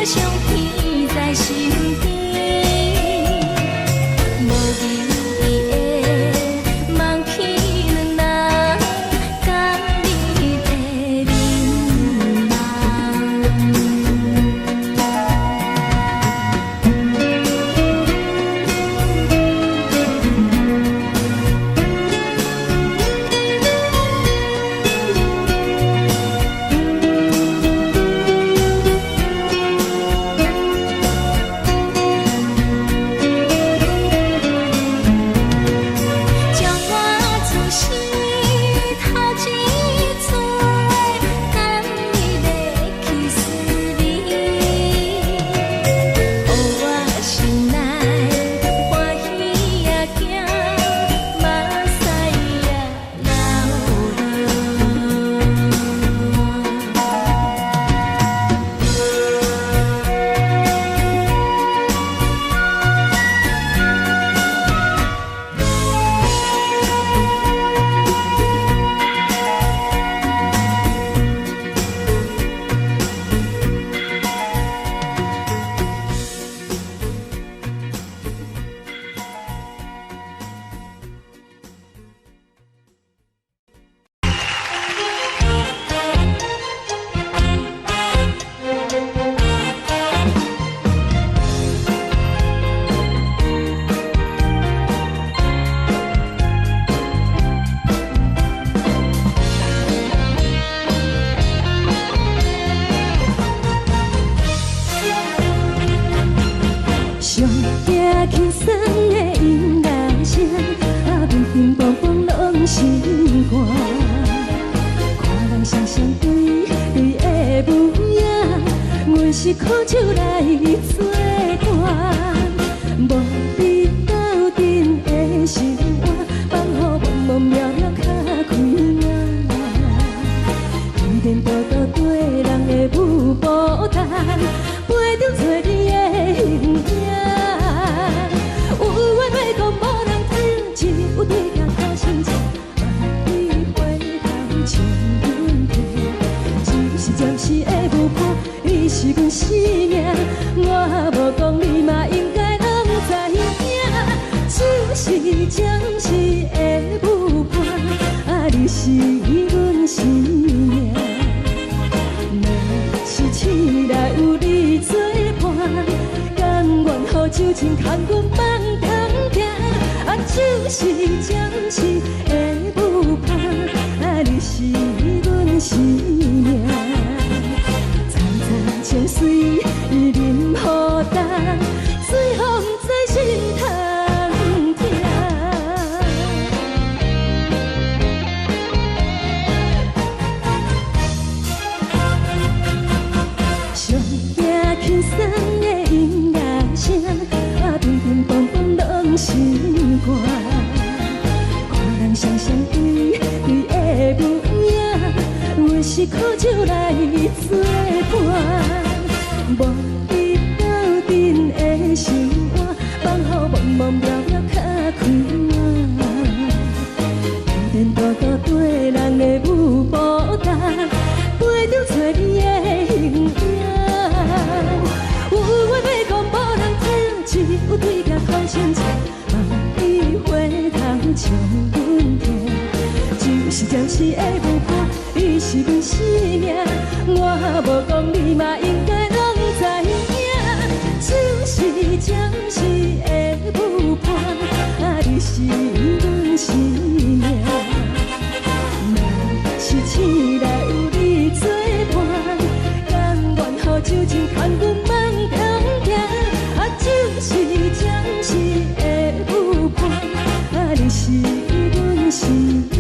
相片在身邊，無意義的夢去兩人，甘你的面目。將我自死頭一撮，甘你的去思味，予我心內歡喜也驚，目屎也流落。上驚輕鬆的音樂聲，啊，乒乒乓乓攏心肝。看人雙雙對對的舞影，阮是苦酒來做伴，無比鬥陣的生活，放予茫茫渺渺較開眼。天天多多對人的舞步動，陪著找你的形影。有緣欲講無人聽，只有對鏡苦心情，望你回頭笑阮聽。只是暫時的舞伴，你是阮生命，我無講你嘛應該攏知影。只是暫時的舞伴，啊，你是阮生命。若是醒來有你作伴，甘願予酒精牽阮放通行。啊，只是暫時的舞伴，啊，你是阮生命。層層情水淋雨重，水予毋知心通疼。上驚輕鬆的音樂聲，啊，乒乒乓乓攏心肝。看人雙雙對對的舞影，阮是苦酒來做伴，無比鬥陣的生活，放予茫茫渺渺較開眼。天天多多對人的舞步動，陪著找你的形影。有緣欲講無人聽，只有對鏡苦心情，望你回頭笑阮聽。只是暫時的舞伴，你是阮生命，我無講你嘛應該攏知影。只是暫時的舞伴，啊，你是阮生命。若是醒來有你作伴，甘願予酒精牽阮放通行。啊，只是暫時的舞伴，啊，你是阮生命。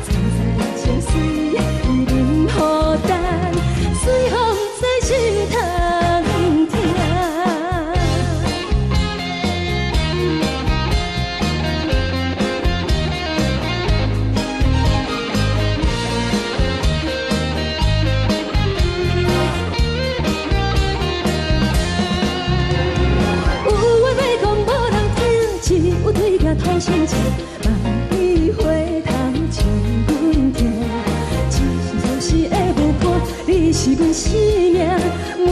層層情水淋雨重，水予毋知心通疼。有話欲講無人聽，只有對鏡吐心情，望你回頭笑阮聽。只是暫時的舞伴，你是阮生命，我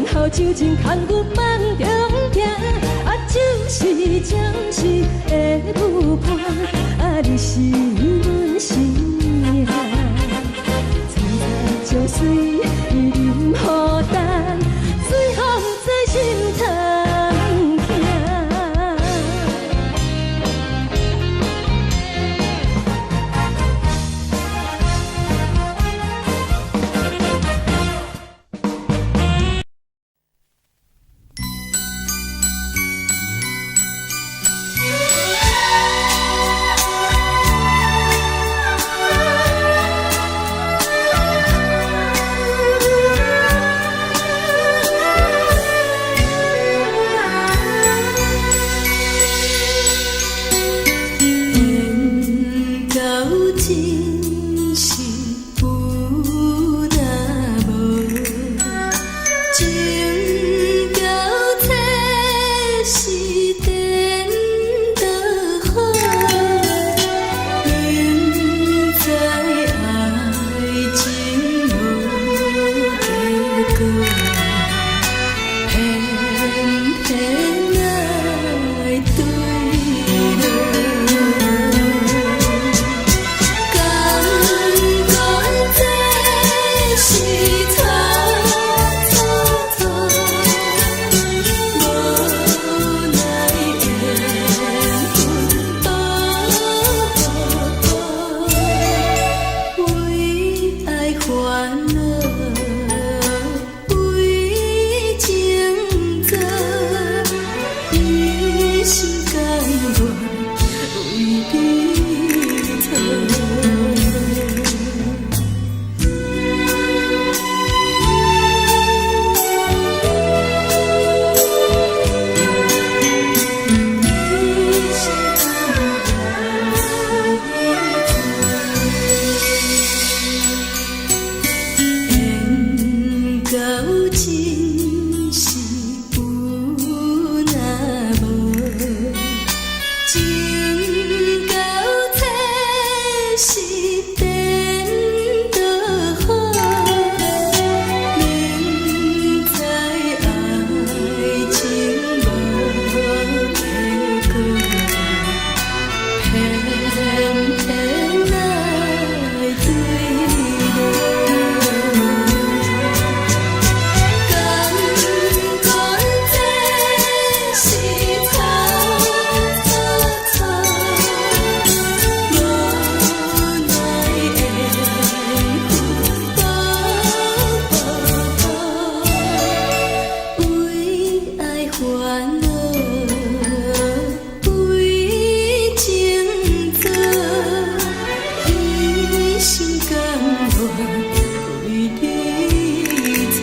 後酒精空阮夢中行，啊，就是暫時的舞伴，啊，你是阮生命。苍苍石水淋雨干，水予毋知心痛疼。缘到真是有若無，情到這是顛倒好，明知愛情無結果，偏偏愛對落。敢講這是錯錯錯，無奈緣分薄薄，為愛煩惱，為情做，一心甘願為你錯。一心甘願為你錯。緣到真是有若無，情到這是顛倒好，明知愛情無結果，偏偏愛對落。敢講這是錯錯錯，無奈緣分薄薄薄，為愛煩惱，為情做，一心甘願為你錯。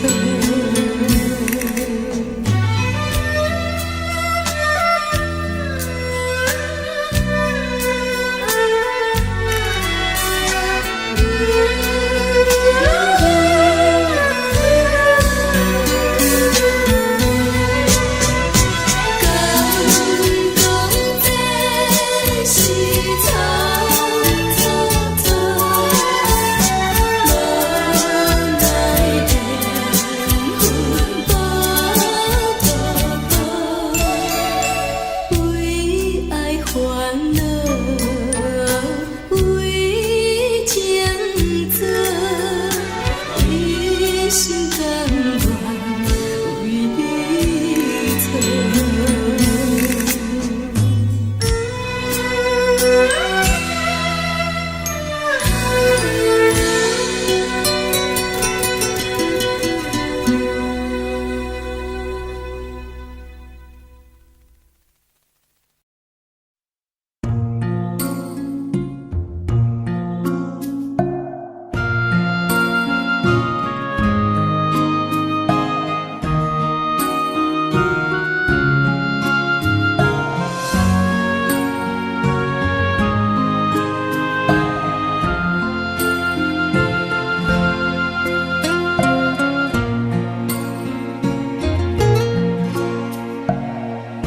敢講這是錯錯錯，無奈緣分薄薄薄，為愛煩惱，為情做，一心甘願為你錯。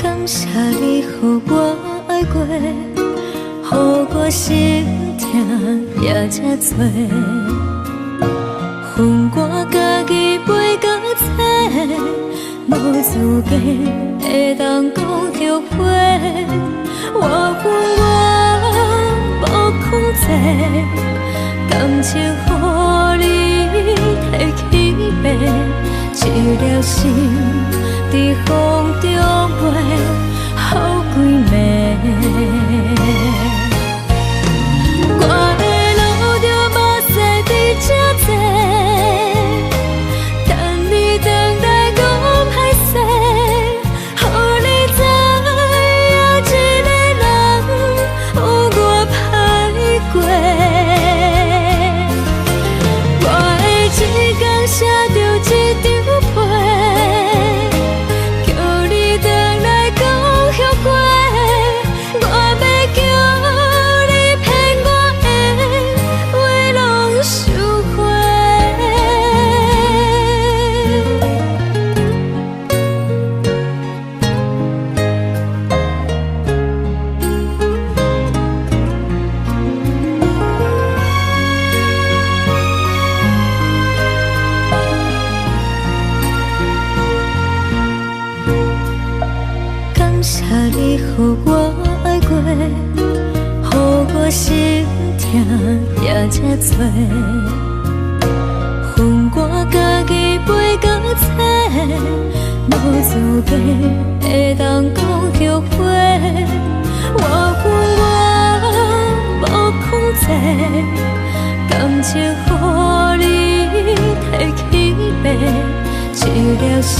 感謝你予我愛過，予我心疼也這多，分我家己飛到冊。資格會當講後悔。我恨我無控制，感情予你提去爬，一粒心佇風中飛，予規暝。我會流著目屎佇這坐，等你轉來講歹勢，予你知影一个人有偌歹過。我會一工寫著一張批，叫你轉來講後悔。我欲叫你騙我的話攏收回。感謝你予我愛過，予我心疼也這多。予我家己飛到冊，無資格會當講後悔。我恨我無控制，感情予你提去爬，一粒心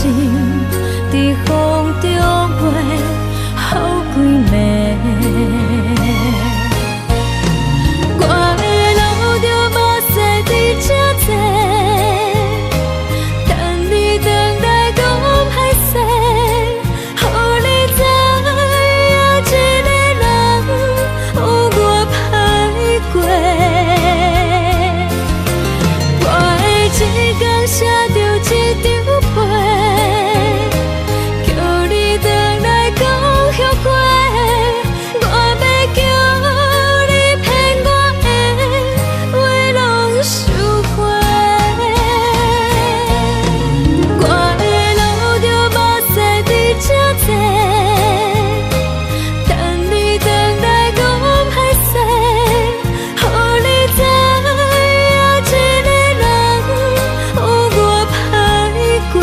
佇風中飛，予規暝。我會流著目屎佇這坐，等你轉來講歹勢，予你知影一個人有偌歹過。我會一工寫著一張批，叫你轉來講後悔。我欲叫你騙我的話攏收回。我會流著目屎佇這坐，等你轉來講歹勢，予你知影一個人有偌歹過。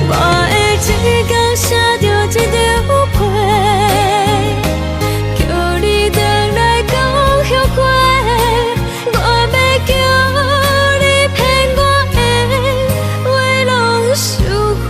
我會一工寫著一張批，叫你轉來講後悔。我欲叫你騙我的話攏收回。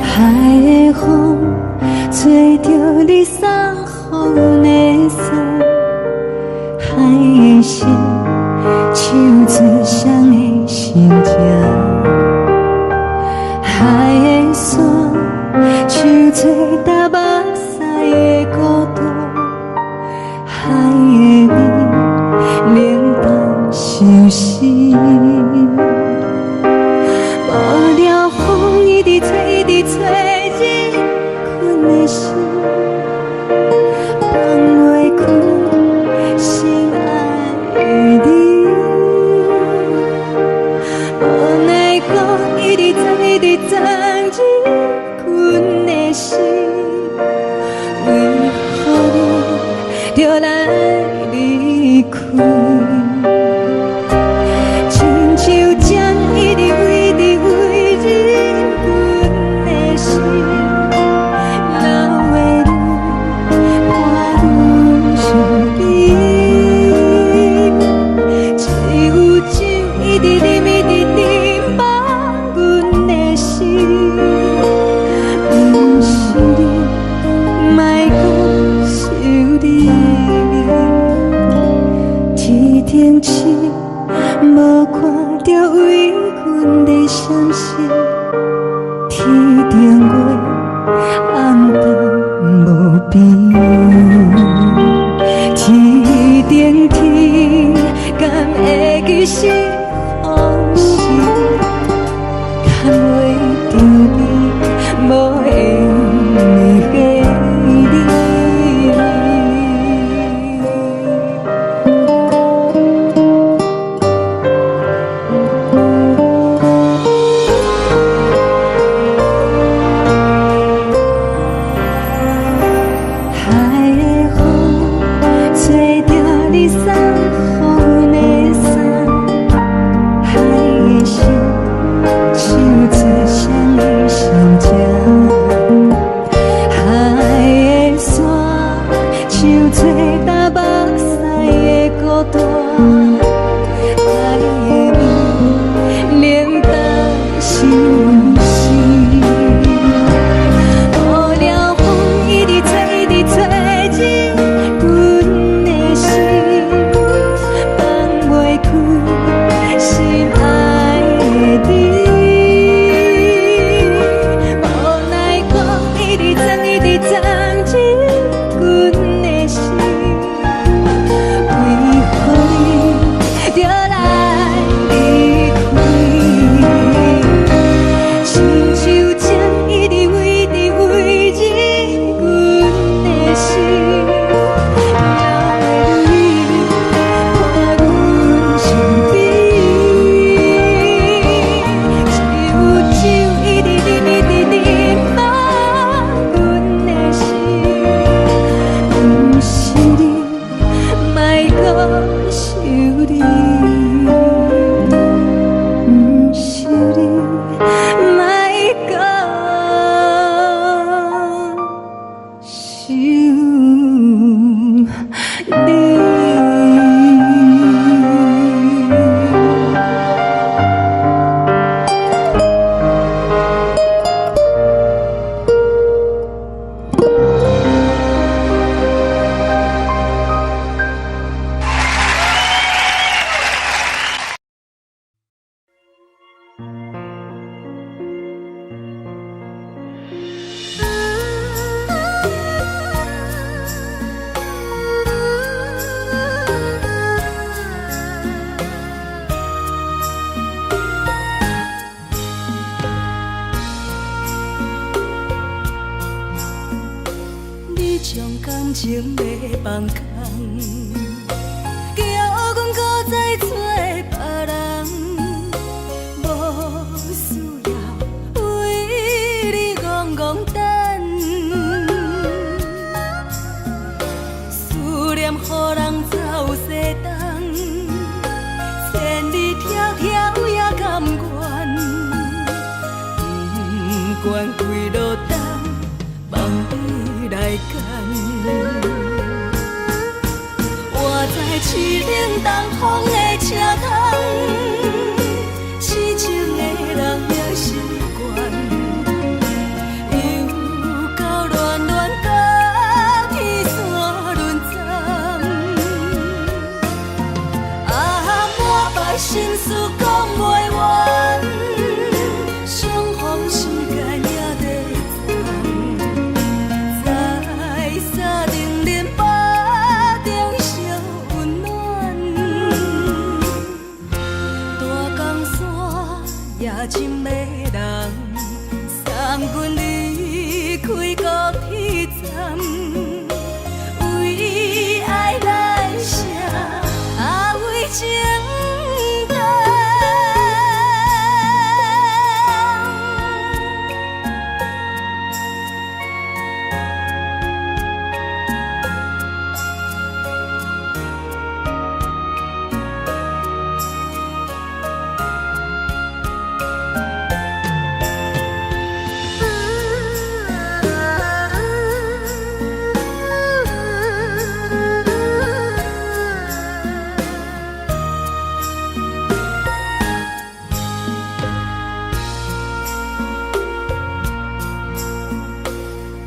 海的風吹著你送予的衫，海的心唱出誰的心情，海的山唱出踏目屎的孤獨，海的味冷淡相思。無聊風一直吹，一直吹，入困的心，放袂開心愛的你。無看著為阮的閃爍，天頂月暗淡無邊，天頂天，敢會記是予時，牽袂著你，無緣的你。海的風吹著你送予阮的衫，海的心唱出誰的心情，海的沙唱出東北西的孤單，海的味冷淡是阮心。予了風一直吹，一直吹入阮的心，放袂開心愛的你。無奈何一直鑽，一直鑽入阮的心，為何你著來離開？親像針一直圍直圍入阮的心，哪會你伴阮身邊？只有酒一直啉，一直啉滿阮的心，毋是你，莫閣想你，毋是你，莫閣想你。你將感情欲放空，叫阮閣再找別人，無需要為你戇戇等，思念予人走西東，千里迢迢也甘願，不管幾落冬，放你來揀。我知凄冷東風的車窗，痴情的人也習慣，又到暖暖甲天山轮转，啊，满腹心事講袂完，相逢時間也短暫，在三重林腹中相溫暖，大江山也真迷人，送阮離開高鐵站，為愛來寫，啊為情等。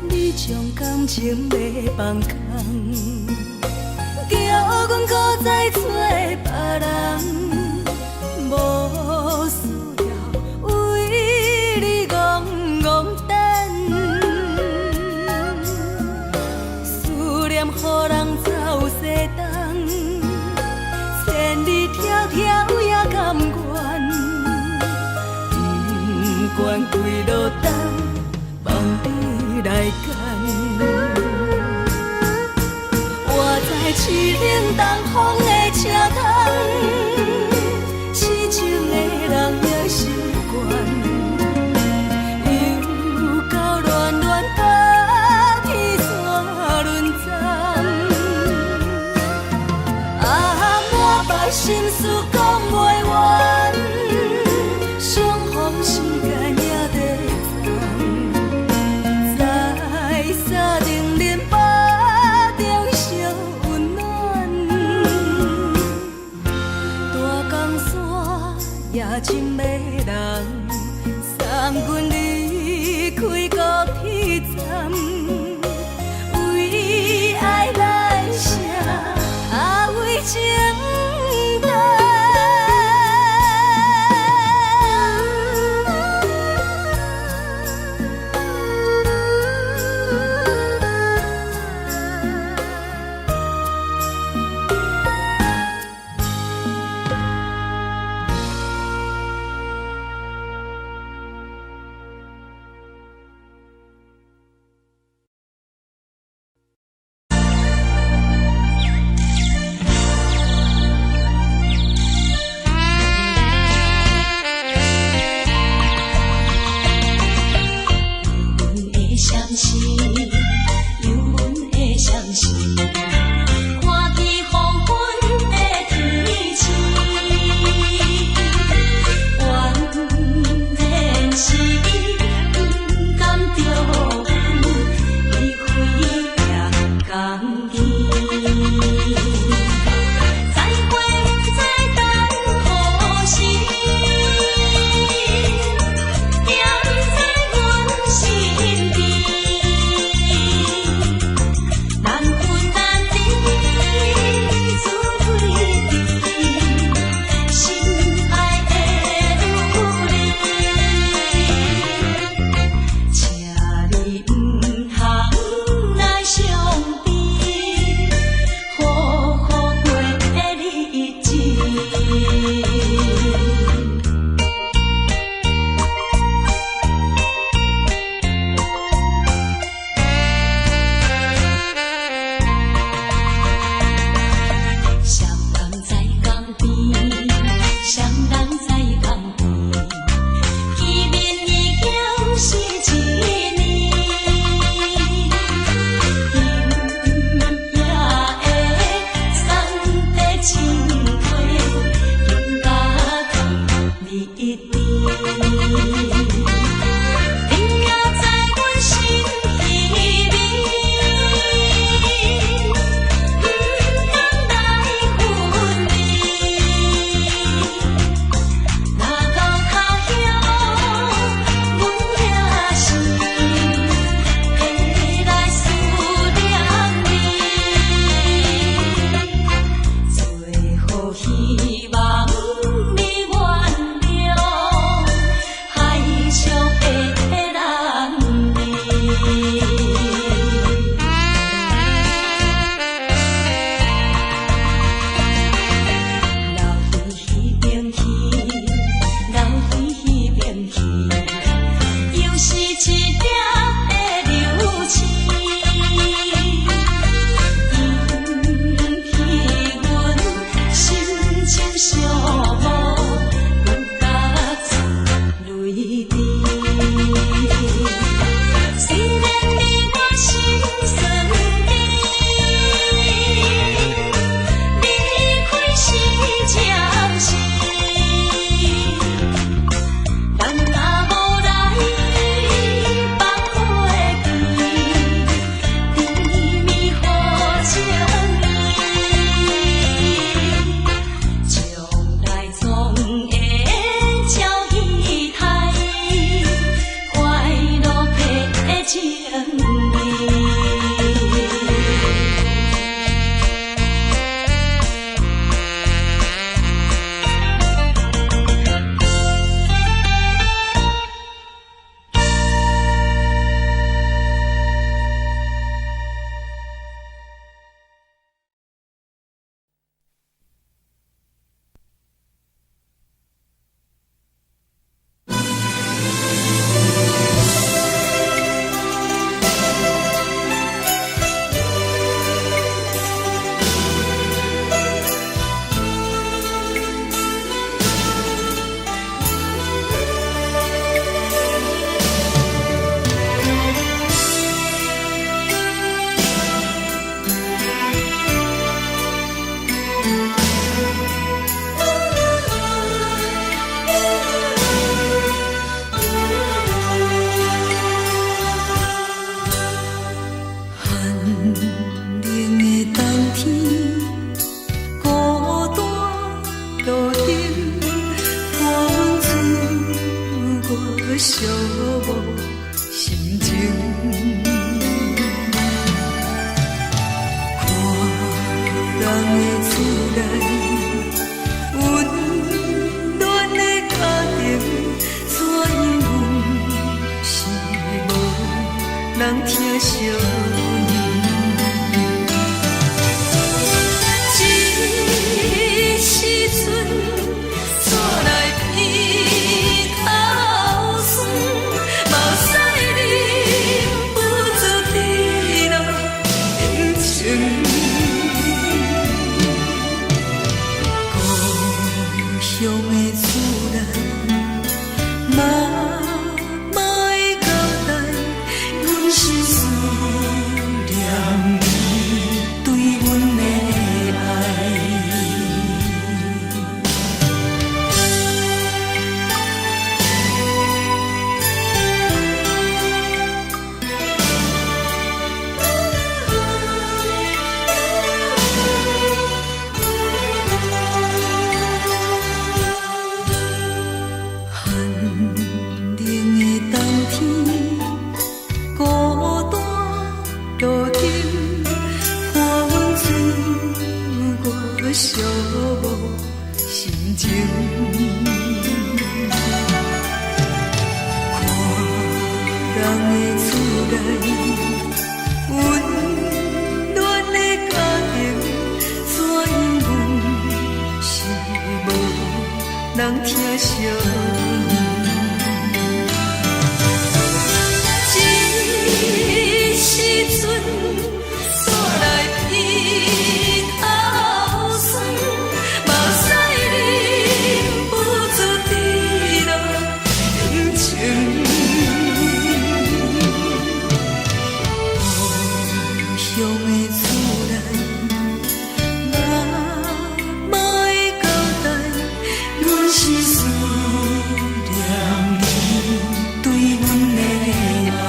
你將感情欲放空，叫阮閣再找別人。單，望你來揀。活在凄冷東風的車窗，痴情的人也習慣，又到暖暖甲天線輪轉。啊，滿腹心事講袂完，相逢時間也短暫，在三重恁腹中相溫暖。大江山也真迷人，送阮離開高鐵站，為愛來寫，啊為情等。寂寞心情。看人的厝內，溫暖的家庭，怎樣阮是無人疼惜阮。這時陣煞來鼻頭酸，目屎忍不住滴落眼睛。故鄉的厝內，媽媽的交代，阮是思念伊對阮的愛。寒冷的冬天，孤單路燈，看阮自我寂寞心情。看人的厝內，溫暖的家庭，怎樣阮是無人疼惜阮。這時陣煞來鼻頭酸，目屎忍不住滴落眼睛。故鄉的厝內，媽媽的交代，阮是思念伊對阮的愛。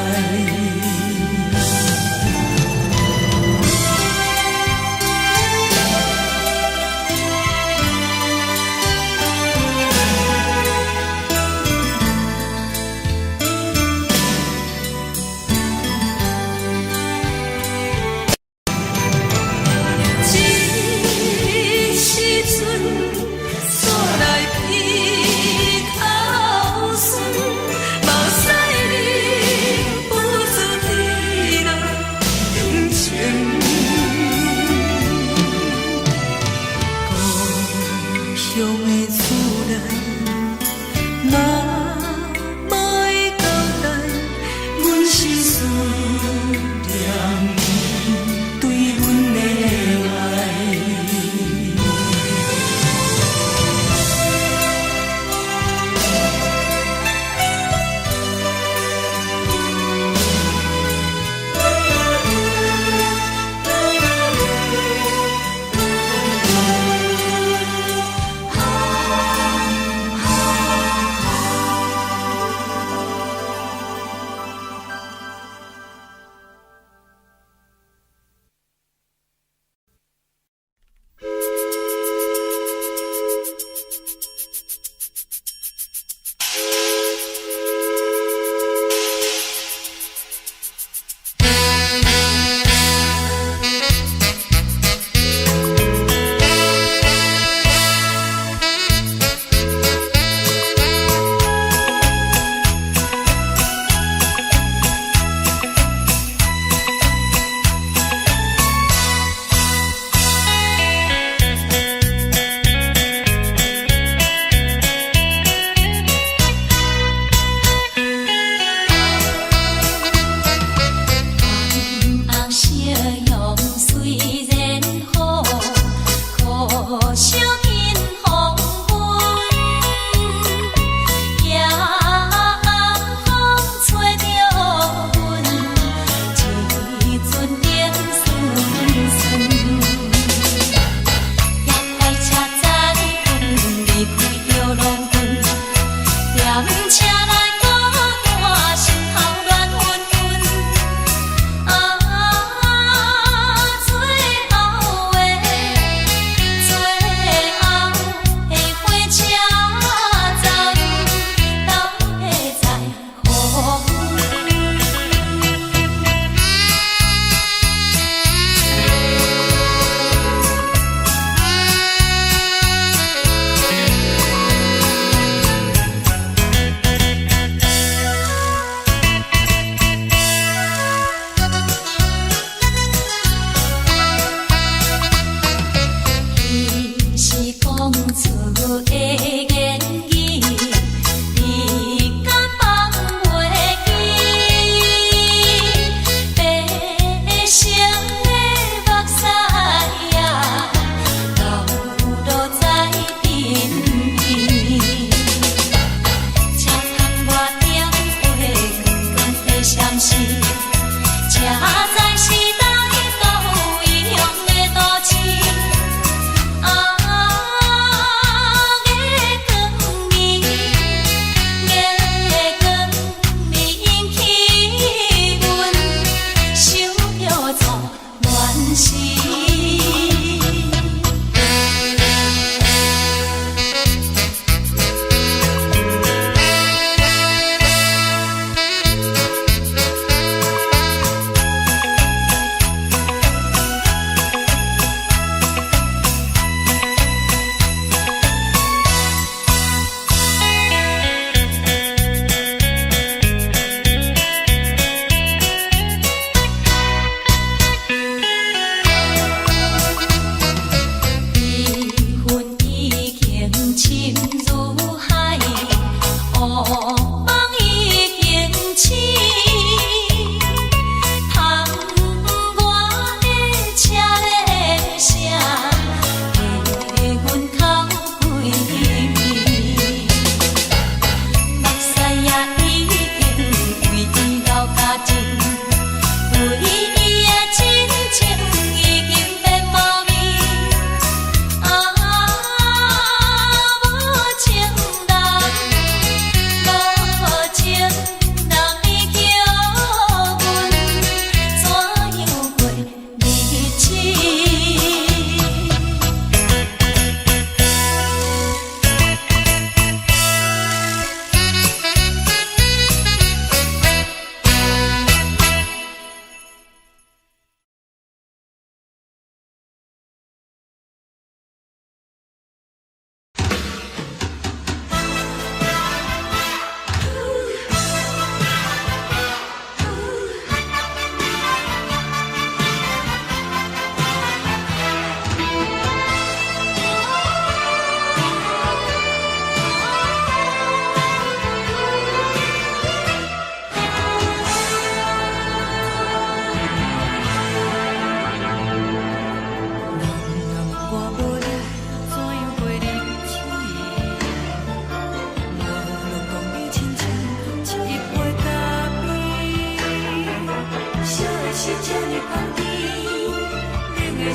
這時陣煞來鼻頭酸，目屎忍不住滴落眼睛。故鄉的厝內，媽媽的交代，阮是思念伊對阮的愛。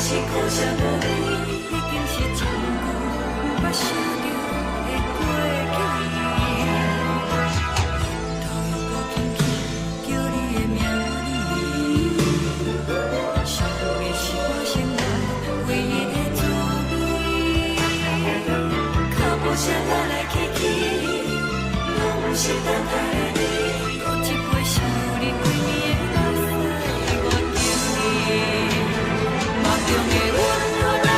是可惜無你，已經是真久毋捌想著的過去。頭又閣輕輕叫你的名字，想你是我生活唯一的滋味。腳步聲來來去去，攏毋是等待的你。閣一杯想你規暝的目屎，我敬你。夢中的阮來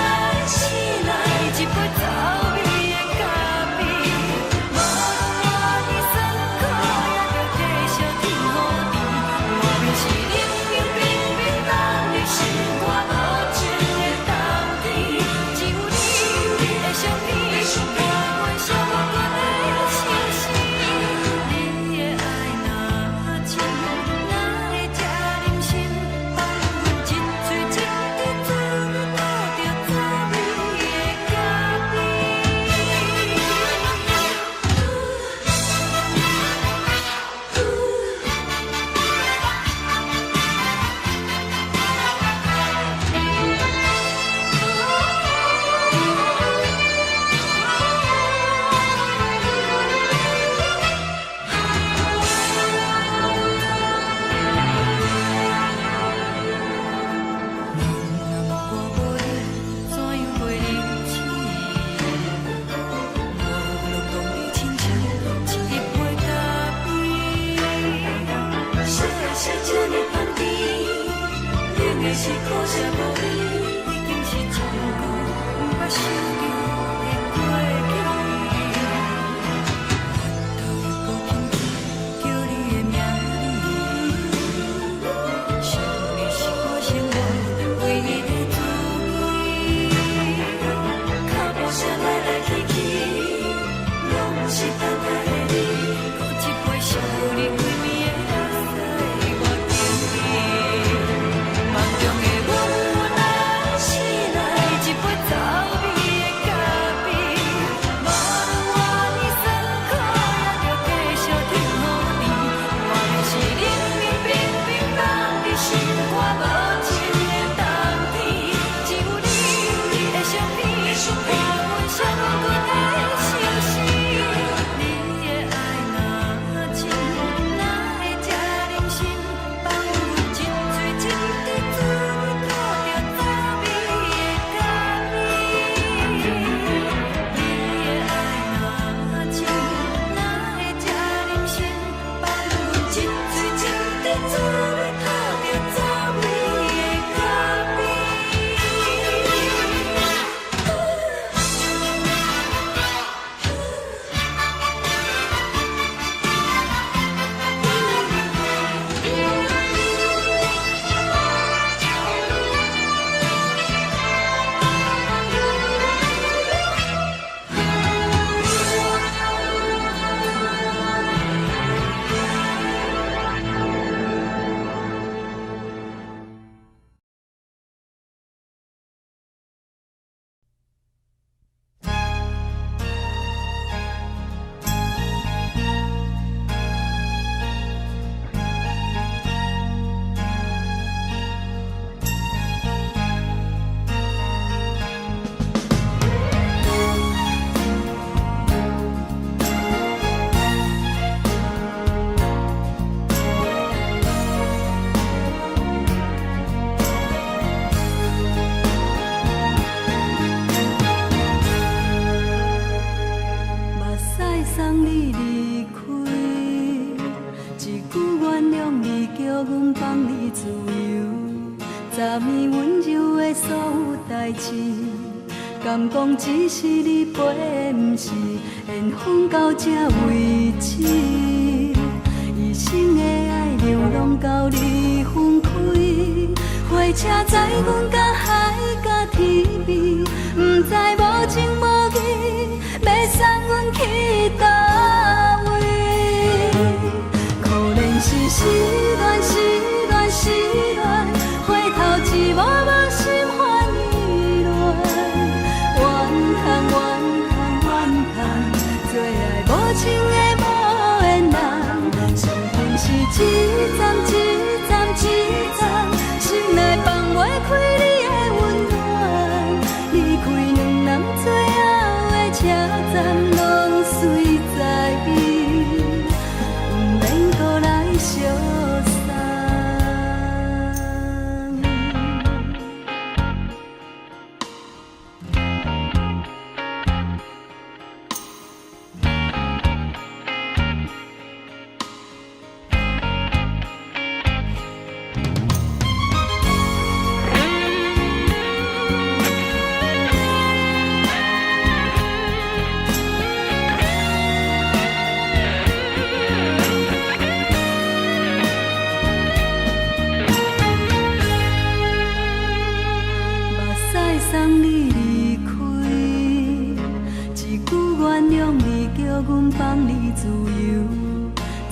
醒來，一杯走味的咖啡。無論偌尼酸苦，也著繼續天雨甜。外面是冷冷冰冰凍入心肝無情的冬天，只有你的相片，陪阮寂寞的相思。你的愛若真，哪會這忍心放阮一喙一滴做你吐著滋味的咖啡？人若無你，怎樣過日子？我攏當你親像一杯咖啡。啥是這呢香甜？冷的是可惜無你，已經是真久毋捌想著的過去。頭又閣輕輕叫你的名字，想你是我生活唯一的滋味。腳步聲來來去去，攏毋是等待的你。閣一杯想你規暝的目屎，我敬你。夢中的阮來醒來，一杯走味的咖啡。無論偌尼酸苦，也著繼續天雨甜。外面是冷冷冰冰凍入心肝無情的冬天，只有你的相片，陪阮寂寞的相思。你的愛若真，哪會這忍心放阮一喙一滴做你吐著滋味的咖啡？你的愛若真，哪會這忍心放阮一喙一滴做你吐著滋味的咖啡？目屎送你離開，一句原諒你，叫阮放你自由。昨暝溫柔的所有代誌，敢講只是你陪的，毋是緣分到這為止。一生的愛流浪到你分開，火車載阮到海角天邊，毋知無情無義，欲送阮去佗位？可憐是失戀，失戀，失戀，回頭一幕幕心煩意亂。怨嘆怨嘆怨嘆，做愛無情的無緣人，傷痕是一層一層一層，心內放袂開你的溫暖。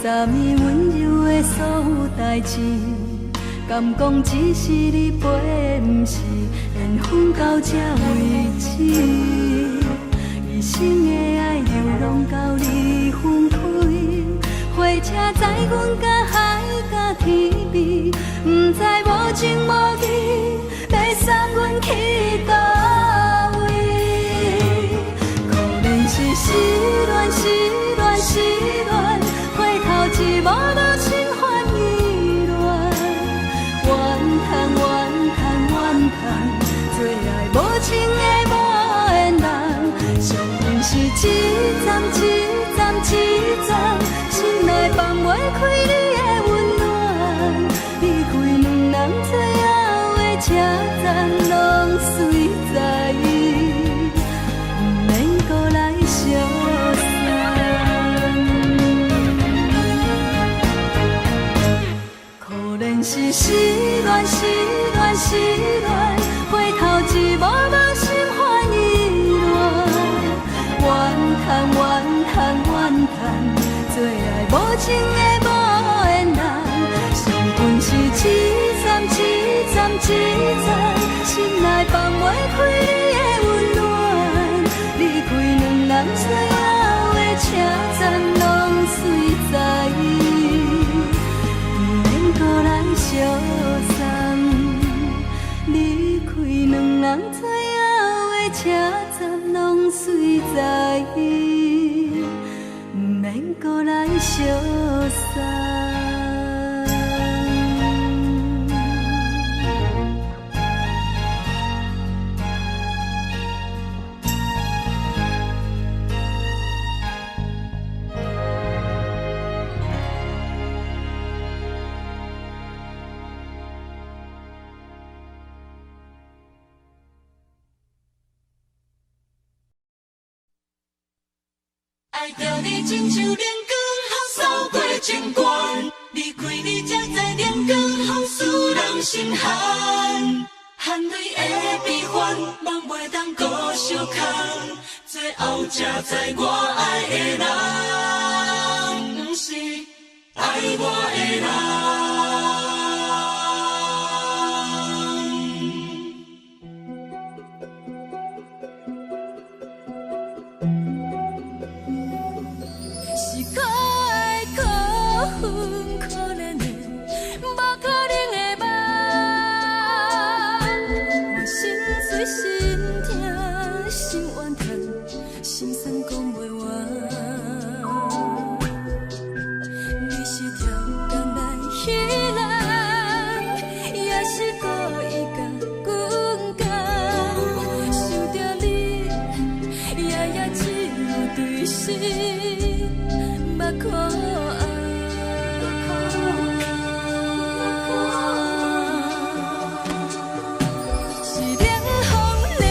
啥物溫柔的所有代誌，敢講只是你陪，毋是緣分到這為止。一生的愛又攏交你分開，火車載阮甲海佮天邊，毋知無情無義欲送阮去佗位。可憐是失戀，失戀，失戀，回頭一望無心煩意亂，怨嘆怨嘆怨嘆，做愛無情的無緣人，上恨是一站一站一站，心內放袂開你的溫暖，離開兩人最後的車站，攏隨在毋免閣來相送。可憐是失戀，失戀，失戀，回頭一望無心煩意亂，怨嘆怨嘆怨嘆，做愛無情的無緣人，上恨是一站一站一站，心內放袂開你的溫暖，離開兩人最後的車站，攏隨在毋免閣來相送。離開兩人最後的車站，攏隨在毋免閣來相送。愛著你親像冷光予掃過情關，離開你才知冷光予使人心寒。含淚的悲歡，夢袂當閣相空，最後才知我愛的人，毋是愛我的人。是可愛可恨可憐的，無可能的夢。我心碎心痛心怨嘆，心酸講袂完。你是超工來彼人，也是故意共阮講。想著你，夜夜只有對心目苦紅。是冷風冷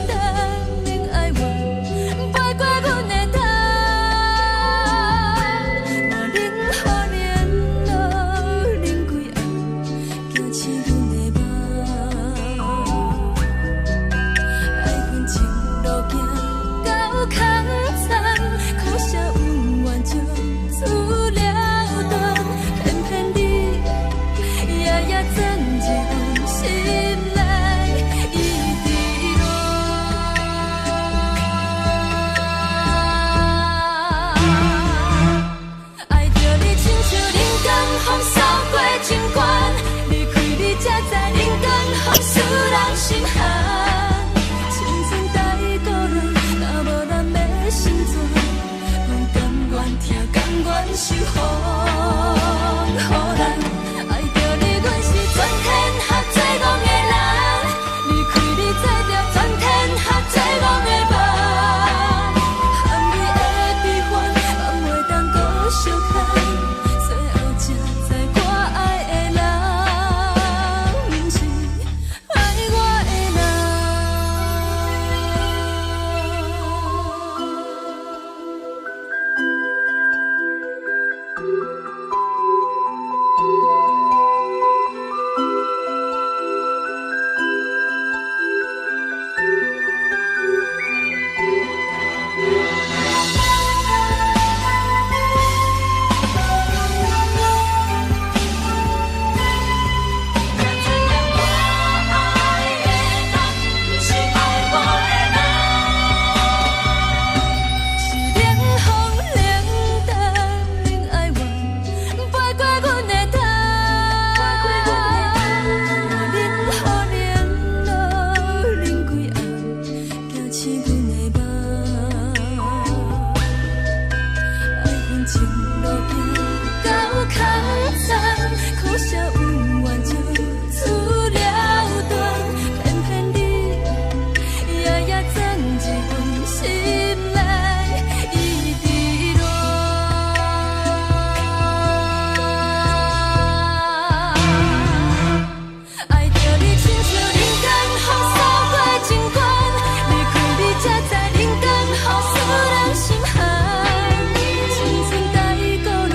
淡冷哀怨，飛過阮的頭。我冷雨冷露冷規暗，驚醒阮的夢。愛恨情路行到空残，可惜恩怨情自了斷，偏偏你夜夜鑽入阮心內，一直戀。愛著你親像冷光予掃過情關，離開你才知冷光予使人心寒。青春太孤單，若無咱欲成全，阮甘願疼，甘願受風雨難。愛著你，阮是全天下最戇的人，離開你才著全天下最戇的夢。含淚的悲歡，放袂當閣相牽，最後才知我愛的人，毋是愛我的人。情路行到空残，可惜恩怨就此了斷，偏偏你夜夜鑽入阮心內，一直戀。愛著你親像人間風掃過情關，離開你才知人間雨使人心寒。青春太孤單，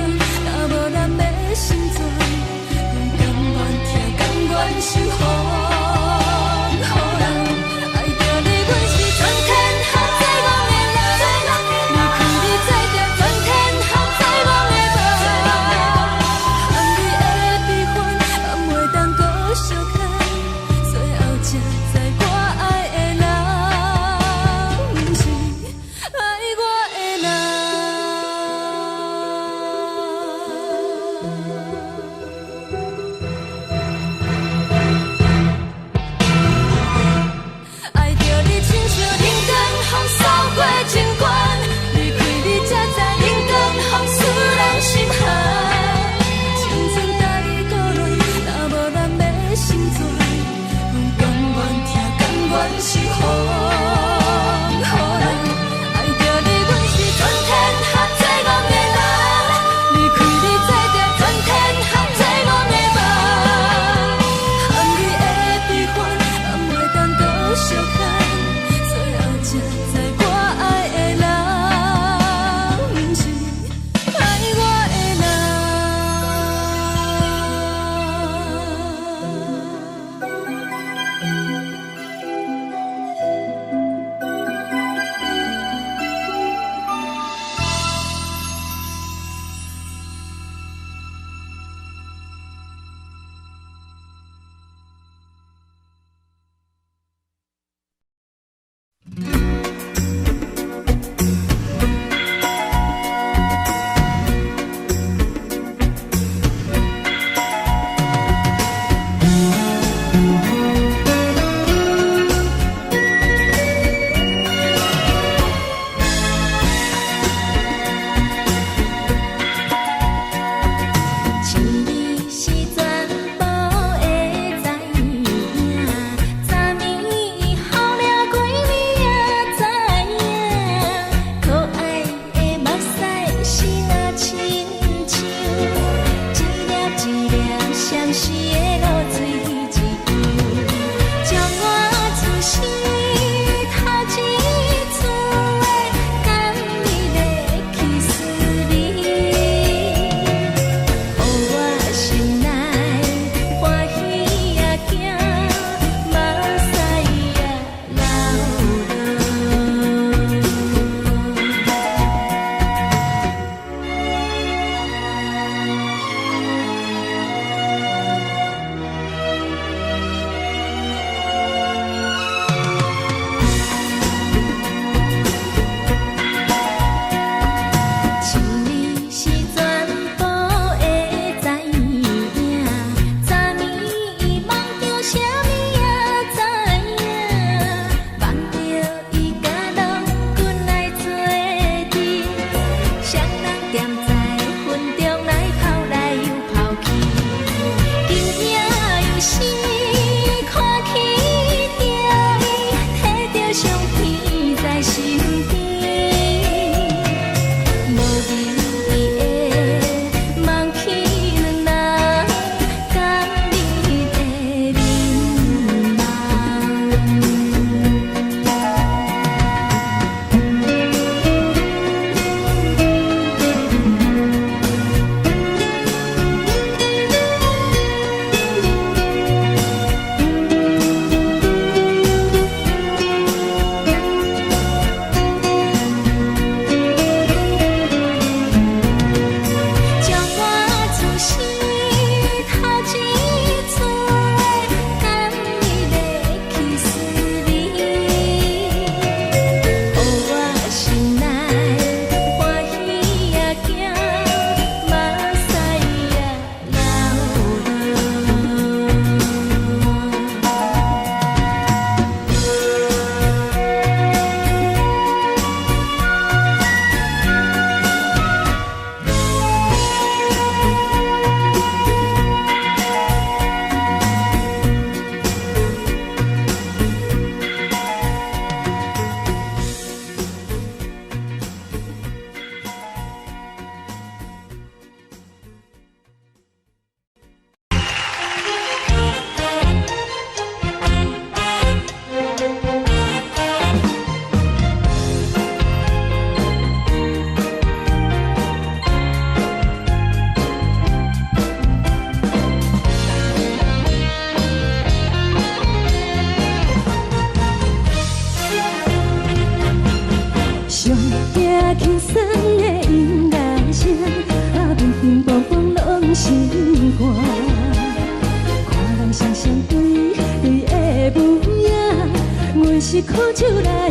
是苦酒來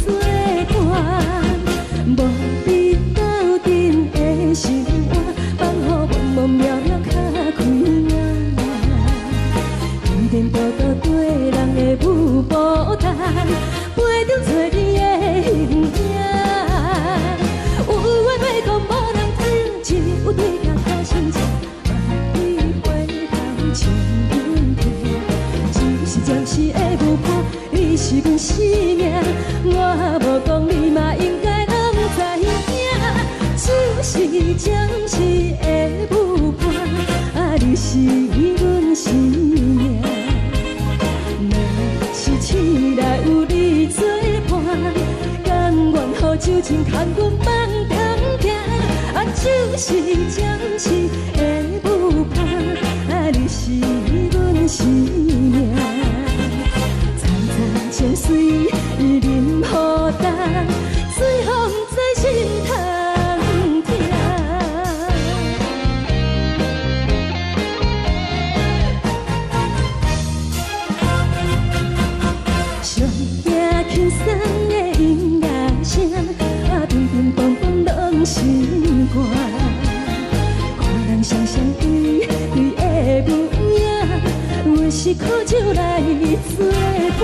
做伴，無比鬥陣的生活，放予茫茫渺渺較開眼。天天倒倒綴人的舞步單，陪著找你的形影。有緣欲講無人聽，只有對鏡苦心情，萬里回頭唱阮聽。只是暫時的舞伴，你是阮生命，我無講你嘛應該攏知影。只是暫時的舞伴，啊，你是阮生命。若是醒來有你做伴，甘願予酒精牽阮放中行。啊，只是暫時的舞伴，啊，你是阮生命。層層情隨淋雨重，最予毋知心通疼。上驚輕鬆的音樂聲，啊，乒乒乓乓攏是歌。看人雙雙對對的舞影，阮是苦酒來做伴，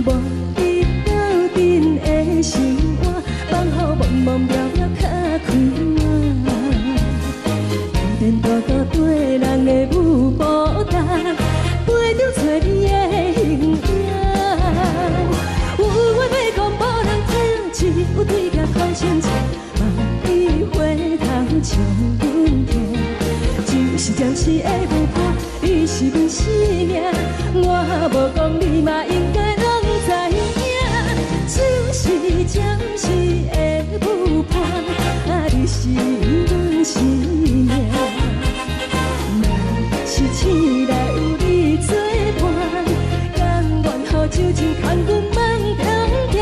無比鬥陣的生活，放予茫茫渺渺較開眼。天天倒倒綴人的舞步單，陪著找你的形影。有話欲講無人聽，只有對鏡苦心情，望你回頭唱阮聽。只是暫時的舞伴，你是阮生命，我無講你嘛應該攏知影。只是暫時的舞伴，啊，你是阮生命。若是醒來有你做伴，甘願予酒精牽阮放中行。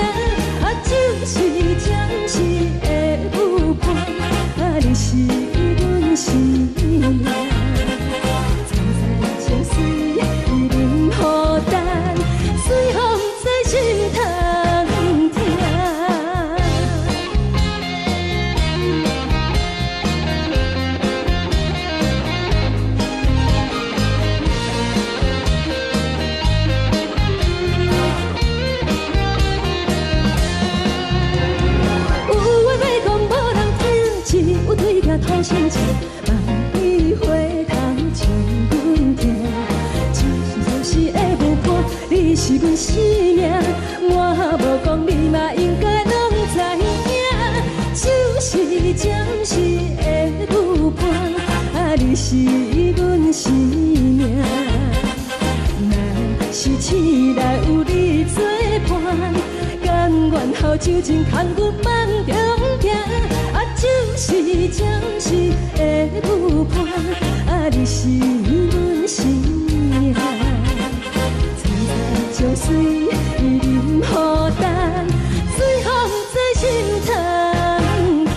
啊，只是暫時的舞伴，啊，你是阮生命。層層情隨淋雨重，最予毋知心通疼。有話欲講無人聽，只有對鏡吐心情，望你回頭唱阮聽。只是暫時的舞伴，你是阮生命，我無講你嘛應該攏知影。只是暫時的舞伴，啊，你是阮生命。若是醒來有你做伴，甘願予酒精牽阮放中行。啊，只是暫時的舞伴，啊，你是阮生命。層層情隨淋雨重，最予毋知心通疼。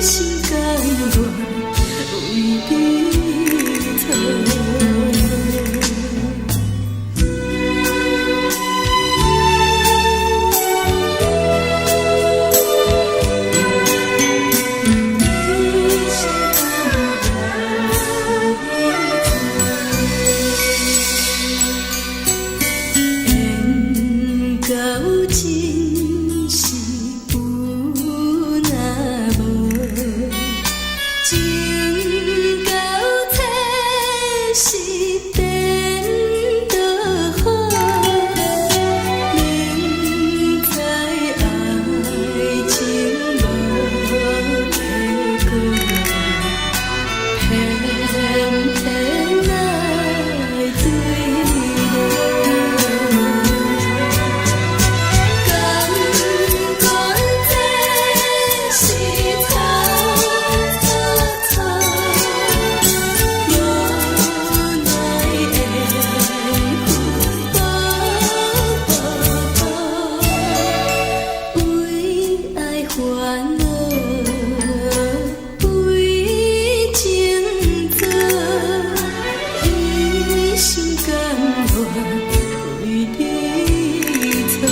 心甘願為你做。缘到尽是有若无，情到浅是颠倒好。明知爱情无结果，偏偏爱坠落。甘愿这是错错错，无奈缘分薄薄薄，为爱烦恼，为情做，一心甘愿为你做。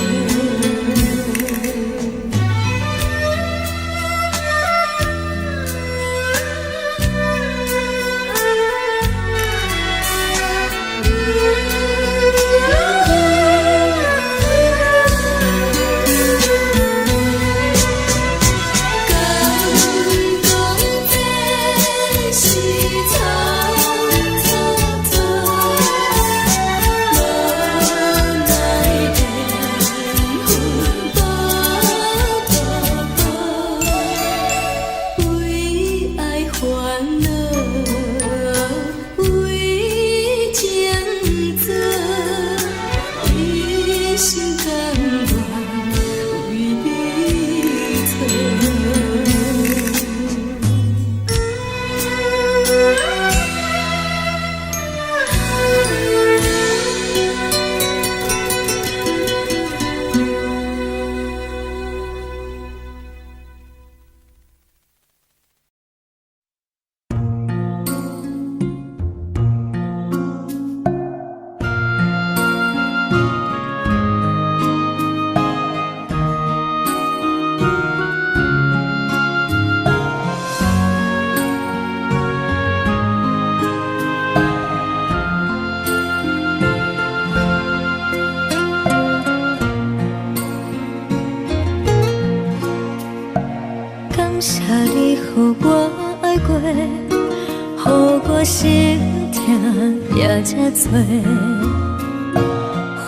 甘讲这是错错错，无奈缘分薄薄薄，为爱烦恼，为情做，一心甘愿为你做。感谢你予我爱过，予我心疼也这多。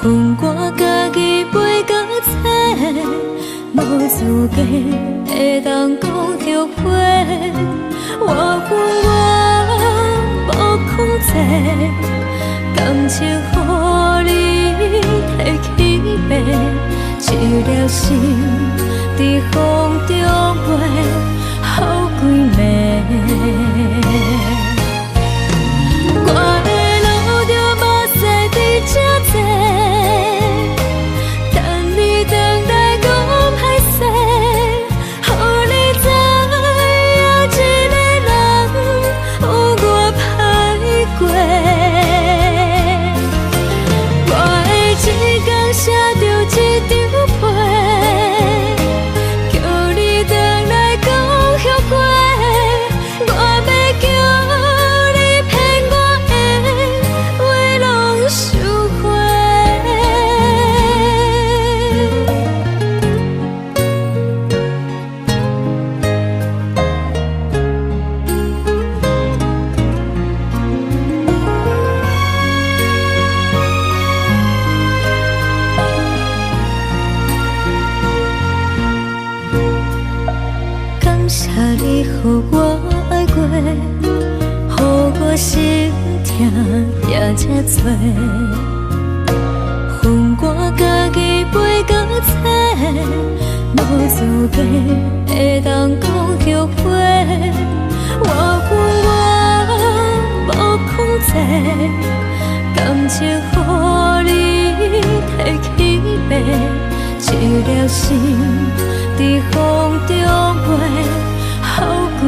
分我家己飞到册，无资格会当讲后悔。我有我无控制，感情予你提去爬，一粒心伫风中飞，予规暝。我会流着目屎伫这坐，等你转来讲歹势，予你知影这个人有偌歹过。我会一工写著一张批，叫你转来讲后悔。我欲叫你骗我的话拢收回。感谢你予我爱过，予我心疼也这多。分我家己飞到册，无资格会当讲后悔。我有我无控制，感情予你提去爬，一粒心伫风中飞，予规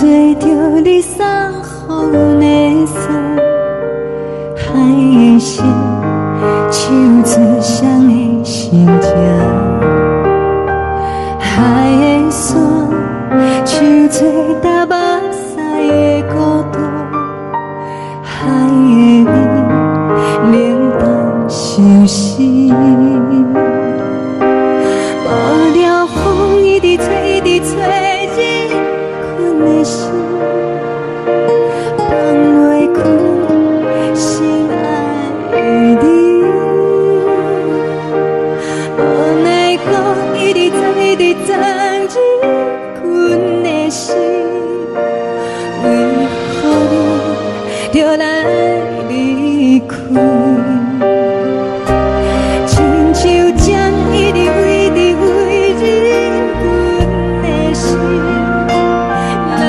揣著你送予阮的衫，海的心，唱出誰的心情？海的山，唱出踏目屎的孤單，海的味，冷淡相思。無聊風一直吹，一直吹，入阮的心，放袂開心愛的你。無奈何一直鑽，一直鑽入阮的心，為何你著來離開？親像針一直一直飛入阮的心，流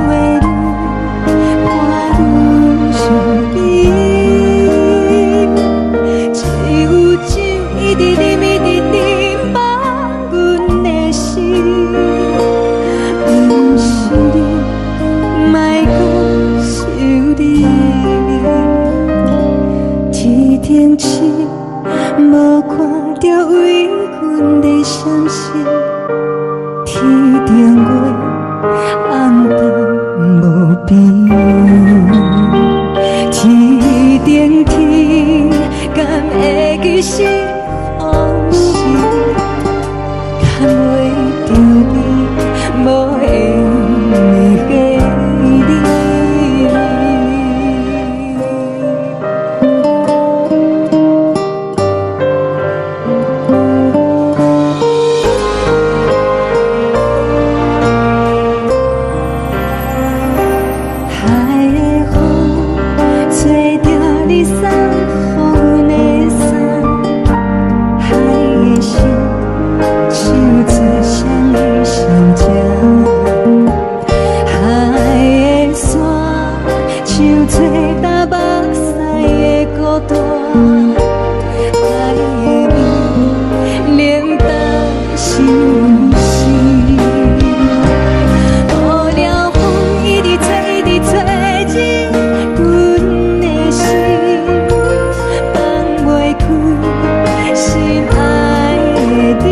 的淚伴阮身邊。只有酒一直啉，一直啉，放阮的心。毋是你，莫閣想你。天頂星無看著為阮咧閃爍，天頂月暗淡無邊。天頂天，敢會記是風時，牽袂著你，無緣的你。海的風，吹著你送予阮的衫，海的心，唱出誰的心情？海的山，唱出踏目屎的孤單，海的味，冷淡相思。無聊風一直吹，一直吹入阮的心，放袂開心愛的你。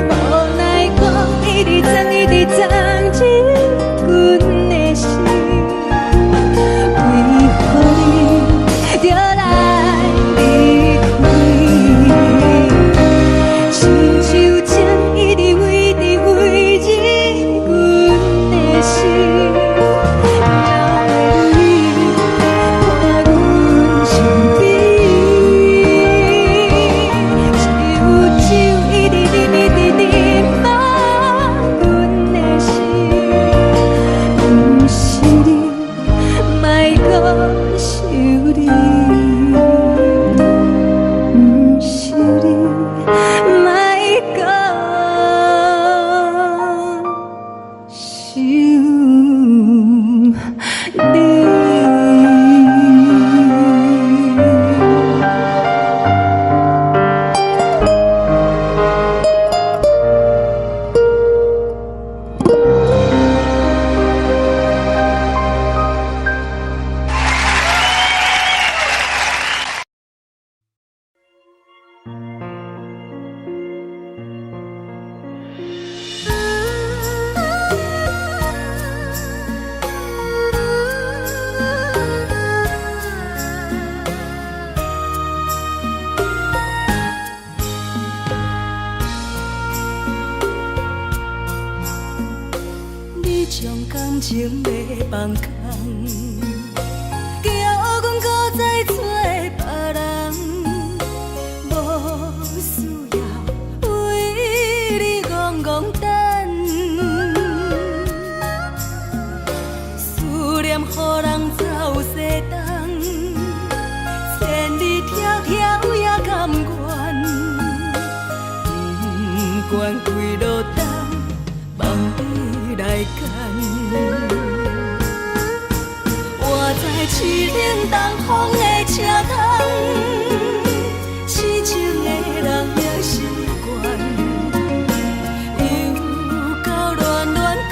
無奈何一直鑽，一直鑽入阮的心，為何你著來離開？親像針一直飛，一直飛入阮的心，流的淚伴阮身邊。只有酒一直啉，一直啉，放阮的心。毋是你，莫閣想你。毋是你，莫閣想你。你將感情欲放空，叫阮閣再找別人，無需要為你戇戇等，思念予人走西東，千里迢迢也甘願，不管幾落冬，望你來牽。我知凄冷東風的車窗，痴情的人也習慣，又到暖暖冬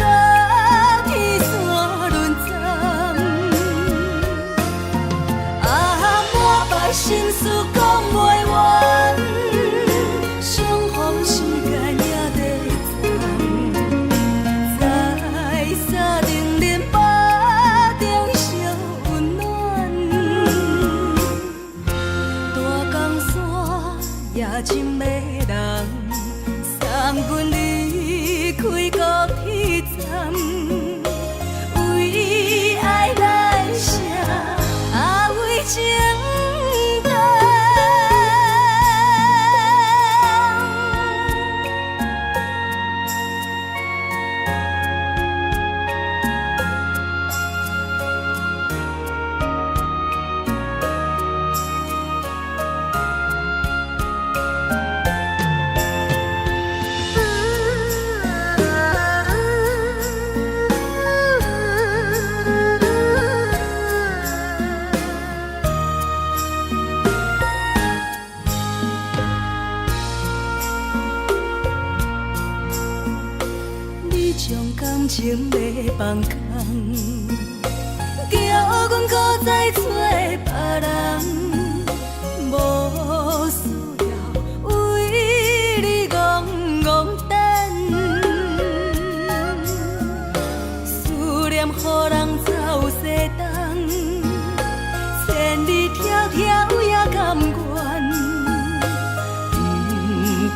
將感情欲放空，叫阮閣再揣別人，無需要為你戇戇等，思念予人走西東，千里迢迢也甘願，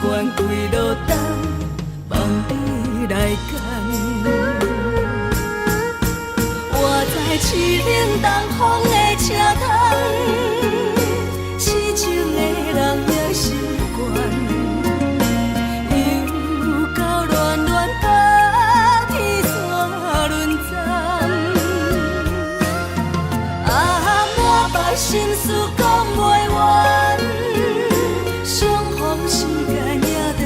不管幾落冬，放你來揀。活在凄冷東風的車窗，痴情的人也習慣，又到暖暖冬天煞輪鬃。啊，滿腹心事講袂完，相逢時間也短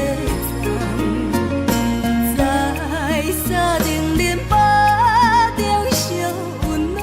暫，在三重恁腹中相溫暖。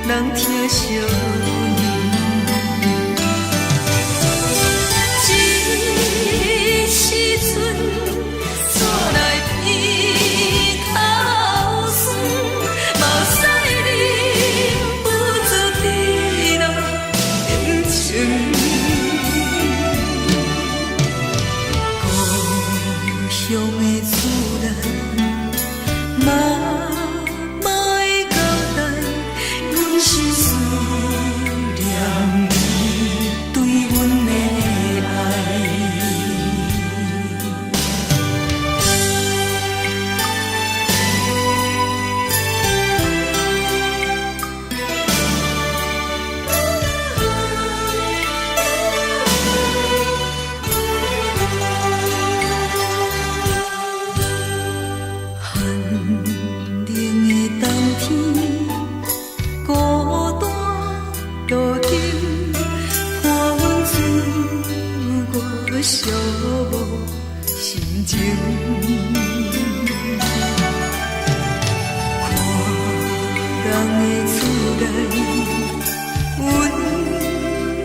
人疼惜阮。這時陣煞來鼻頭酸，目屎忍不住滴落眼睛。故鄉的厝內，媽媽的交代，阮是思念你對阮的愛。寒冷的冬天，孤單路燈，伴阮追我寂寞心情。看人的厝內，溫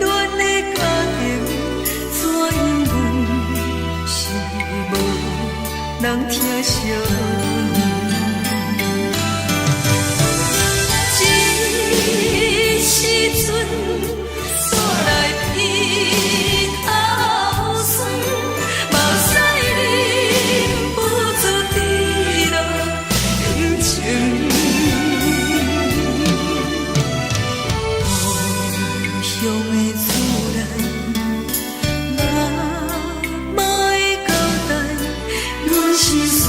暖的家庭，怎樣阮是無人疼惜阮。這時陣煞來鼻頭酸，目屎忍不住滴落眼睛。故鄉的厝內，媽媽的交代，阮是思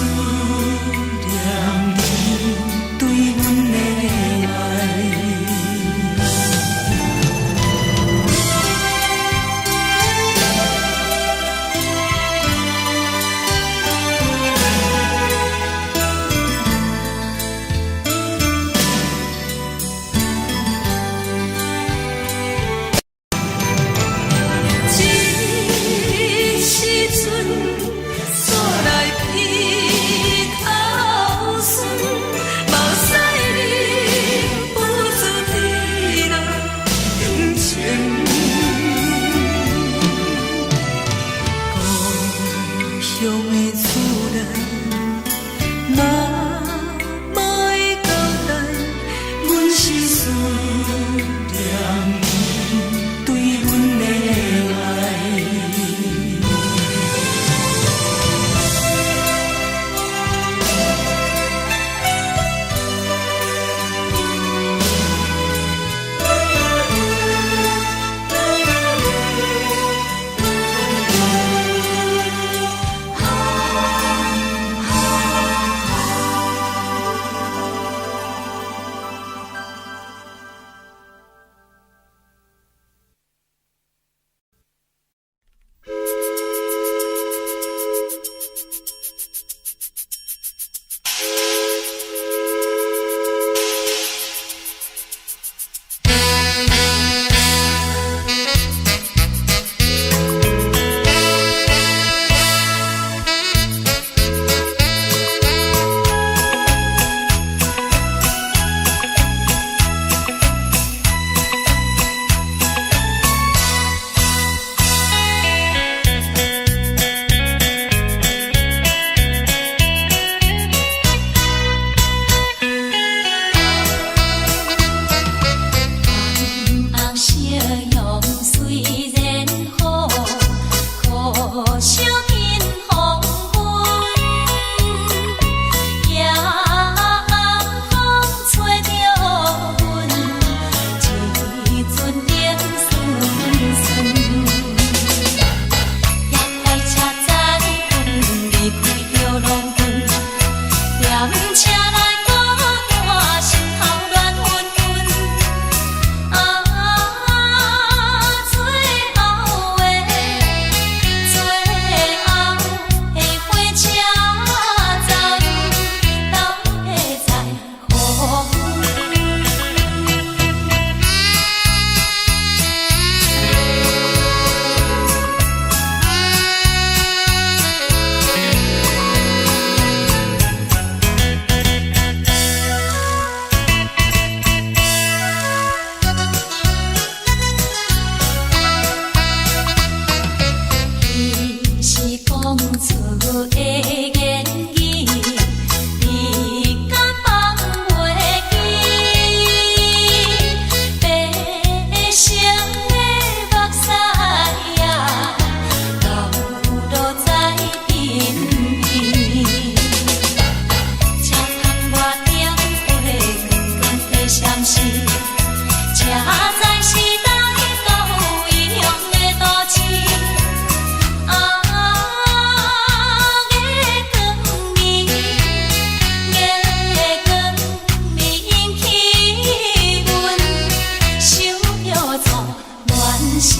時，才知是來到異鄉的都市。啊，月光暝，月光暝引起阮想著初戀時。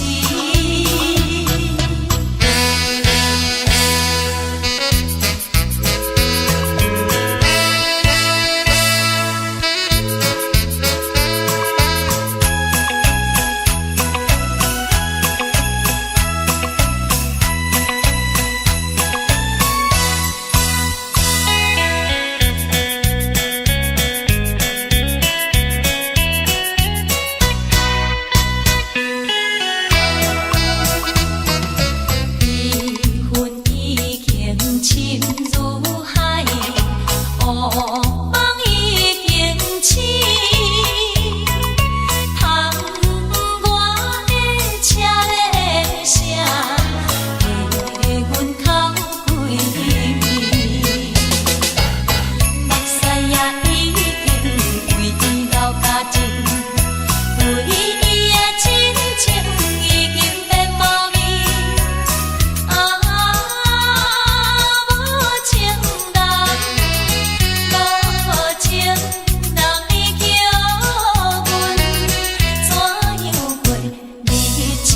悲恨已經深如海，烏夢已經醒。窗外的車鈴聲，替阮哭幾暝。目屎也已經為伊流乾淨，對伊的真情已經變無味。啊，無情人，無情人，你叫阮怎樣過日子？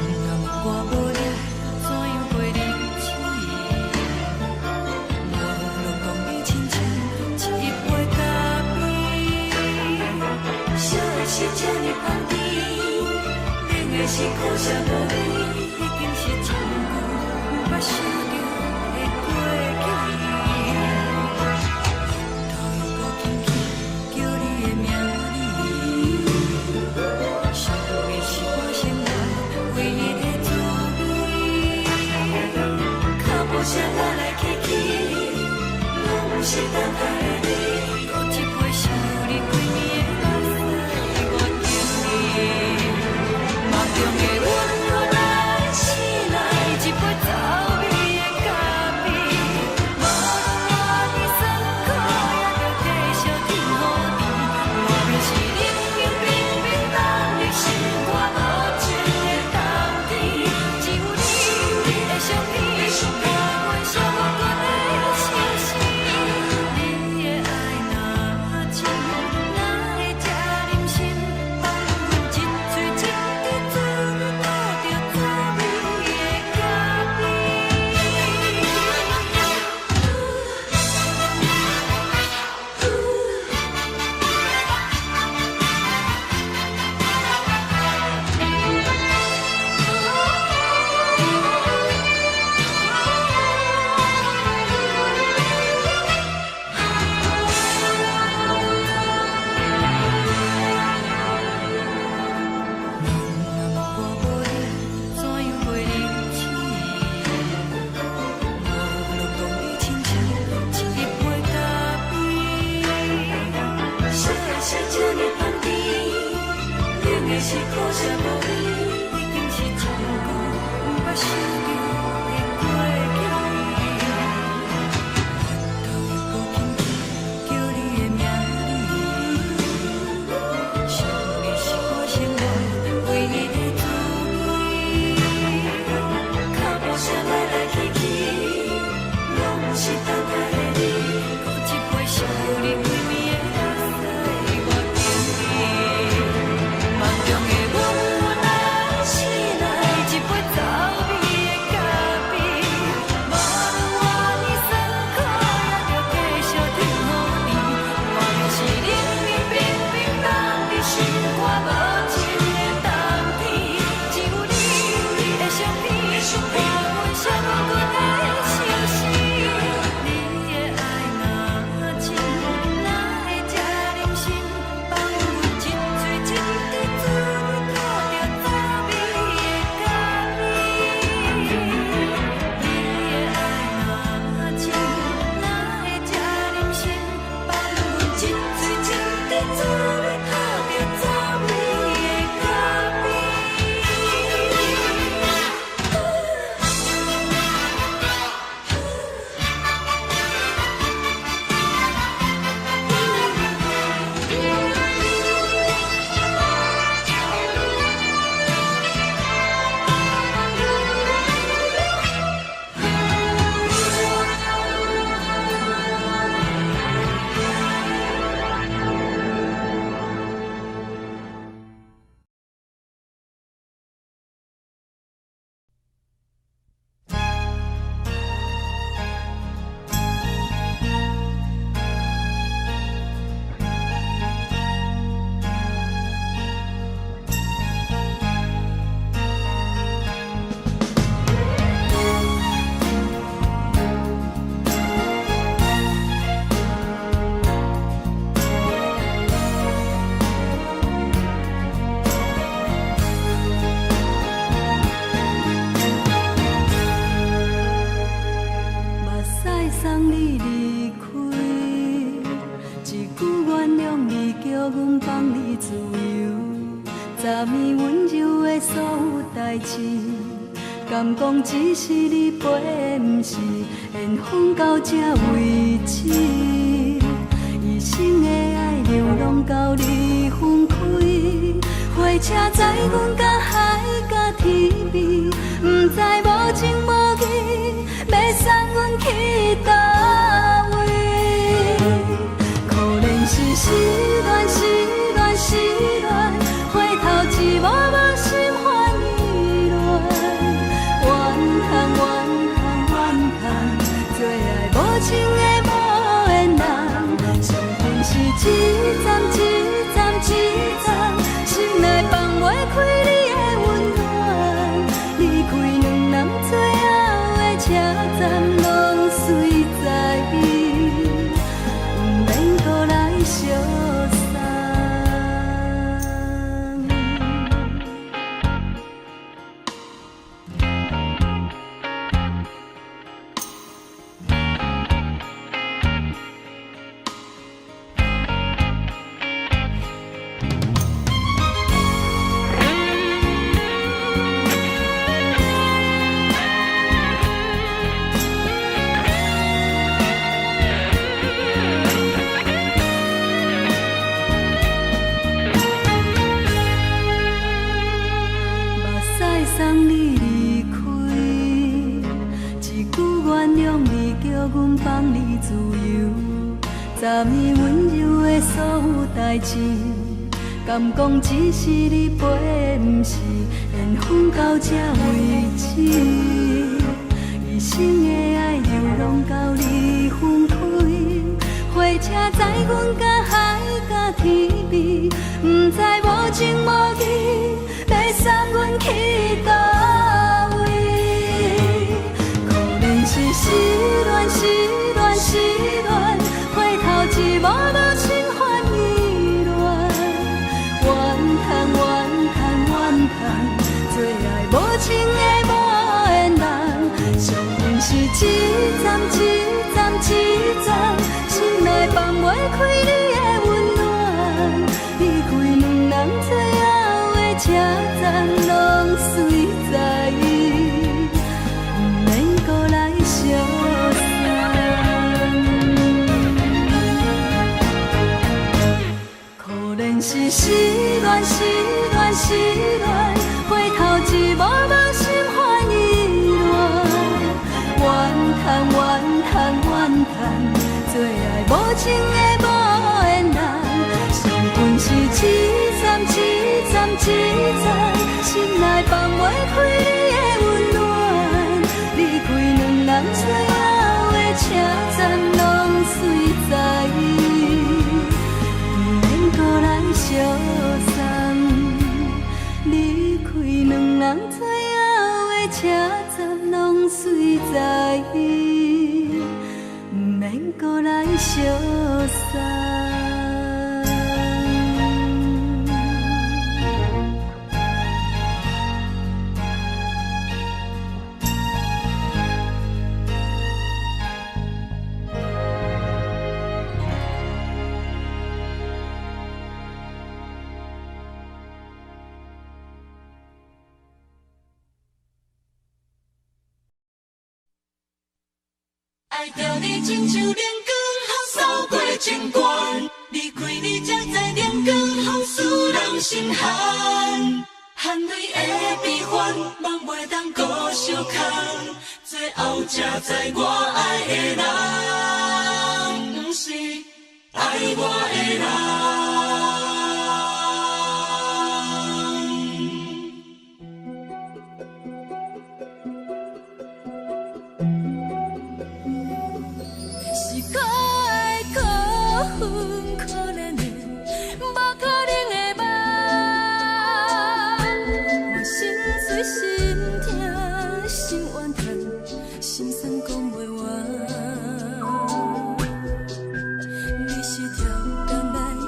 人若问我无你，怎样过日子？我拢讲你亲像一杯咖啡，烧的是这呢香甜，冷的是苦涩无味，已经是真久毋捌想著的过去。头又阁轻轻叫你的名字，想的是我生活唯一的滋味。脚步声来来去去，拢毋是等待的你。阁一杯想你规暝的目屎，我敬你。梦中的阮来醒来，一杯走味的咖啡。无论偌尼酸苦，也著继续天雨甜。外面是冷冰冰冰冻的心肝无情的冬天，只有你的相片，予阮寂寞的心事。你的爱若深，哪会这忍心放阮一喙一滴水吐著滋味的咖啡？人若问我无你，怎样过日子？我拢讲你亲像一杯咖啡。烧的是这呢香甜，冷的是苦涩无味，已经是真久毋捌想著的过去。头又阁轻轻叫你的名字，想的是我生活唯一的滋味。脚步声来来去去，拢毋是等待的你。阁一杯想你规暝的目屎，我敬你。梦中的阮来醒来，一杯走味的咖做欲打著走你的脚边。目屎送你離開，一句原諒你，叫阮放你自由。昨暝溫柔的所有代誌，敢講只是你陪的，毋是緣分到這為止。一生的愛流浪到你分開，火車載阮到海角天邊，毋知無情無義，欲送阮去佗位？可憐是失戀，失戀，失戀，回頭一幕幕心煩意亂。怨嘆怨嘆怨嘆，最愛無情的無緣人，上天是一站一站一站，心內放袂開你的溫暖。離開兩人最後的車站，攏隨在毋免閣來相送。目屎送你離開，一句原諒你，叫阮放你自由。昨暝溫柔的所有代誌，敢講只是你陪的，毋是緣分到這為止。一生的愛流浪到你分開，火車載阮到海角天邊，毋知無情無義，欲送阮去佗位？可憐是失戀，失戀，失戀，回頭一幕幕心煩意亂。怨嘆怨嘆怨嘆，最愛無情的無緣人，上恨是一站一站一站，心內放袂開你的溫暖。離開兩人最後的車站，攏隨在毋免閣來相送。可憐是失戀，失戀，失戀，回頭一幕幕心煩意亂。怨嘆怨嘆怨嘆，最愛無情的無緣人，上恨是一站一站一站，心內放袂開你的溫暖。離開兩人最後的車站，攏隨在毋免閣來相送。離開兩人最後的車站，攏隨在毋免閣來相送。愛著你親像靈光，予掃過情關。離開你才知靈光予使人心寒。汗淚的悲歡，夢袂當閣相牽。最後才知我愛的人，毋是愛我的人。是可愛可恨可憐的，無可能的夢。我心碎心疼心怨嘆，心酸講袂完。你是超工來彼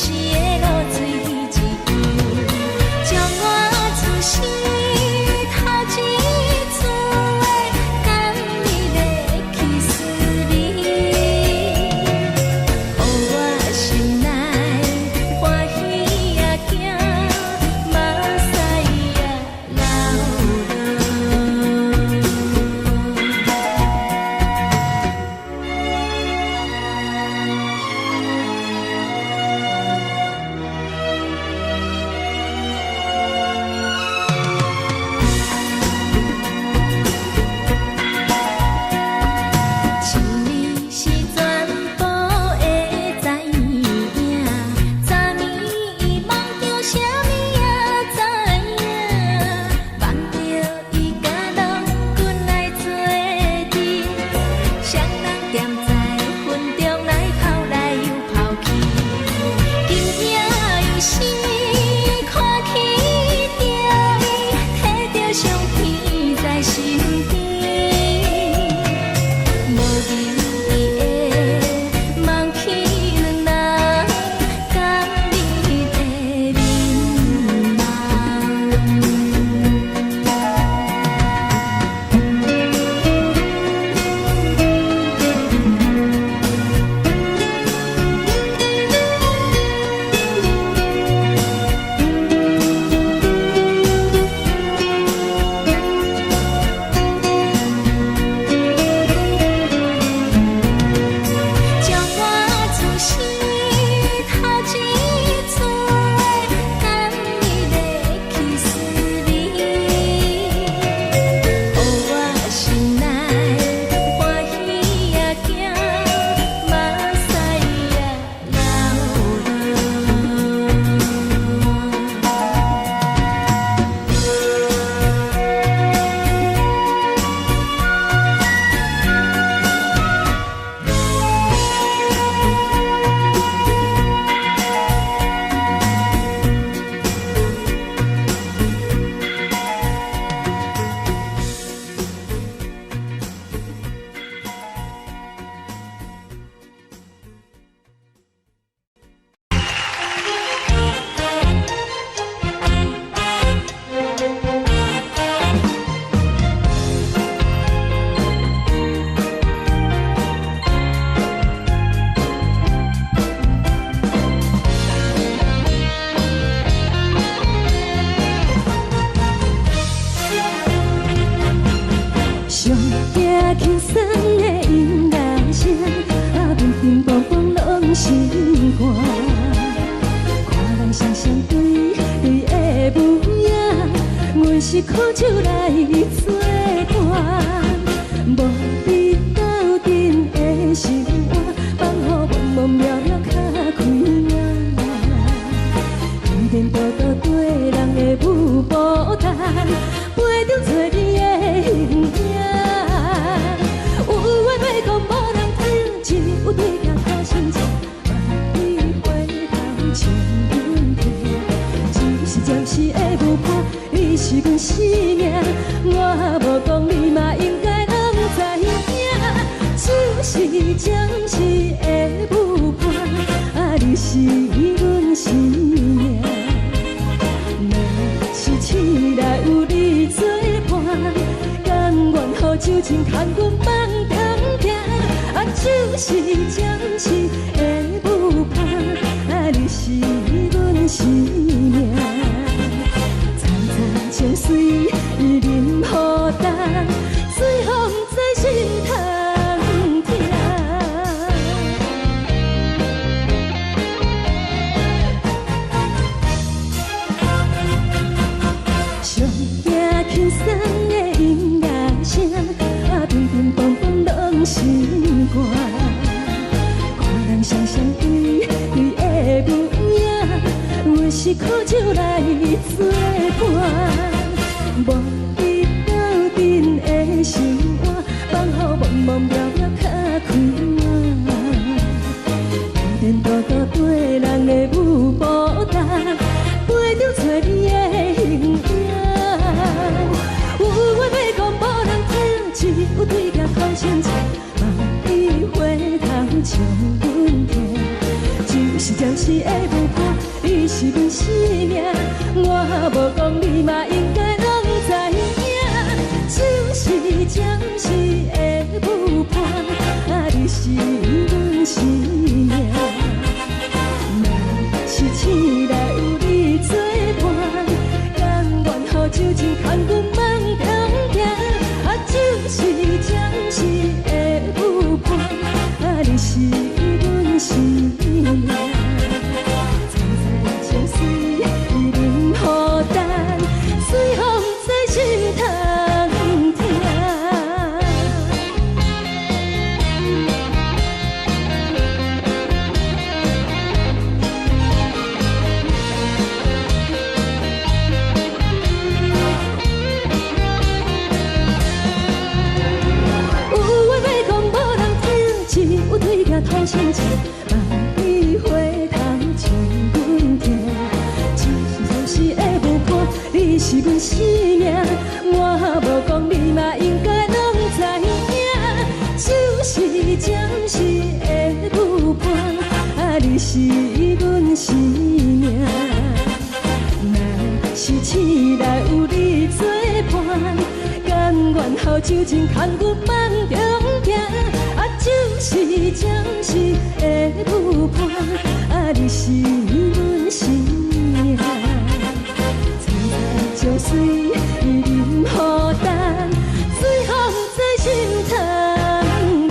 时的露水一样，将我此生头一次的甘蜜的 kiss 你，予我心内欢喜也惊，目屎也流落。一暝是全部会知影，昨暝伊梦著啥物也知影，梦著伊佮郎君来做阵，双人踮在云中来跑来又跑去，今夜又是看起著伊，提著相片在身边。无意义的梦起两人甘蜜的面梦。将我此生头一次的甘蜜的 kiss 你，予我心内欢喜也惊，目屎也流落。上惊轻松的音乐声，啊，乒乒乓乓拢心肝。看人双双对对的舞影，阮是苦酒来做伴，无你斗阵的生活，放予闷闷渺渺较开眼。天颠倒倒对人的舞步动，飞中找你的形影。有话欲讲无人听，只有对镜看心情，望你回头笑阮听。只是暂时的舞伴，你是阮生命，我无讲你嘛应该拢知影。只是暂时的舞伴，啊，你是阮生命。若是醒来有你作伴，甘愿予酒精牵阮放通行。啊，只是暂时的舞伴，啊，你是阮生命。层层情随淋雨重，水予不知心通疼。上惊轻松的音乐声，啊，乒乒乓乓拢心肝。看人双双对对的舞影，阮是苦酒来做伴，无你斗阵的生活，放予闷闷渺渺较开眼。天颠倒倒对人的舞步动，飞中找你的形影。有话欲讲无人听，只有对镜看清楚，望你回头笑阮听。只是暂时的舞伴，生命，我無講你嘛應該攏知影。酒是暫時的舞伴，啊，你是阮生命。若是醒來有你作伴，甘願予酒精牽阮夢中行。啊，酒是暫時的舞伴，啊，你是阮生命。菖菖情隨任雨等，隨風在心頭疼。有話欲講無人聽，只有對鏡吐心情，望你回頭像阮疼。酒是暫時的舞伴，你是阮生命，我無講你嘛應該攏知影。酒是暫時的舞伴，啊，你是阮生命。若是醒來有你作伴，甘願予酒精牽阮夢中行。啊，酒是暫時的舞伴，啊，你是阮生命。菖菖情隨任雨等，隨風在心頭疼。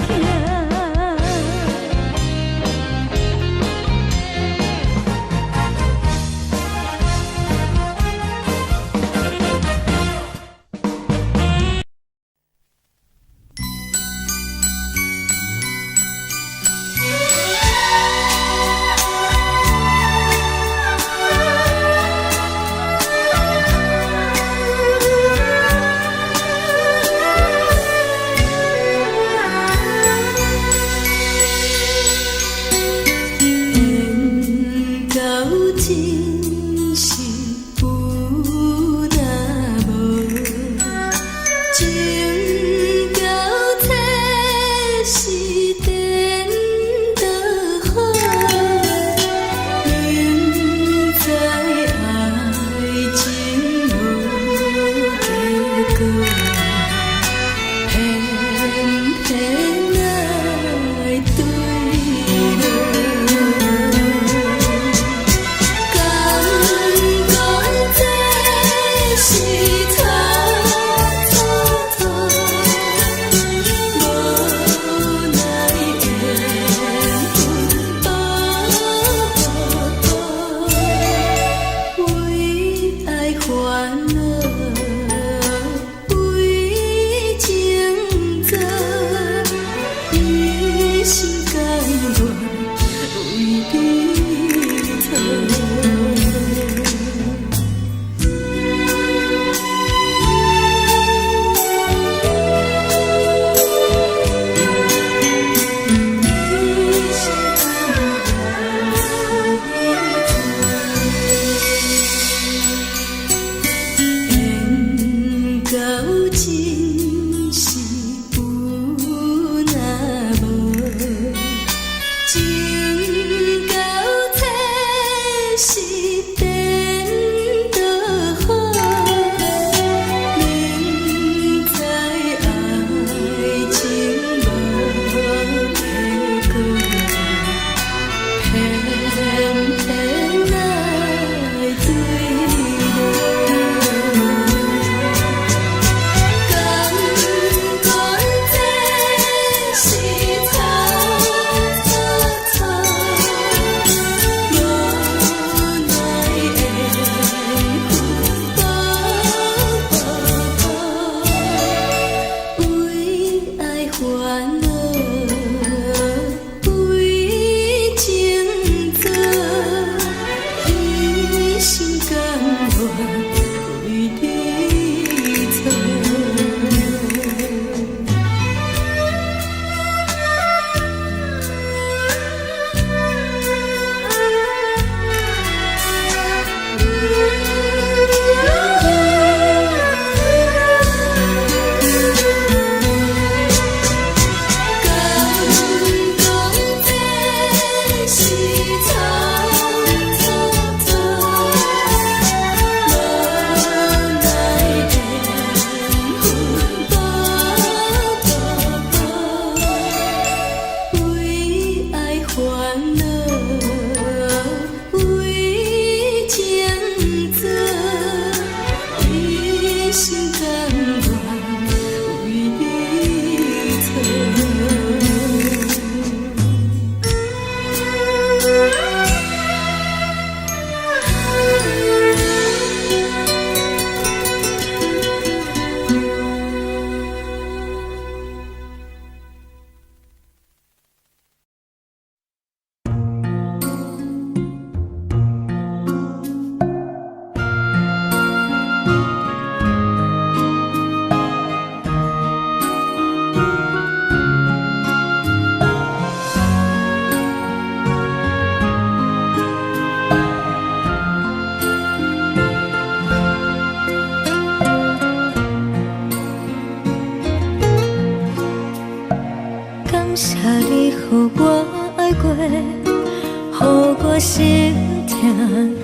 心疼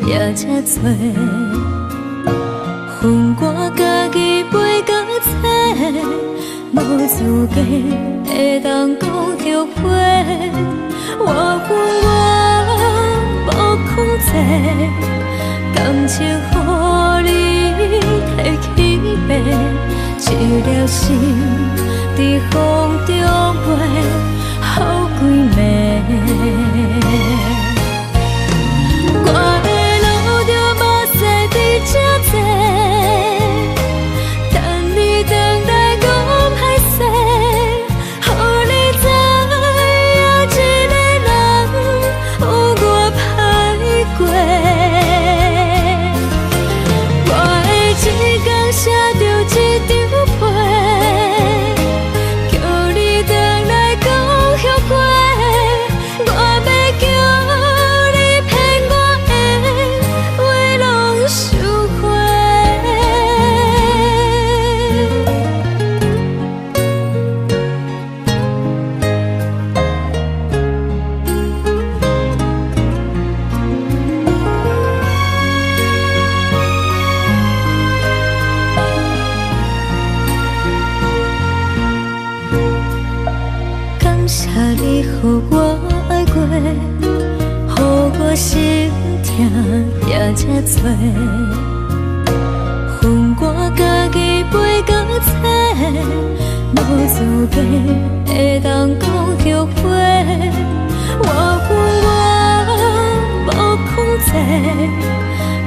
也這濟。分我家己飛到找，無資格會當講後悔。我有我無控制，感情予你提去爬，一粒心佇風中飛，予幾暝。我會流著目屎佇這坐，等你轉來講歹勢，予你知影一个人有偌歹過。我會一工寫著一張批，叫你轉來講後悔。我欲叫你騙我的話攏收回。感謝你予我愛過，予我心疼也這濟。分我家己飛到找，無資格會當講後悔。我有我無控制，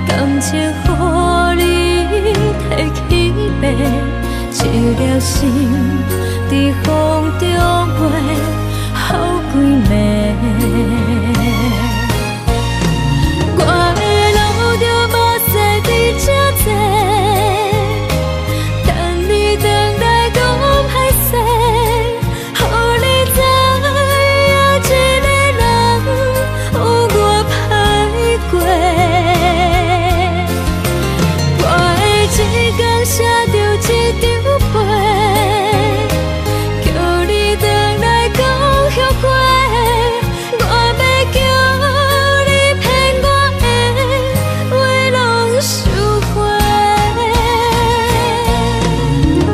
感情予你提去爬，一粒心佇風中飛，予幾暝。我會流著目屎佇這坐，等你轉來講歹勢，予你知影一個人有偌歹過。我會一工寫著一張批，叫你轉來講後悔。我欲叫你騙我的話攏收回。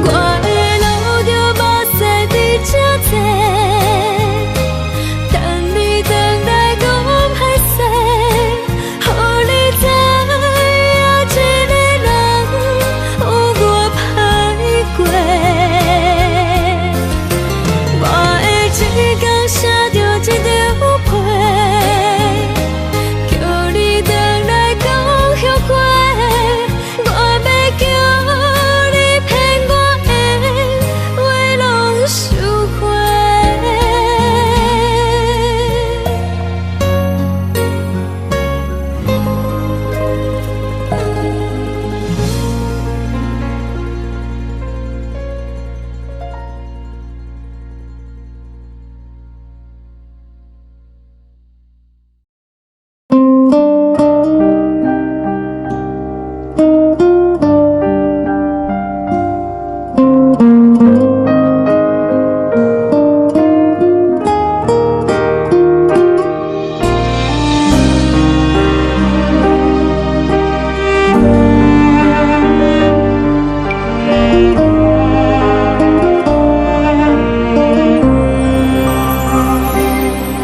我會流著目屎佇這坐，等你轉來講歹勢，予你知影一個人有偌歹過。我會一工寫著一張批，叫你轉來講後悔。我欲叫你騙我的話攏收回。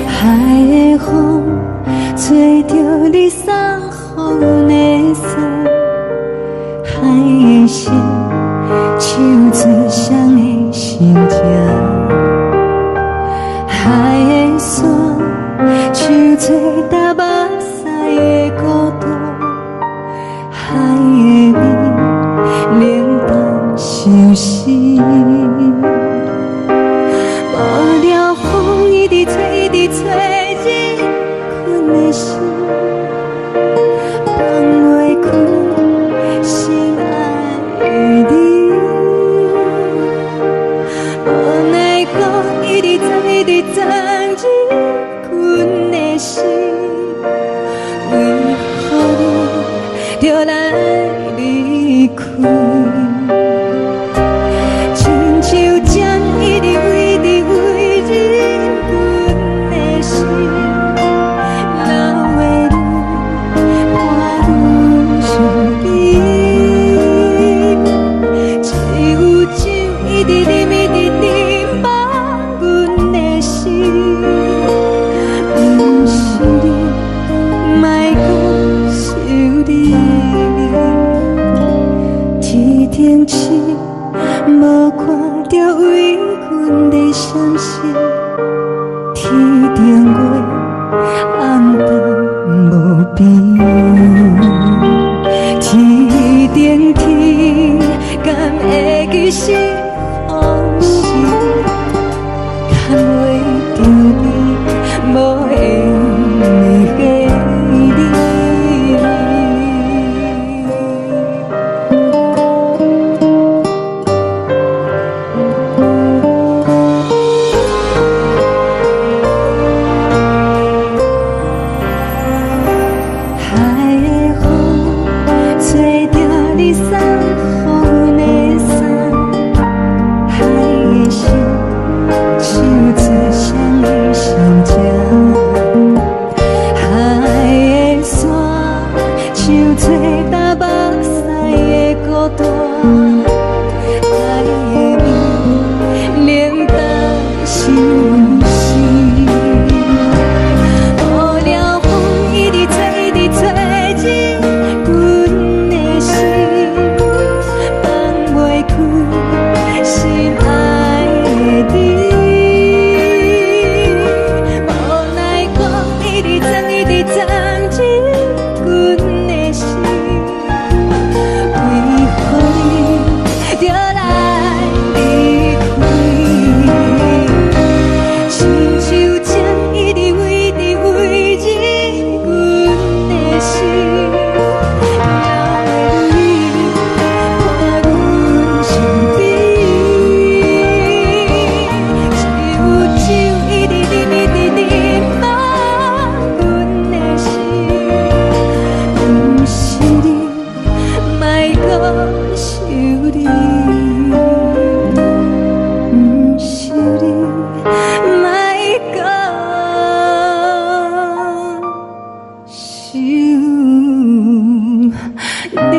海的風吹著你送予阮的衫，海的心唱出誰的心情，海的山唱出踏目屎的孤獨，海的味冷淡相思。無聊風一直吹，一直吹，入困的心，放袂開心愛的你。無奈何一直鑽，一直鑽入困的心，為何你著來離開？親像針一直一直為入阮的心，流的淚。像做担目屎的孤單，愛的味冷淡相思。予了風一直吹，一直吹入阮的心，放袂開心愛的你。無奈何一直鑽，一直鑽入阮的心，為何你著來離開？親像針一直圍直圍入阮的心，鸟的淚伴阮身邊，只有酒一直啉，一直啉滿阮的心，毋是你，莫閣想你，毋是你，莫閣想你。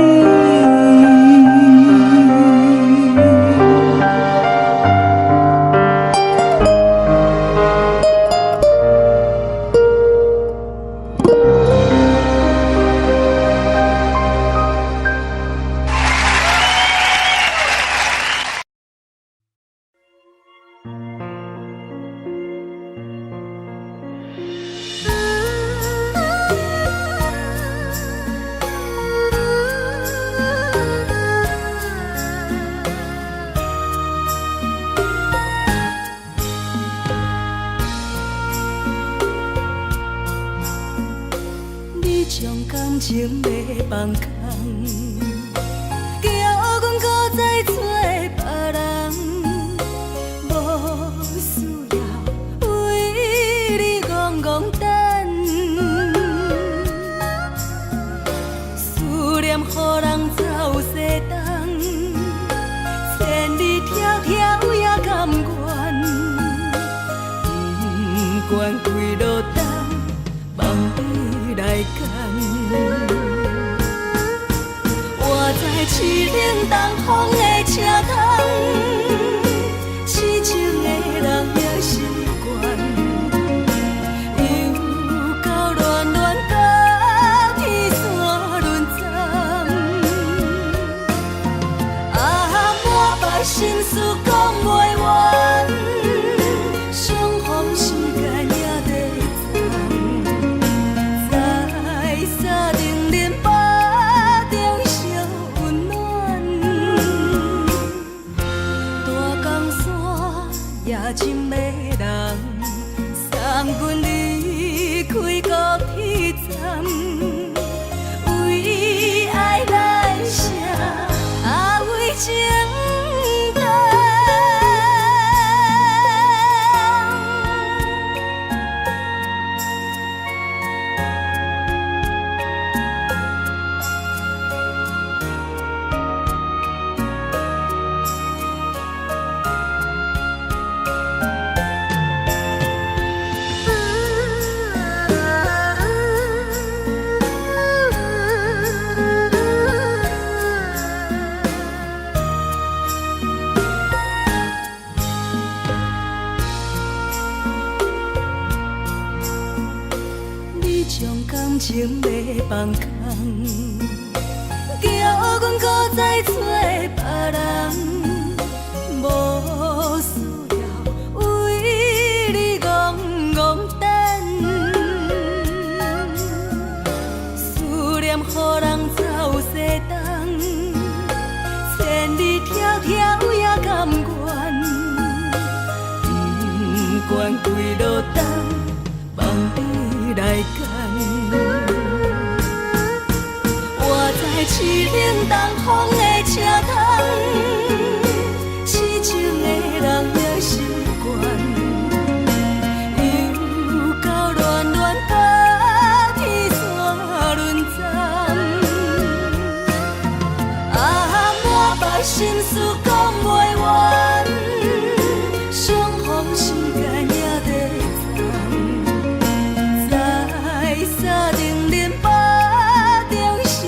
你將感情欲放空，叫阮閣再找別人，無需要為你戇戇等，思念予人走西東，千里迢迢也甘願，不管幾落冬，望你來牽。我知凄冷東風的車窗，痴情的人也習慣，又到暖暖甲天山轮转，啊，满腹心事講袂完，相逢時間也短暫，在三重恁腹中相溫暖，大江山也真迷人，送阮離開高鐵站，為愛來寫，啊為情等。你將感情欲放空，叫阮閣再找別人，無需要為你戇戇等，思念予人走西東，千里迢迢也甘願，不管幾落冬，望你來牽。我知凄冷東風的車窗，痴情的人也習慣，又到暖暖甲天山轮转，啊，滿腹心事講袂完，相逢時間也短暫，在三重恁腹中相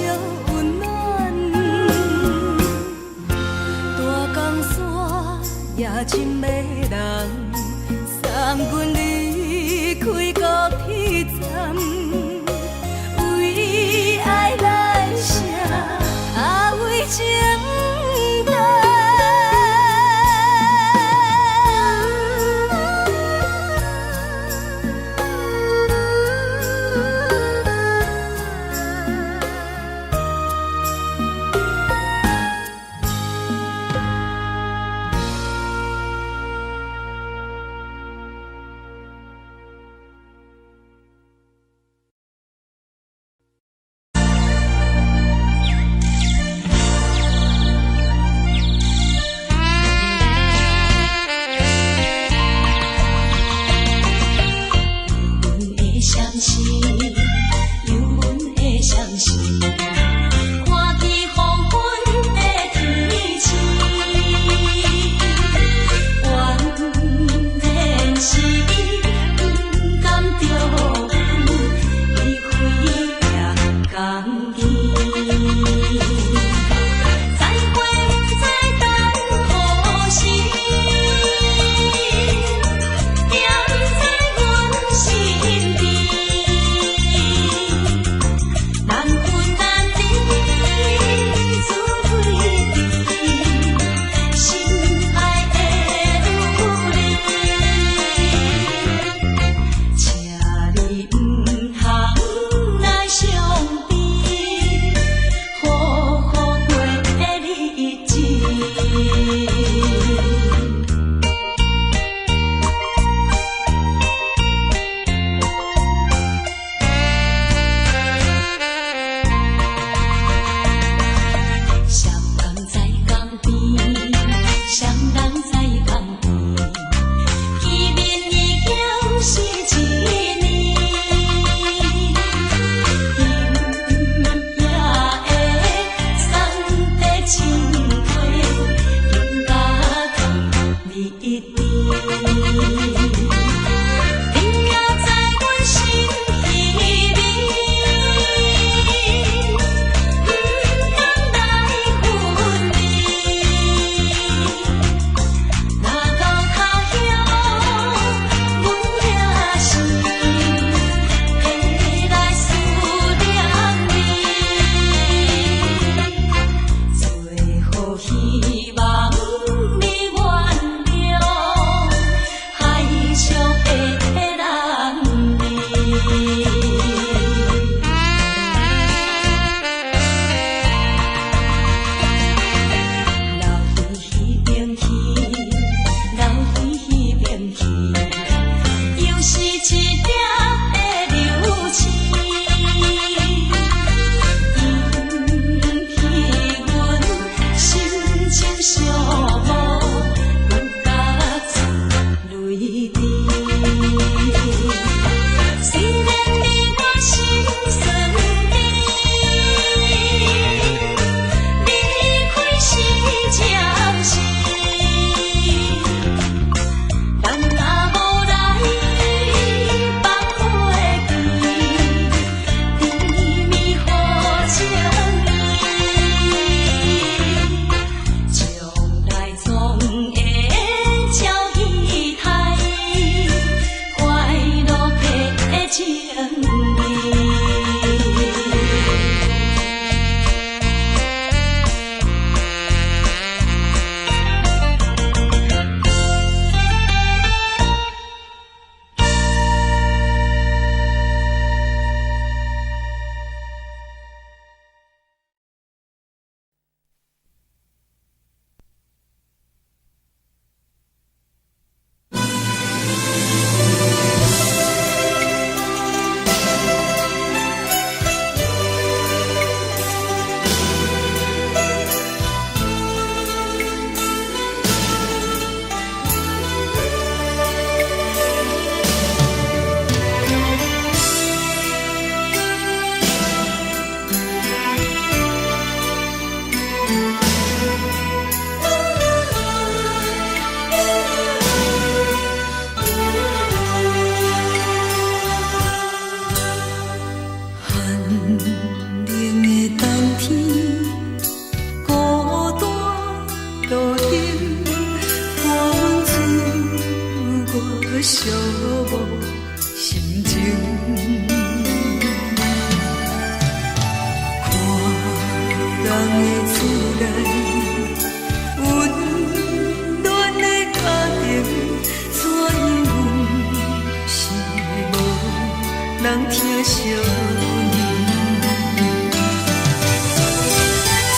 人疼惜你。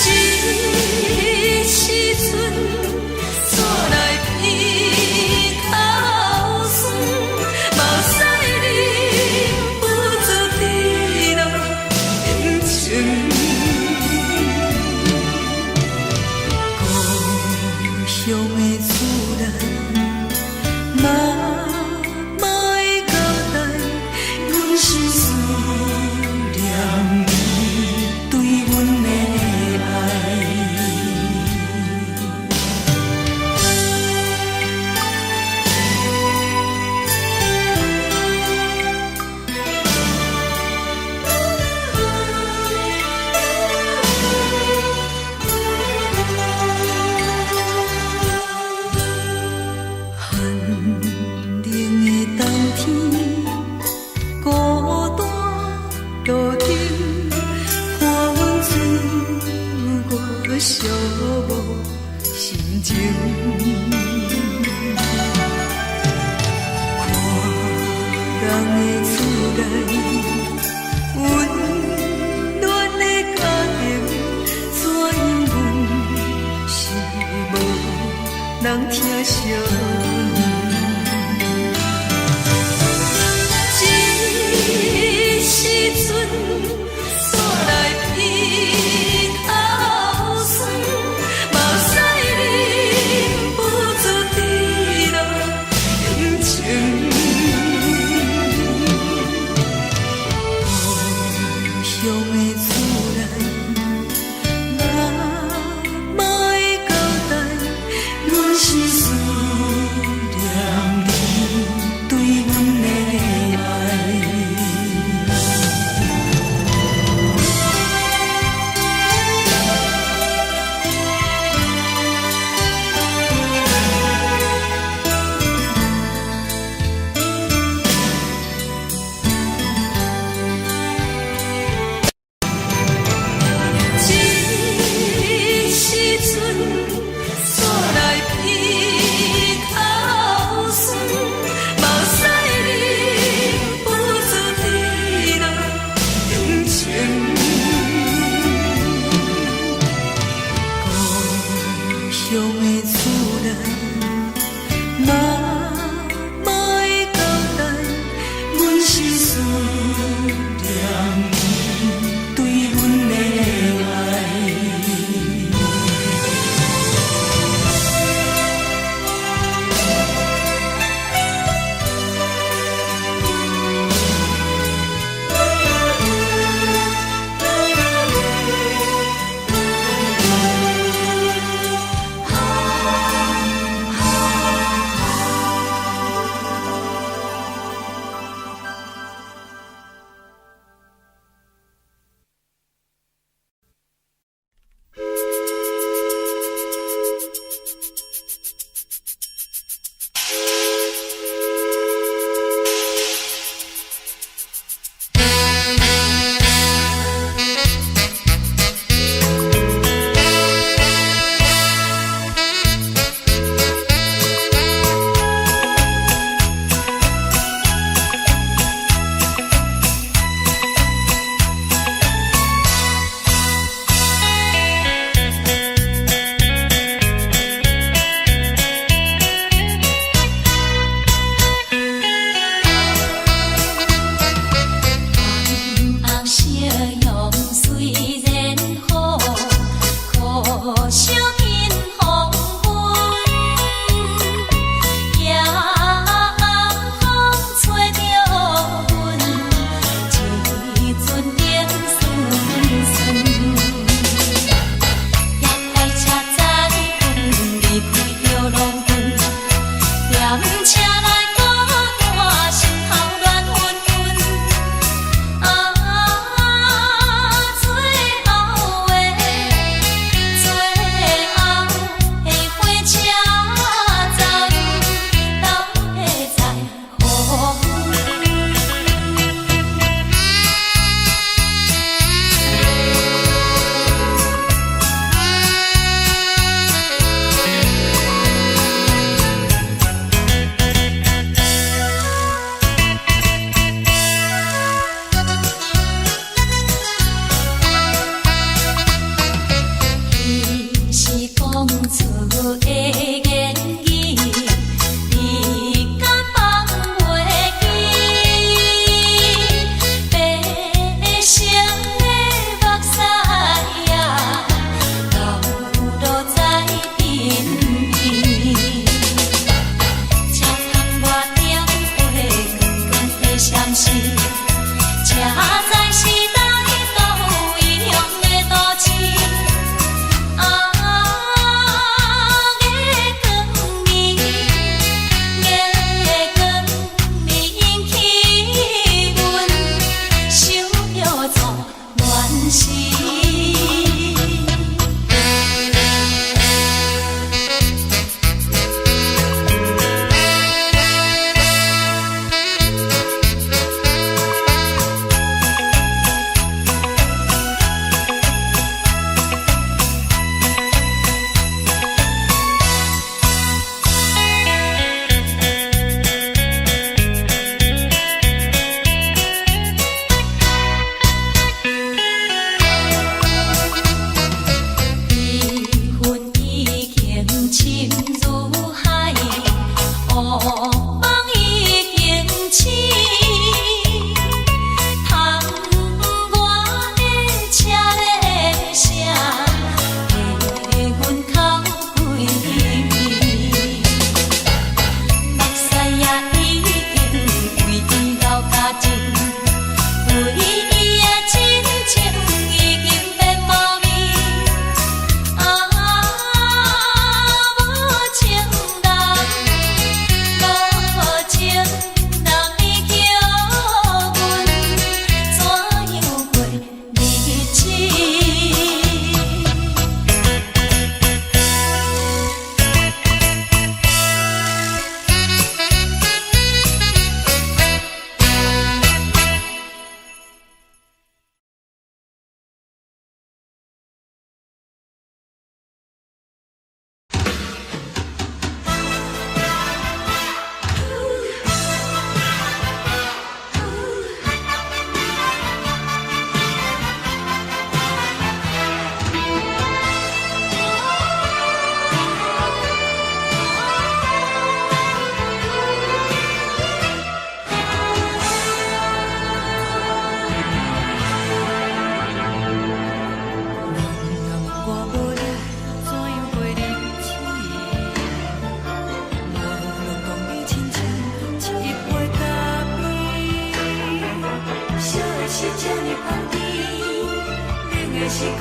这时阵煞来鼻头酸，目屎忍不住滴落眼睛。故乡的厝内，妈妈的交代，阮是思念你對阮的愛。寒冷的冬天，孤單路燈，看阮自我寂寞心情。看人的厝內，溫暖的家庭，怎樣阮是無人疼惜你。這時陣煞來鼻頭酸，目屎忍不住滴落眼睛。故鄉的厝內，媽媽的交代，阮是思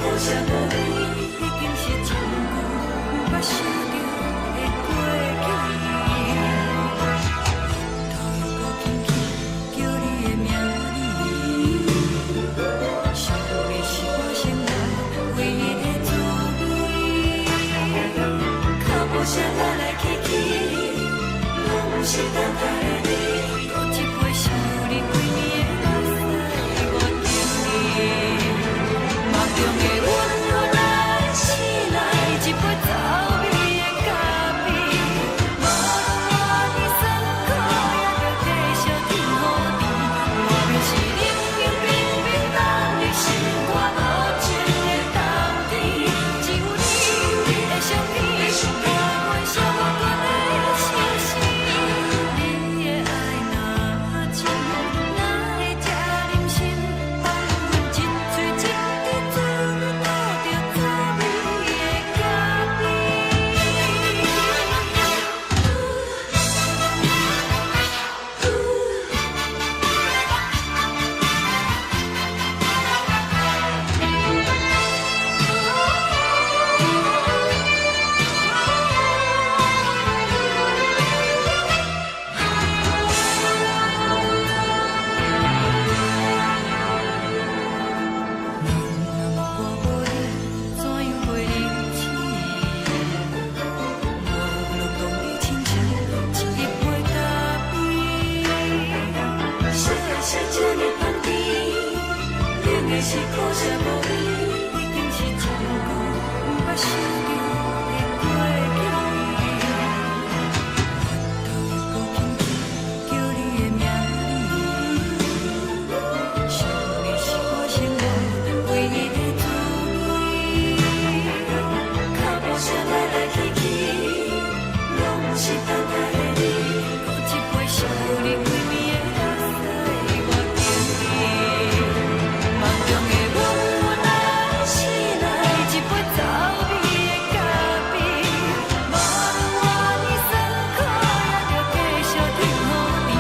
可惜無你，已經是真久毋捌想著的過去。頭又閣輕輕叫你的名字，想你是我生活唯一的滋味。腳步聲來來去去，攏毋是等待的你。閣一杯想你規暝的目屎，我敬你。夢中的阮予咱醒來，一杯走味的咖啡。無論偌尼酸苦，也著繼續天予甜。外面是冷冷冰冰凍你心肝無情的冬天，只有你的相片，伴阮寂寞的相思。你的愛若真，哪會這忍心放阮一喙一滴嘴吐著走味的咖啡？若我無你，怎樣過日子？無論當你親像一杯咖啡，啥的啥這呢香甜，冷的是可惜無你，已經是真久毋捌想著的過去。頭又閣輕輕叫你的名字，想你是我生活唯一的滋味。腳步聲來來去去，攏毋是等待的你。閣一杯想你規暝的目屎，我敬你。夢中的阮予咱醒來，一杯走味的咖啡。無論偌尼酸苦，也著繼續天予甜。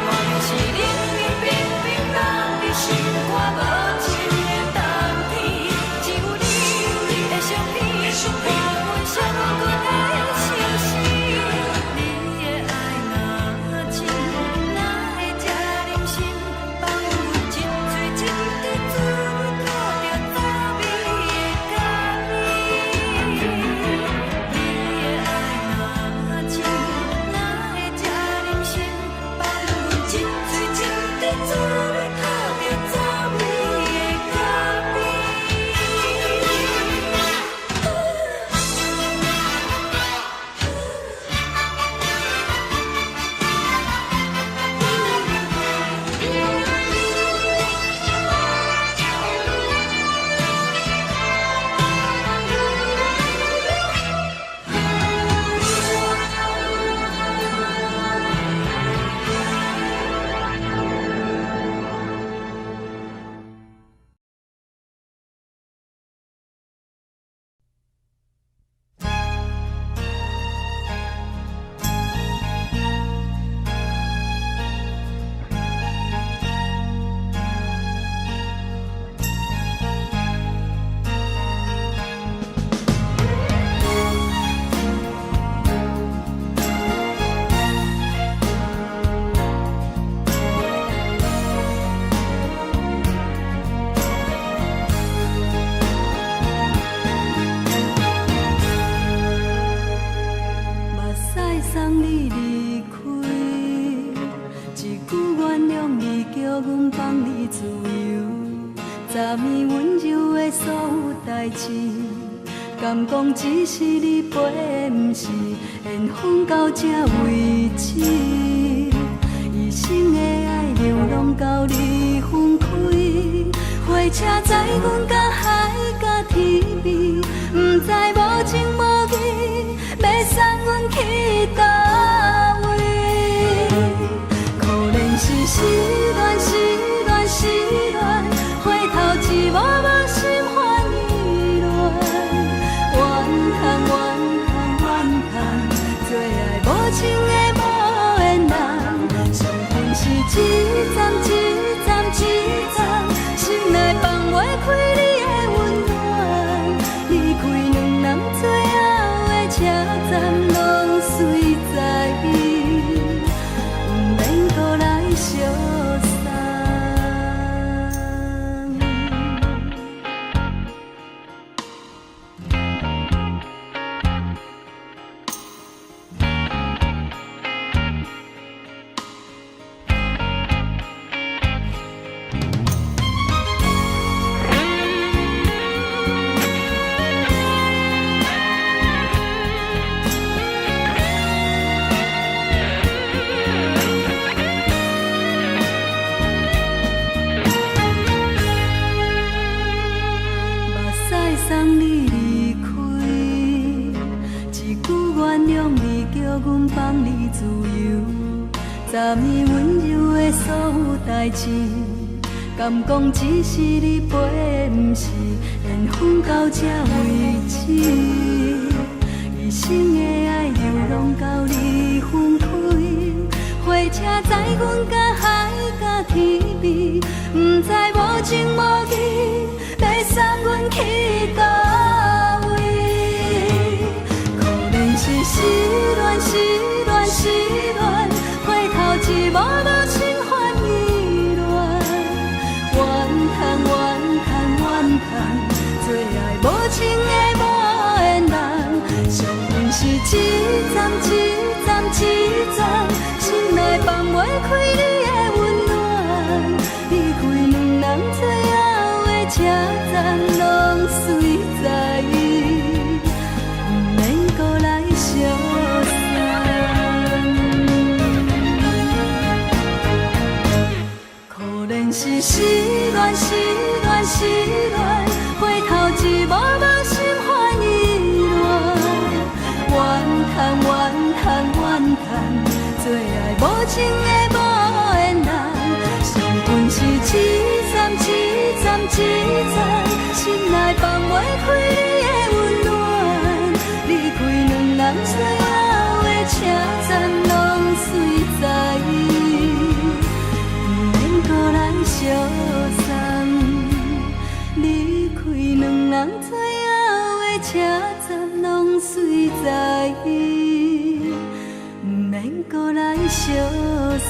外面是冷冷冰冰凍你心肝無情的冬天，只有你的相片，伴阮寂寞的相思。你的愛若真，哪會這忍心放阮一喙一滴嘴吐著走味的咖啡？你的愛若真，哪會這忍心放阮一喙一滴嘴吐著走味的咖啡？目屎送你離開，一句原諒你，叫阮放你自由。昨暝溫柔的所有代誌，敢講只是你陪的，毋是緣分到這為止。一生的愛流浪到你分開，火車載阮到海角天邊，毋知無情無義，欲送阮去佗位。可憐是失戀，失戀，失戀，回頭一幕幕心煩意亂。怨嘆怨嘆怨嘆，做愛無情的無緣人，傷痕是一站一站一站，心內放袂開你的溫暖。送你離開，一句原諒你，叫阮放你自由。昨暝溫柔的所有代誌，敢講只是你陪的，毋是緣分到這為止。一生的愛流浪到你分開，火車載阮甲海甲天邊，毋知無情無義，欲送阮去佗位？可憐是失戀，失戀，失戀，回頭一幕幕心煩意亂，怨嘆怨嘆怨嘆，做愛無情的無緣人，相信是一站一站一站，心內放袂開你的溫暖，離開兩人最後的車站，攏隨在，毋免閣來相送。可憐是失戀，失戀，失戀，回頭一幕幕心煩意亂，怨嘆怨嘆怨嘆，做愛無情的無緣人，相信是一站一站一站，心內放袂開你的溫暖，離開兩人最後的車站，攏隨在，毋免閣來相送。離開兩人最後的車站，攏隨在，毋免閣來相送。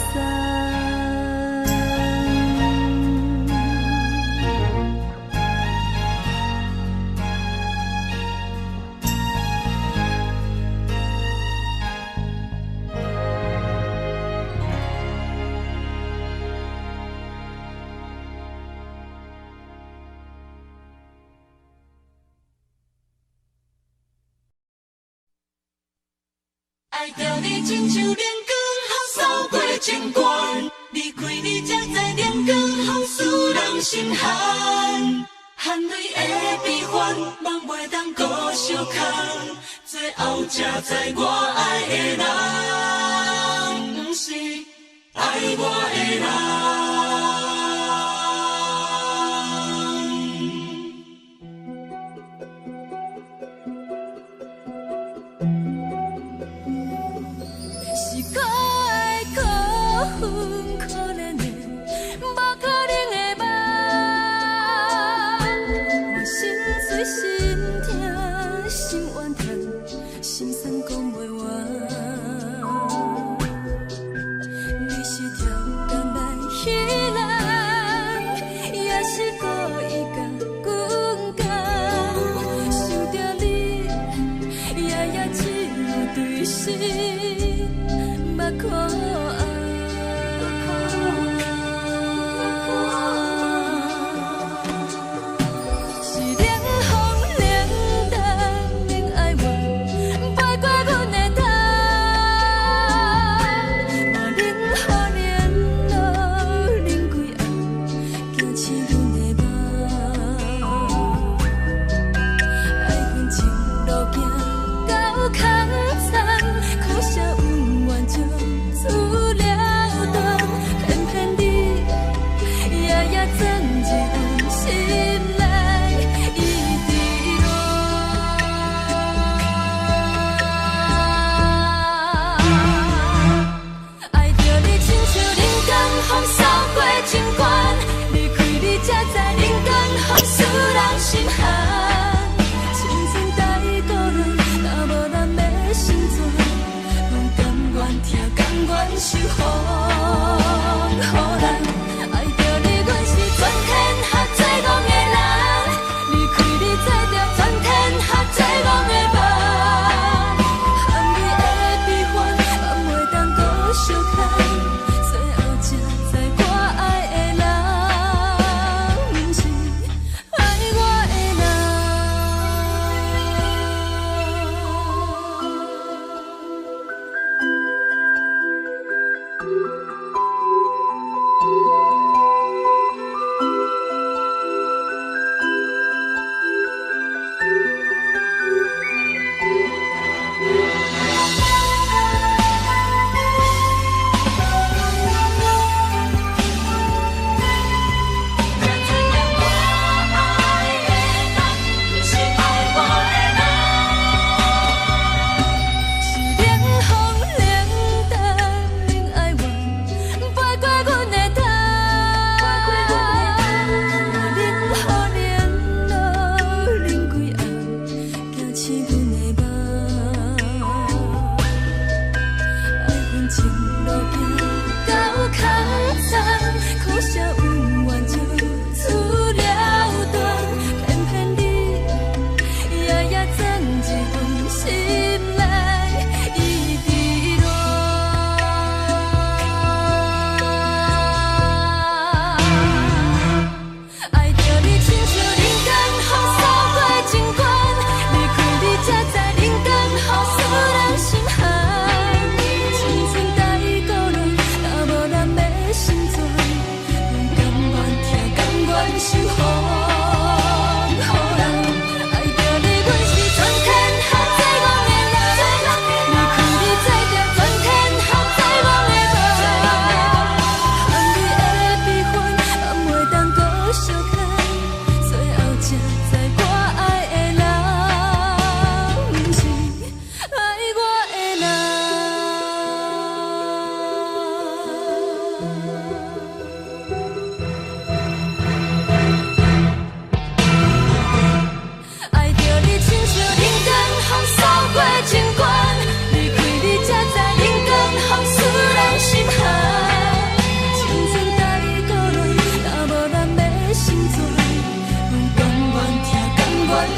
愛著你親像冷光予掃過情關，離開你才知冷光予使人心寒，含淚的悲歡，夢袂當閣相牽，最後才知我愛的人，毋是愛我的人。是可愛可恨可憐的，無可能的夢。我心碎心痛心怨嘆，心酸講袂完。你是跳工來彼人，也是故意共阮講。想著你，夜夜只有對心目苦紅。是冷風冷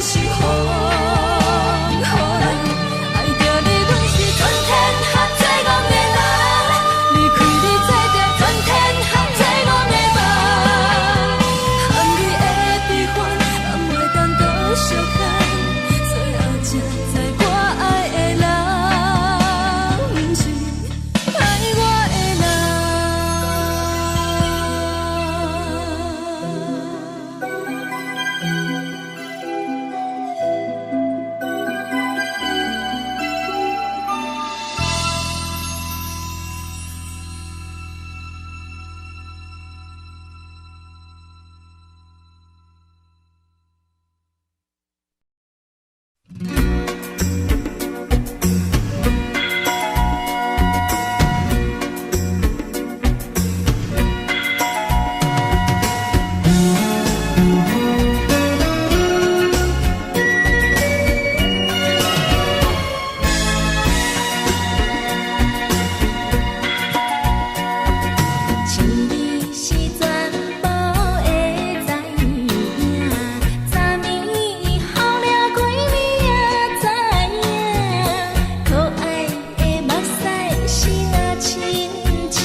是予人。愛著你，阮是全天下最戇的人。離開你，做著全天下最戇的夢。含你的悲歡，人袂當閣相看。最後才知我愛的人，毋是愛我的人。情你是全部的知影，昨暝雨了规暝也知影，可愛的目屎是若親像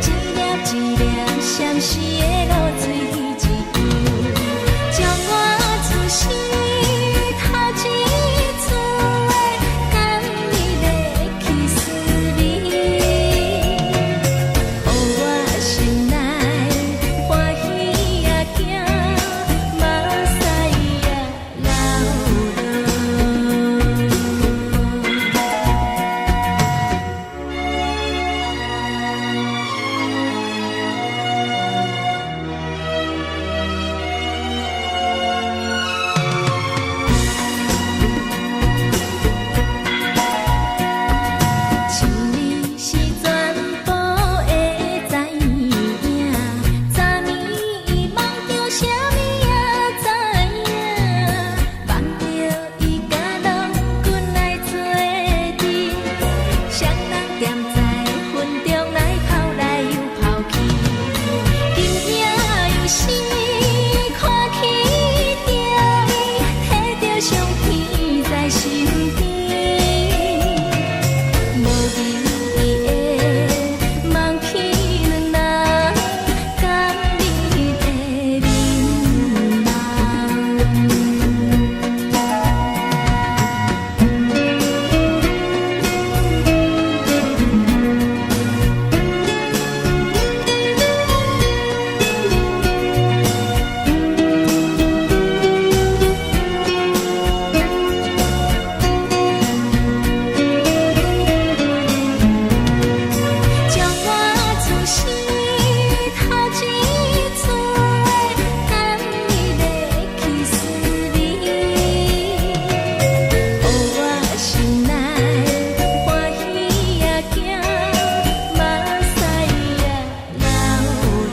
一粒一粒閃烁的露水一樣，將我此生頭一次的甘蜜的去思味。予我心內歡喜也驚，目屎也流落。情你是全部的知影，昨暝夢著啥物也知影，夢著伊佮郎君來做陣，雙人踮在雲中來跑來又跑去，今夜又是看起著伊，提著相片在身邊。無意義的忘去兩人甘蜜的面貌。將我此生頭一次的甘蜜的去思味，予我心內歡喜也驚，目屎也流落。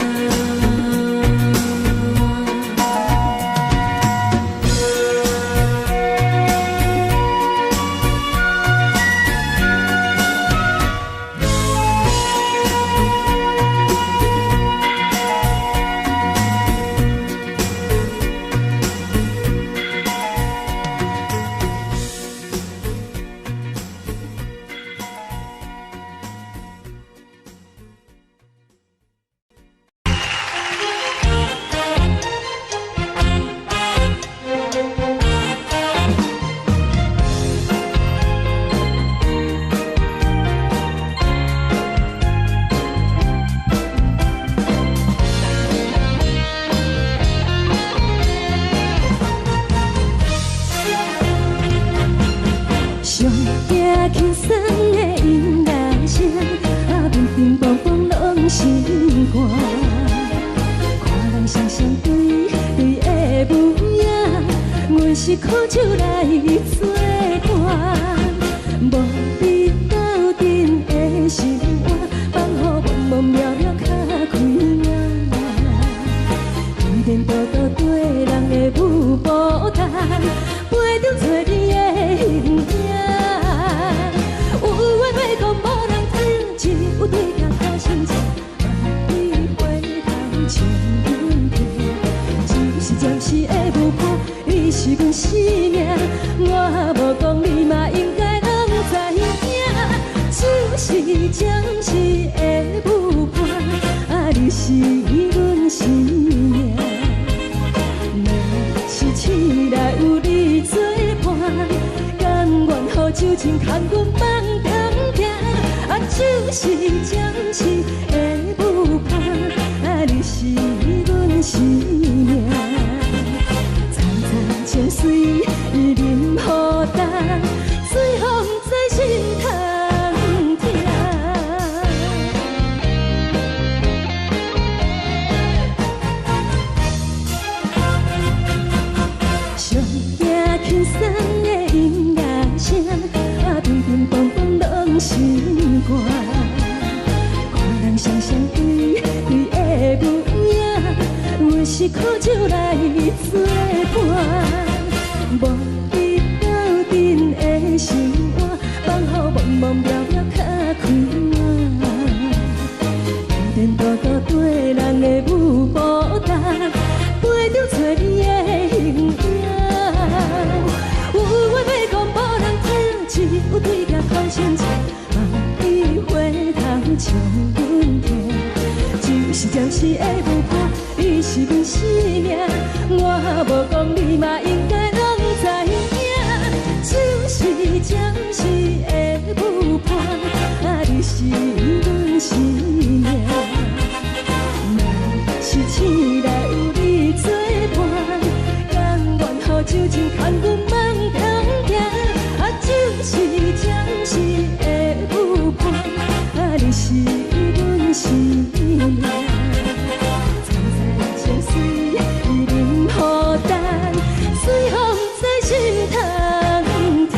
上驚輕鬆的音樂聲，啊，乒乒乓乓攏心肝。看人雙雙對對的模樣，阮是苦酒來做伴，無比鬥陣的心肝，放予茫茫渺渺較開眼。依然獨獨對人的舞步單，陪著找你的形影。有緣話講無人知，只有對鏡好心情。萬里回頭情阮拼，只是暫時的舞伴，伊是阮阮生命，我無講你嘛應該攏知影。酒是暫時的舞伴，啊，你是阮生命。若是醒來有你做伴，甘願予酒精牽阮夢中行。啊，酒是暫時的舞伴，啊，你是阮生命。層層情隨淋雨重，水予毋知心通疼。上驚輕鬆的音樂聲，啊，乒乒乓乓攏心肝。看人雙雙對對的舞影，阮是苦酒來作伴。無你鬥陣的生活，放予茫茫渺渺較開朗。颠颠倒倒綴人的舞步重，飞著找你的形影。有話欲講無人聽，只有對鏡講親切，望你回頭笑阮聽。酒是暫時的舞伴，你是阮生命，我無講你嘛應該攏知影。酒是暫時的舞伴，啊，你是阮生命。若是醒來有你作伴，甘願予酒精牽阮夢中行。啊，酒是暫時的舞伴，啊，你是阮生命。層層情隨淋雨重，水予毋知心通疼。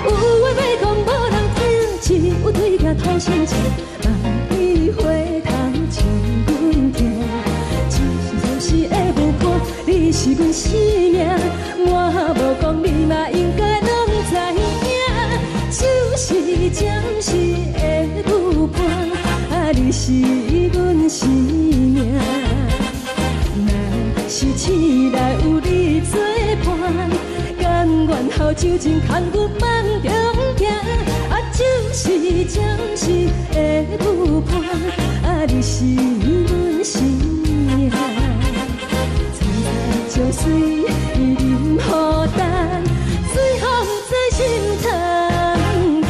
有話欲講無人聽，只有對鏡吐心情，望你回頭笑阮聽。酒是暫時的舞伴，你是阮生命，我無講你嘛應該攏知影。酒是暫時的舞伴，啊，你是阮生命。若是醒來有你作伴，甘願予酒精牽阮夢中行。啊，酒是暫時的舞伴，啊，你是阮生命。層層情隨淋雨重，水予毋知心通疼。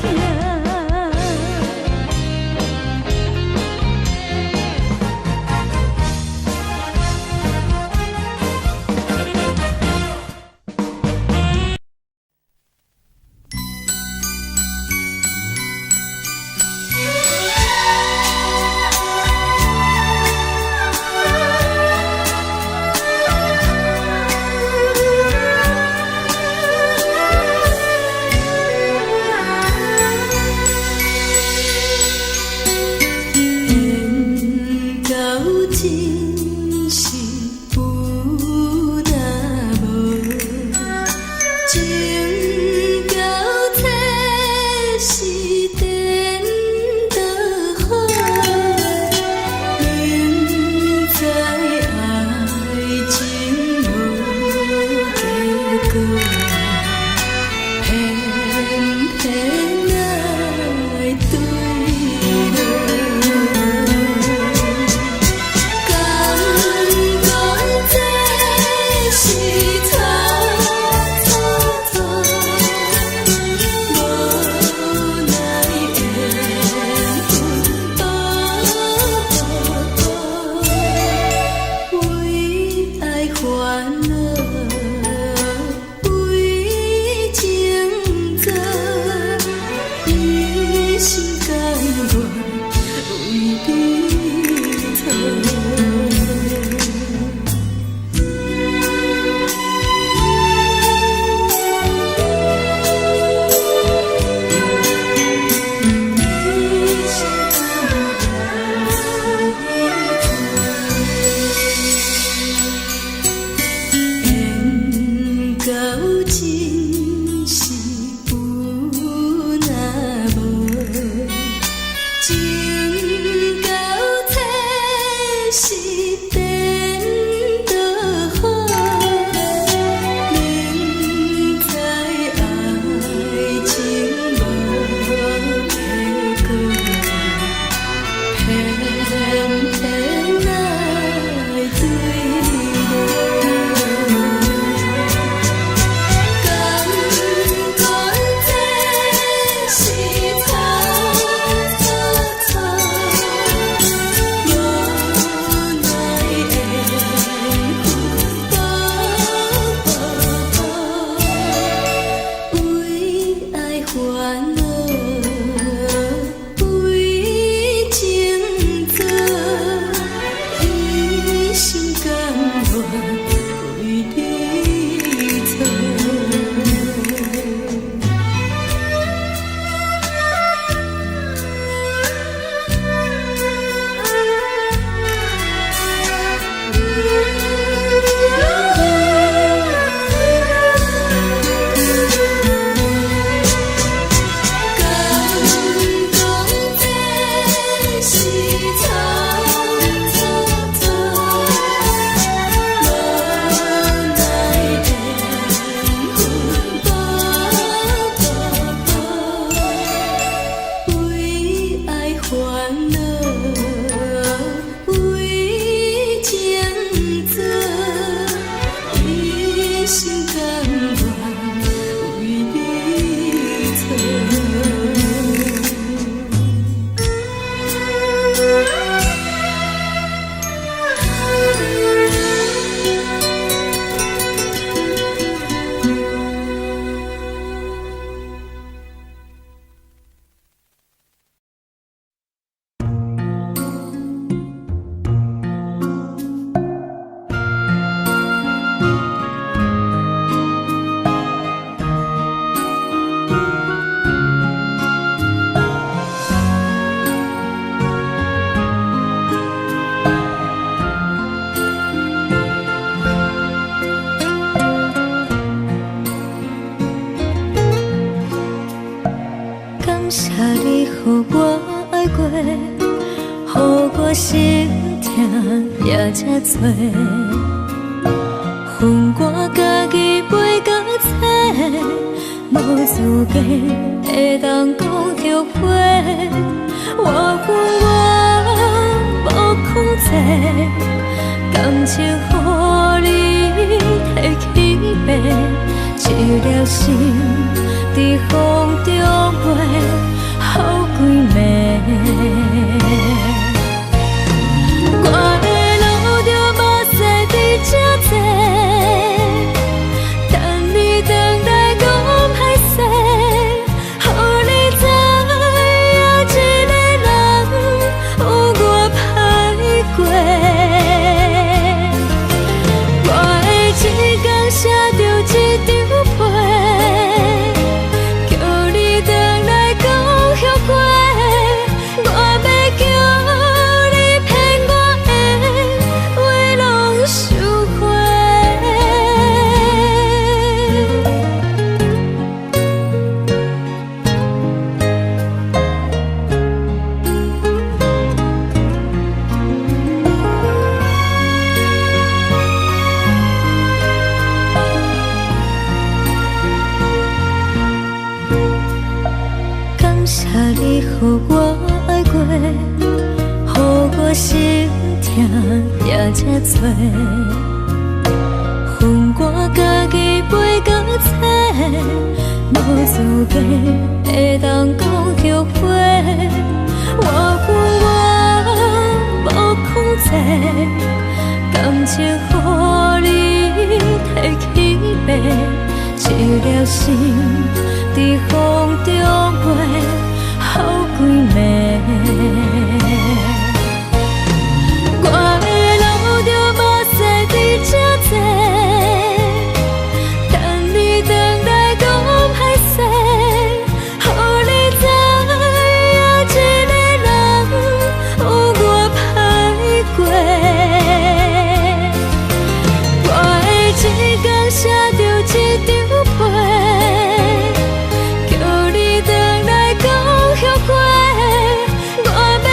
心甘願為你做。感謝你予我愛過，予我心疼也這多。分我家己飛到找，無資格會當講後悔。我有我無控制，感情予你提去爬，一粒心佇風中飛，予規暝。我會流著目屎佇這坐，等你轉來講歹勢，予你知影一个人有偌歹過。我會一工寫著一張批，叫你轉來講後悔。我欲叫你騙我的話攏收回。感謝你予我愛過，予我心疼也這多。分我家己飛到找，無資格會當講後悔。我有我無控制，感情予你提去爬，一粒心佇風中飛，予規暝。我會流著目屎佇這坐，等你轉來講歹勢，予你知影一個人有偌歹過。我會一工寫著一張批，叫你轉來講後悔。我欲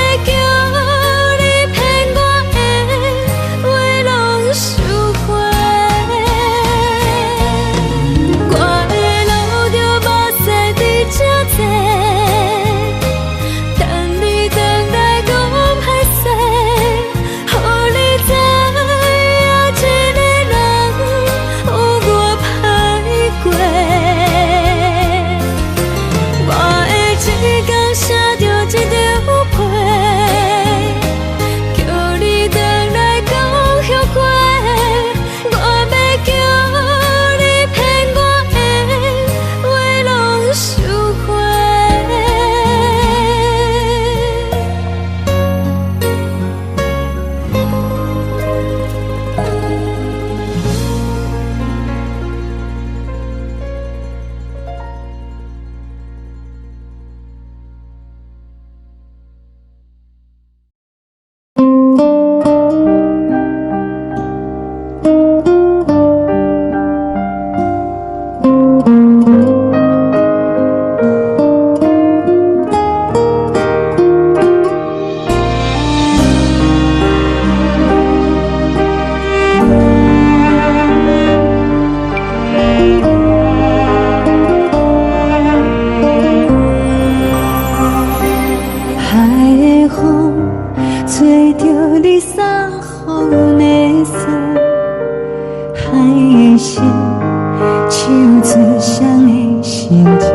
情。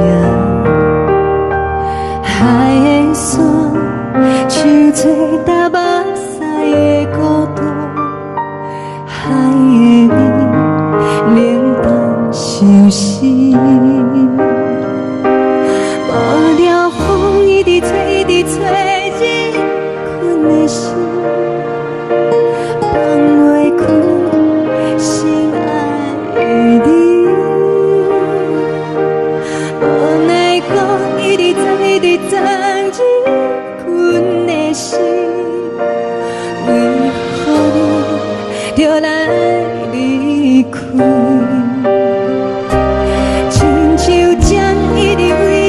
海的山，像做焦目屎的孤單，海的味，冷淡相思。無聊風一直吹，一直吹，入阮的心，放袂開心愛的你。無奈何一直鑽，一直鑽入阮的心，為何你著來離開？親像針一直一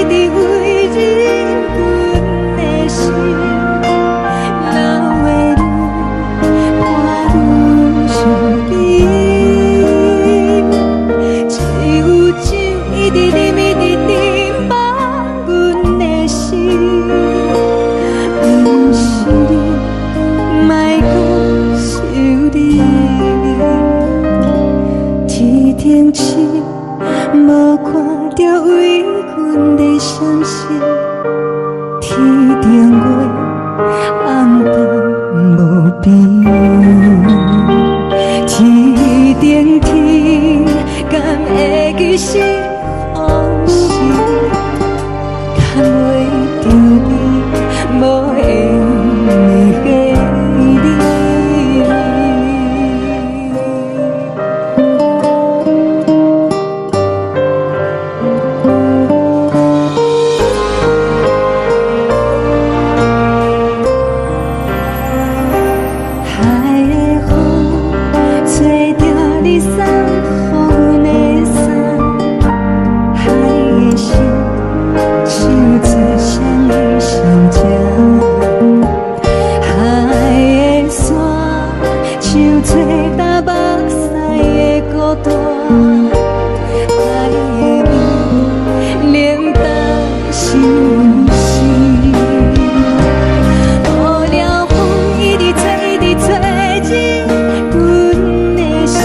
直圍入阮的心，流的淚伴阮身邊。只有酒一直啉，一直啉，放阮的心。毋是你，莫閣想你。天頂星無看著為阮咧閃爍，天頂月暗淡無邊。天頂天，敢會記是予是？牽袂著你，無緣的你。海的風吹著你送予阮的衫，海的心像做誰的心情？海的山像做焦目屎的孤單，海的味冷淡相思。無聊風一直吹，一直吹入阮的心，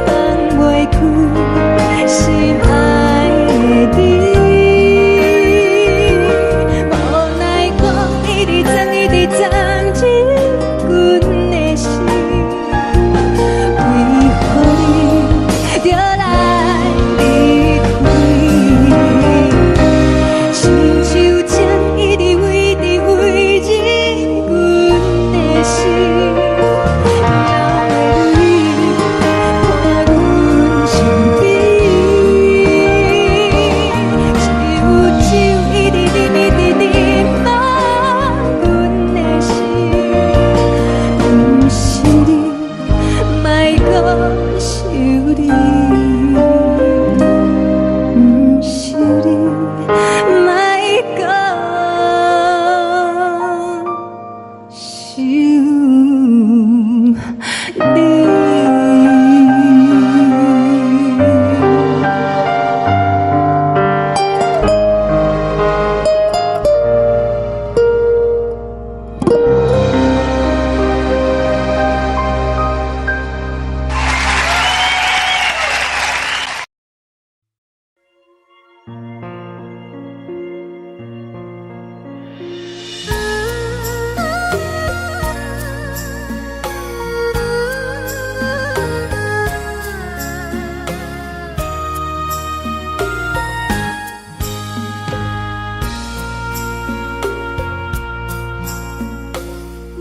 放袂開心愛的你。無奈何一直鑽，一直鑽入阮的心，為何你著來離開？親像針一直圍直圍入阮的心，流的淚伴阮身邊。只有酒一直啉，一直啉，放阮的心。毋是你，莫閣想你。毋是你，莫閣想你。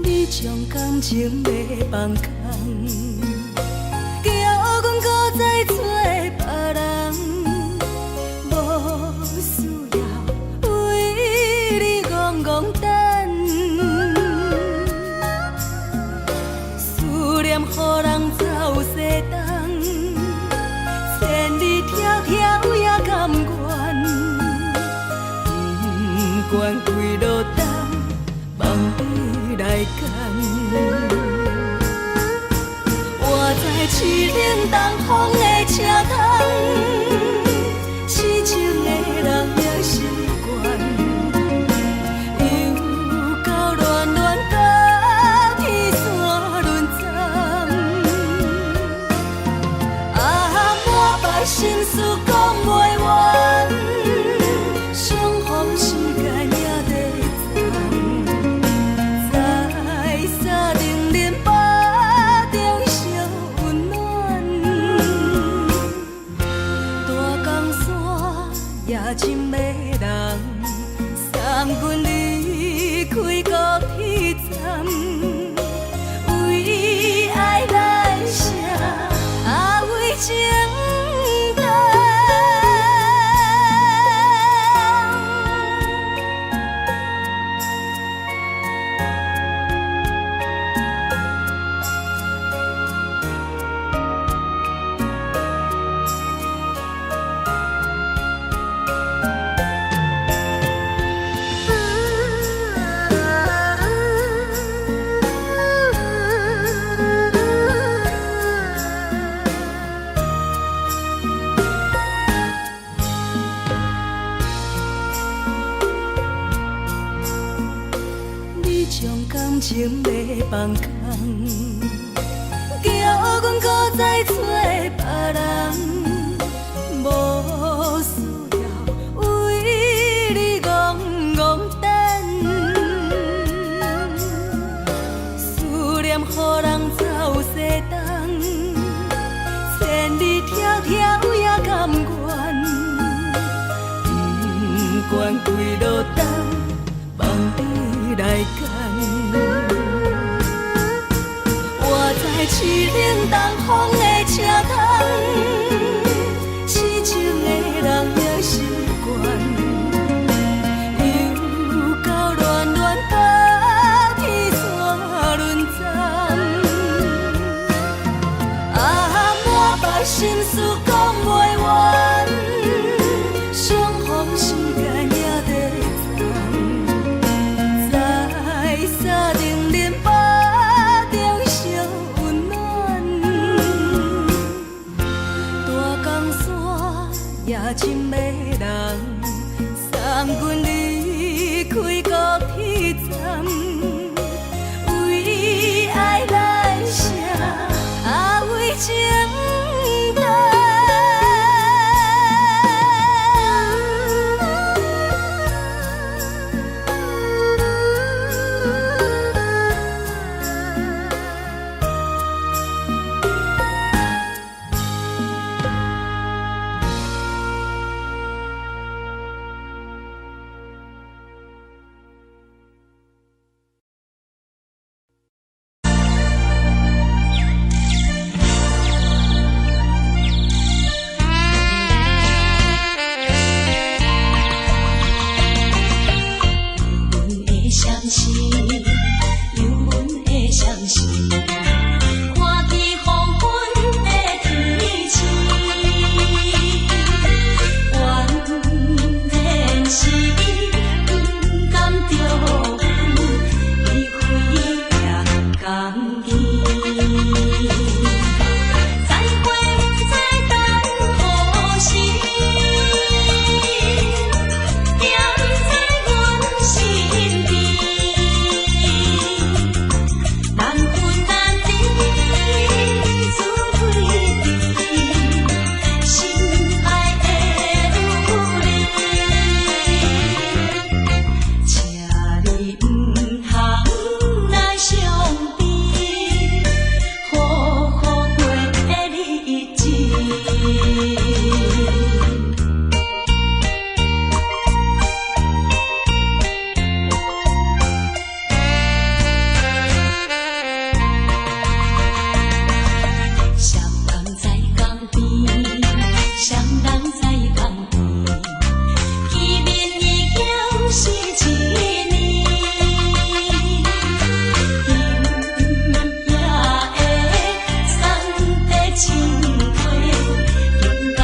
你將感情欲放空，叫阮閣再找別人，無需要為你戇戇等，思念予人走西東，千里迢迢也甘願，不管幾落冬，望你來牽。我知凄冷東風的車窗，痴情的人也習慣，又到暖暖甲天山輪昨。啊，满腹心事講袂完。也真迷人，送阮离开高鐵站，為愛來寫，啊為情等。你將感情欲放空，叫阮閣再找別人，無需要為你戇戇等，思念予人走西東，千里迢迢也甘願，不管幾落冬，放你來揀。我知凄冷東風的車窗，痴情的人也習慣，又到暖暖冬天煞輪站，啊，滿腹心事講袂完，相逢時間也短暫，在三重恁腹中相溫暖，大江山也真迷人，送阮離開高鐵站，為愛來寫，啊為情等。阮的相思，有阮的相思，看见黃昏的天星，原來是伊不甘著阮，伊開也甘去。再會不知等何時，惦在阮身邊，難分難離，滋味甜，心愛的女人，請你毋通來傷悲，好好過日子。誰人在江邊？誰人在江邊？見面已經是一年，今夜的三地情話，緊甲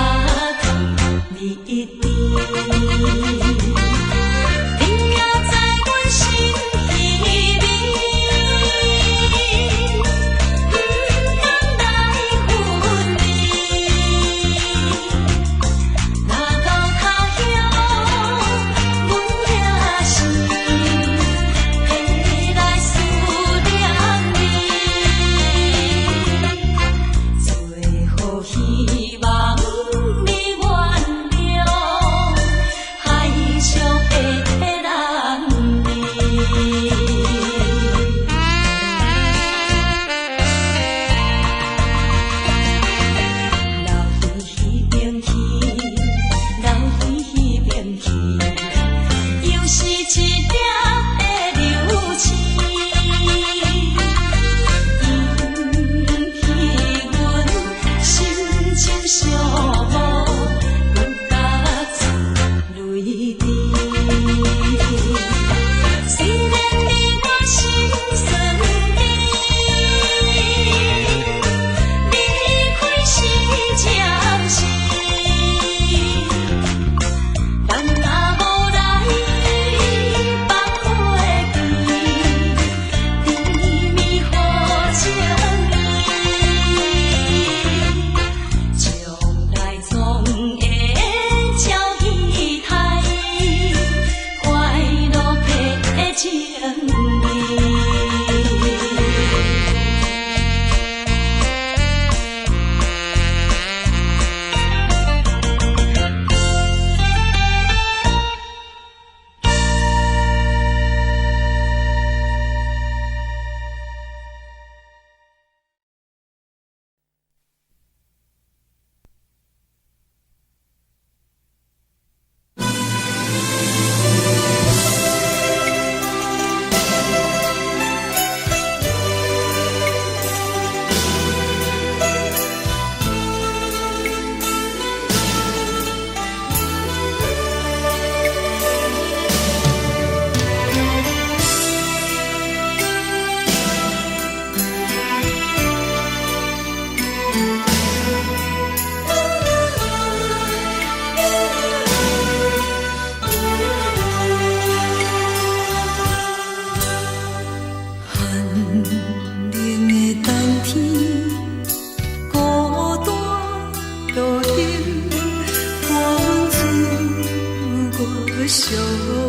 寂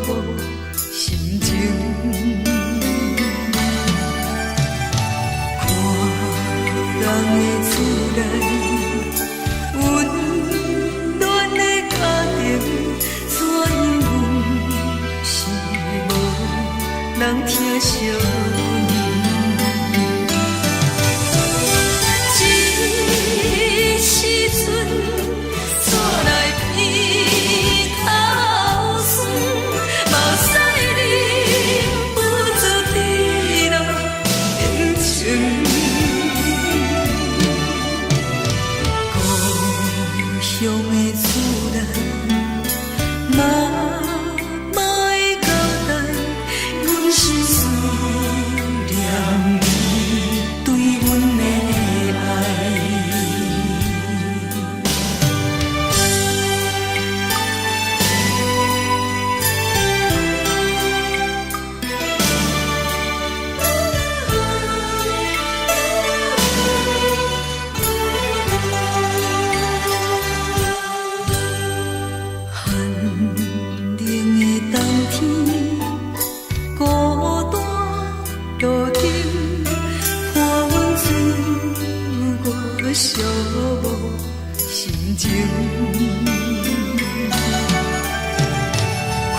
寞心情。看人的厝內，溫暖的家庭，怎樣阮是無人疼惜阮。這時陣煞來鼻頭酸，目屎忍不住滴落眼睛。故鄉的厝內，媽媽的交代，阮是思念你對阮的愛。寒冷的冬天，孤單路燈，伴阮度過寂寞心情。看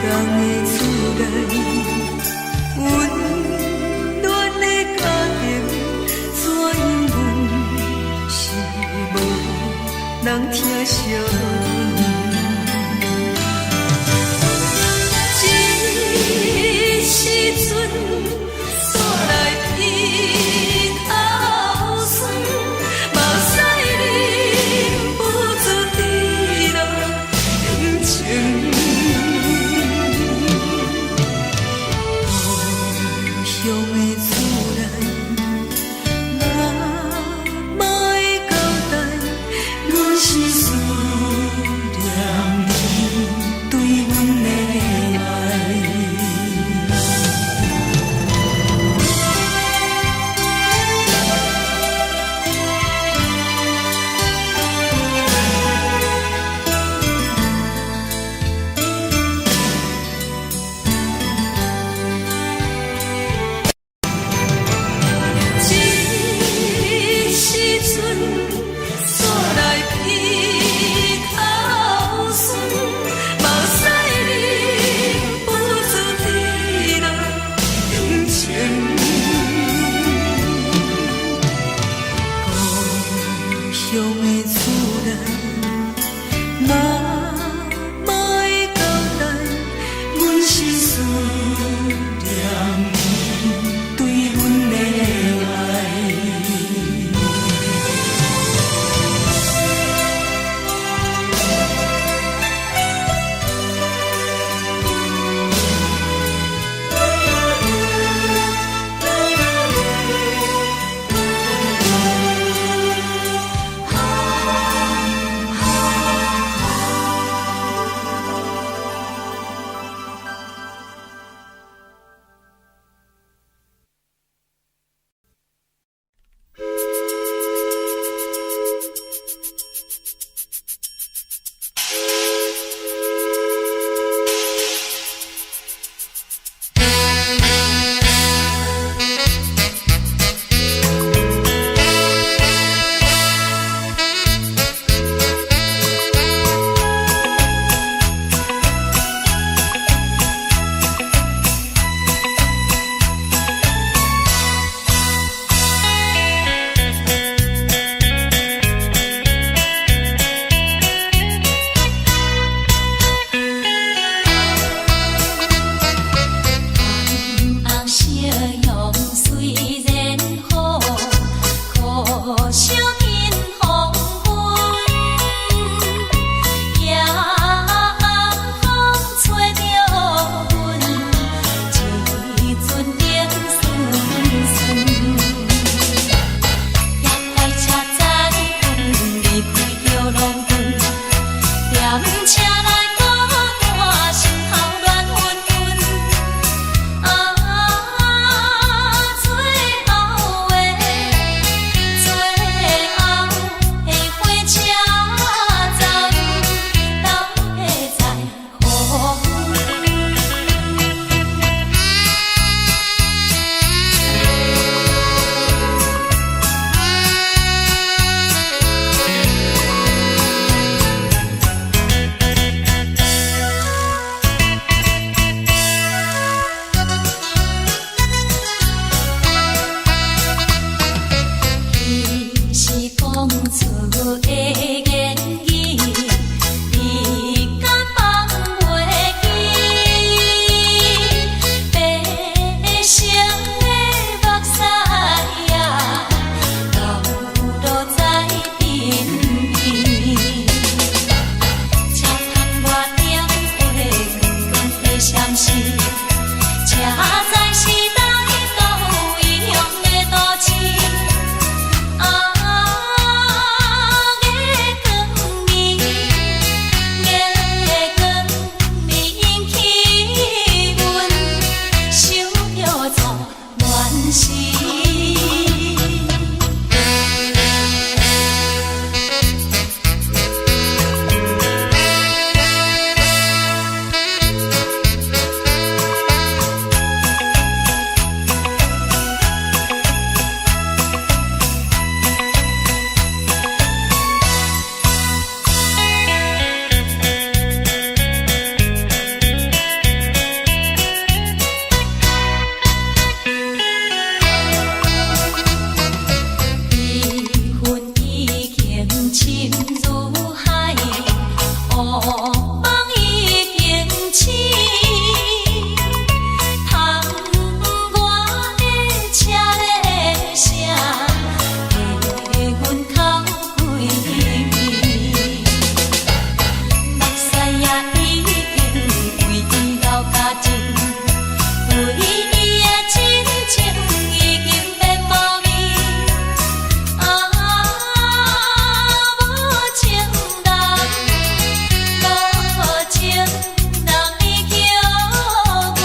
人的厝內，溫暖的家庭，怎樣阮是無人疼惜阮。這時陣煞來鼻頭酸，目屎忍不住滴落眼睛。故鄉的厝內，媽媽的交代，阮是思念的言語，你敢放袂記？白色的目屎啊，流落在鬢邊。車窗外燈火光光的閃烁，這才是咱故鄉的都市。啊，月光暝，月光暝引起阮想著做怨思。悲恨已經深如海，烏夢已經醒。窗外的車鈴聲，替阮哭規暝。目屎也已經為伊流乾淨，對伊的真情已經變無味。啊，無情人，無情人，你叫阮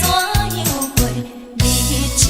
怎樣過日子？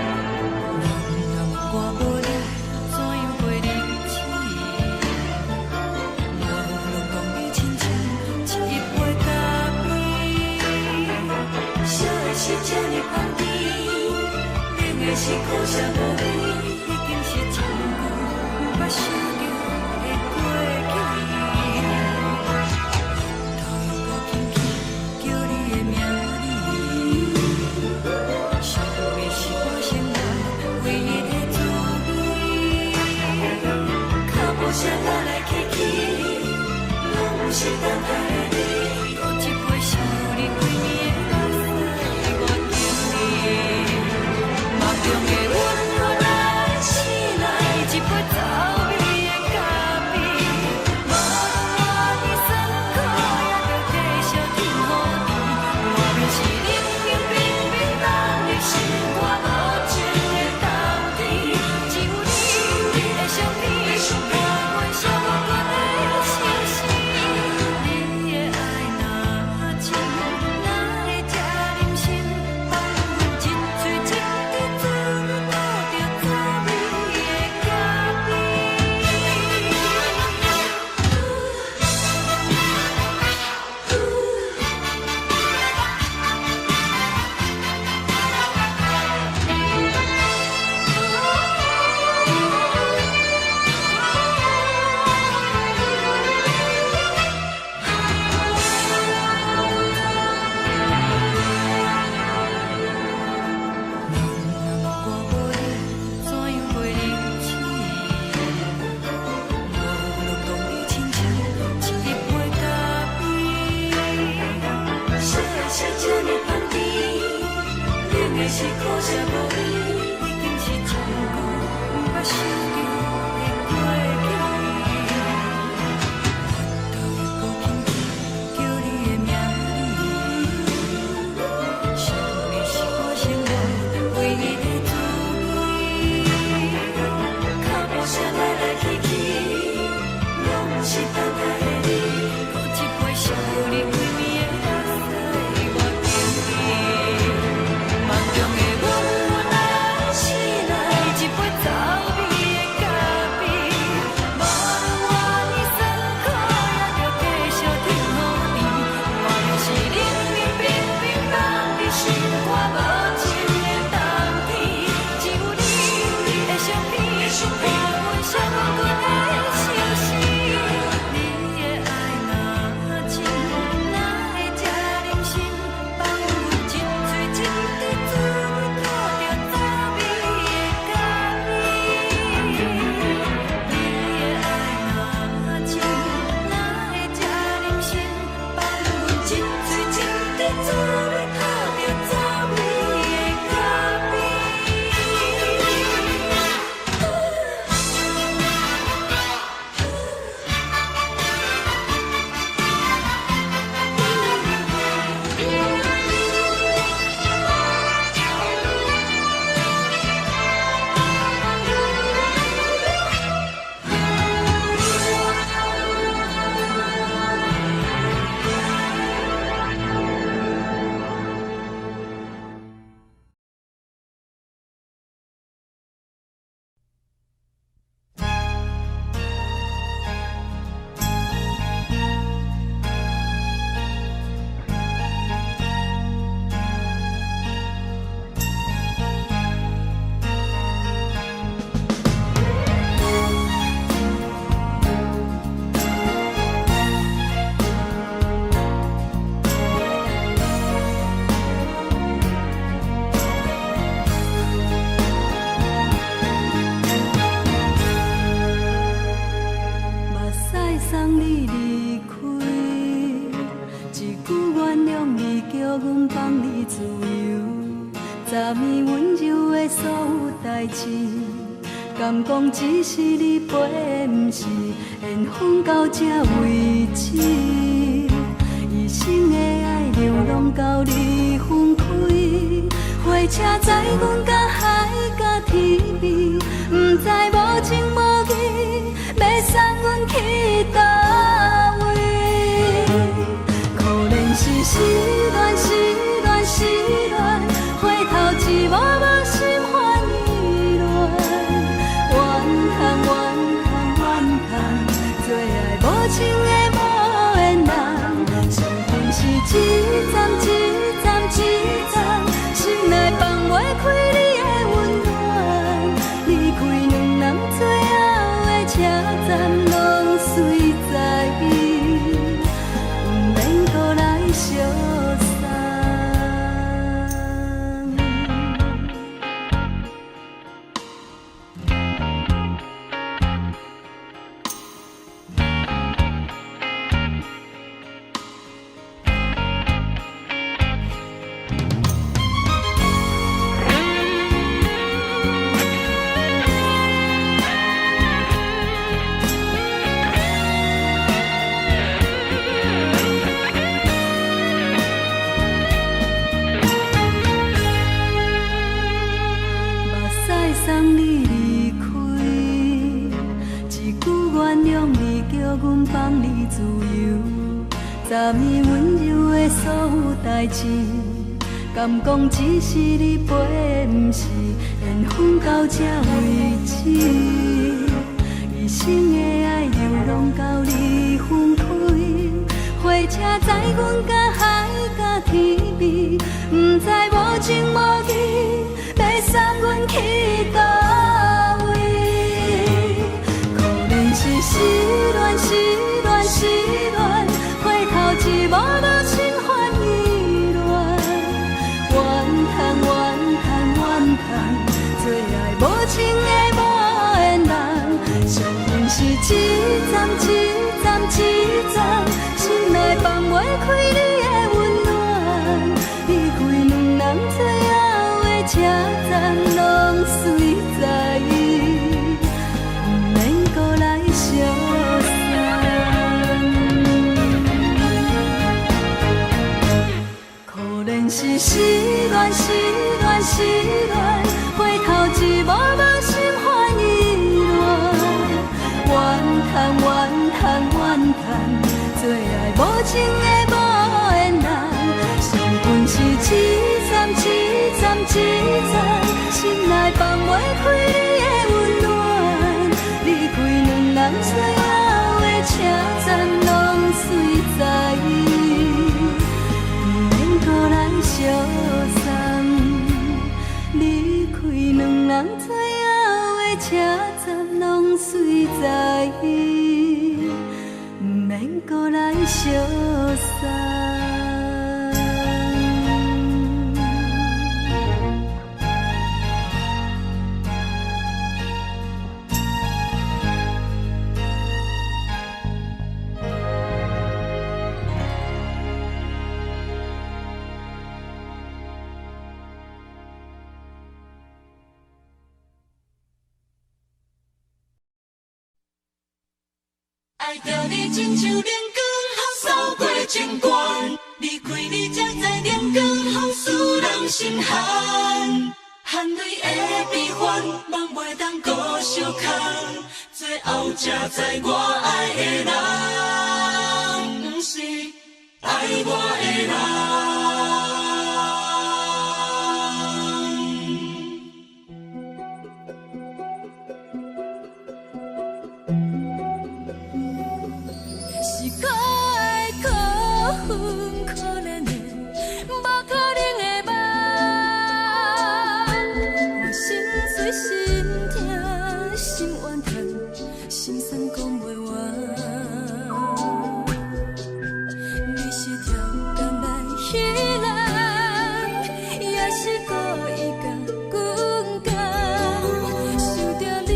人若我無你，怎樣過日子？無論講你親像一杯咖啡，燒的是這呢香甜，冷的是苦澀無味，已經是真久毋捌想著的過去。頭又閣輕輕叫你的名字，想的是我生活唯一的滋味。腳步聲來來去去，攏毋是等待的你。閣一杯想你規暝的目屎，我敬你。夢中的阮予咱醒來，一杯走味的咖啡。無論偌酸苦，也著繼續天雨甜。外面是冷冷冰冰冬日，心肝無情的冬天。只有你的相片，伴阮寂寞的相思。你的愛若真，哪會這忍心放阮一喙一滴怎倒著走味的咖啡？人若我無你，怎樣過日子？無論講你親像一杯咖啡，燒的是這呢香甜，冷的是苦澀無味，已經是真久毋捌想著的過去。頭又閣輕輕叫你的名字，想的是我生活唯一的滋味。腳步聲來來去去，你離開，一句原諒你，叫阮放你自由。昨暝溫柔的所有代誌，敢講只是你陪的，毋是緣分到這為止。一生的愛流浪到你分開，火車載阮到海角天邊，毋知無情無義，欲送阮去佗位。可憐是失戀，失戀，失戀，回頭一幕幕心煩意亂。怨嘆怨嘆怨嘆，做愛無情的無緣人，上恨是一站一站一站，心內放袂開你的溫暖。離開兩人最後的車站，攏隨在伊，毋免閣來相送。目屎送你離開，一句原諒你，叫阮放你自由。昨暝溫柔的所有代誌，敢講只是你陪的，毋是緣分到這為止。一生的愛流浪到你分開，火車載阮到海角天邊，毋知無情無義，欲送阮去佗位。可憐是失戀，失戀，失戀，回頭一幕幕心煩意亂。怨嘆怨嘆怨嘆，做愛無情的無緣人，上恨是一站一站一站，心內放袂開你的溫暖。離開兩人最後的車站，攏隨在伊，毋免閣來相送。可憐是失戀，失戀，失戀，回頭一幕幕心煩意亂。怨嘆怨嘆怨嘆，做愛無情的無緣人，上恨是一站一站一站，心內放袂開你的溫暖。離開兩人最後的車站，攏隨在伊，毋免閣來相送。離開兩人最後的車站，攏隨在伊，毋免閣來相送。愛著你親像冷光予掃過情關，離開你才知冷光予使人心寒，含淚的悲歡，夢袂當閣相牽，最後才知我愛的人，毋是愛我的人。是可愛可恨可憐的，無可能的夢。我心碎心痛心怨嘆，心酸講袂完。你是超工來彼人，也是故意共阮講。想著你，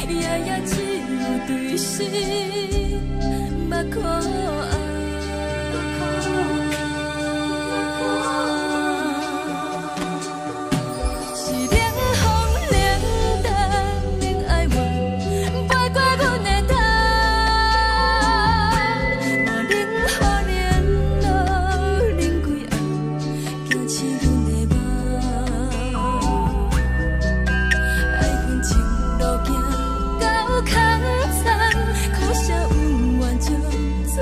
夜夜只有對心。可愛。是冷風冷淡冷哀怨，飛過阮的頭。我冷雨冷露冷規暗，驚醒阮的夢。愛恨情路行到空残，可惜恩怨情自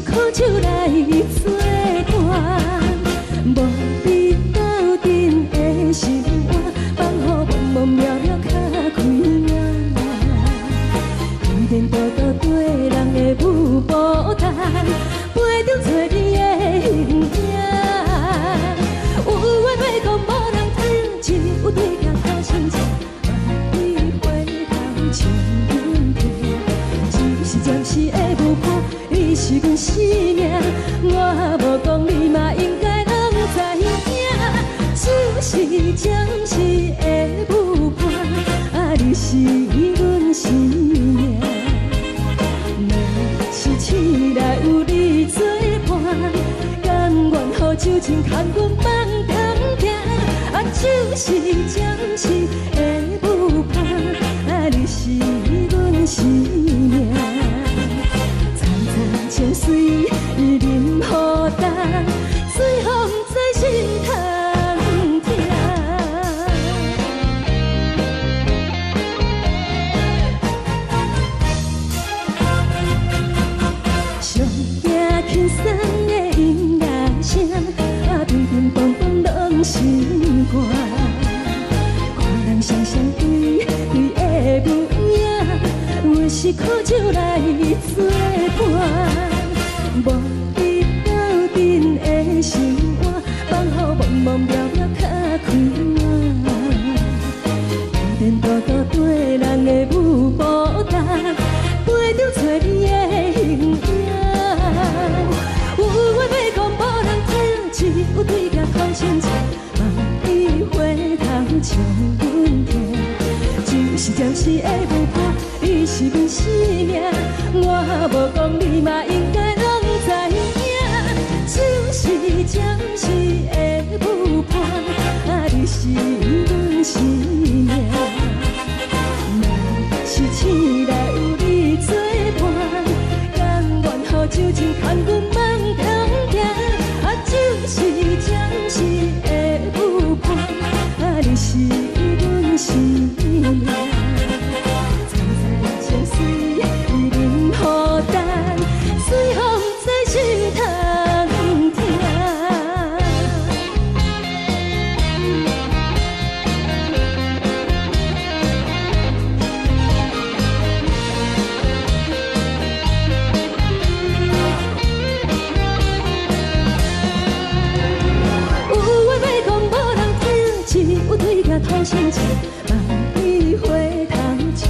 苦酒來做伴，無你鬥陣的心肝，放予茫茫渺渺較開眼。依然獨獨綴人的舞步單，陪著找你的形影。有緣話講無人聽，只有對鏡看親像，望你回頭笑阮聽。只是暫時的舞伴，你是阮生命，我無講你嘛應該攏知影。只是暫時的舞伴，啊，你是阮生命。若是醒來有你做伴，甘願予酒精牽阮放中行。啊，只是暫時的舞伴，啊，你是阮生命。層層情水淋予重，水予毋知心通疼。上驚輕鬆的音樂聲，啊，乒乒乓乓攏心肝。看人雙雙對對的舞影，阮是苦酒來做伴，無你鬥陣的心肝，放予茫茫渺渺較開眼。依然獨獨綴人的舞步單，陪著找你的形影。有緣話講無人聽，只有對鏡看親像，望你回頭笑阮聽。只是暫時的舞伴，你是阮生命，我無講你嘛應該攏知影。只是暫時的舞伴，啊，你是阮生命。若是醒來有你做伴，甘願予酒精牽阮放中行。啊，只是暫時的舞伴，啊，你是阮生命。層層情水淋予重，水予毋知心通疼。有話欲講無人聽，只有對鏡吐心情，望你回頭笑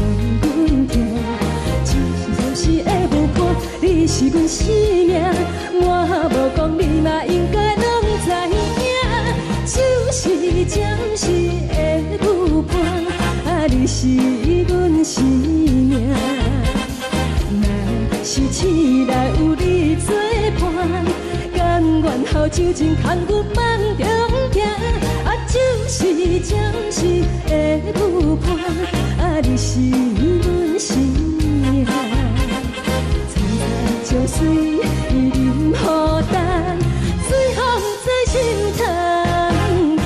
阮聽。只是暫時的舞伴，你是阮生命，我無講你嘛應該攏知影。只是暫時的舞伴，啊，你是阮生命。若是醒來有你做伴，甘願予酒精牽阮放中行。啊，只是暫時的舞伴，啊，你是阮生命。層層情水淋予重，水予毋知心通疼。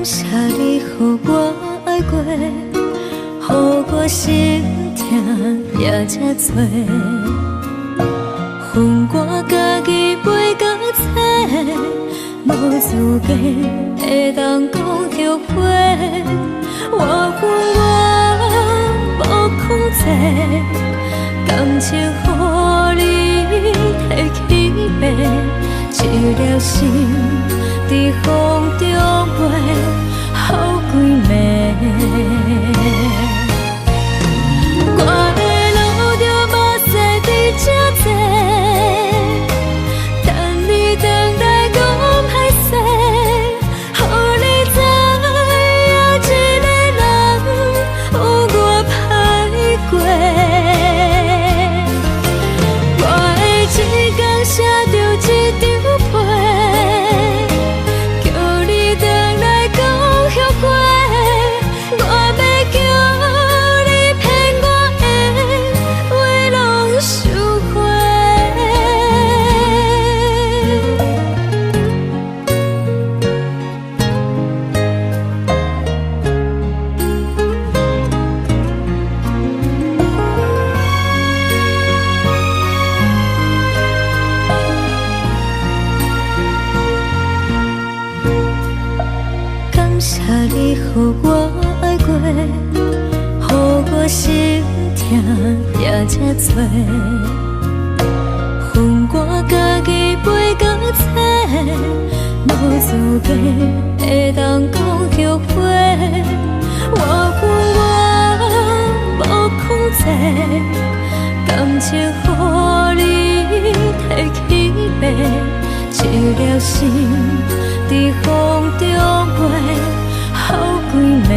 謝你予我愛過，予我心疼也這多。分我家己飛到冊，無資格會當講後悔。我恨我無控制，感情予你提去爬，一粒心佇風中飛，予幾暝。我會流著目屎佇這坐，等你轉來講歹勢，予你知影一个人有偌歹過。我會一工寫著一張批，叫你轉來講後悔。我欲叫你騙我的話攏收回。感謝你予我愛過，予我心疼也這多。分我家己飛到冊，無資格會當講後悔。我恨我無控制，感情予你提去爬，一粒心佇風中飛，予幾暝。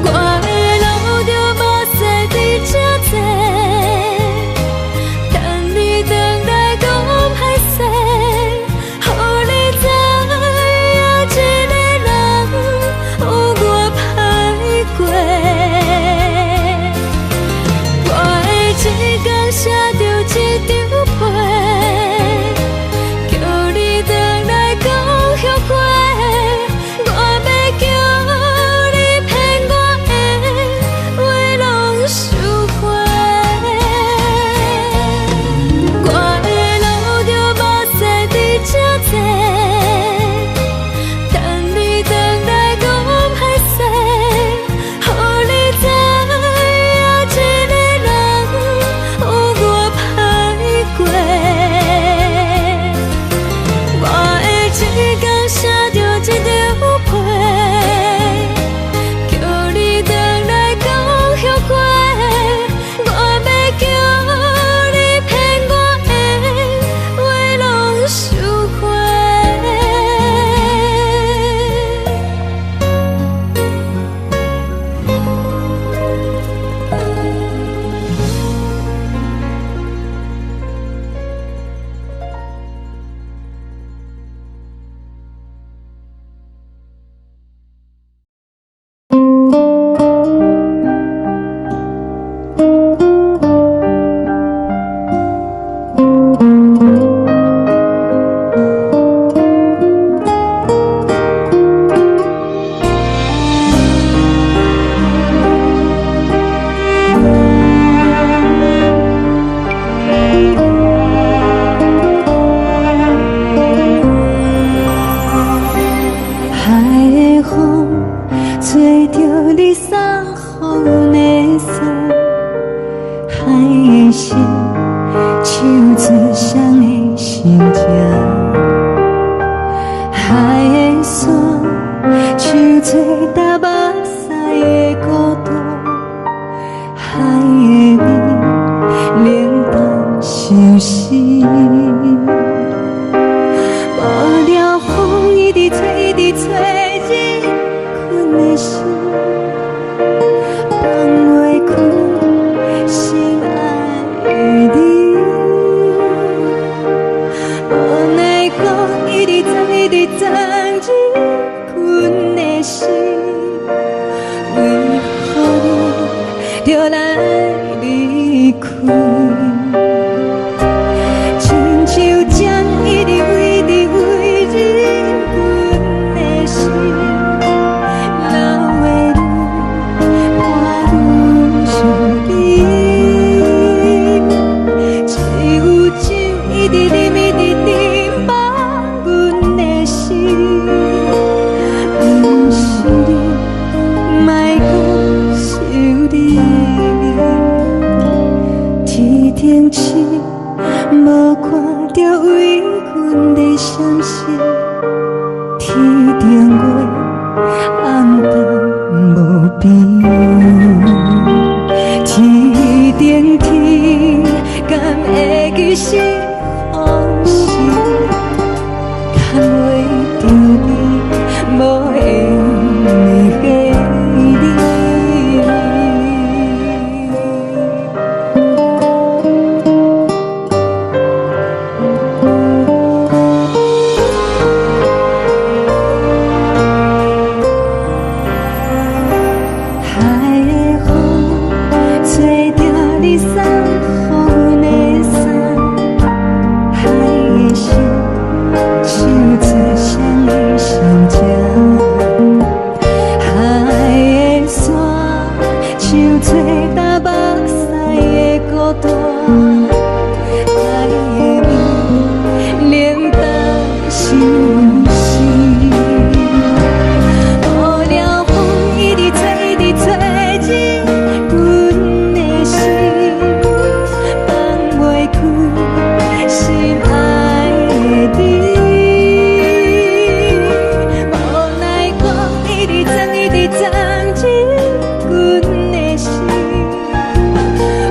我會流著目屎佇這坐，等你轉來講歹勢，予你知影一個人有偌歹過。我會一工寫著一張批，叫你轉來講後悔。我欲叫你騙我的話攏收回。我會流著目屎佇這坐，等你轉來講歹勢，予你知影一個人有偌歹過。我會一工寫著一張批，叫你轉來講後悔。我欲叫你騙我的話攏收回。海的風吹著你送予阮的衫，海的心唱出誰的心情，海的山唱出踏目屎的孤獨，海的味冷淡相思。無聊風一直吹，一直吹入困的心，放袂開心愛的你。無奈何一直鑽，一直鑽入困的心，為何你著來離開？親像針一直為，一直為入袂著你，無閒的你。海的風吹著你送予阮的衫，海的心唱出誰的心情，海的沙唱出東北西的孤單，海的味冷淡相思。無聊風一直吹，一直吹入阮的心，放袂開心愛的你。無奈何一直鑽，一直鑽入阮的心，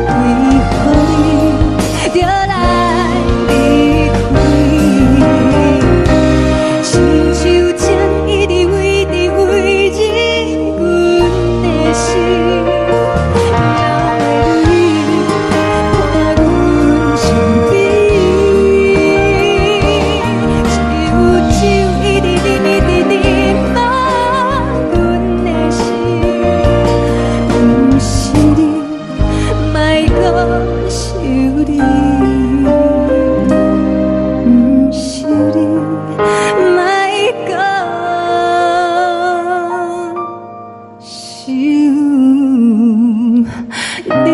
為何你著來離開？親像針一直圍直圍入阮的心，流的淚伴阮身邊。只有酒一直啉，一直啉滿阮的心，毋是你，莫閣想你，毋是你，莫閣想你。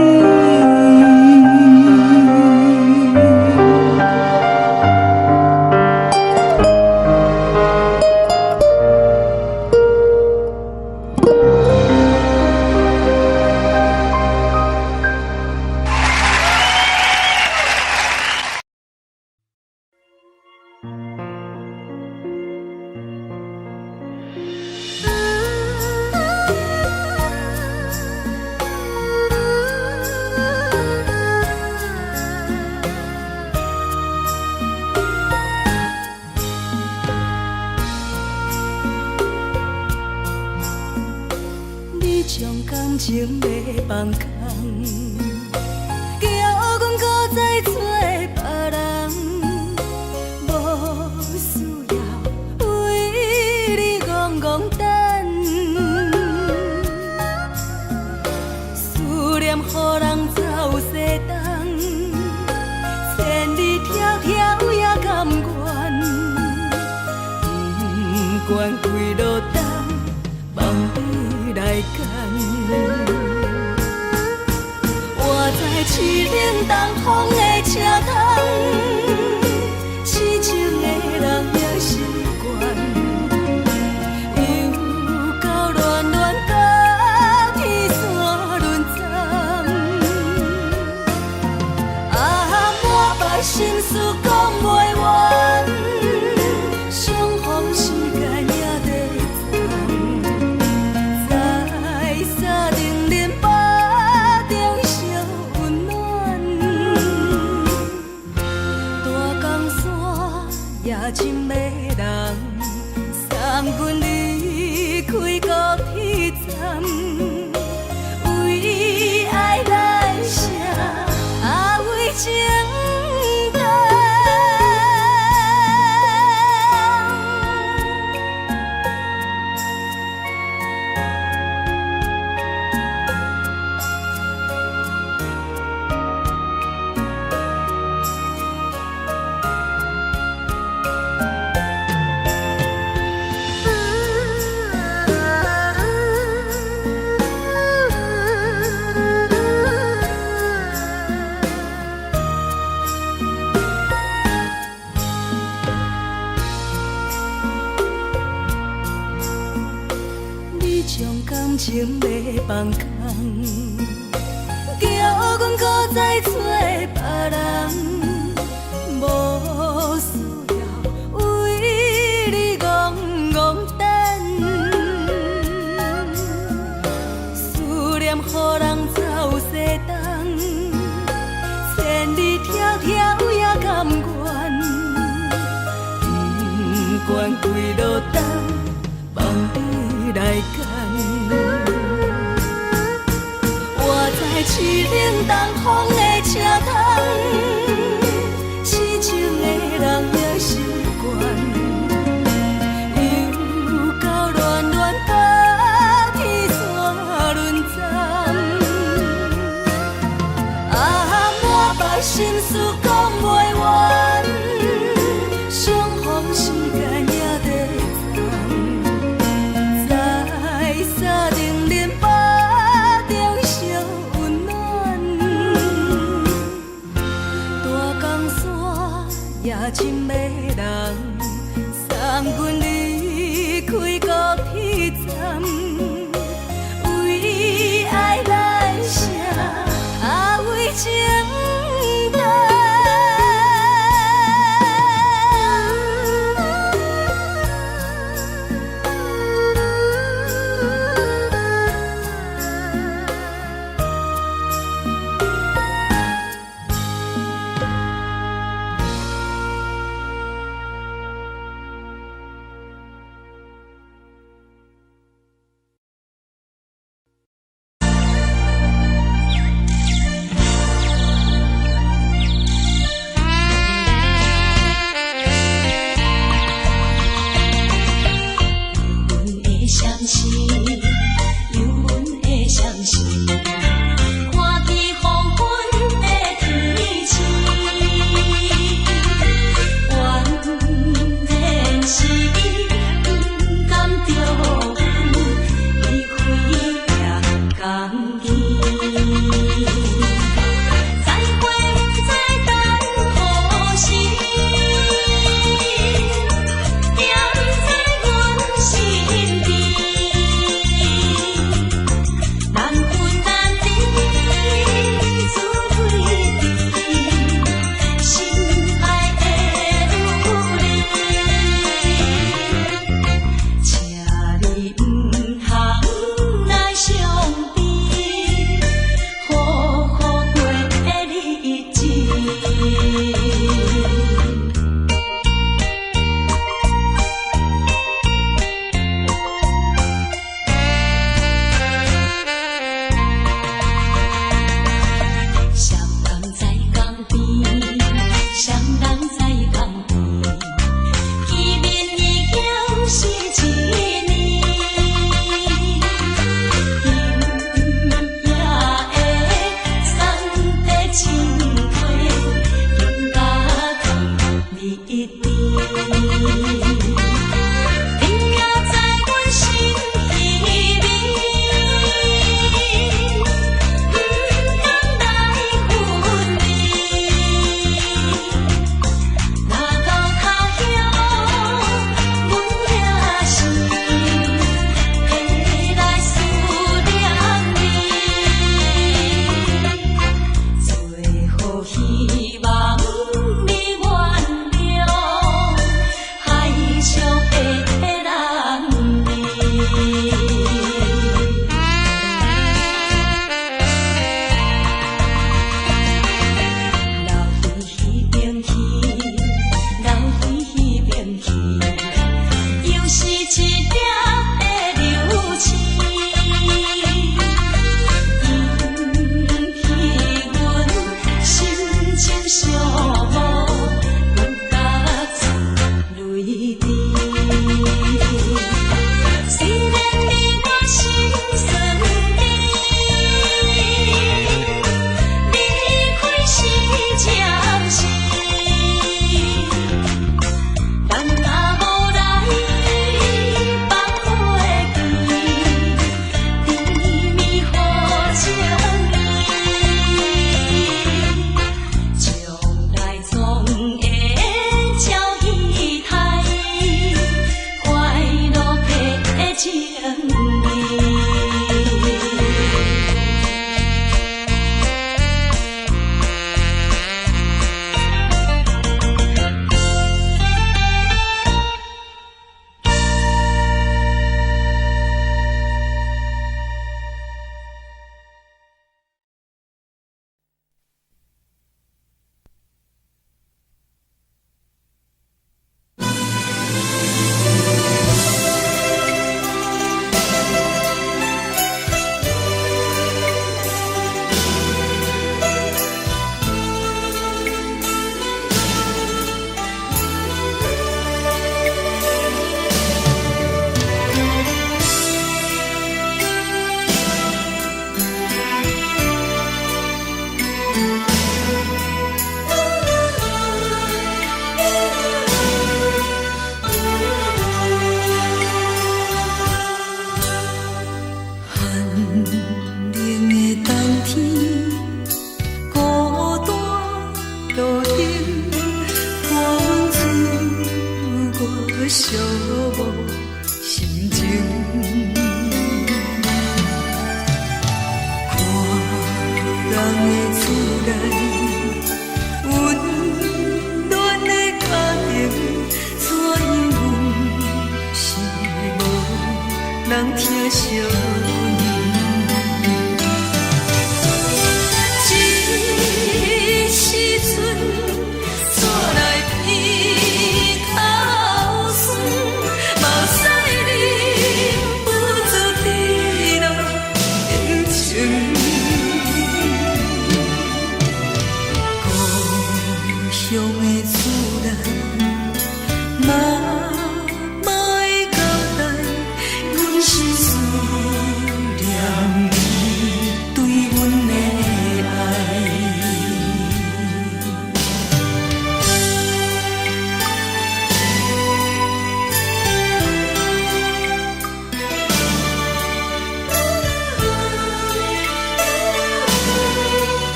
你將感情欲放空，叫阮閣再找別人，無需要為你戇戇等，思念予人走西東，千里迢迢也甘願，不管幾落冬，望你來牽。我知凄冷東風的車窗，痴情的人也習慣，又到暖暖甲天山轮转，啊，满腹心事講袂完，相逢時間也短暫，在三重林腹中相溫暖，大江山也真迷人，送阮離開高鐵站，為愛來寫，啊為情等。你將感情欲放空，叫阮閣再找別人，無需要為你戇戇等，思念予人走西東，千里迢迢也甘願，不願跪落等，放你來揀。我知凄冷東風的車窗，痴情的人也習慣。又到暖暖冬天山輪站，啊，滿腹心事講袂完，相逢時間也短暫，在三重林巴中相溫暖，大江山也真迷人，送阮離開高鐵站，為愛來寫，啊為情等。心情。看人的厝內，溫暖的家庭，怎樣阮是無人疼惜阮。這時陣煞來鼻頭酸，目屎忍不住滴落眼睛。故鄉的厝內，媽媽的交代，阮是思念你對阮的愛。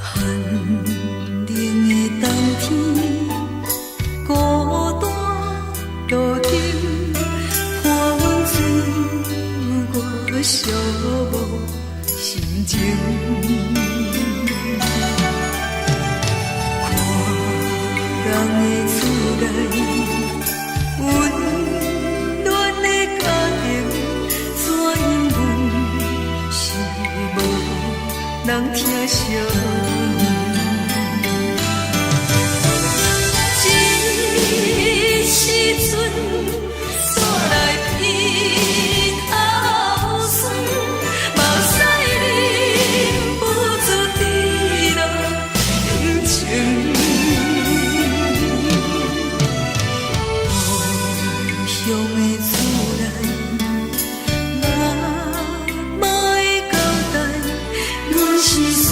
寒冷的冬天，孤單路燈，伴阮歲月寂寞心情。看人的厝內，溫暖的家庭，怎樣阮是無人疼惜阮。這時陣煞來鼻頭酸，目屎忍不住滴落眼睛。故鄉的厝內，媽媽的交代，阮是思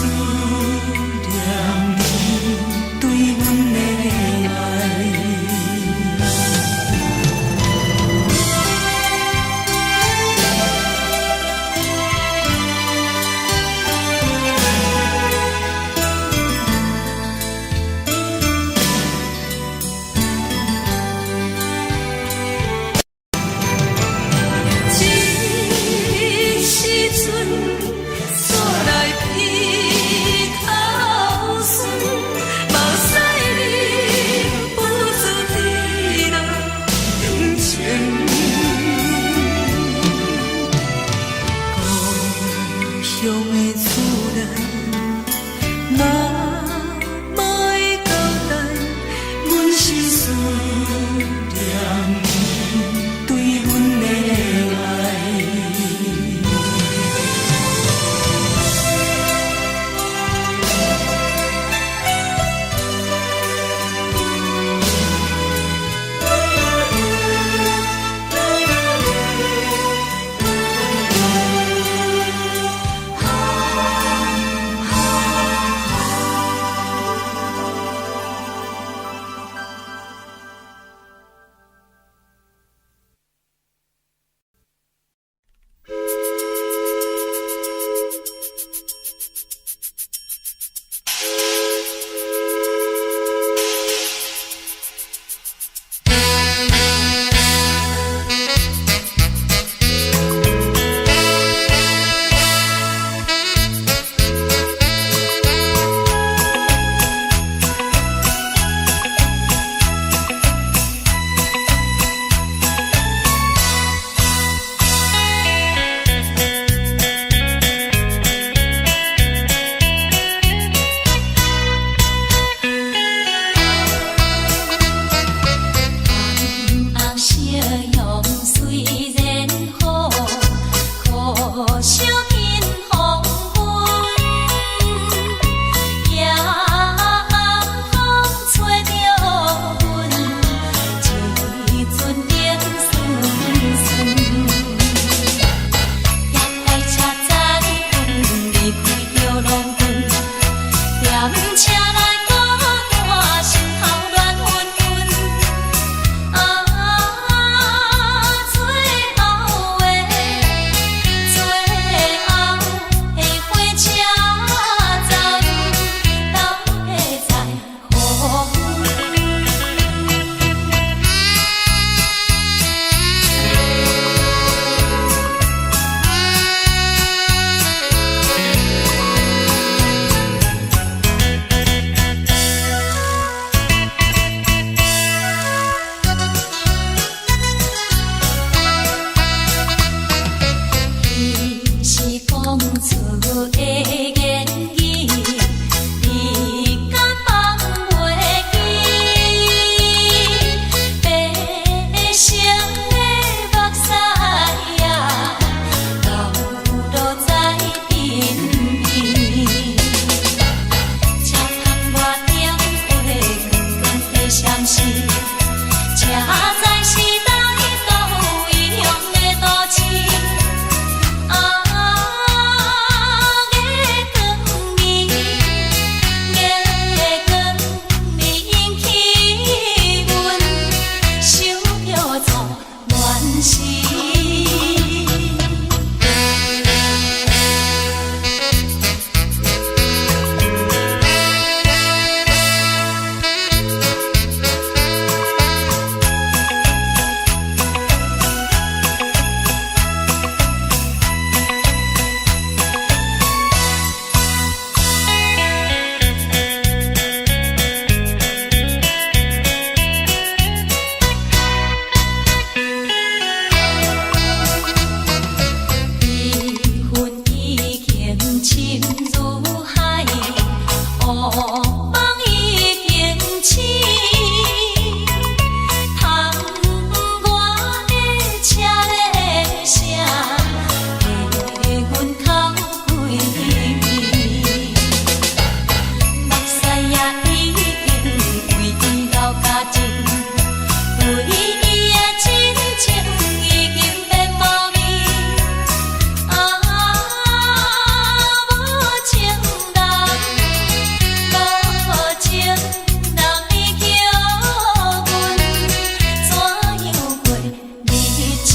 時，才知是佗一道異鄉的都市。啊，月光暝，月光暝引起阮想著做亂時。悲恨已經深如海，烏夢已經醒。窗外的車的聲，替阮哭規暝。目屎也已經為伊流乾淨，對伊的真情已經變無味。啊，無情人，無情人，你叫阮怎樣過日子？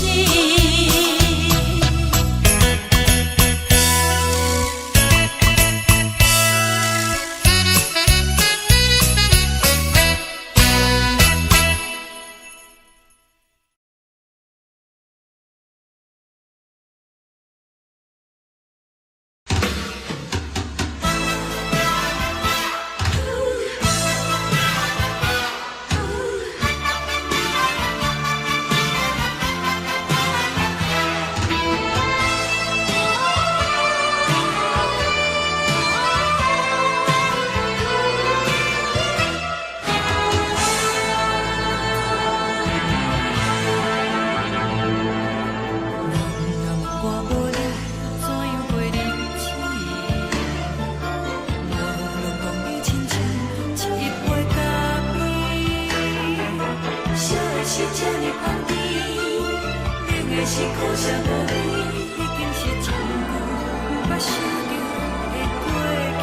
人若我無你，怎樣過日子？無論講你親像一杯咖啡，燒的是這呢香甜，冷的是苦澀無味，已經是真久毋捌想著的過去。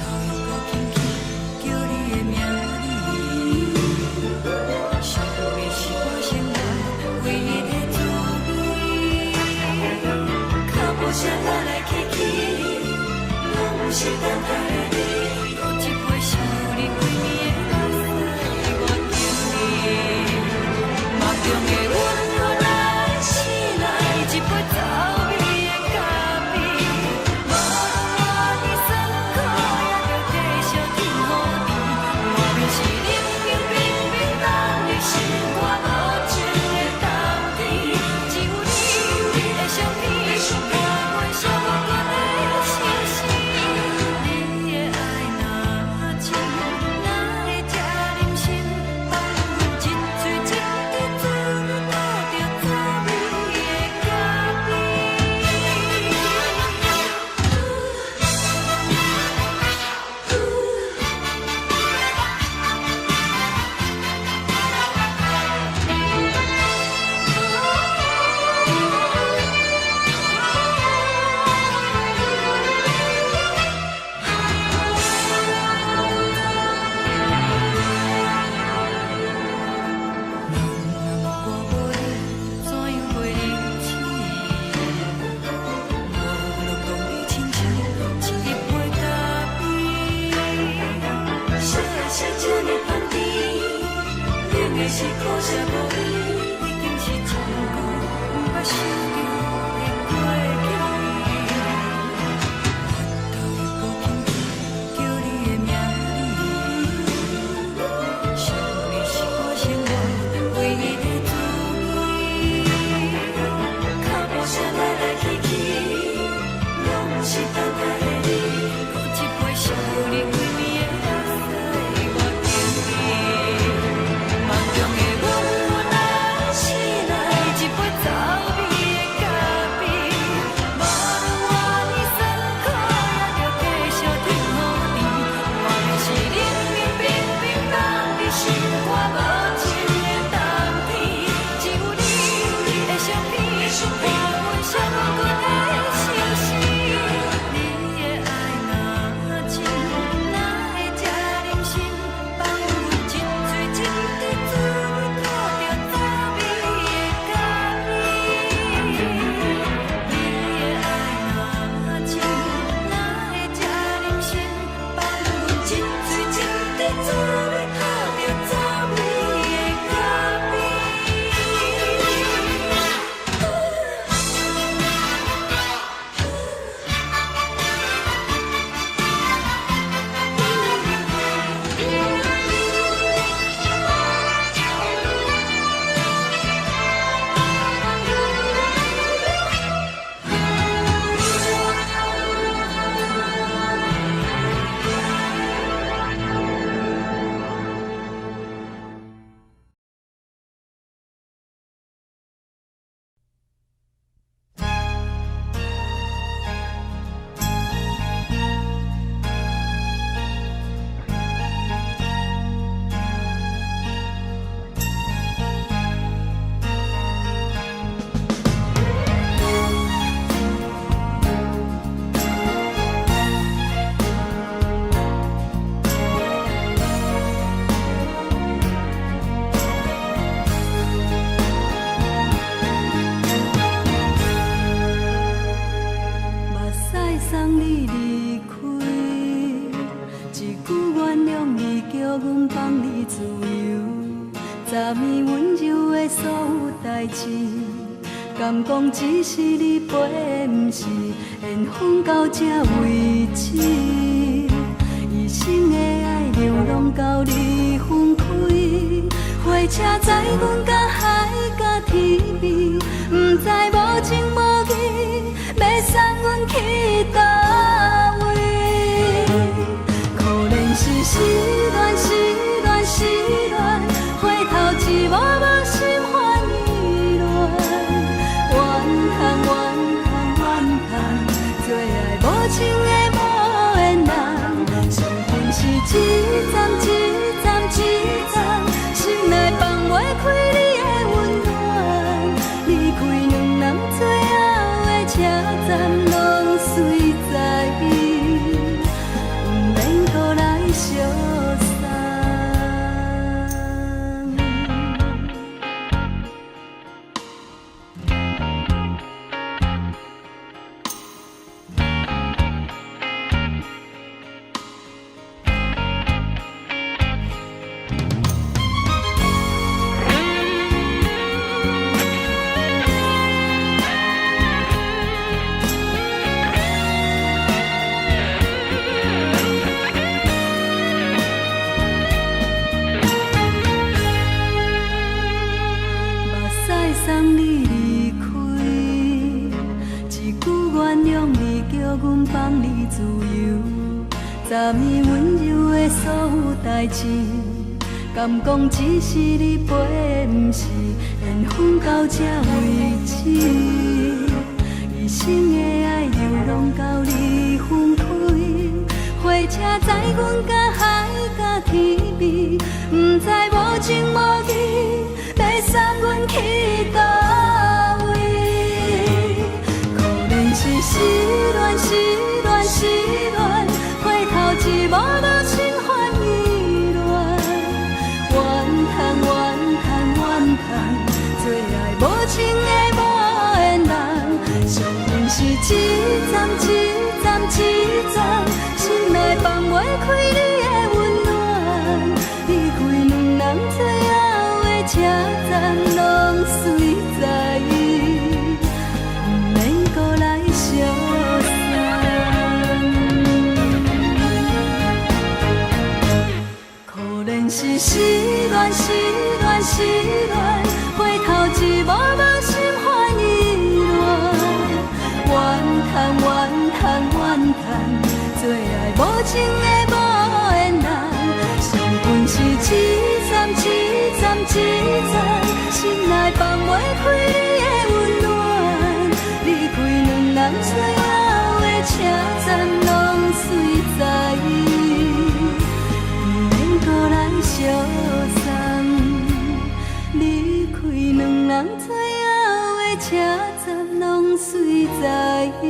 頭又閣輕輕叫你的名字，想你是我生活唯一的滋味。腳步聲來來去去，攏毋是等待的你。閣一杯想你規暝的目屎，我敬你。夢中的阮予來醒來，一杯走味的咖啡。無論活佇酸苦，也著繼續天雨甜。外面是冷冷冰冰，冬日心肝無情的冬天。只有你的相片，伴阮寂寞的心事。你的愛若真，哪會這忍心放阮一喙一滴嘴吐著走味的咖啡？人若我無你，怎樣過日子？無論講你親像一杯咖啡，燒的是這呢香甜，冷的是苦澀無味，已經是真久毋捌想著的過去。頭又閣輕輕叫你的名字，想你是我生活唯一的滋味。腳步聲來來去去，攏毋是等待的你。閣一杯想你規暝的目屎，我敬你。夢中的阮來醒來，一杯走味的咖阮放你自由。昨暝温柔的所有代誌，敢講只是你陪，毋是緣分到這為止。一生的愛流浪到你分開，火車載阮到海角天邊，毋知無情無義，欲送阮去佗位。可憐是失戀，失戀，失戀，回頭一幕幕心煩意亂。怨嘆怨嘆怨嘆，做愛無情的無緣人，傷痕是一站一站一站，心內放袂開你的溫暖。離開兩人最後的車站，攏隨在伊，毋免閣來相送。目屎送你離開，一句原諒你，叫阮放你自由。昨暝溫柔的所有代誌，敢講只是你陪，毋是緣分到這為止。一生的愛流浪到你分開，火車載阮到海角天邊，毋知無情無義，欲送阮去佗位。可憐是失戀，失戀，失戀，回頭一幕幕心煩意亂。怨嘆怨嘆怨嘆，做愛無情的無緣人，傷痕是一站一站一站，心內放袂開你的溫暖。離開兩人最後的車站，攏隨在伊，毋免閣來相送。可憐是失戀，失戀，失戀，回頭一幕幕心煩意亂。怨嘆怨嘆怨嘆，做愛無情的無緣人，傷痕是一站一站一站，心內放袂開你的溫暖。離開兩人最後的車站，攏隨在伊，毋免閣來相送。離開兩人最後的車站，攏隨在伊，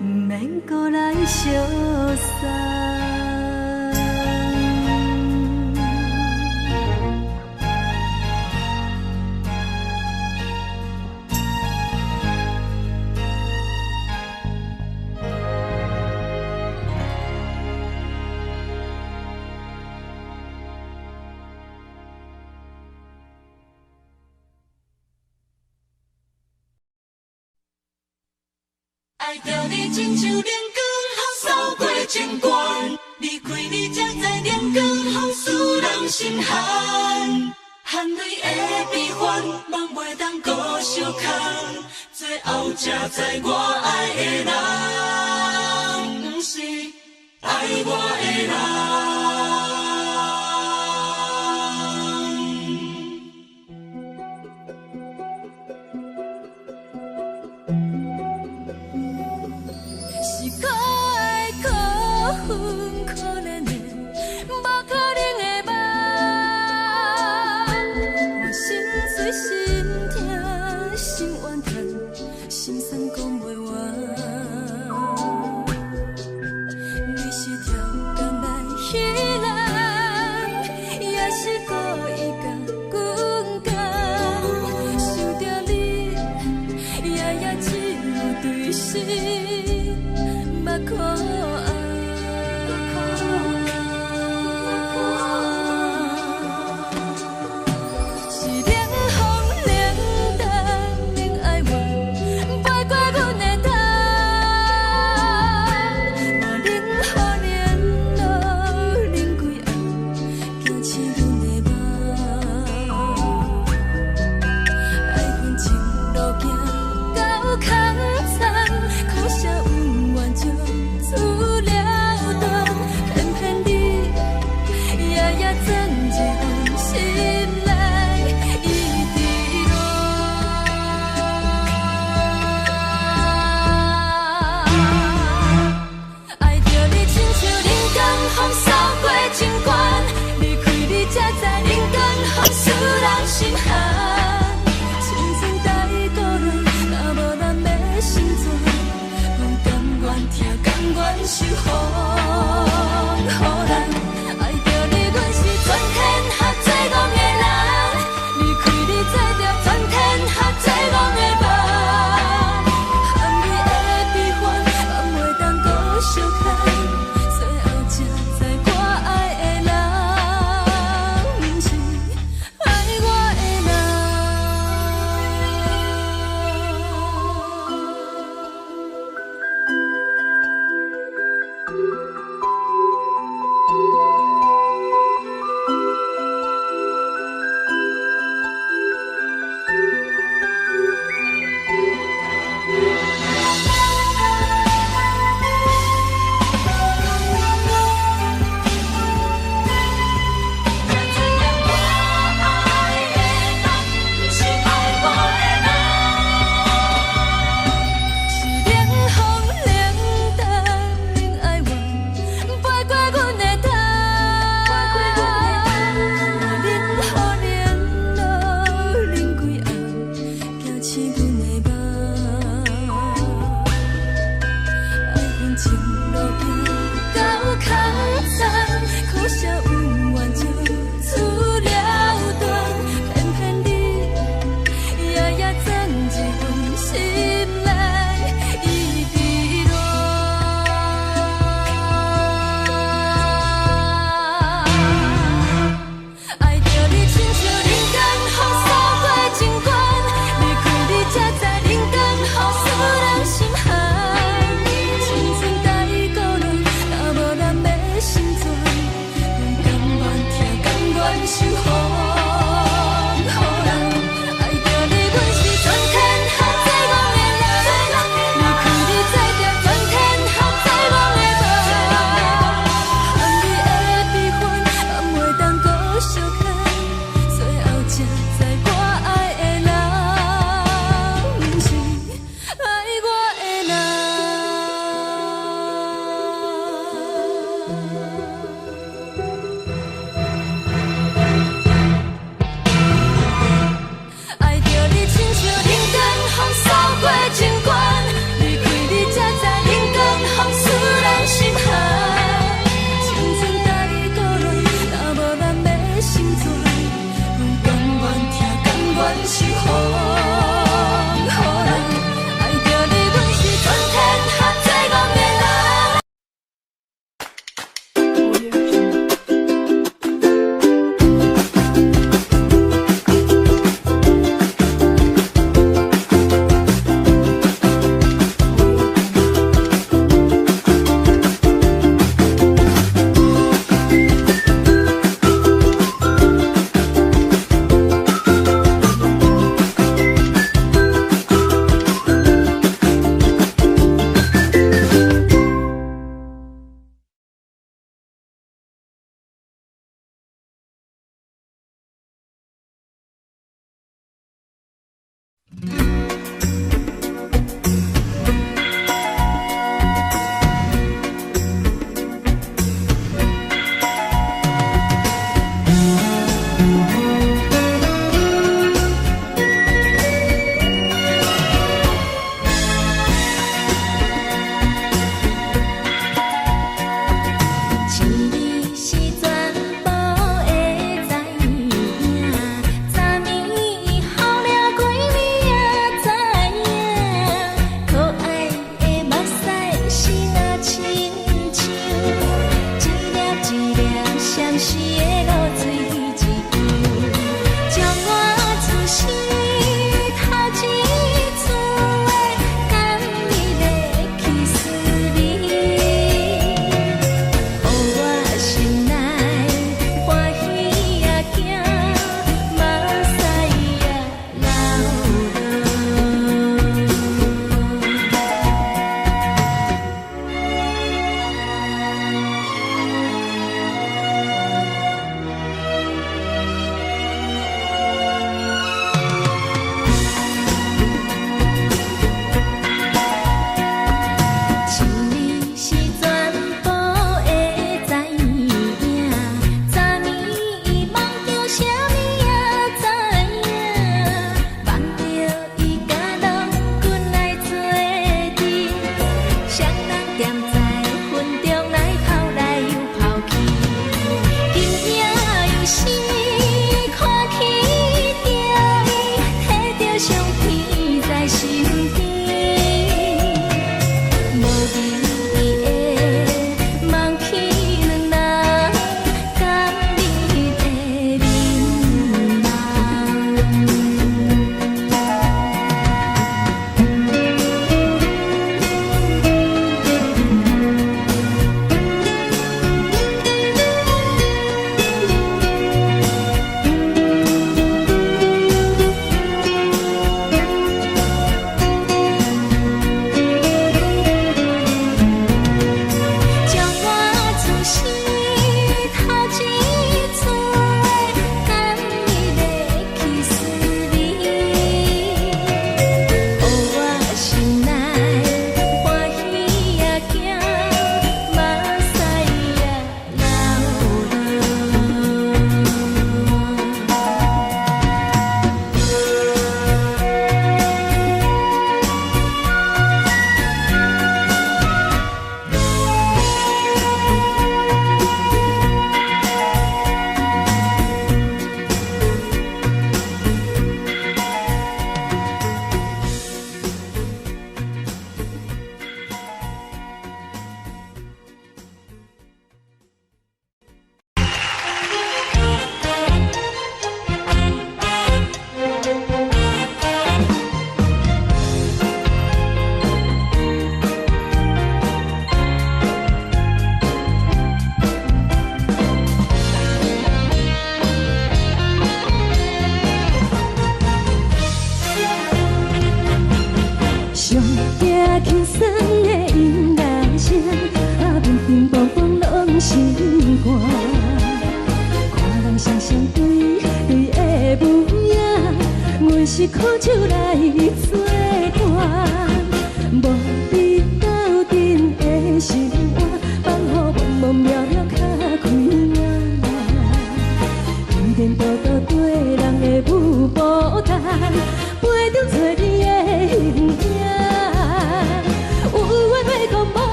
毋免閣來相送。愛著你親像靈光，予掃過情關。離開你才知靈光予使人心寒。含淚的悲歡，夢袂當閣相牽。最後才知我愛的人，毋是愛我的人。是可愛可恨可憐的，無可能的夢。我心碎心痛心怨嘆，心酸講袂完。你是超工來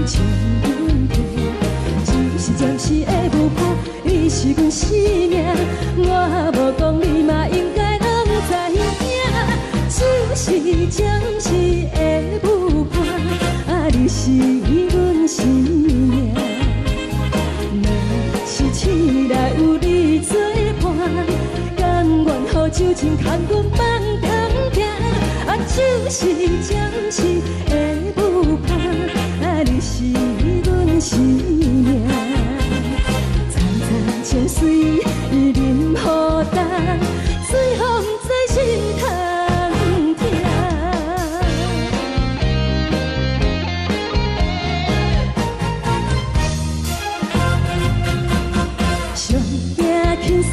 将阮疼。只是暫時的舞伴，你是阮生命，我無講你嘛應該攏知影。只是暫時的舞伴，啊，你是阮生命。若是醒來有你作伴，甘願予酒精牽阮夢中行。啊，只是暫時的舞伴，啊，你是阮生命。層層情水淋予重，最予毋知心通疼。上驚輕鬆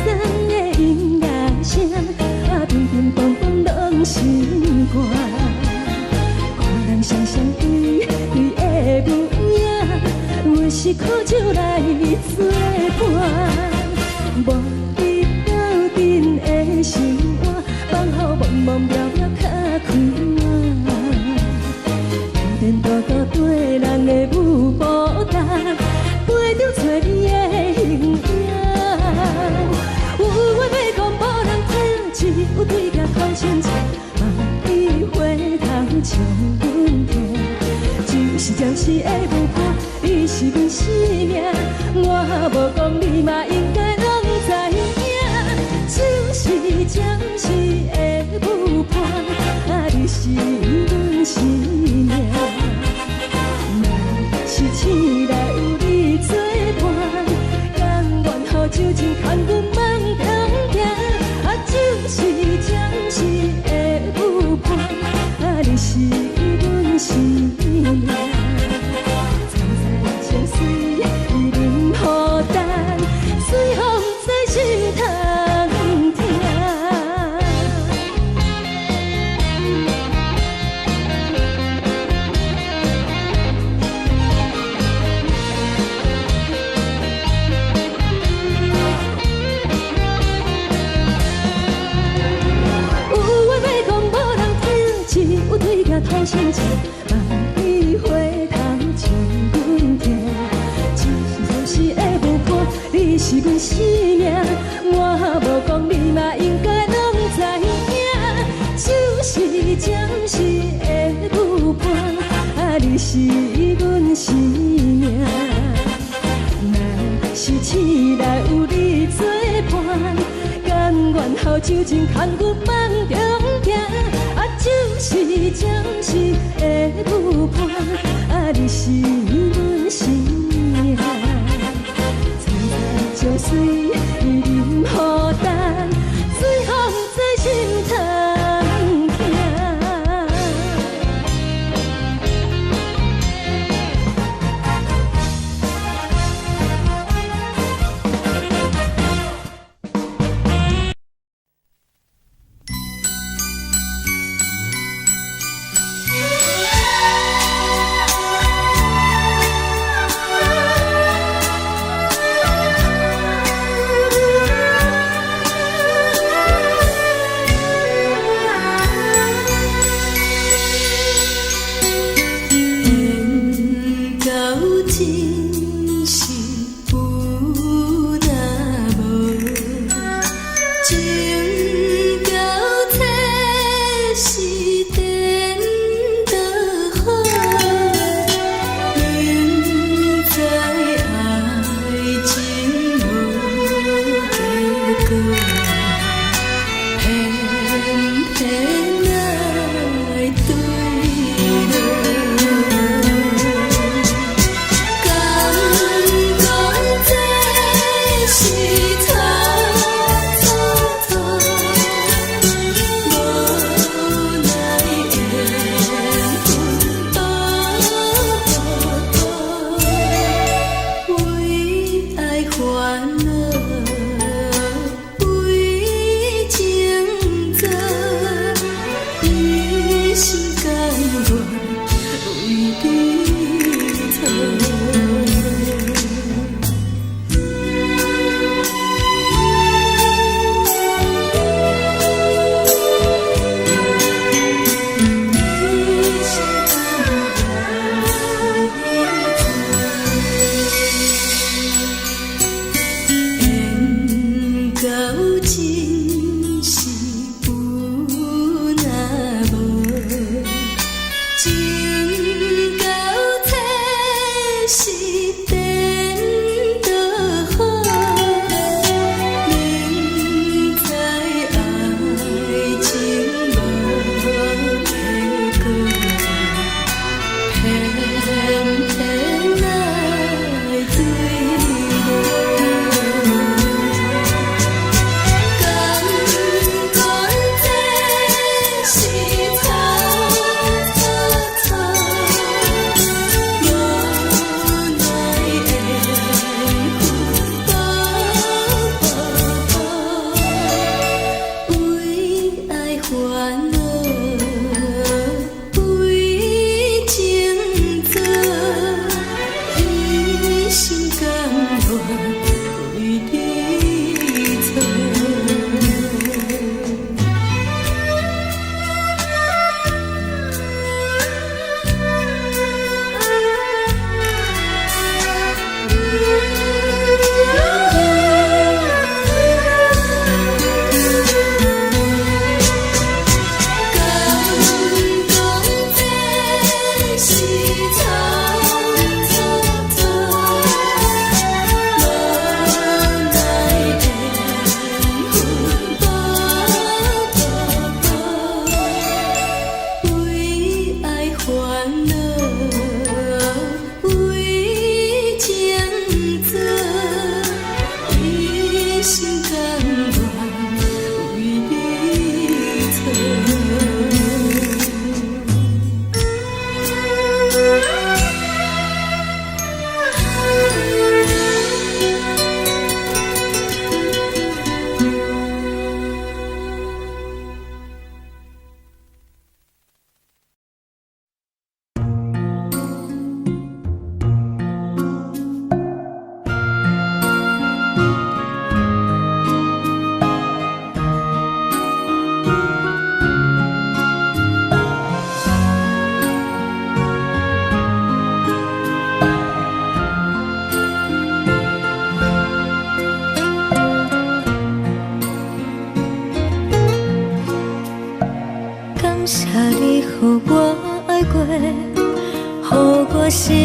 的音樂聲，啊，乒乒乓乓攏心肝。看人雙雙對對的舞影，阮是苦酒來作伴。無你鬥陣的生活，放予茫茫渺渺較快活。天孤孤綴人的舞步重，飞中找你的形影。有話欲講無人聽，只有對鏡講清楚，望你回頭將阮疼。只是暫時的舞伴，你是阮生命，我無講你嘛應該攏知影。只是暫時的舞伴，啊，你是阮生命。若是醒來有你作伴，甘願予酒精牽阮夢中行。啊，只是暫時的舞伴，啊，你是阮生命。層層情水淋予重，最予毋知心通疼。有話欲講無人聽，只有對鏡吐心情，望你回頭將阮疼。只是暫時的舞伴，你是阮生命，我無講你嘛應該攏知影。只是暫時的舞伴，啊，你是阮生命。若是醒來有你作伴，甘願予酒精牽阮夢中行。啊，只是暫時的舞伴，啊，你是阮生命。層層情水淋予重，最予毋知心通疼。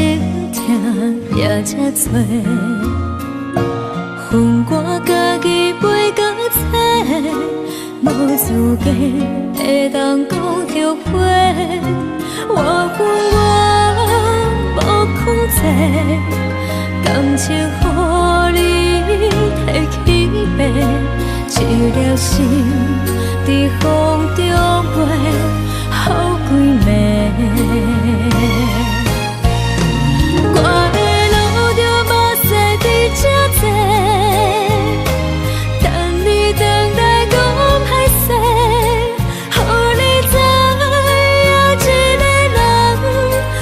心疼也這濟。分我家己飛到找，無資格會當講後悔。我恨我無控制，感情予你提去爬，一粒心佇風中飛，予幾暝。我會流著目屎佇這坐，等你轉來講歹勢，予你知影一个人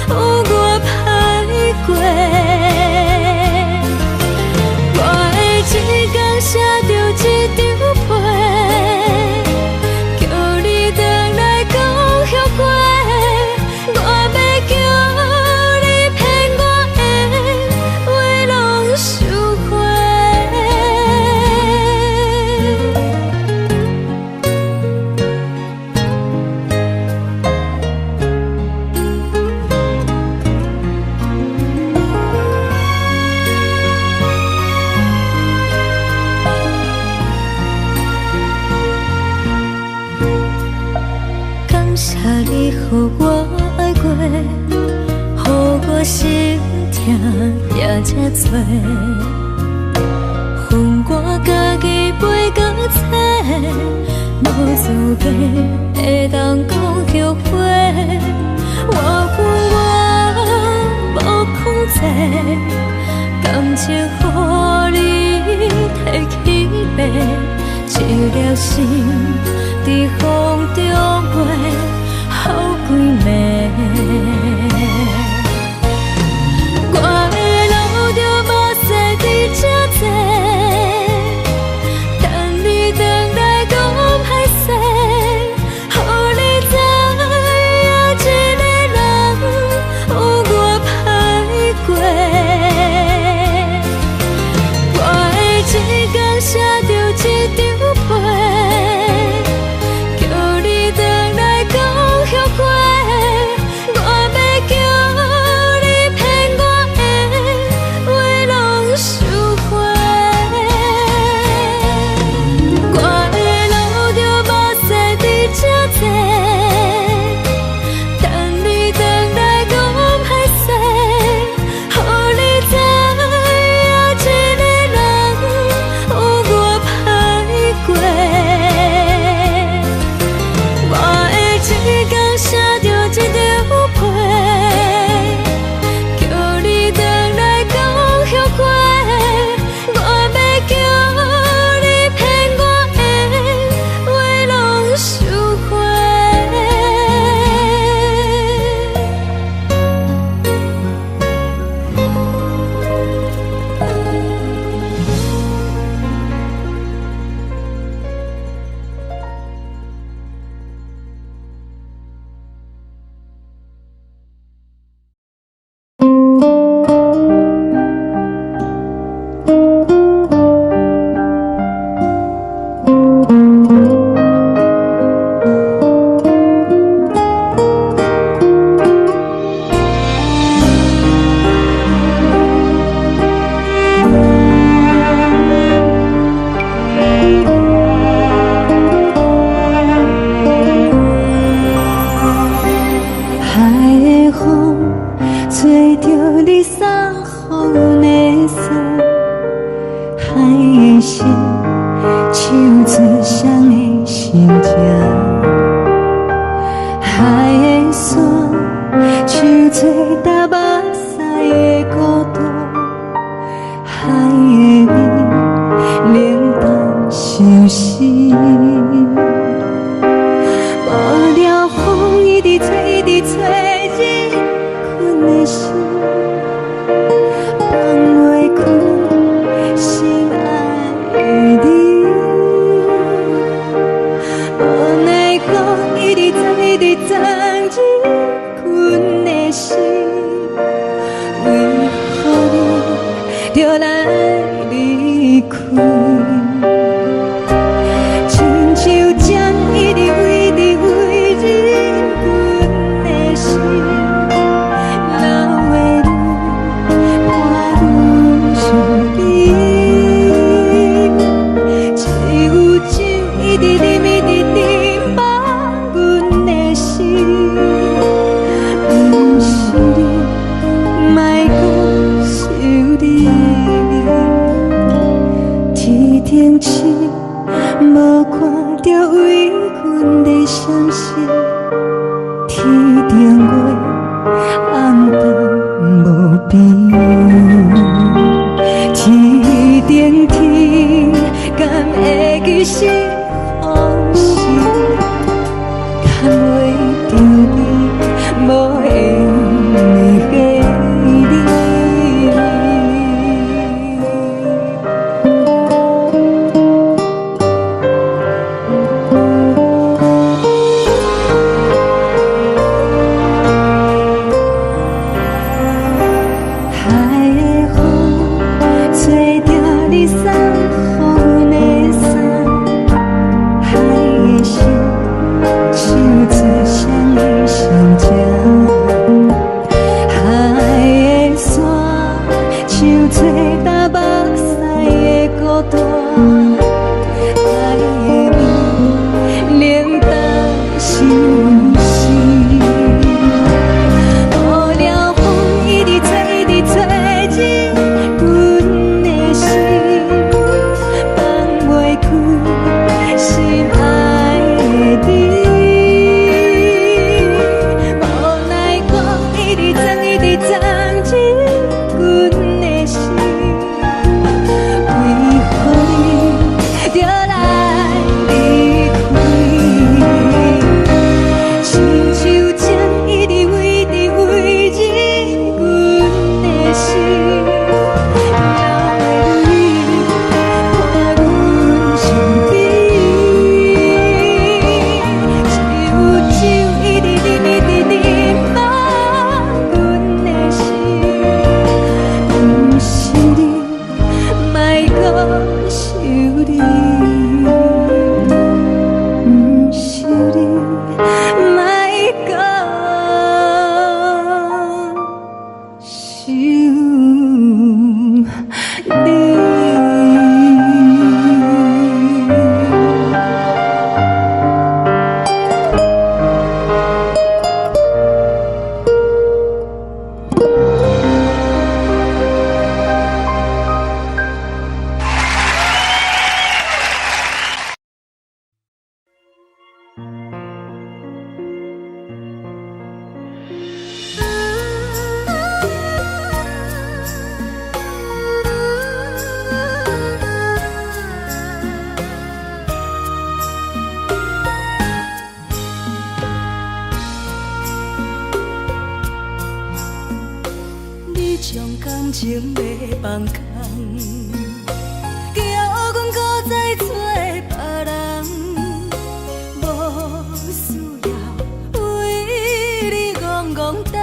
有偌歹過。我會一工寫著一張批，叫你轉來講後悔。我欲叫你騙我的話攏收回。感謝你予我愛過，予我心疼也這濟。分我家己飛到找，無資格會當講後悔。我恨我無控制，感情予你提去爬，一粒心佇風中飛，予幾暝。我會流著目屎佇這坐，等你轉來講歹勢，予你知影一個人有偌歹過。我會一工寫著一張批，叫你轉來講後悔。我欲叫你騙我的話攏收回。我會流著目屎佇這坐，等你轉來講歹勢，予你知影一個人有偌歹過。我會一工寫著一張批，叫你轉來講後悔。我欲叫你騙我的話攏收回。海的風吹著你送予阮的衫，海的心唱出誰的心情，海的山唱出搭目屎的孤獨，海的味冷淡相思。無聊風一直吹，一直吹，忍困的心，放袂開心愛的你。無奈何一直藏，一直藏，忍困的心，為何你著來離開？親像針一直為直為忍困的心，流的淚。像做焦目屎的孤單，愛的味冷淡相思。無聊風一直吹，一直吹入阮的心，放袂開心愛的你。無奈我一直鑽，一直鑽入阮的心，為何你著來離開？親像情一直圍直圍入阮的心，流的淚伴阮身邊。只有酒一直啉，一直啉，放阮的心，毋是你，莫閣想你，毋是你，莫閣想你。你將感情欲放空，叫阮閣再找別人，無需要為你戇戇等，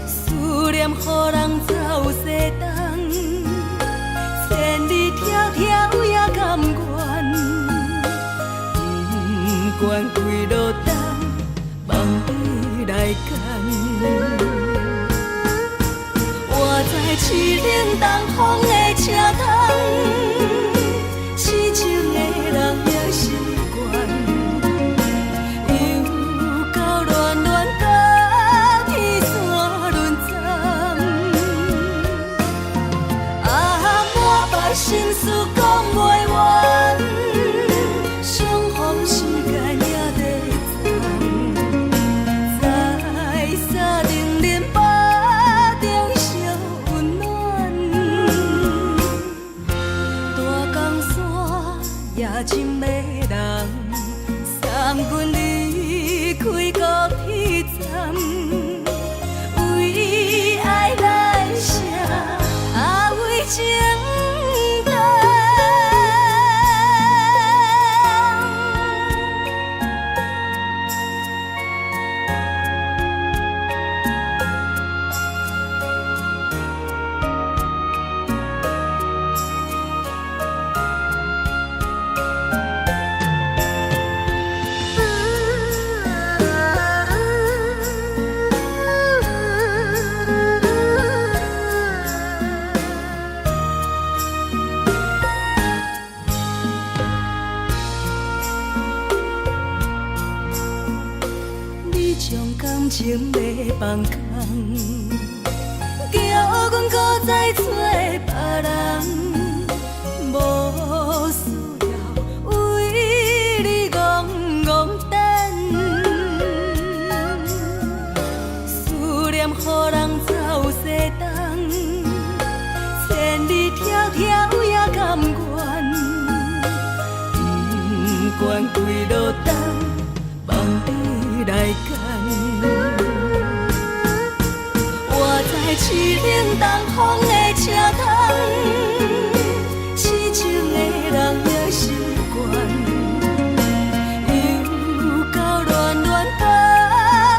思念予人走西東，千里迢迢也甘願，不管幾落冬，望你來牽。我知凄冷東風的車窗，痴情的人也習慣，又到暖暖甲天山轮转，啊，满腹心事講袂完，相逢時間也在站，在三重林腹中相溫暖，大江山也真迷人，送阮離開高鐵站，為愛來寫，啊為情等。你將感情欲放空，叫阮閣再找別人，無需要為你戇戇等，思念予人走西東，千里迢迢也甘願，不管幾落冬，望你來牽。我知凄冷東風的車窗，痴情的人也習慣，又到暖暖甲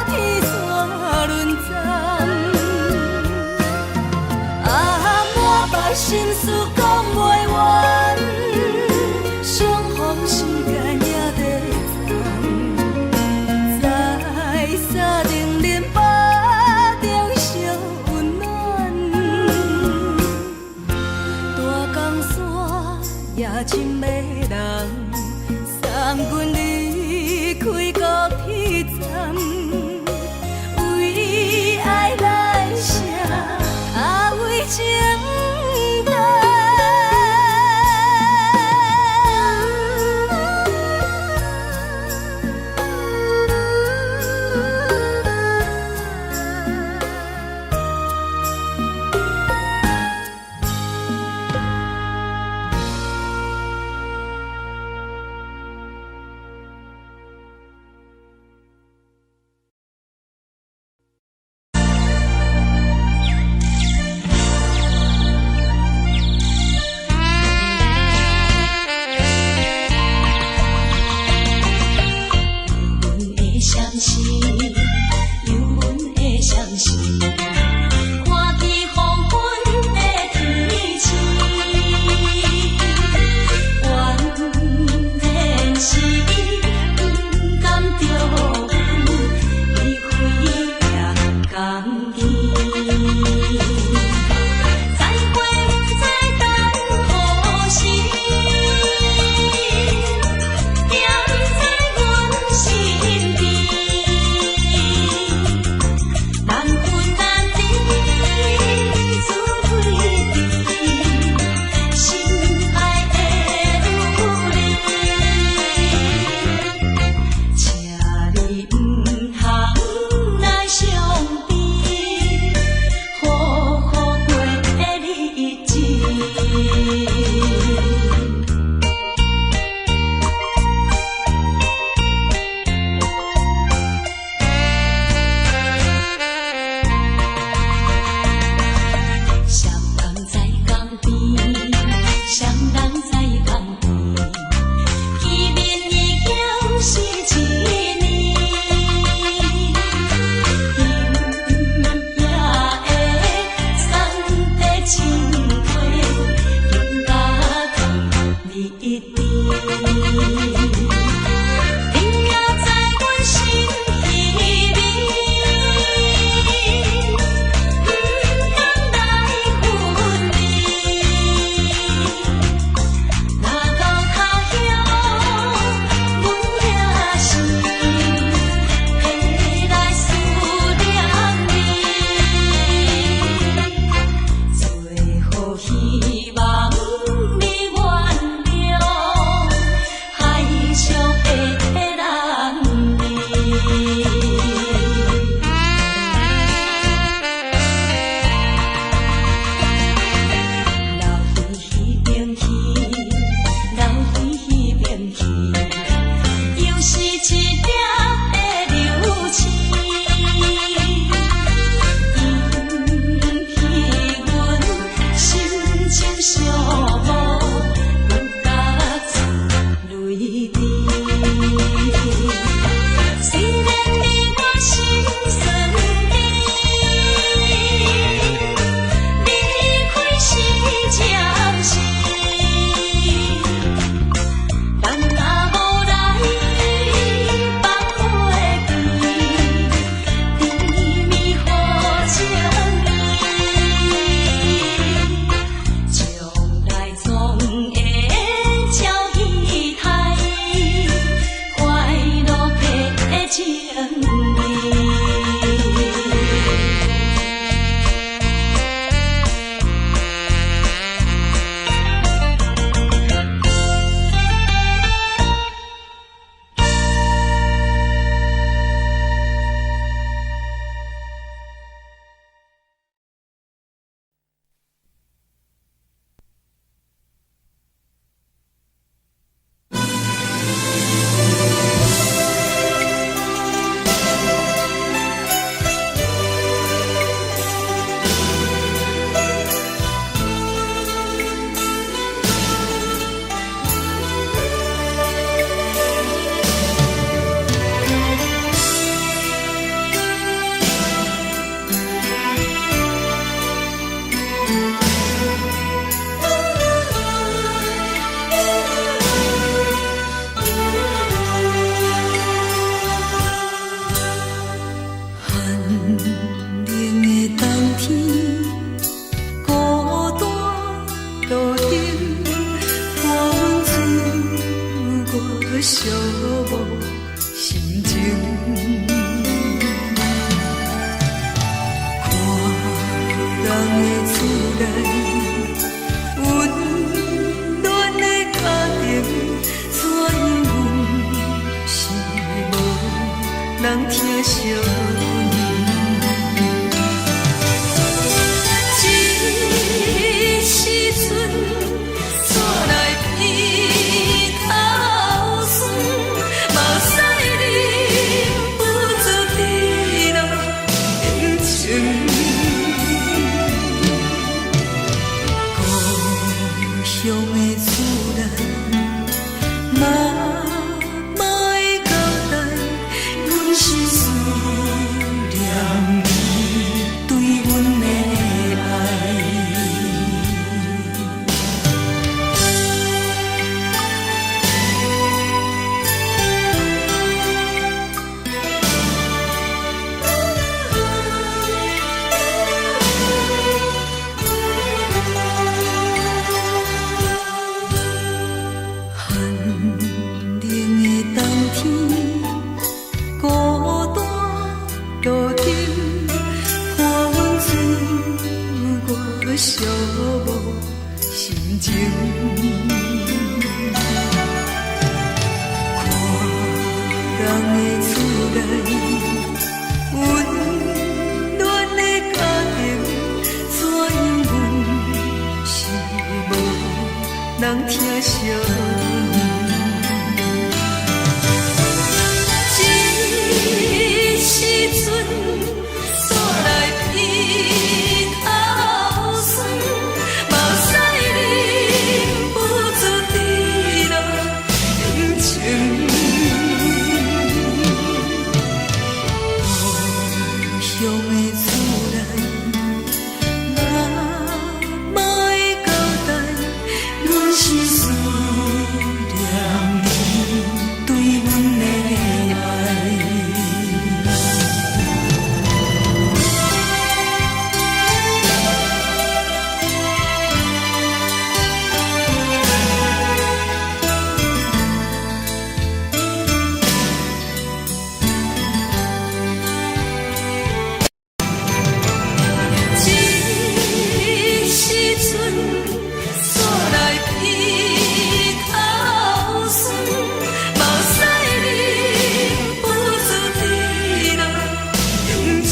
天山轮转，啊，滿腹心事講袂完，相逢時間也在站，在三重林腹中相情。故乡的厝内，妈妈的交代，阮是思念你对阮的爱。寒冷的冬天，孤单路灯，伴阮自我寂寞心情。看人的厝内，温暖的家庭，怎样阮是无人疼惜阮。这时阵，煞来鼻头酸，目屎忍不住滴落眼睛。故乡的厝内，妈妈的交代，阮是思念你对阮的爱。这时阵，煞来鼻头酸，目屎忍不住滴落眼睛。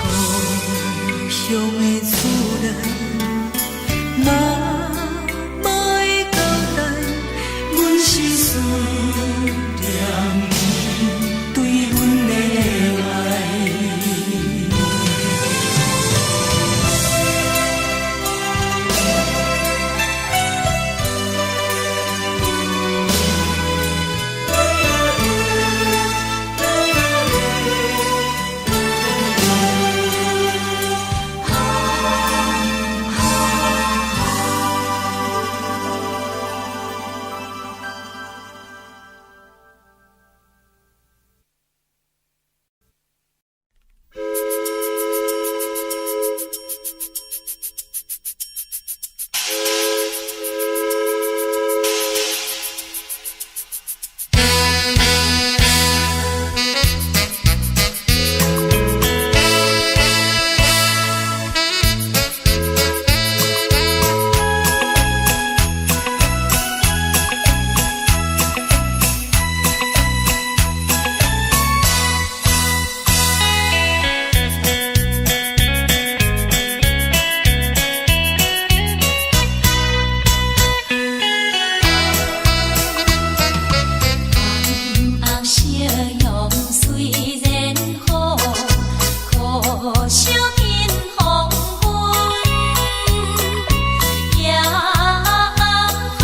故乡的厝内，妈妈的交代，阮是思念你对阮的爱。红夕阳虽然好，可惜见黄昏。夜暗风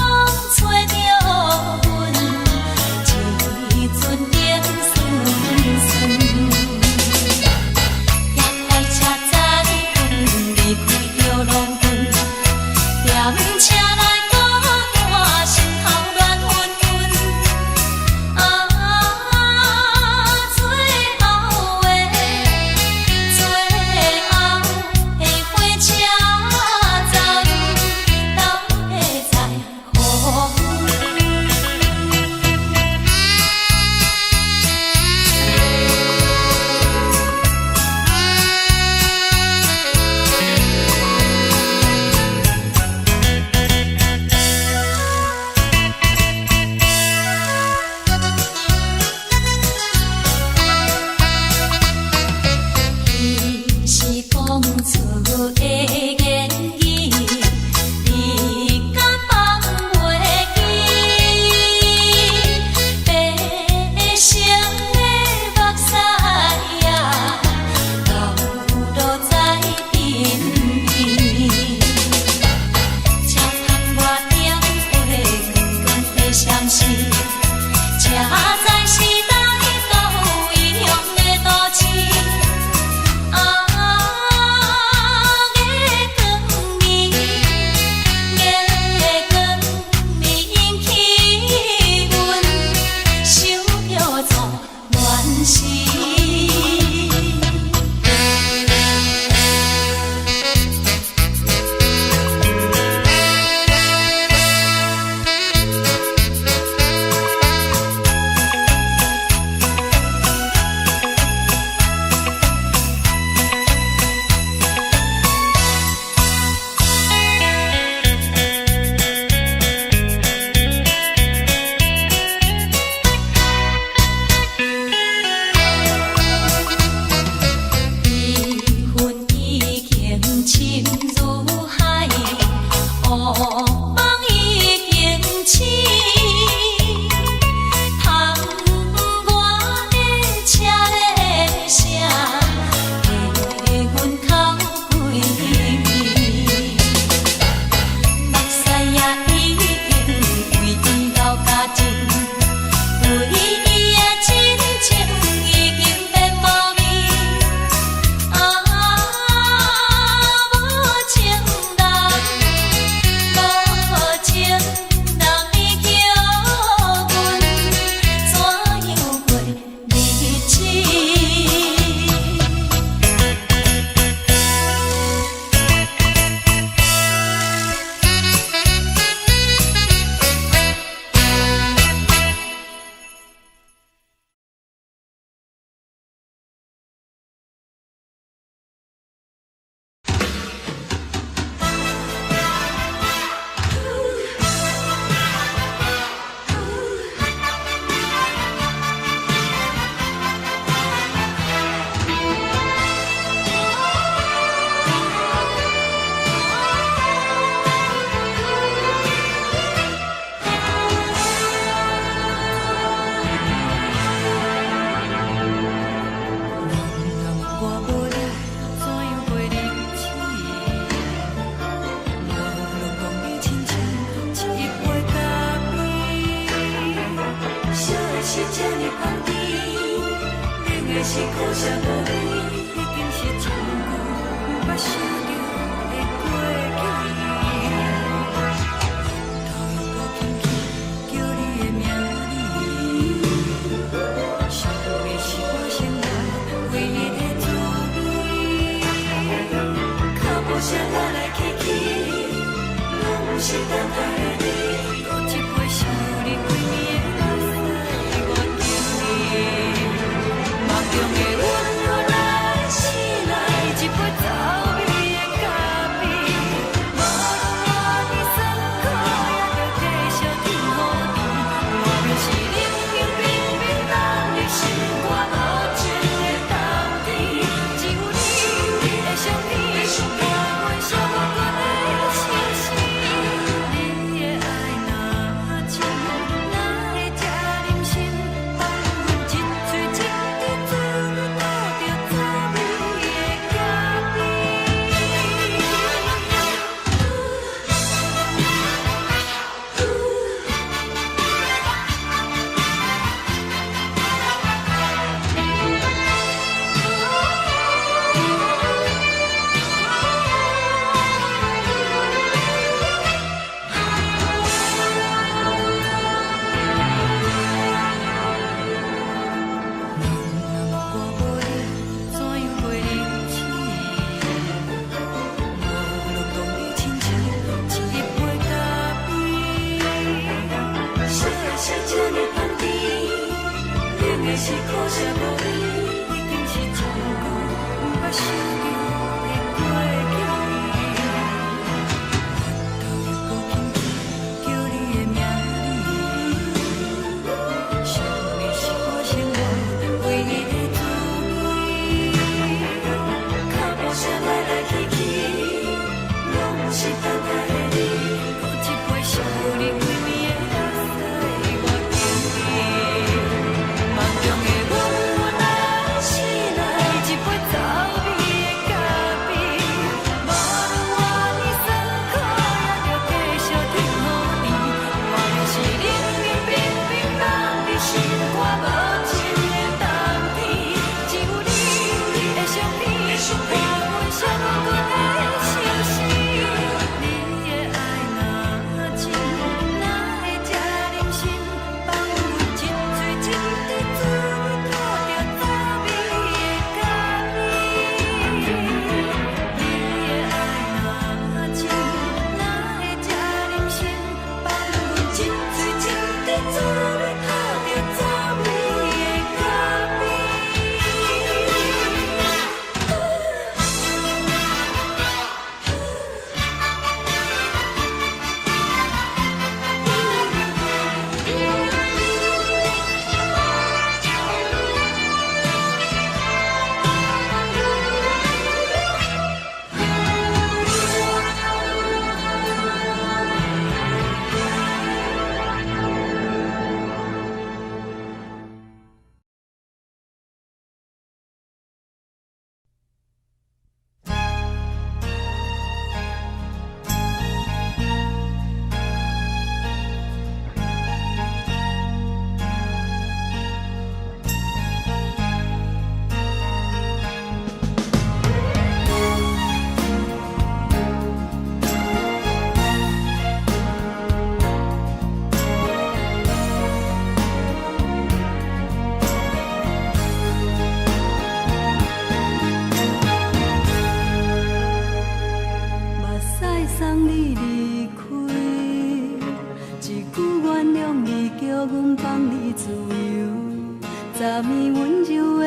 吹著阮，一阵冷淥淥。夜快车载阮离开著郎君，踮车内孤单，心头乱纷纷。啊，做時。悲恨已經深如海，烏夢已經醒。窗外的車鈴聲，替阮哭規暝。目屎也已經為伊流乾淨，為伊的真情已經變無味。啊，無情人，無情人，你叫阮怎樣過日子？人若我無你，怎樣過日子？無論講你親像一杯咖啡，燒的是這呢香甜，冷的是苦澀無味，已經是真久毋捌想著的過去。頭又閣輕輕叫你的名字，想的是我生活唯一的滋味。腳步聲來來去去，攏毋是等待的你。閣一杯想你規暝的目屎，我敬你。夢中的阮來醒來，一杯走味的咖啡。無論偌尼酸苦，也著繼續天予甜。外面是冷冰冰冰凍的心肝，無情的冬天。只有你，你的相片，陪阮寂寞的心事。你的愛若深，哪會這忍心放阮一喙一滴做你倒著滋味的咖啡？人若我無你，怎樣過日子？無論講你親像一杯咖啡，燒的是這呢香甜，冷的是苦澀無味，已經是真久毋捌想著的過去。頭又閣輕輕叫你的名字，想的是我生活唯一的滋味。腳步聲來來去去，攏毋是等待的你。閣一杯想你規暝的目屎，我敬你。夢中的阮來醒來，一杯走味的咖啡。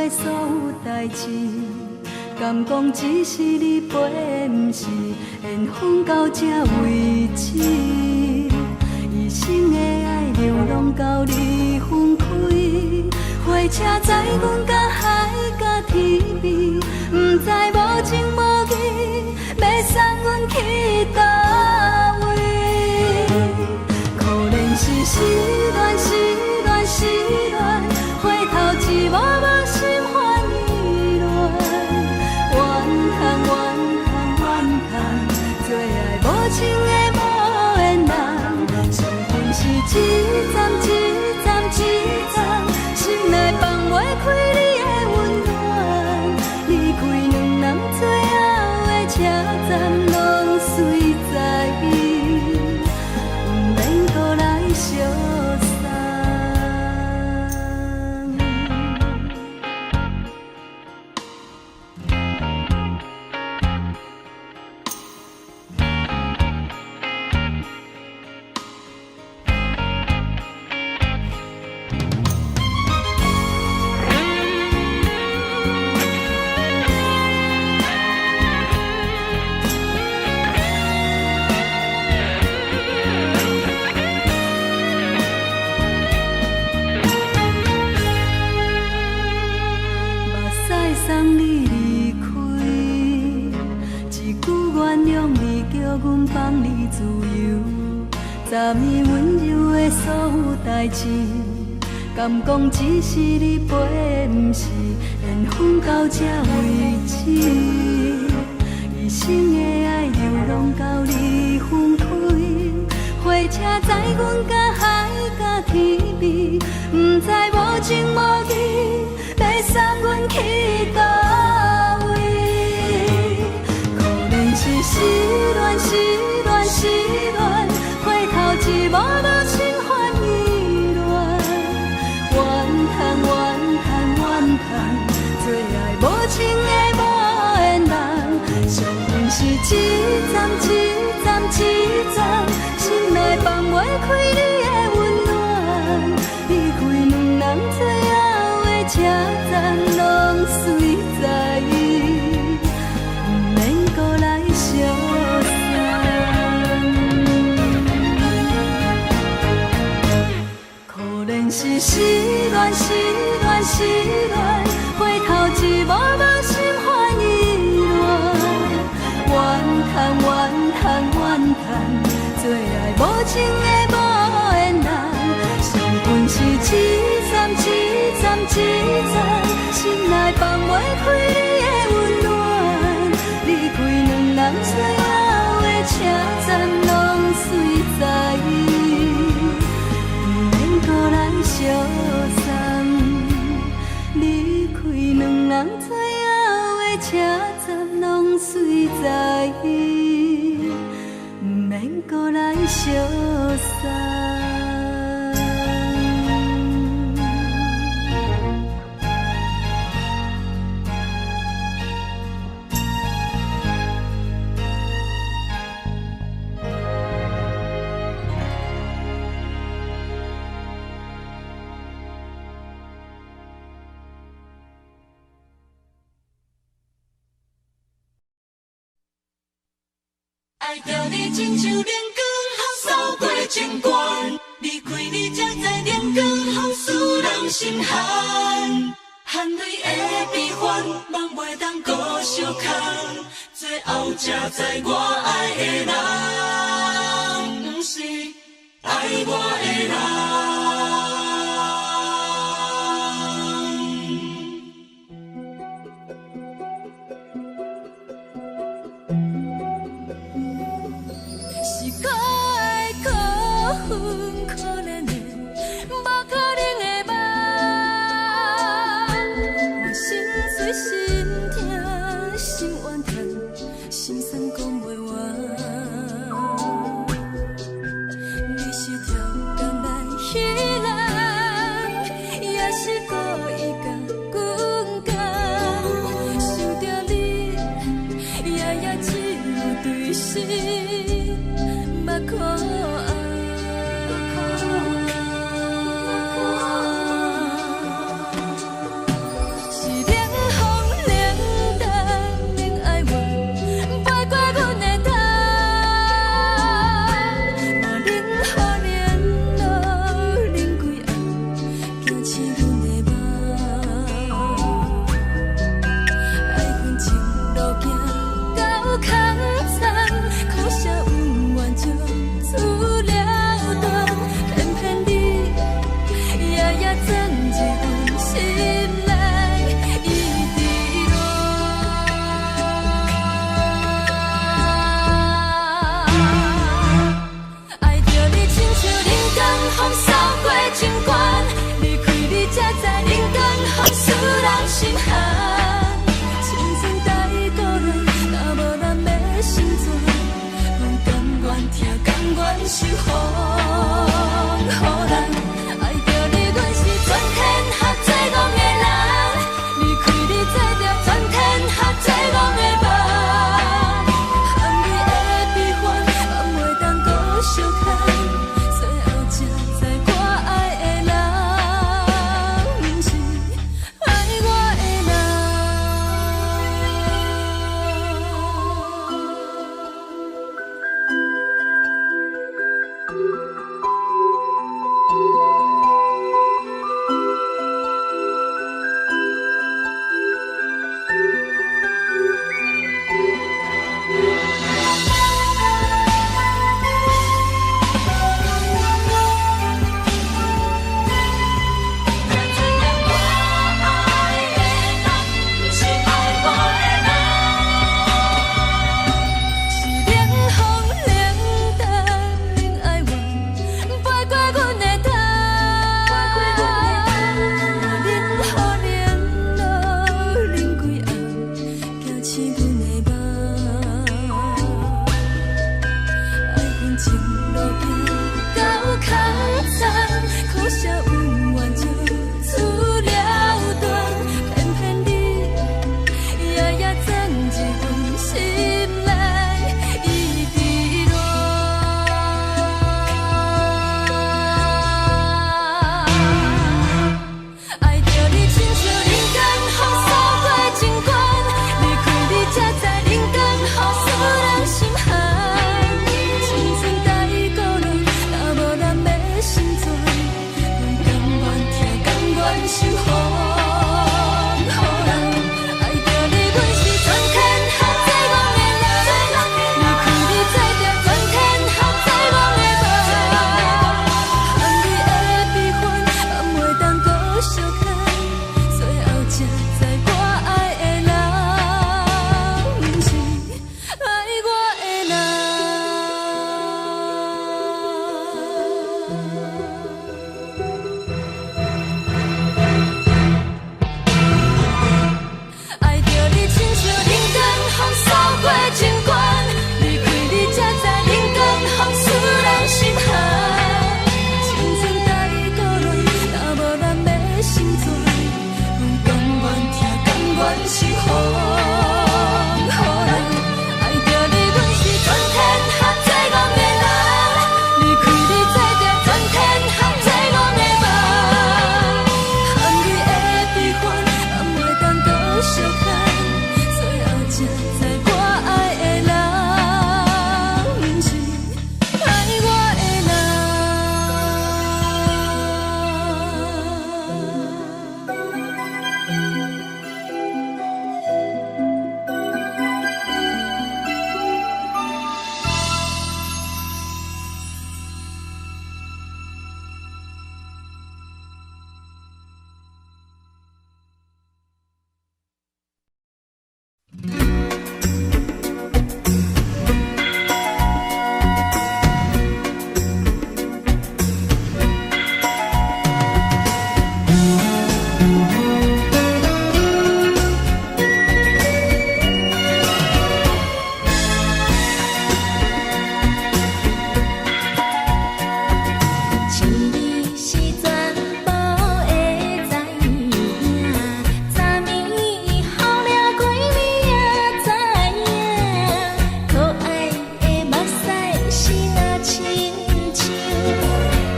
的所有代誌，敢講只是你陪，毋是緣分到這為止。一生的愛流浪到你分開，火車載阮到海角天邊，毋知無情無義，欲送阮去佗位。可憐是失戀，失戀，失戀，回頭一幕幕心煩意亂。怨嘆怨嘆怨嘆，做愛無情的無緣人，相逢是一站一站一站，心內放袂開你的溫暖。離開兩人最後的車站，攏隨在，毋免閣來相送。目屎送你離開，一句原諒你，叫阮放你自由。昨暝溫柔的所有代誌，敢講只是你陪，毋是緣分到這為止。一生的愛流浪到你分開，火車載阮到海角天邊，毋知無情無義，欲送阮去佗位。可憐是失戀，失戀，失戀，回頭一幕幕心煩意亂。怨嘆怨嘆怨嘆，做愛無情的無緣人，相逢是一站一站一站，心內放袂開你的溫暖。離開兩人最後的車站，攏隨在，毋免閣來相送。可憐是失戀，失戀，失戀，回頭一幕幕心煩意亂。怨嘆怨嘆怨嘆，做愛無情的無緣人，相逢是一站一站一站，心內放袂開你的溫暖。離開兩人最後的車站，攏隨在，毋免閣來相送。離開兩人最後的車站，攏隨在，毋免閣來相送。愛著你親像靈光，予掃過情關。離開你才知靈光，予使人心寒。含淚的悲歡，夢袂當閣相牽。最後才知我愛的人，毋是愛我的人。是可愛可恨可憐的，無可能的夢。我心碎心痛心怨嘆，心酸講袂完。你是超工來彼人，也是故意共阮講。想著你，夜夜只有對心目苦紅。是風雨人。愛著你，阮是全天下最戇的人。離開你，做著全天下最戇的夢。含淚的悲歡，嘛袂當閣相看。最後才知我愛的人，毋是愛我的人。一年是全部會知影，昨暝雨掠過你也知影，可愛的目屎是若親像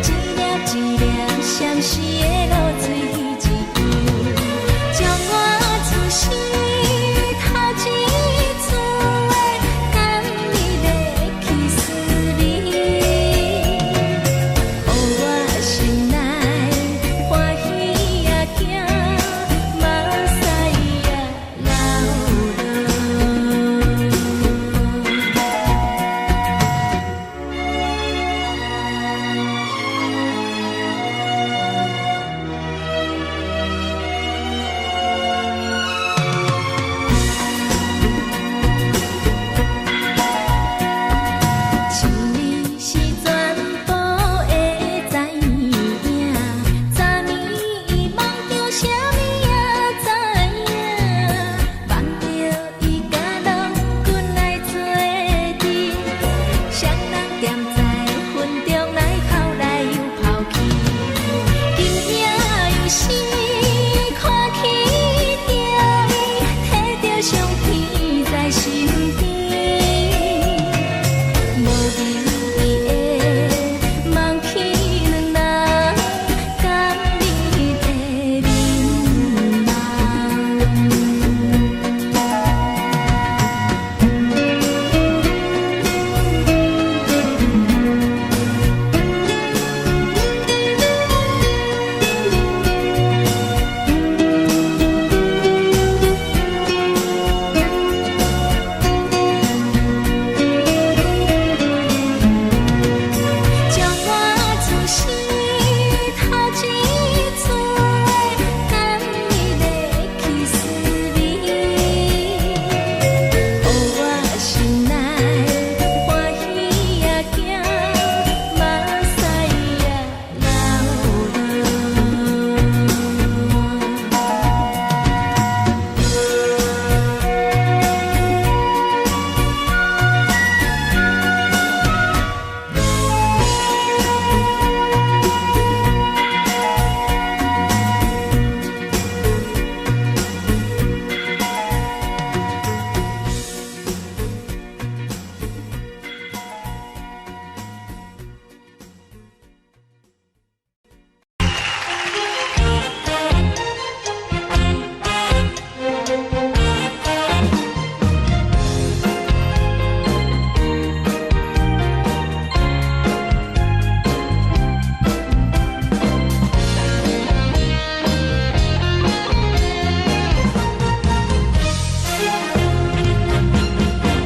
一粒一粒相思的露水一樣，將我此生頭一次的甘蜜的去思你。予我心內歡喜也驚，目屎也流落。一年是全部會知影，昨暝夢著啥物也知影，夢著伊佮郎君來做陣，雙人踮在雲中來跑來又跑去，今夜又是看起著伊，提著相片在身邊。無意義的忘去兩人甘蜜的面貌。將我此生頭一次的甘蜜的去思你，予我心內歡喜也驚，目屎也流落。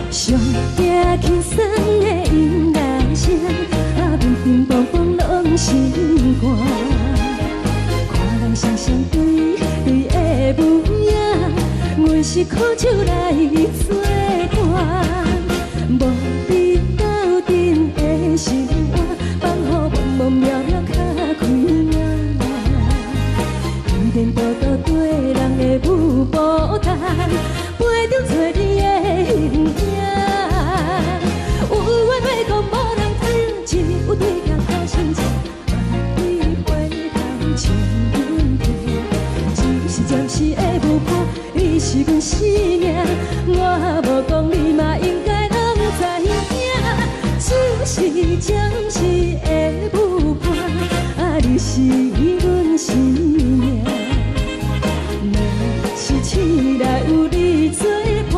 上驚輕鬆的音樂聲，啊，乒乒乓乓攏心肝。看人雙雙對對的舞影，阮是苦酒來做伴，無比鬥陣的生活，放予茫茫渺渺較開眼。天顛倒倒對人的舞步單，陪著找你的形影。有緣話講無人聽，只有對鏡看心情，莫對回頭穿阮地，只是暫時的無舞伴，你是阮生命，我無講你嘛應該攏知影。酒是暫時的舞伴，啊，你是阮生命。若是醒來有你做伴，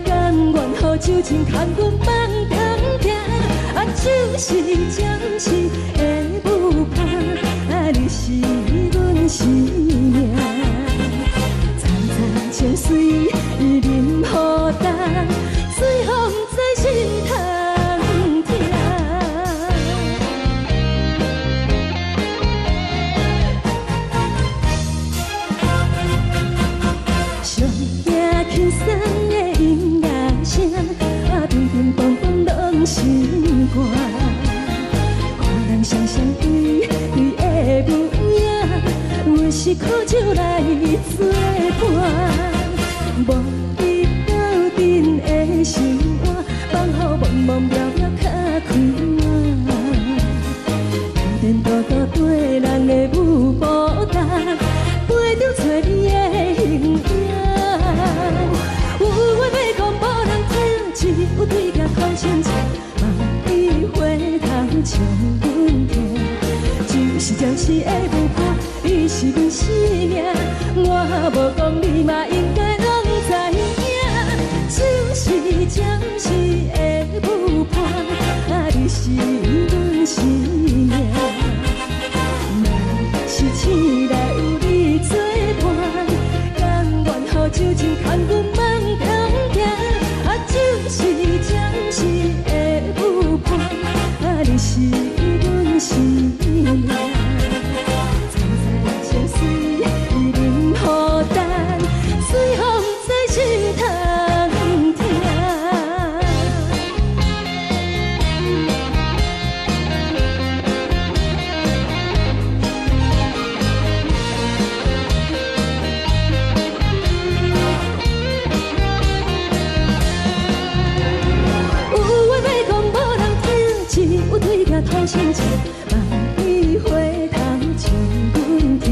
甘願予酒精牽阮放中行。啊，酒是暫時的舞伴，啊，你是阮生命。層層情水啉予乾，醉予毋知心通疼。上驚輕鬆的音樂聲，啊，乒乒乓乓攏心肝。看人雙雙對對的舞影，阮是苦酒來作伴。無你鬥陣的生活，放予茫茫渺渺較快活。天顛倒倒綴人的舞步重，飞著找你的形影。有話欲講無人聽，只有對鏡講清楚，望你回頭笑阮聽。酒是暫時的舞伴，你是阮生命，我無講你嘛應該攏知影。酒是暫時的舞伴，啊，你是阮生命。若是醒來有你作伴，甘願予酒精牽阮放中行。啊，酒是暫時的舞伴，啊，你是阮生命。層層情水啉予乾，醉予毋知心通疼。有話欲講無人聽，只有對鏡講清楚，望你回頭笑阮聽。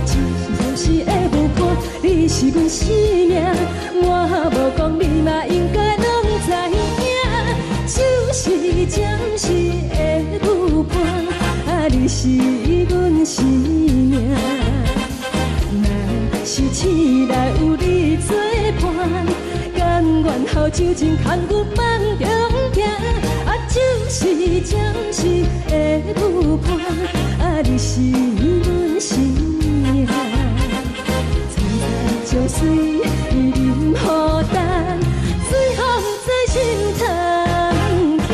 酒是暫時的舞伴，你是阮生命，我無講你嘛應該攏知影。酒是暫時的舞伴，啊，你是阮生命。若是醒來有你作伴，甘願予酒精牽阮放中行。啊，酒是暫時的舞伴，啊，你是阮生命。層層情水啉予乾，醉予毋知心通疼。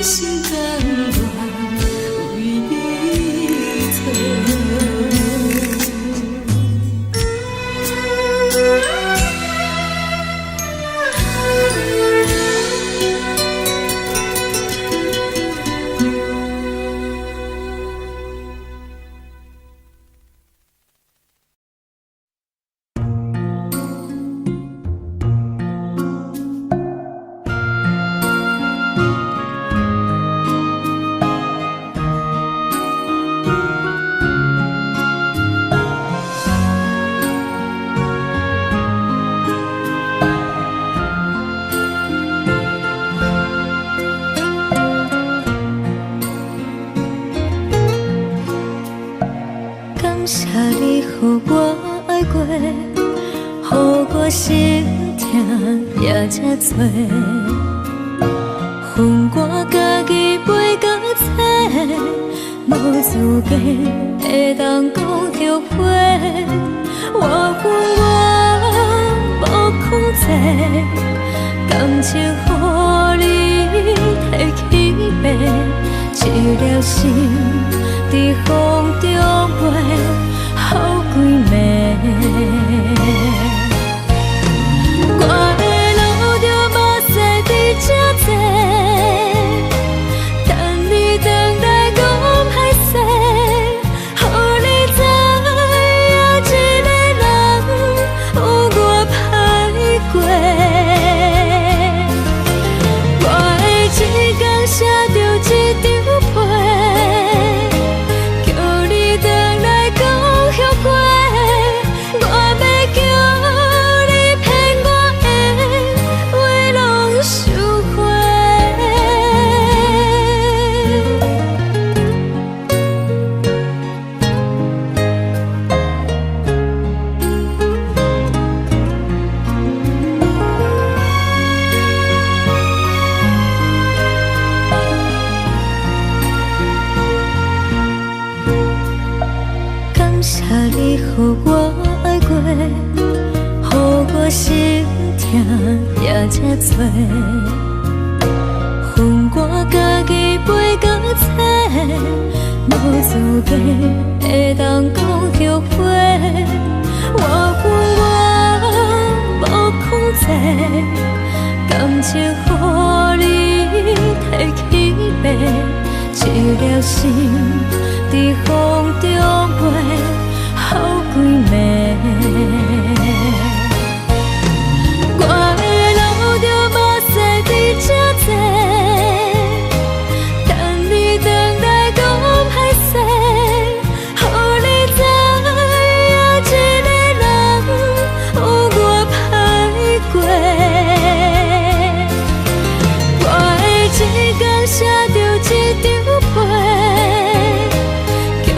心甘願為你藏。感謝你予我愛過，予我心疼也這多。予我家己飛到找，無資格會當講後悔。我有我無控制，感情予你提起爬，一粒心佇風中飛，予幾暝。我會流著目屎佇這坐，等你轉來講歹勢，予你知影一个人有偌歹過。我會一工寫著一張批，叫你轉來講後悔。我欲叫你騙我的話攏收回。感謝你予我愛過，予我心疼也這多。予我家己飛到找，無資格會當講後悔。我有我無控制，感情予你提起爬，一粒心佇風中飛，予幾暝。我會流著目屎佇這坐，等你轉來講歹勢，予你知影一個人有偌歹過。我會一工寫著一張批，叫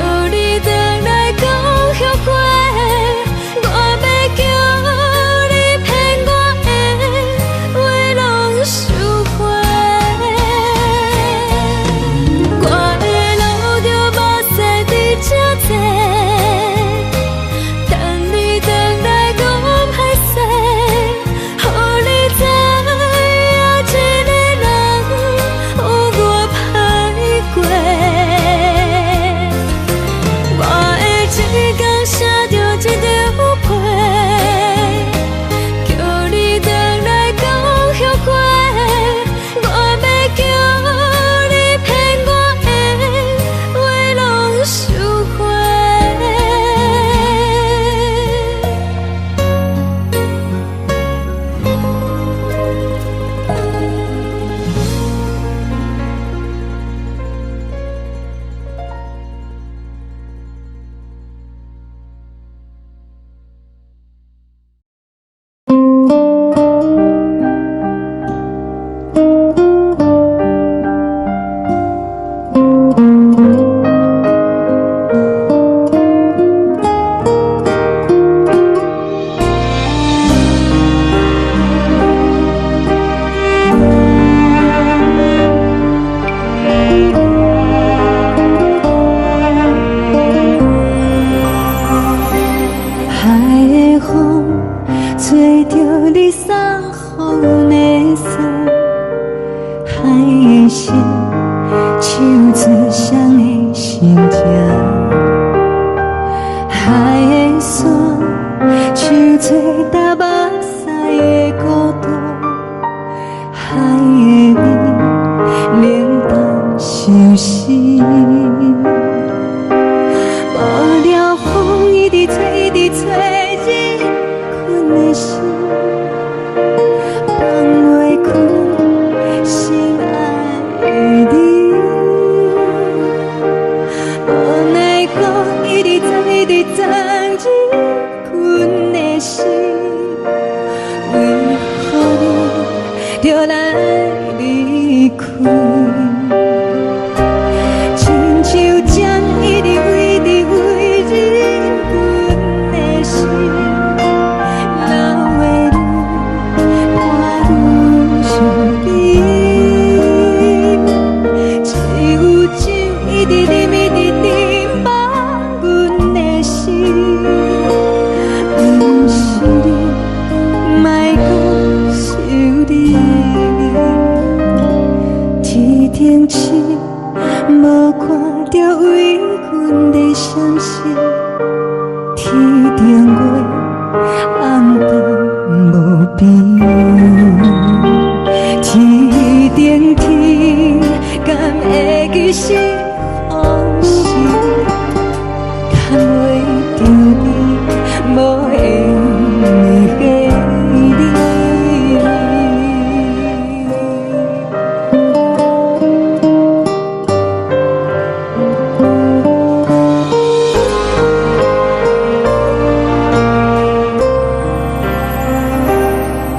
心情。海的山，像做焦目屎的孤單，海的味，冷淡相思。無聊風一直吹，一直吹，入阮的心，放袂開心愛的你。無奈何，一直鑽，一直鑽入阮的心，為何你著來離開？親像針一直一直飛入阮的心，流的淚伴阮身邊。只有酒一直啉，一直啉，放阮的心。毋是你，莫閣想你。天頂星無看著為阮咧閃爍，天頂月暗淡無邊。天頂天，敢會記是風時，牽袂著你，無緣的你。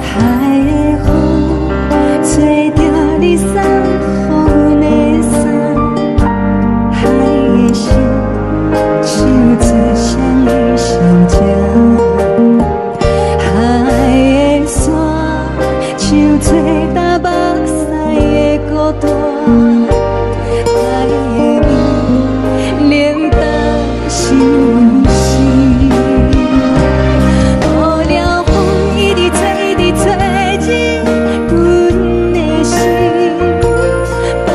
海的風吹著你送予阮的衫，海的心像做誰的心情？海的山像做焦目屎的孤單，海的味冷淡相思。無聊風一直吹，一直吹入阮的心，放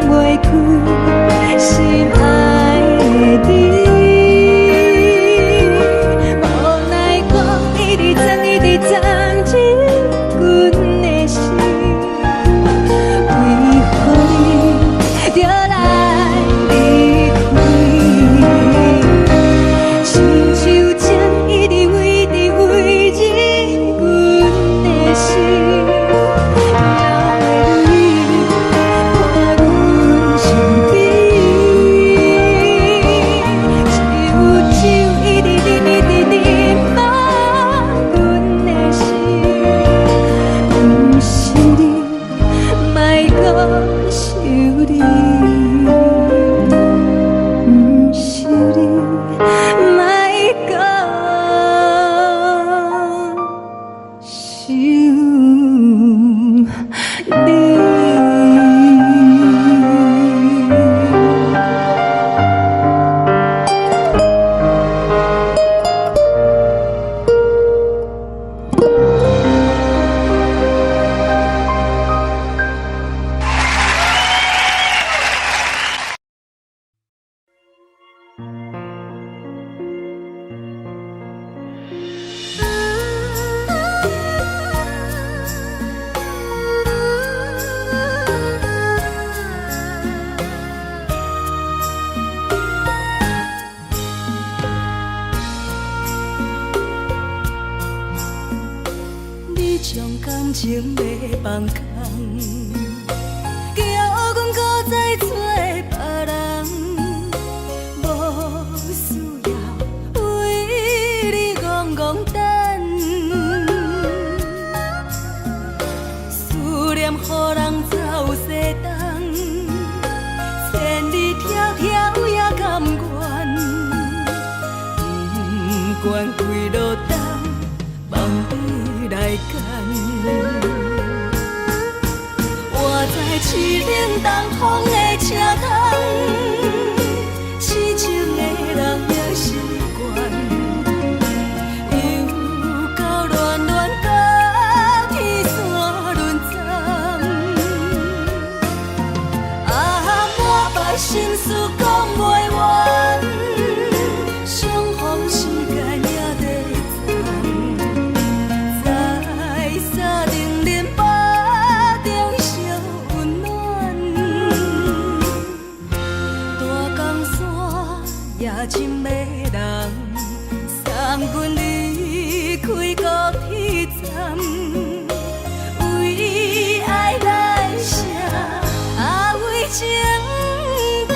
袂開心愛的你。無奈何，一直鑽，一直鑽入阮的心，為何你著來離開？親像針一直一直飛入阮的心，流的淚伴阮身邊。只有酒一直啉，一直啉，放阮的心。毋是你，莫閣想你。毋是你，莫閣想你。你將感情欲放空，叫阮閣再找別人，無需要為你戇戇等，思念予人走西東，千里迢迢也甘願，不管幾落冬，望你來牽。我知凄冷東風的車窗，痴情的人也習慣，又到暖暖甲天山輪針，啊，滿腹心事講袂完。真迷人，送阮離開高鐵站，為愛來寫，啊為情等。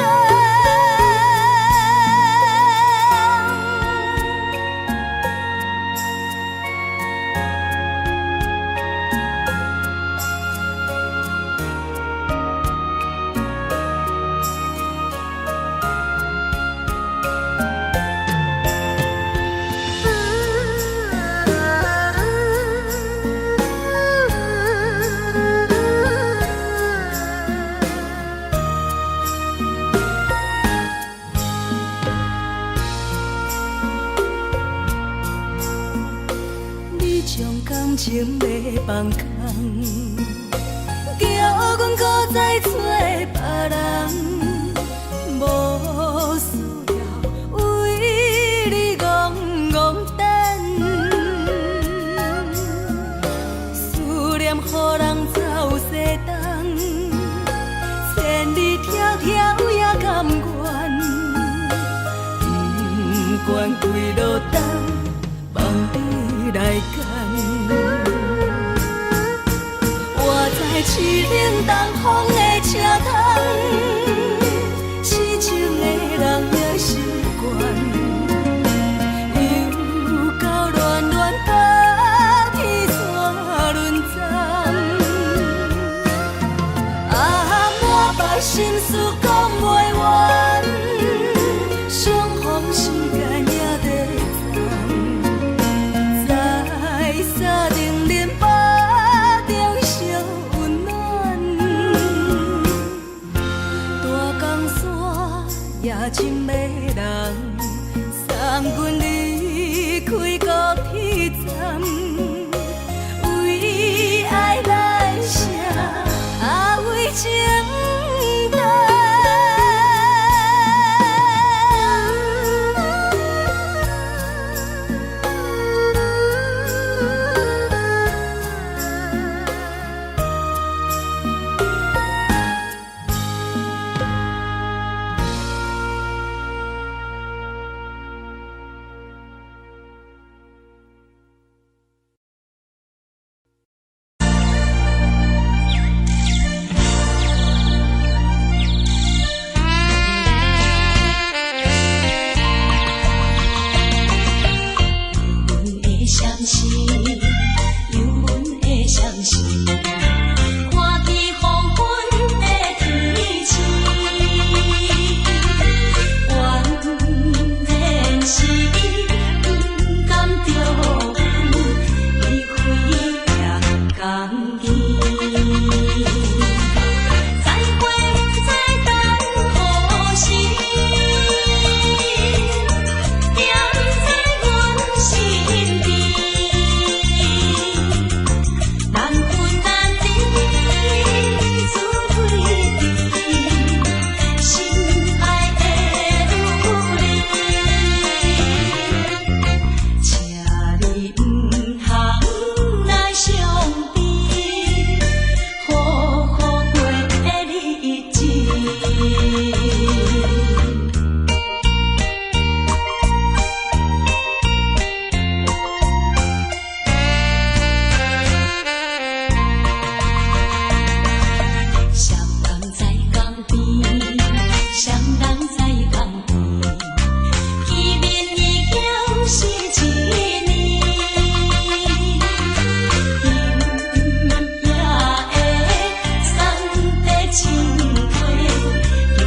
你將感情欲放空，叫阮閣再找別人，無需要為你戇戇等，思念予人走西東，千里迢迢也甘願，不管幾落冬，放你來揀。我知凄冷東風的車窗，痴情的人也習慣，又到暖暖冬天煞輪站，啊，滿腹心事講袂完，相逢時間也短暫，在三重林腹中相溫暖，大江山也真迷人，送阮離開高鐵站，為愛來寫，啊為情等。阮的相思，有阮的相思，看见黃昏的天星，原來是伊不甘著阮離開也甘願。再會不知等何時，惦在阮身邊，難分難離，滋味甜，心愛的女兒，請你毋通來傷悲，好好過日子。雙人在江邊，雙人在江邊，見面已經是一年。今夜的三地情話，今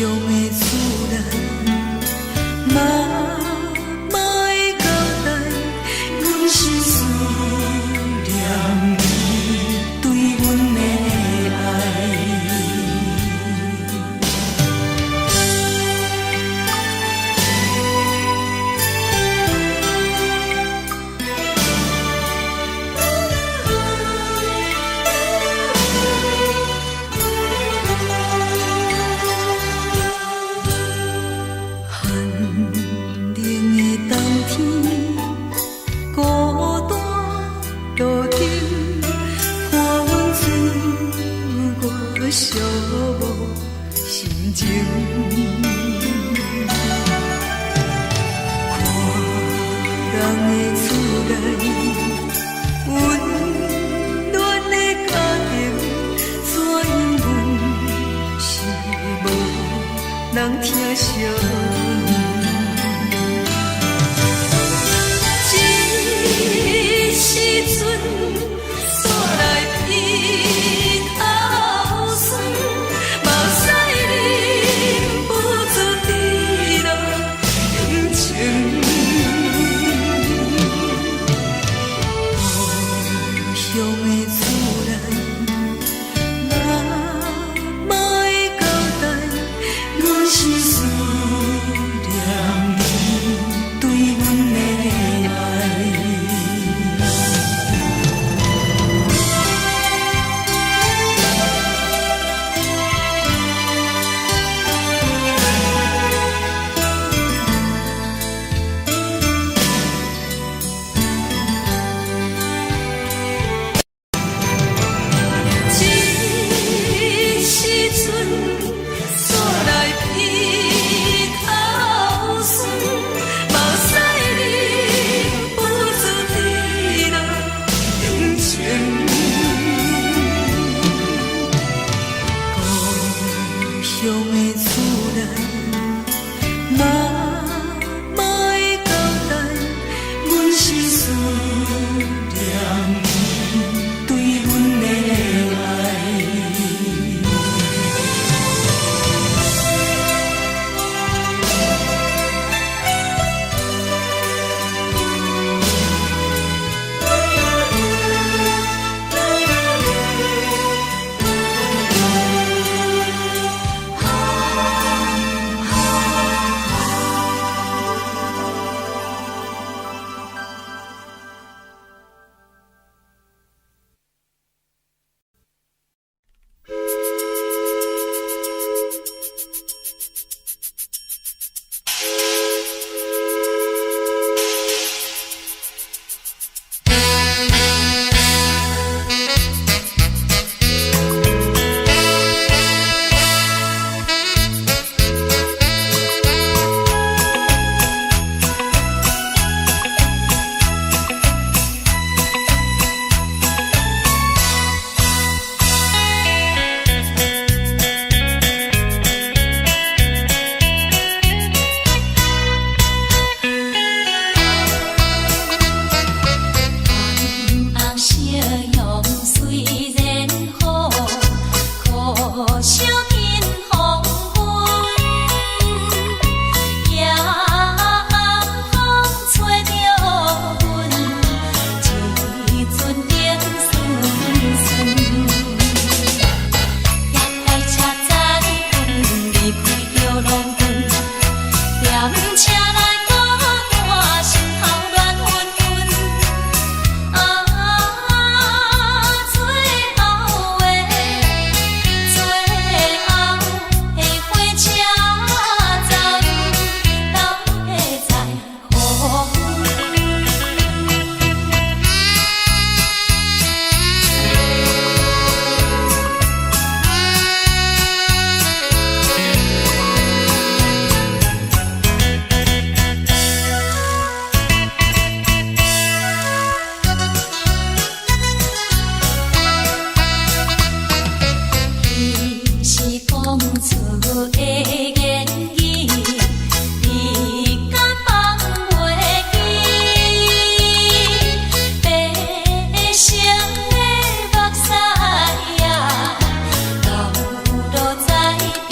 鄉的厝內，媽媽的交代，阮是思念你對阮的愛。寒冷的冬天，孤單路燈，看阮自我寂寞心情。看人的厝內，溫暖的家庭，怎樣阮是無人疼惜。這時陣煞來鼻頭酸，目屎忍不住滴落眼睛。故鄉的厝內，媽媽的交代，阮是思念你對阮的愛。這時陣煞來鼻頭酸，目屎忍不住滴落眼睛。故鄉的厝內，媽媽的交代，阮是思念你對阮的愛。紅夕陽雖然好，可惜見黃昏。夜暗風吹著阮，一陣冷淥淥。夜來車載阮離開著郎君，踮車內孤單，心頭亂紛紛。啊，最後的最後的火車站，到底在何方？彼是講出的言語，你敢放袂記？白色的目屎啊，流落在邊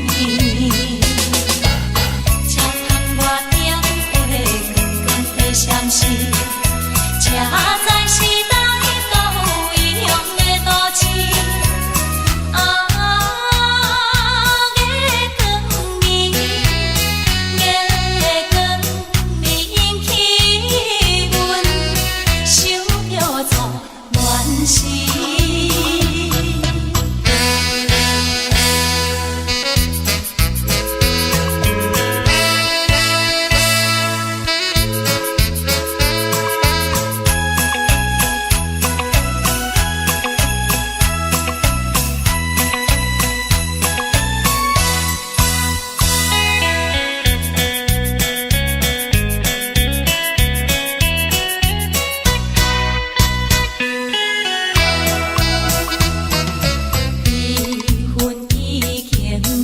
邊。深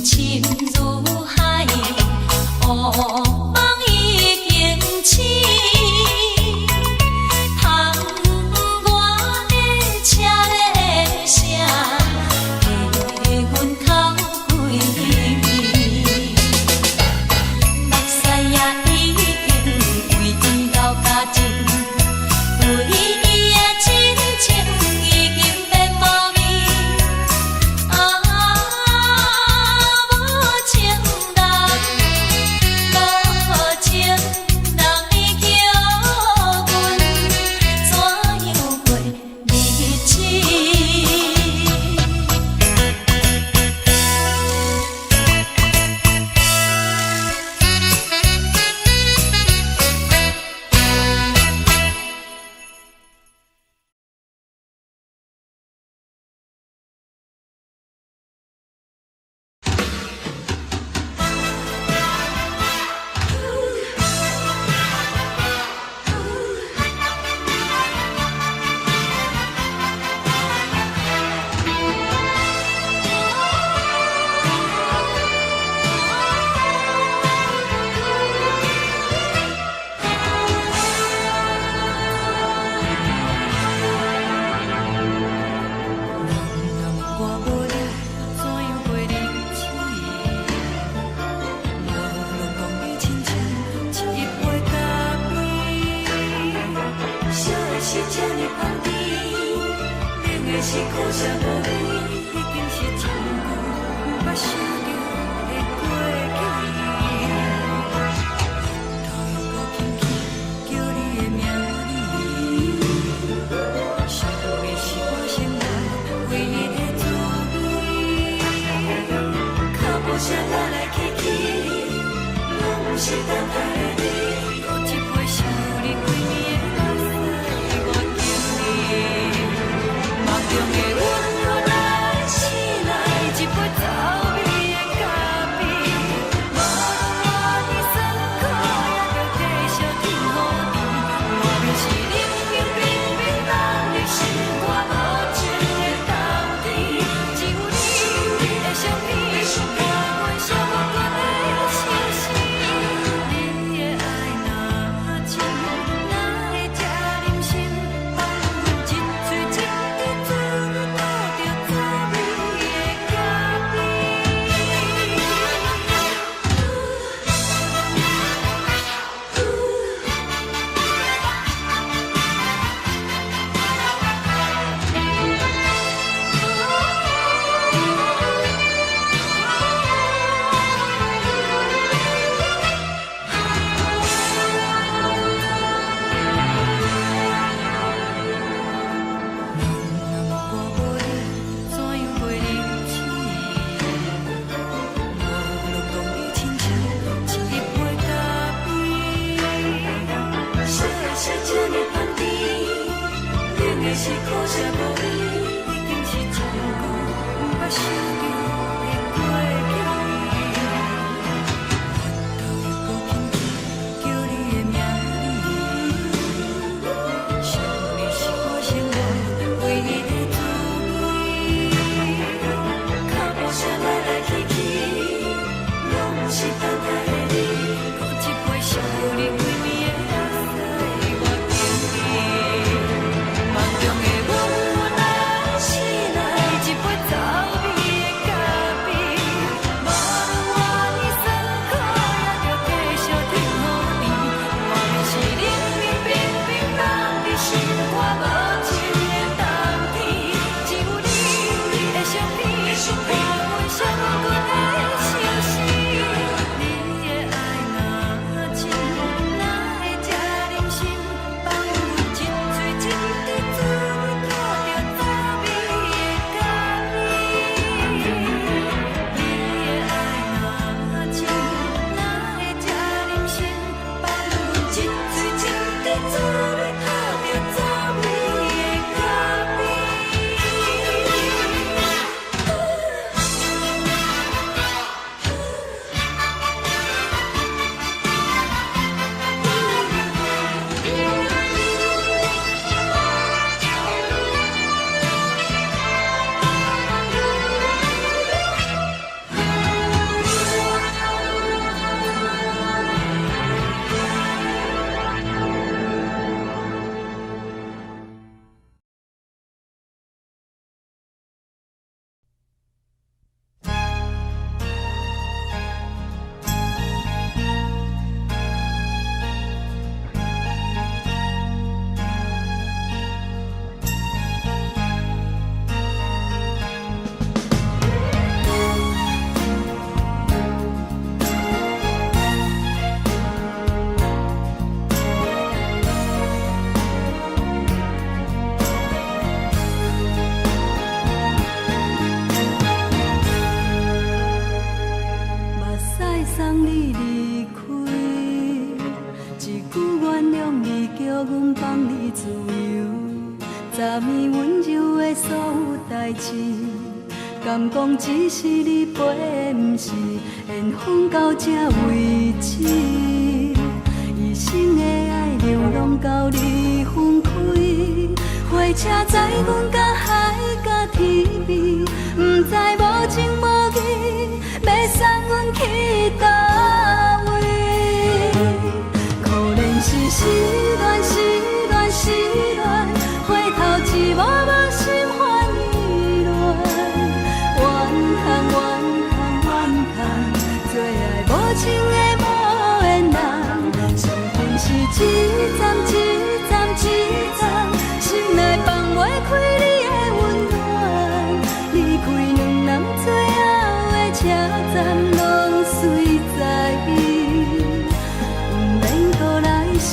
如海，烏夢已經醒。窗外的車的聲，替阮哭規暝。目屎也已經為伊流乾淨，對伊的真情已經變無味。啊，無情人，無情人，你叫阮怎樣過日子？人若我無你，怎樣過日子？無論講你親像一杯咖啡，燒的是這呢香甜，冷的是苦澀無味，已經是真久毋捌想著的過去。頭又閣輕輕叫你的名字，想的是我生活唯一的滋味。腳步聲來來去去，攏毋是等待的你。閣一杯想你規暝的目屎，我敬你。夢中的阮予來醒來，一杯走味的咖啡。無論偌尼酸苦，也著繼續天雨甜。外面是冷冰冰冰冻的心肝無情的冬天，只有你的相片，予阮寂寞的相思。你的愛若真，哪會這忍心放阮一喙一支嘴吐著走味的咖啡？人若我無你，怎樣過日子？無論講你親像一杯咖啡，燒的是這呢香甜，冷的是苦澀無味，已經是真久毋捌想著的過去。頭又閣輕輕叫你的名字，想你是我生活唯一的滋味。腳步聲來來去去，攏毋是等待的你。閣一杯想你規暝的目屎，我敬你。夢中的阮予來敢講只是你陪，毋是緣分到這為止。一生的愛流浪到你分開，火車載阮到海角天邊，毋知無情無義，欲送阮去佗位。可憐是失戀，失戀，失戀，回頭一幕幕心煩意亂。怨嘆怨嘆怨嘆，做愛無情的無緣人，相逢是一站一站一站，心內放袂開你的溫暖。離開兩人最後的車站，攏隨在伊，毋免閣來相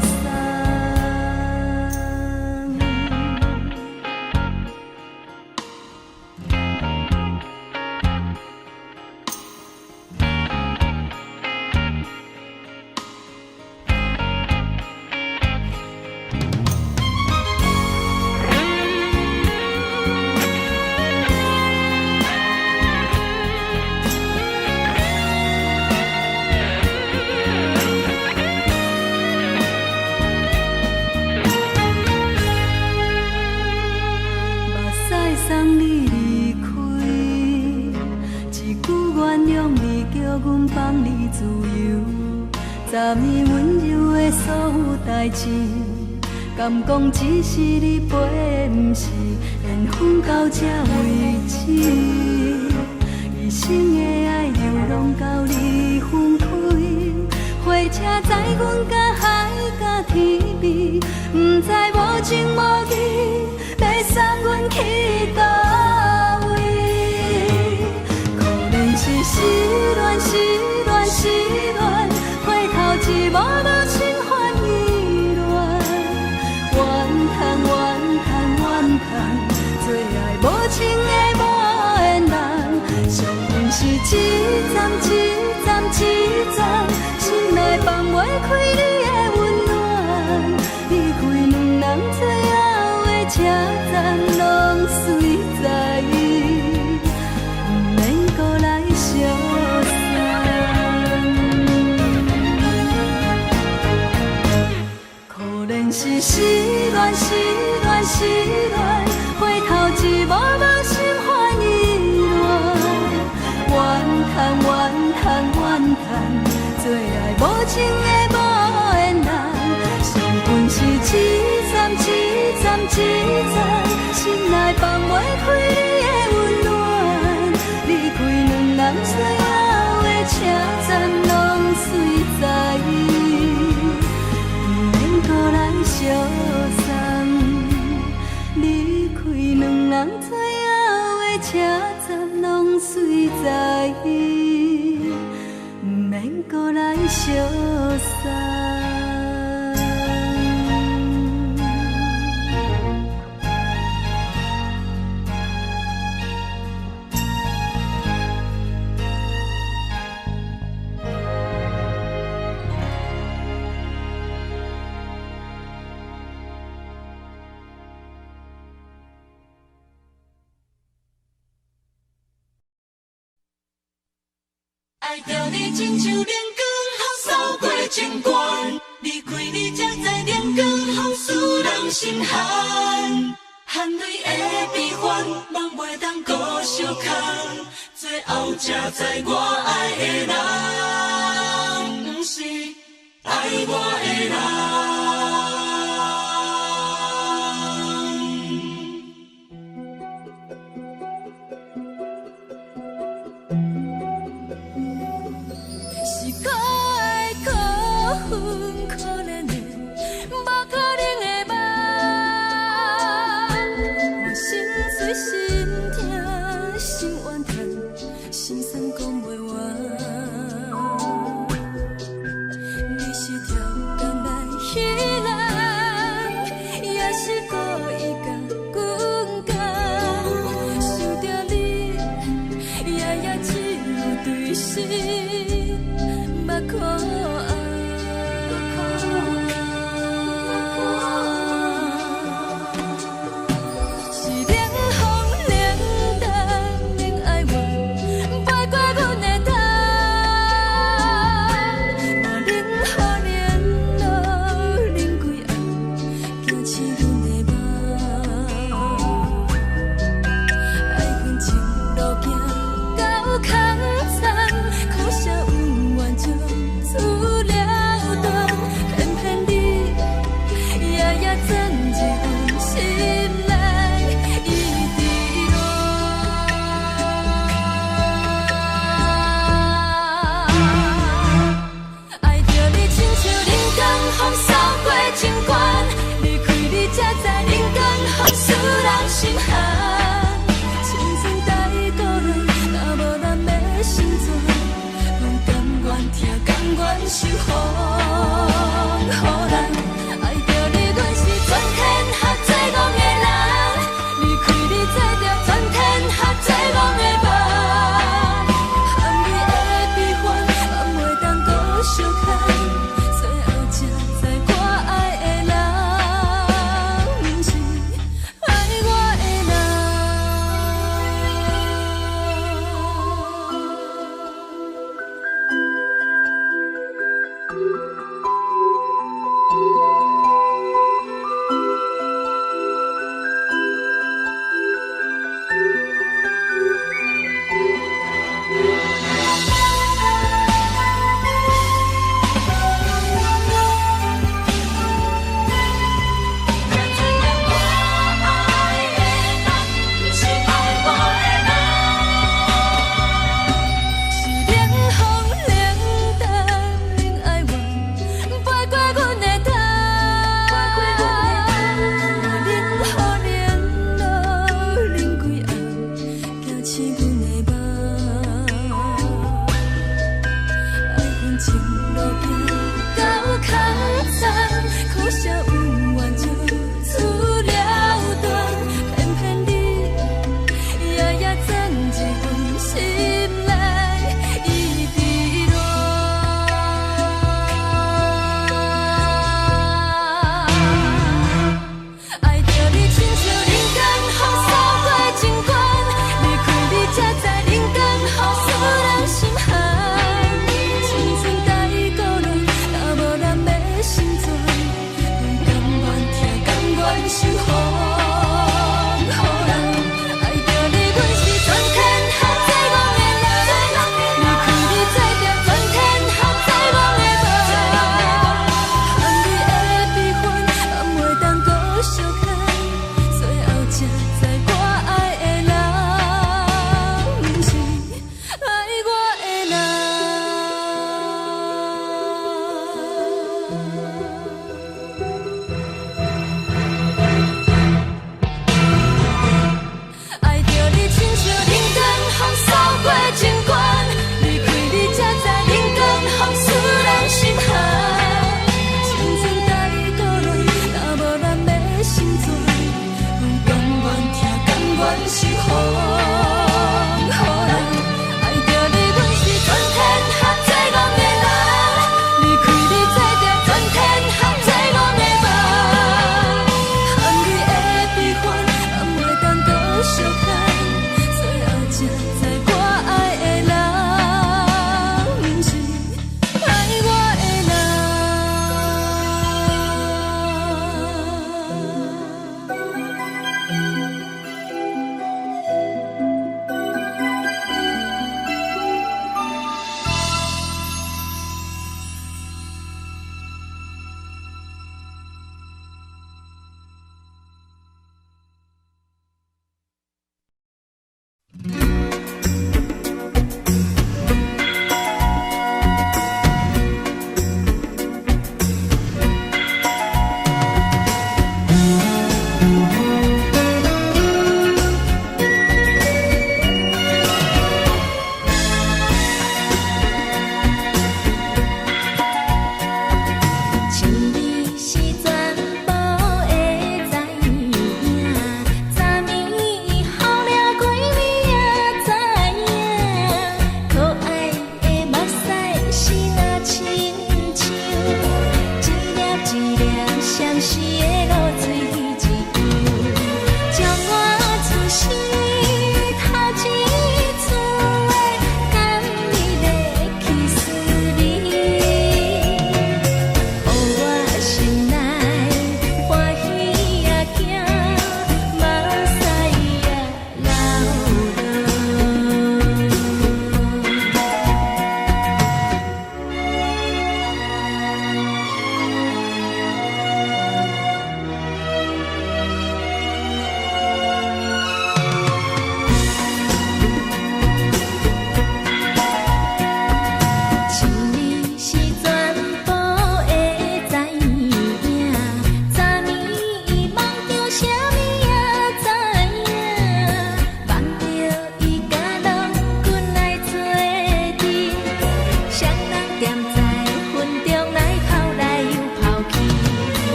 送。目屎送你離開，一句原諒你，叫阮放你自由。昨暝溫柔的所有代誌，敢講只是你陪，毋是緣分到這為止。一生的愛流浪到你分開，火車載阮到海角天邊，毋知無情無義，欲送阮去佗位。可憐是失戀，失戀，失戀，回頭一幕幕心煩意亂。怨嘆怨嘆怨嘆，做愛無情的無緣人，相逢是一站一站一站，心內放袂開你的溫暖。離開兩人最後的車站，攏隨在伊，毋免閣來相送。可憐是失戀，失戀，失戀，回頭一幕幕心煩意亂。怨嘆怨嘆怨嘆，做愛無情的無緣人，相逢是一站一站一站，心內放袂開你的溫暖。離開兩人最後的車站，攏隨在伊，毋免閣來相送。離開兩人最後的車站，攏隨在伊，毋免閣來相送。愛著你親像冷光予掃過情關，離開你才知冷光予使人心寒，含淚的悲歡，夢袂當閣相牽，最後才知我愛的人，毋是愛我的人。是可愛可恨可憐的，無可能的夢。我心碎心痛心怨嘆，心酸講袂完。你是超工來彼人，也是故意共阮講。想著你，夜夜只有對心目苦红。是冷風冷淡受予予人。愛著你，阮是全天下最戇的人。離開你，做著全天下最戇的夢。含你的悲歡，嘛袂當閣相牽。最後才知我愛的人，毋是愛我的人。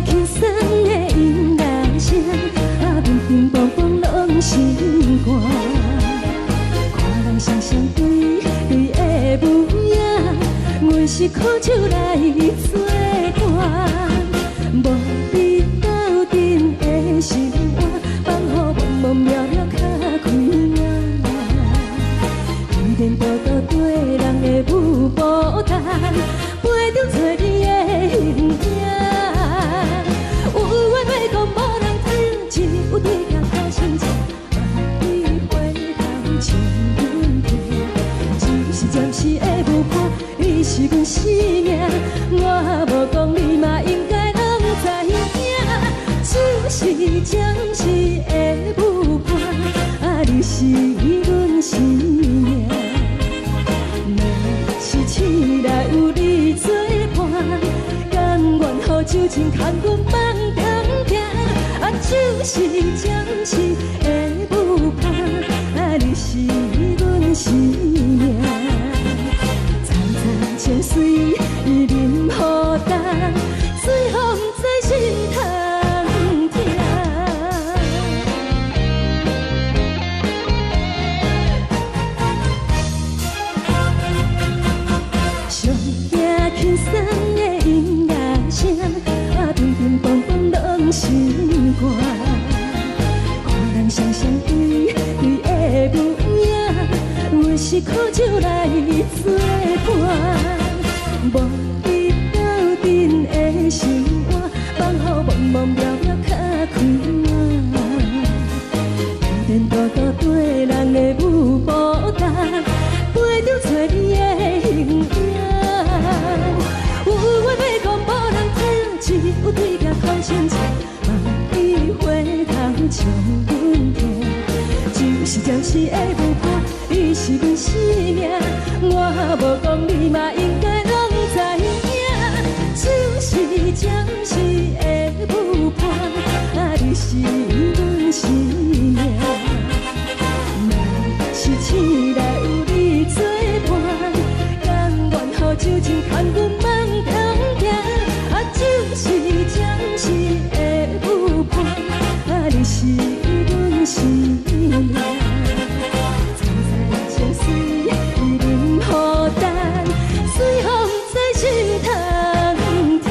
輕鬆的音樂聲，啊，乒乒乓乓攏心肝。看人雙雙對對的舞影，阮是苦酒來做伴，無比鬥陣的心肝，放予茫茫渺渺較開眼。天道道對人的舞步動，陪著找你的形影。有緣欲講無人聽，只有對鏡看心情，萬里回頭唱阮聽。只是暫時的舞伴，你是阮生命，我無講你嘛應該攏知影。只是暫時的舞伴，啊，你是阮生命。若是醒來有你做伴，甘願予酒精牽阮夢中行。啊，只是暫時的舞伴，啊，你是阮生命。層層情水伊啉予乾，最予毋知心通疼。上驚輕鬆的音樂聲，啊，乒乒乓乓攏心肝。看人雙雙對對的舞影，阮是苦酒來做伴，無比鬥陣的心肝，放予茫茫渺渺較開眼。天道道對人的舞步動，陪著找你的形影。有緣欲講無人聽，只有對鏡看心情，望你回頭唱阮聽。只是暫時的舞伴，你是阮生命，我無講你嘛應該攏知影。只是暫時的舞伴，啊，你是阮生命。若是醒來有你做伴，甘願予酒精牽阮夢中行。啊，只是暫時的舞伴，啊，你是阮生命。層層情水伊啉予乾，最予毋知心通疼。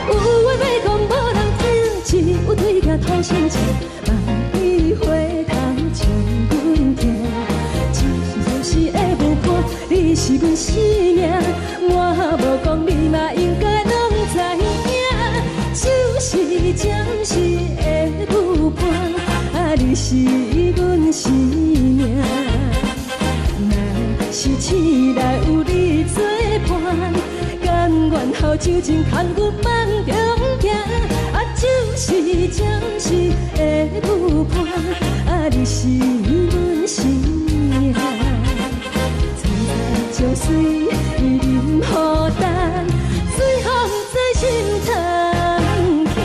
有話欲講無人聽，只有對鏡看心情，望你回頭唱阮聽。只是暫時的舞伴，你是阮生命，我無講你嘛應該攏知影。只是暫時的舞伴，啊，你是阮生命。若是醒來有你做伴，甘願予酒精牽阮夢中行。啊，只是暫時的舞伴，啊，你是阮生命。層層情水伊啉予乾，最予毋知心通疼。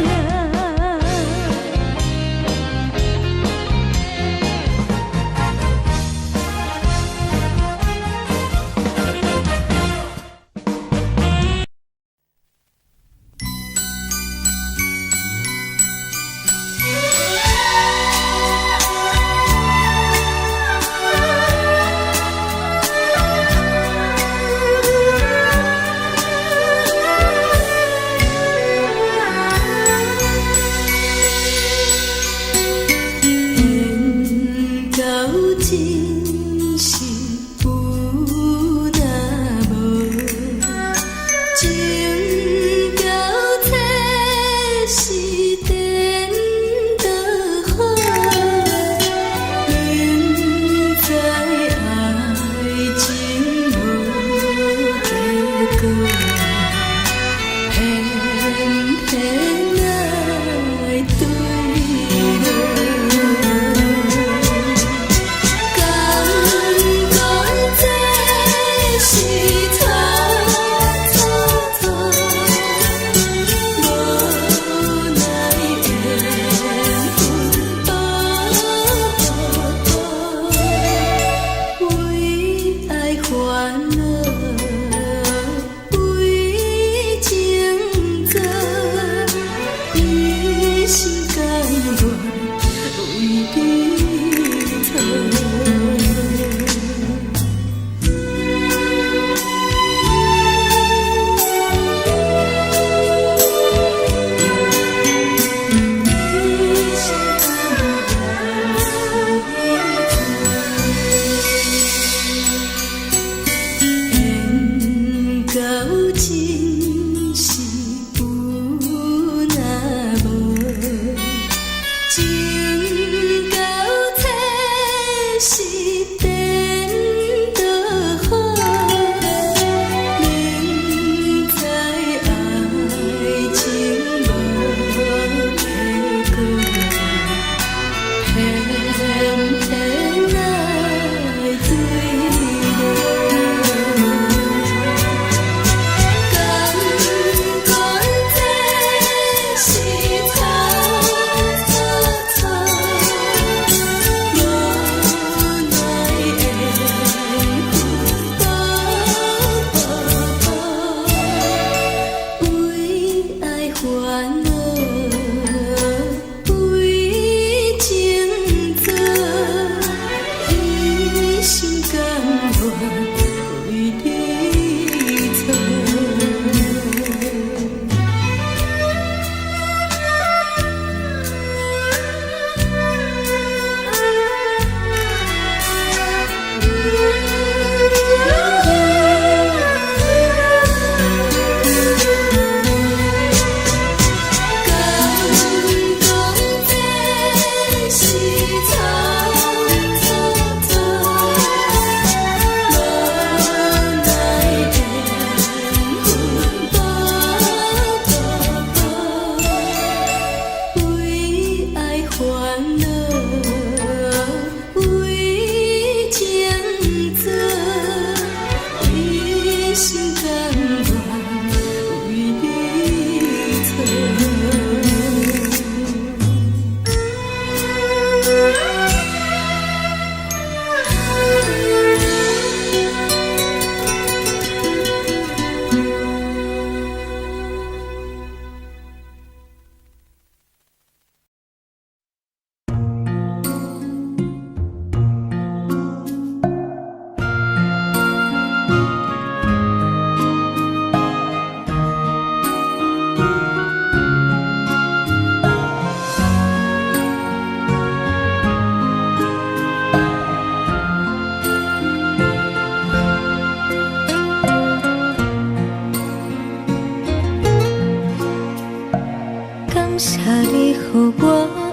謝你予我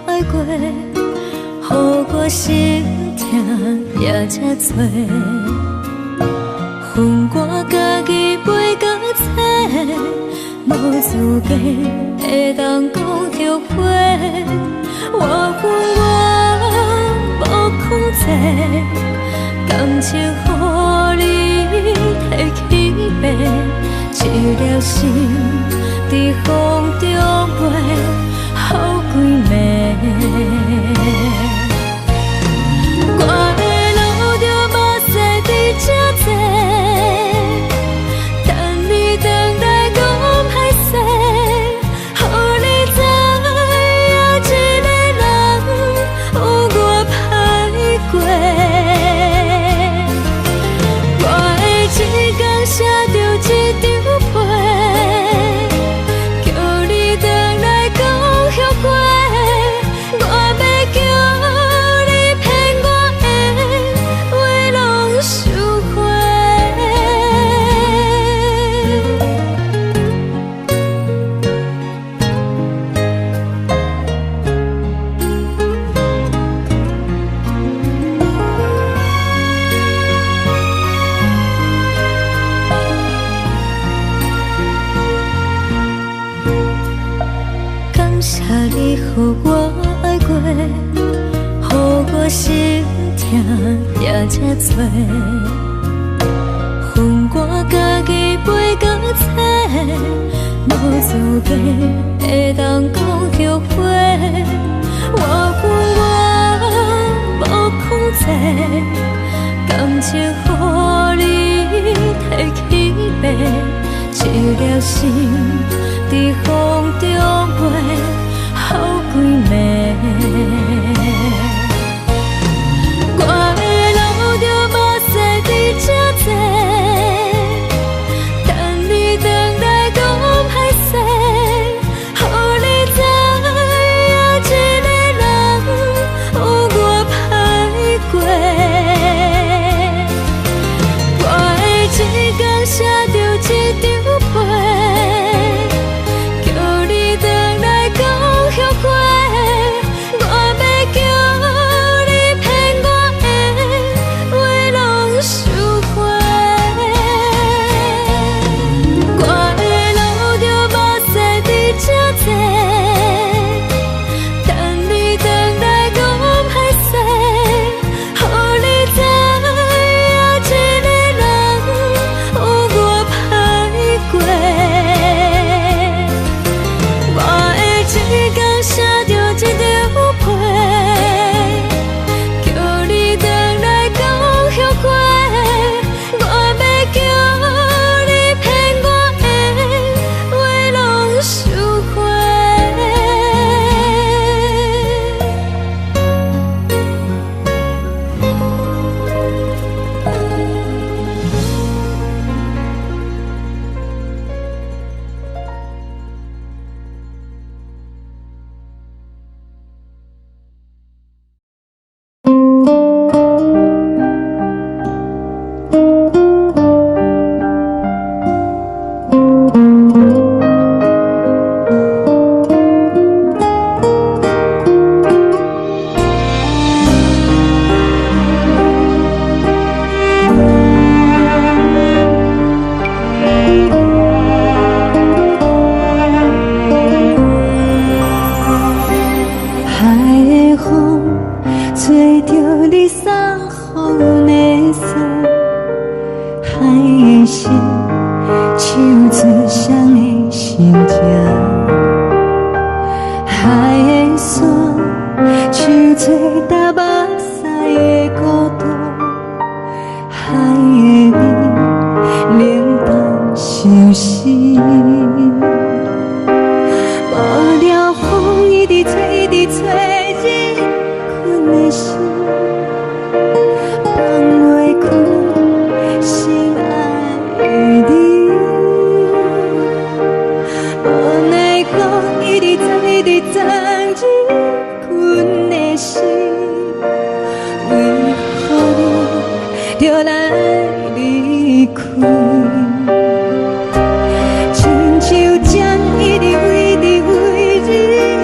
愛過，予我心疼也這濟。予我家己飛到冊，無資格會當講後悔。我恨我無控制，感情予你提去爬，一粒心佇風中飛，予幾暝。我會流著目屎佇這坐，等你轉來講歹勢，予你知影一个人有偌歹過。我會一工寫著一張批，叫你轉來講後悔。我欲叫你騙我的話攏收回。感謝你予我愛過，予我心疼也這濟。予我家己飛到冊，無資格會當講後悔。我恨我無控制，感情予你提去爬，一粒心佇風中飛，予幾暝。我會流著目屎佇這坐，等你轉來講歹勢，予你知影一個人有偌歹過。我會一工寫著一張批，叫你轉來講後悔。我欲叫你騙我的話攏收回。我會流著目屎佇這坐，等你轉來講歹勢，予你知影一個人有偌歹過。我會一工寫著一張批，叫你轉來講後悔。我欲叫你騙我的話攏收回。海的風吹著你送予阮的衫，海的心唱出誰的心情，海的山唱出踏目屎的孤獨，海的味冷淡相思。無聊風一直吹，一直吹，入困的心，放袂開心愛的你。無奈何一直鑽，一直鑽入困的心，為何你著來離開？親像針一直飛，一直飛入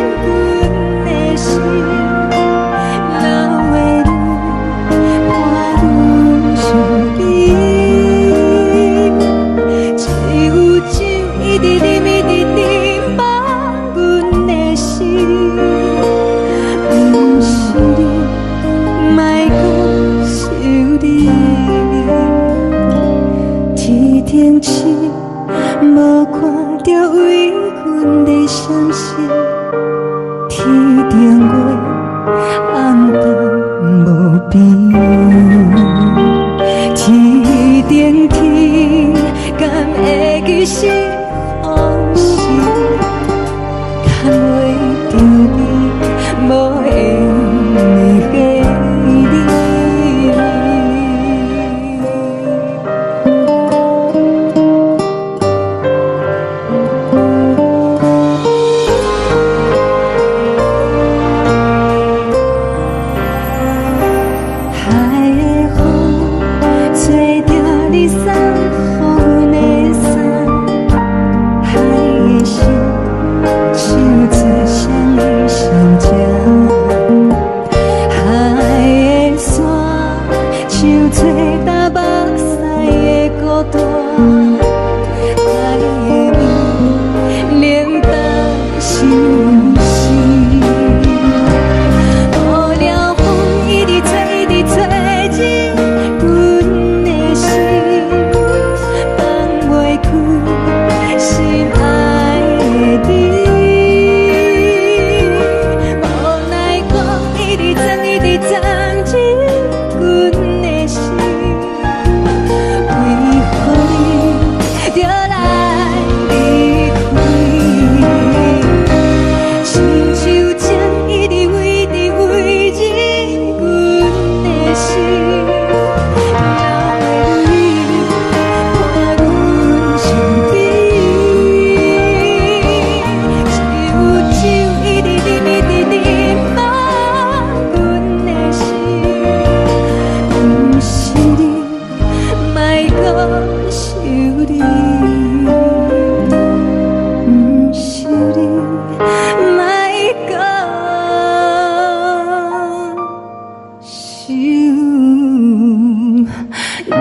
閃閃，天頂月暗暝無邊，天頂天，敢會記是予時，趁袂著你，無緣的你。海的風吹著你送予阮的衫，海的聲唱做啥物心情？海的沙唱做東目屎的孤單，海的暝冷淡相思。無聊風一直吹，一直吹入阮的心，放袂開心愛的你。無奈風一直鑽，一直鑽入阮的心，為何你著來離開？親像針一直飛，一直飛入阮的心，哪會你伴阮身邊？只有酒一直啉，一直啉滿阮的心，毋是你，莫閣想你，毋是你，莫閣想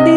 你。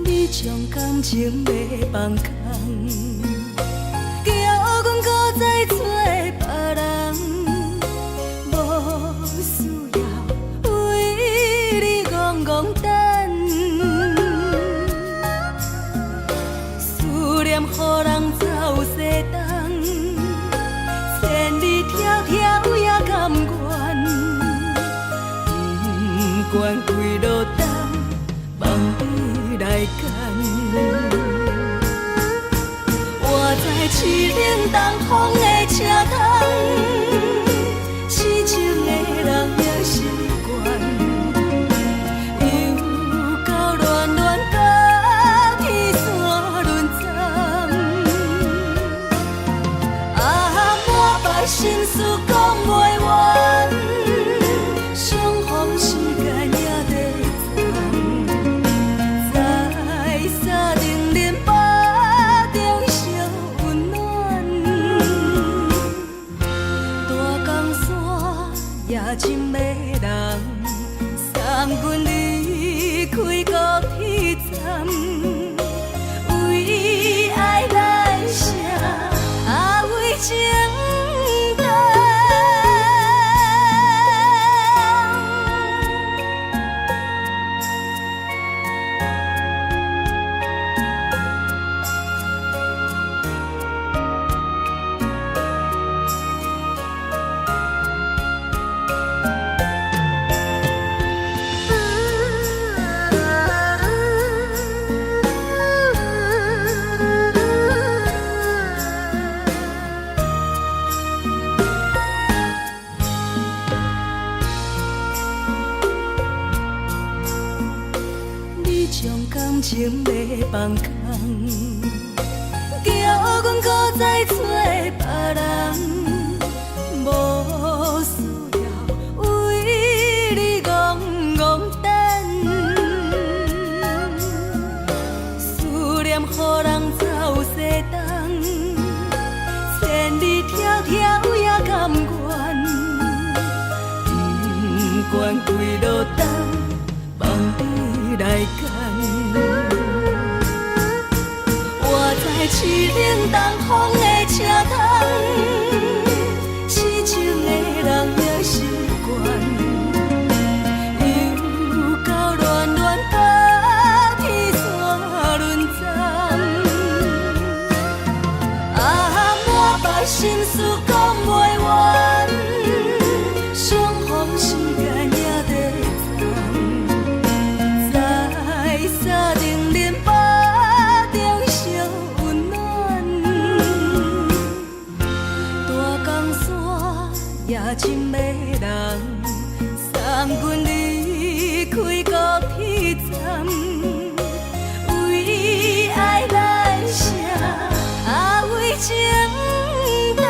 你將感情欲放空，叫阮閣再找別人，無需要為你戇戇等，思念予人走西東，千里迢迢也甘願，不管幾落冬，望你來牽。我知凄冷東風的車窗，痴情的人也習慣，又到暖暖甲天山轮转，啊，满腹心事講袂完，相逢時間也短暫，在三重林腹中相溫暖，大江山也真迷人，送阮離開高鐵站，為愛來寫，啊為情等。你將感情欲放空，叫阮閣再找別人，無需要為願跪落東，放你來揀。我知凄冷東風的車窗，痴情的人也習慣。又到暖暖冬天山輪站，啊，滿腹心事講袂完，相逢時間也短暫，在三重林巴中相溫暖，大江山也真迷人，送阮離開高鐵站，為愛來寫，啊為情等。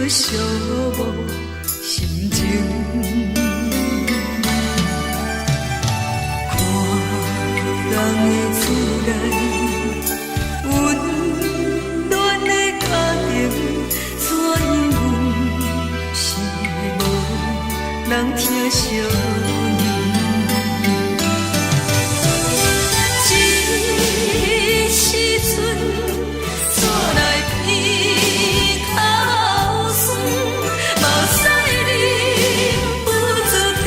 寂寞心情。看人的厝內，溫暖的家庭，怎樣阮是無人疼惜阮。這時陣煞來鼻頭酸，目屎忍不住滴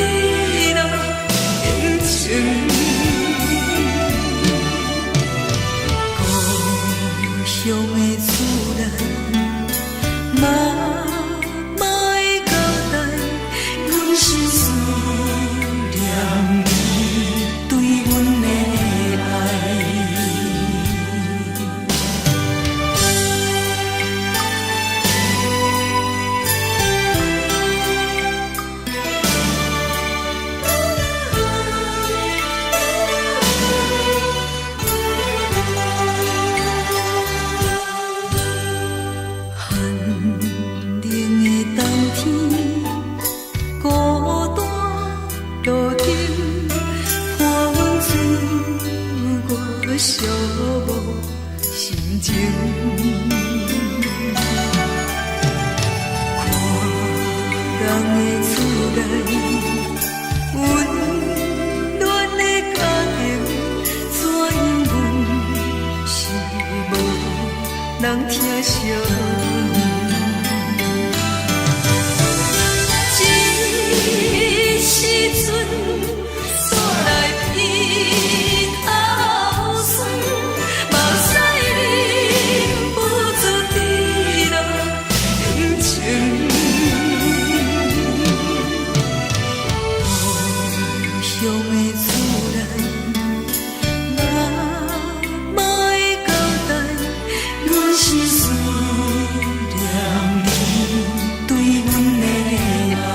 落眼睛。故鄉的厝內，媽媽的交代，阮是思念你對阮的愛。寒冷的冬天，孤單路燈，伴阮歲月寂寞心情。看人的厝內，溫暖的家庭，怎樣阮是無人疼惜阮。這時陣煞來鼻頭酸，目屎忍不住滴落眼睛。故鄉的厝內，媽媽的交代，阮是思念你對阮的愛。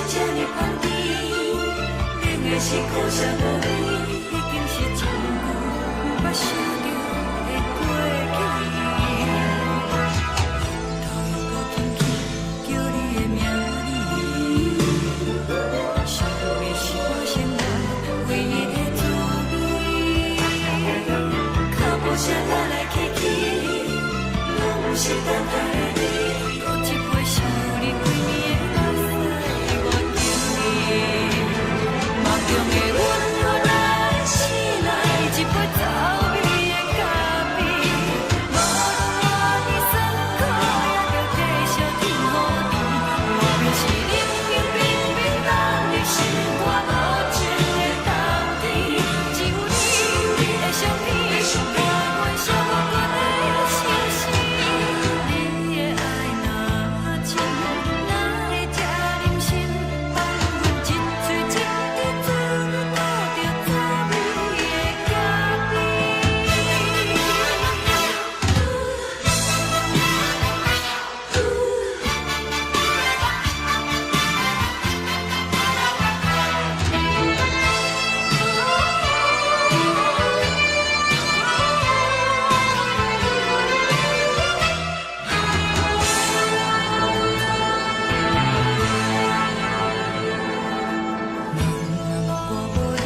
這呢香甜，冷的是苦澀無味，已經是真久毋捌想著的過去。頭又閣輕輕叫你的名字，想你是我生活唯一的滋味。腳步聲來來去去，攏毋是等待的你。閣一杯想你規暝的目屎，我敬你。夢中的阮阮來醒來，一杯走味的咖啡。無論偌尼酸苦，也著繼續天雨甜。我便是冷冷冰冰凍入心肝無情的冬天，只有你的相片，伴阮寂寞的相思。你的愛若深，哪會這忍心放阮一喙一滴嘴吐著走味的咖啡？夢若我無你，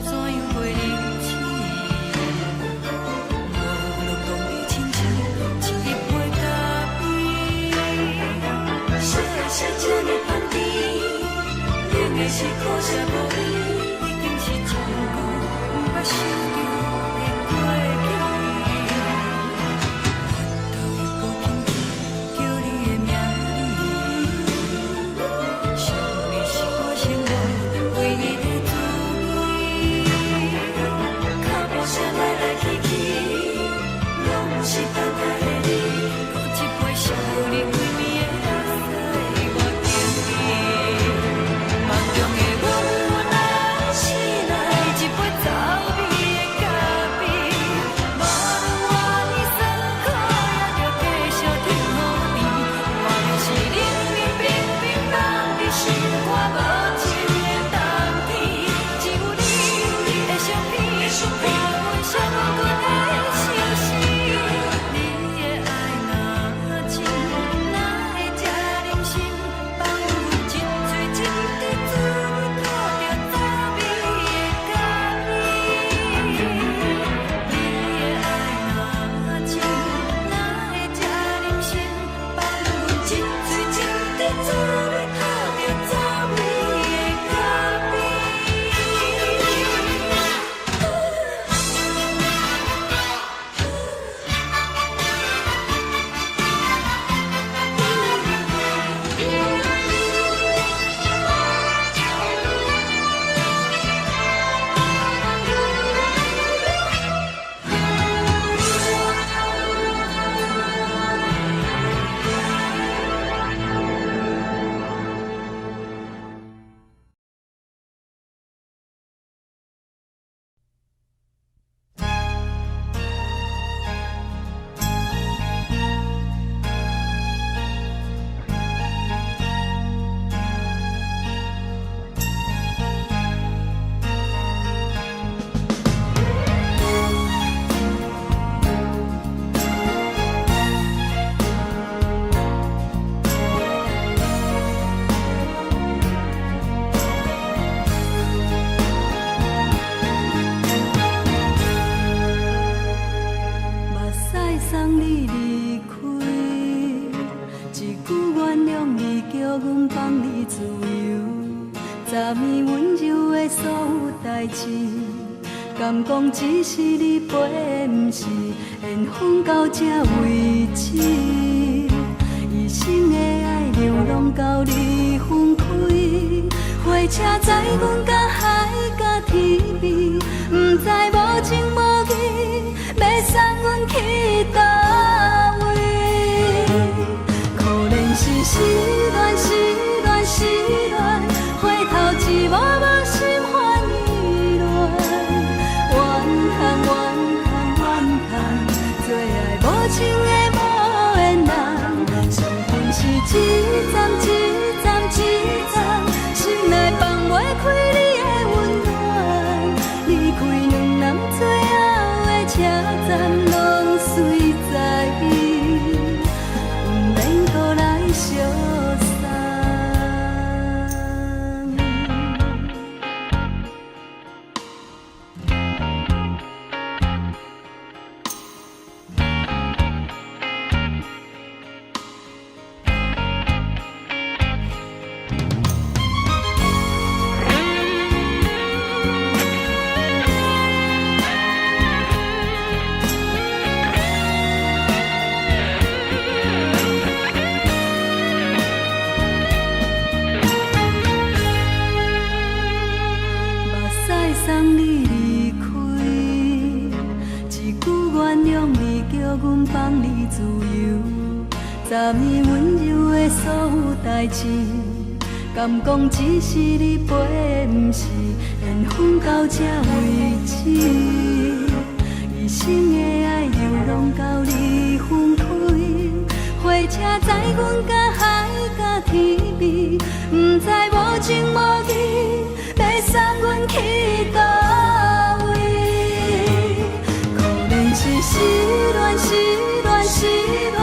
怎樣過日子？無論講你親像一杯咖啡。啥啥這呢香甜，冷的是苦澀無味，已經是真久毋捌想著的過去。頭又閣輕輕叫你的名字，想你是我生活唯一的滋味。腳步聲來來去去，攏毋是等待的你。閣一杯想你規暝的目屎，我敬你。夢中的阮阮來醒來，一杯走味的咖啡。無論偌尼酸苦，也著繼續天雨甜。我就是冷冷冰冰凍入心肝無情的冬天，只有你的相片，伴阮寂寞的相思。你的愛若深，哪會這忍心放阮一喙一滴嘴吐著走味的咖啡？你的愛若深，哪會這忍心放阮一喙一滴嘴吐著走味的咖啡？目屎送你離開，一句原諒你，叫阮放你自由。昨暝溫柔的所有代誌，敢講只是你陪的，毋是緣分到這為止。一生的愛流浪到你分開，火車載阮到海角天邊，毋知無情無義，欲送阮去佗位？可憐是失戀，失戀，失戀，回頭一幕幕心煩意亂。怨嘆怨嘆怨嘆，做愛無情的無緣人，傷痕是一層一層一層，柔的所有代誌，敢講只是你陪的，毋是緣分到這為止。一生的愛猶攏甲你分開，火車載阮甲海甲天邊，毋知無情無義欲送阮去佗位。可憐是失戀，失戀，失戀，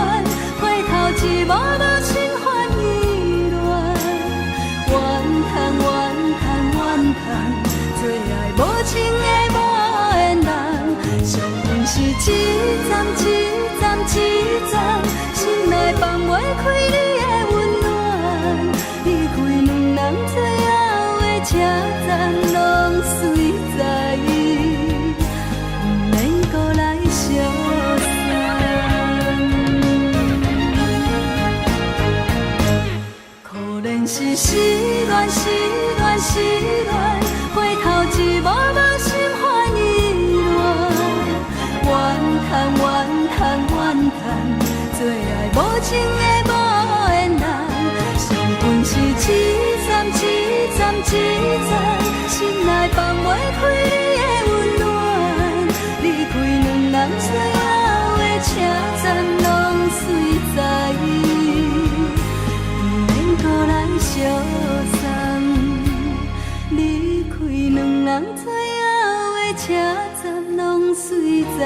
回頭一幕無心煩意亂，怨嘆怨嘆怨嘆，做愛無情的無緣人，相逢是一站一站一站，心內放袂開你的溫暖，離開兩人最後的車站，攏隨在，毋免閣來相送。可憐是失戀，失戀，失戀，回頭一幕無心煩意亂，怨嘆怨嘆怨嘆，做愛無情的無緣人，相逢是一站一站一站，心內放袂開你的溫暖，離開兩人最後的車站，攏隨在，毋免閣來相送。離開兩人最後的車站，攏隨在，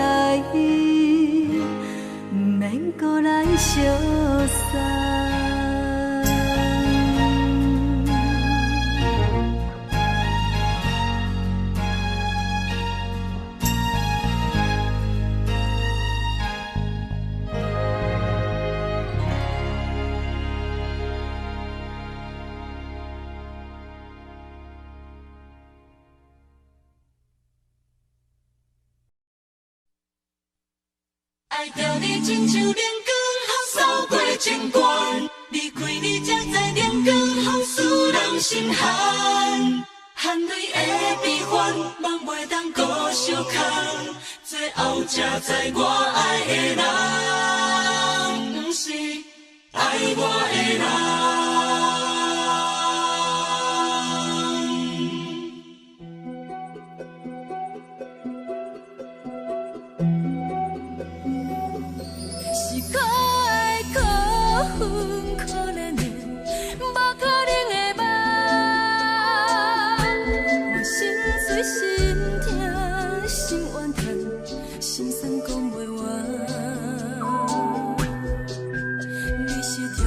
毋免閣來相送。愛著你親像冷光予掃過情關，離開你才知冷光予使人心寒，含淚的悲歡，夢袂當閣相牽，最後才知我愛的人，毋是愛我的人。是可愛可恨可憐的，無可能的夢。我心碎心痛心怨嘆，心酸講袂完。你是條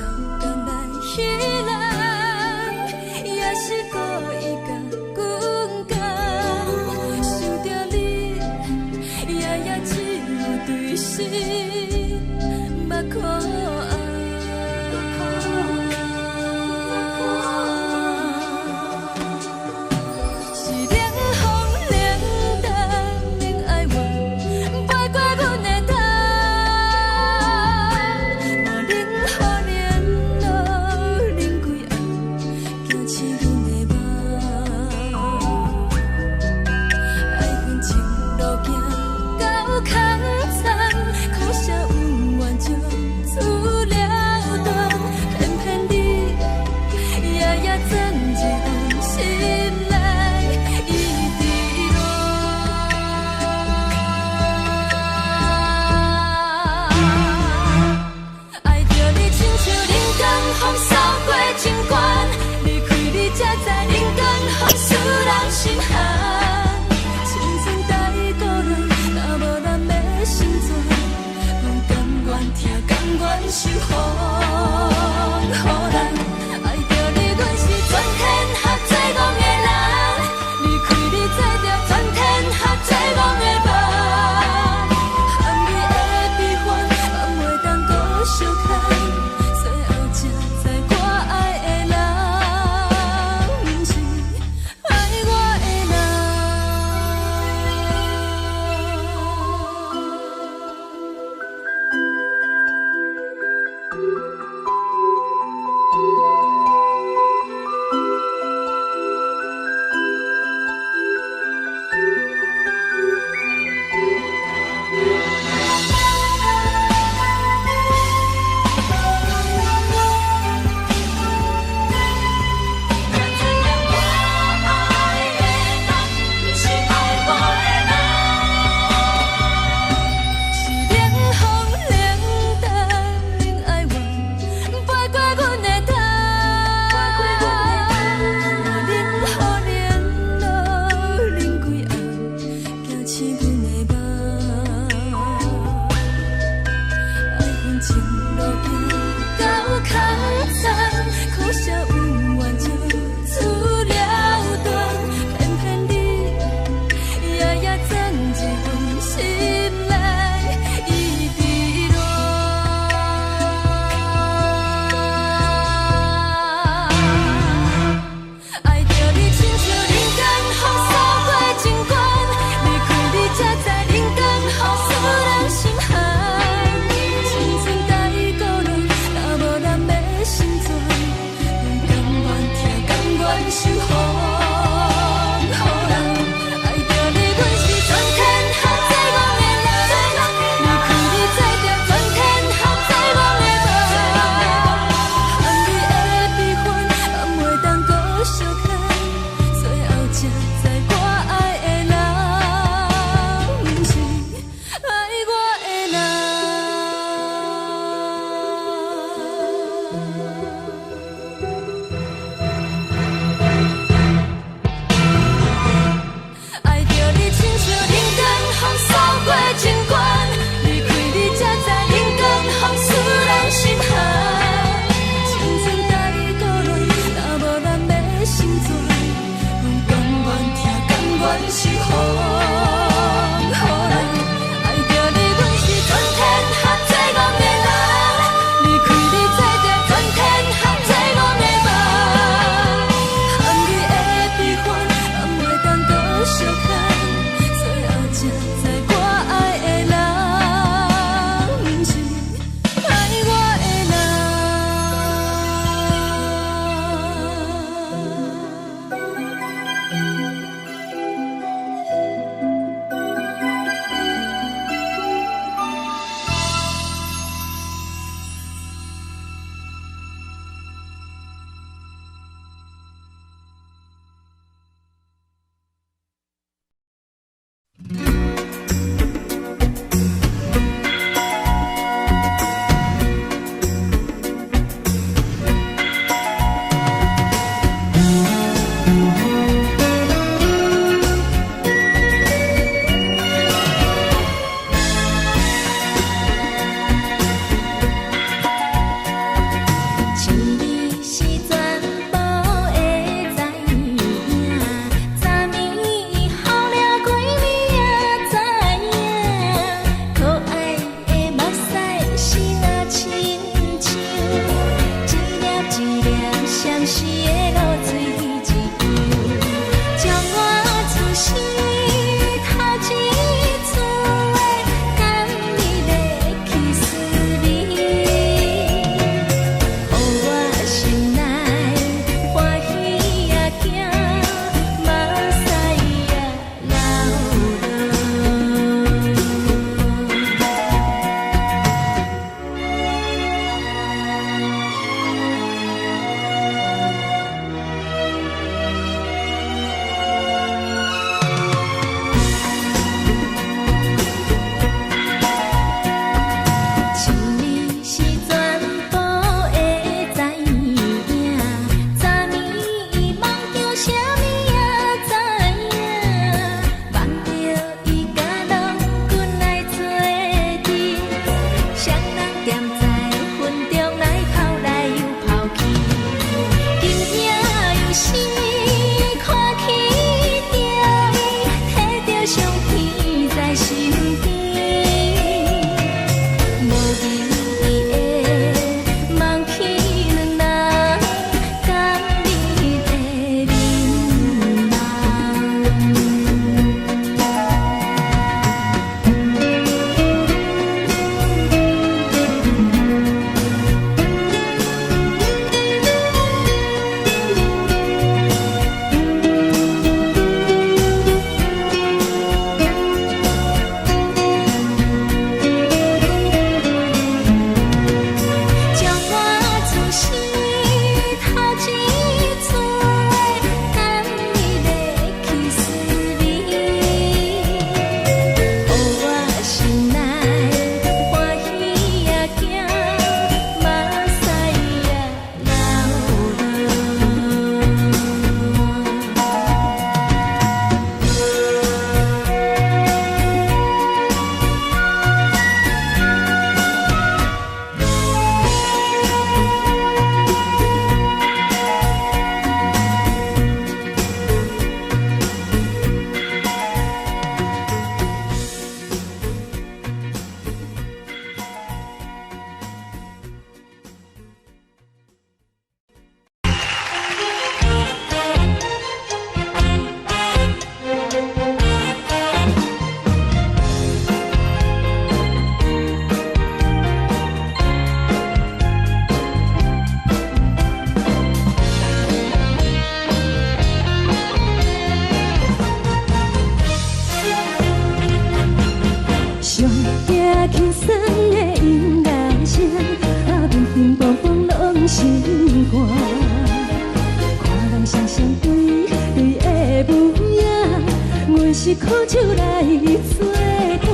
時的露水一樣，將我此生頭一次的甘蜜的去思味，予我心內歡喜也驚，目屎也流落。一暝是全部會知影，昨暝伊夢著啥物也知影，夢著伊佮郎君來做陣，雙人踮在雲中來跑來又跑去，今夜又是看起著伊，提著相片在身邊。無意義的夢去兩人甘蜜的眠夢。將我此生頭一次的甘蜜的去思味，予我心內歡喜也驚，目屎也流落。上驚輕鬆的音樂聲，啊，乒乒乓乓攏心肝。看人雙雙對對的舞影，阮是苦酒來做伴，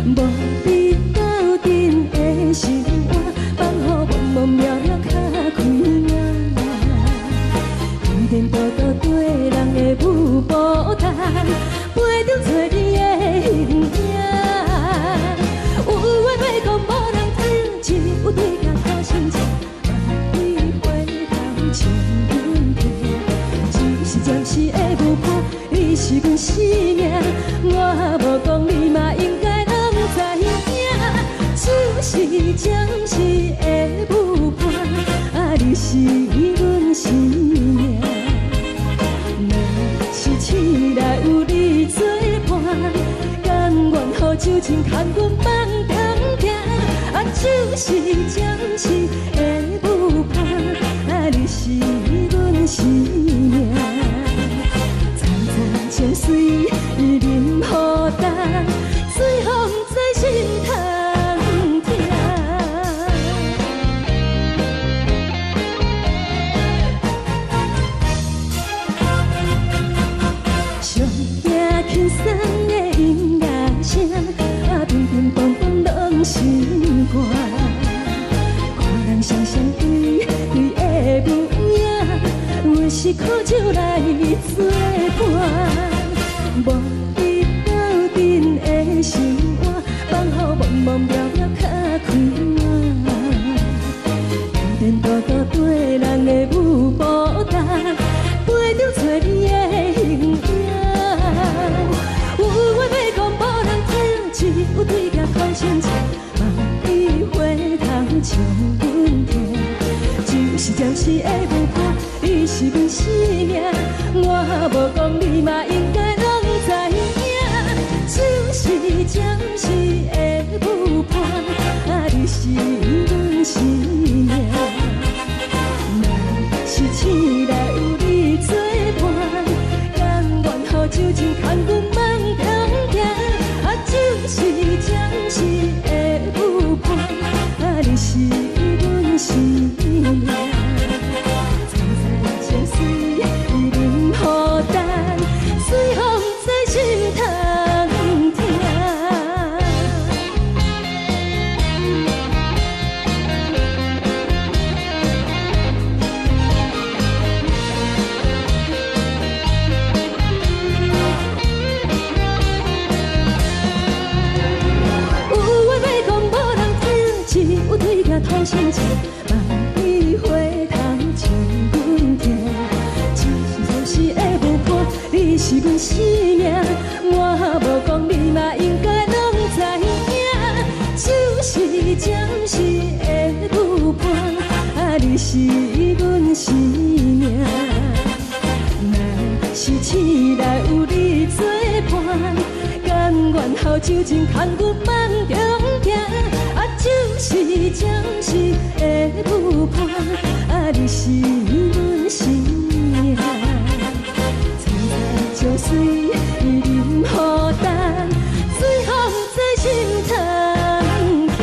無比鬥陣的生活，放予茫茫渺渺較開眼。天天多多對人的舞步动，飞中找你的形影。有缘袂講無人知，只有對鏡看心情，望你回頭笑阮聽。只是暫時的舞伴，你是阮生命，我無講你嘛應該攏知影。只是暫時的舞伴，啊，你是阮生命。若是醒來有你作伴，甘願予酒精牽阮放通行。啊，只是暫時的舞伴，啊，你是阮生命。層層情隨淋雨重，水予毋知心通疼。上驚輕鬆的音樂聲，啊，乒乒乓乓攏心肝。看人雙雙對對的舞影，阮是苦酒來做伴，無比鬥陣的生活，放予茫茫渺渺較開眼。天天多多對人的舞步動，飛中找你的形影。有緣欲講無人聽，只有對鏡看心情，望你回頭笑阮聽。只是是暫時的舞伴，你是阮生命。我無講你嘛應該攏知影，酒是暫時的舞伴，啊，你是阮生命。若是醒來有你作伴，甘願予酒精牽阮夢中行。啊，酒是暫時的舞伴，啊，你是阮生命。蹌蹌情水忍予等，隨風在心頭疼。有話欲講無人聽，只有對鏡吐心聲，望你回頭穿阮疼。酒是暫時的舞伴，你是阮生命。我無講你嘛應該攏知影，酒是暫時的舞伴，啊，你是阮生命。若是醒來有你作伴，甘願予酒精牽阮夢中行。啊，酒是暫時的舞伴，啊，你是阮生命。蹌蹌情水忍予等，隨風在心頭疼。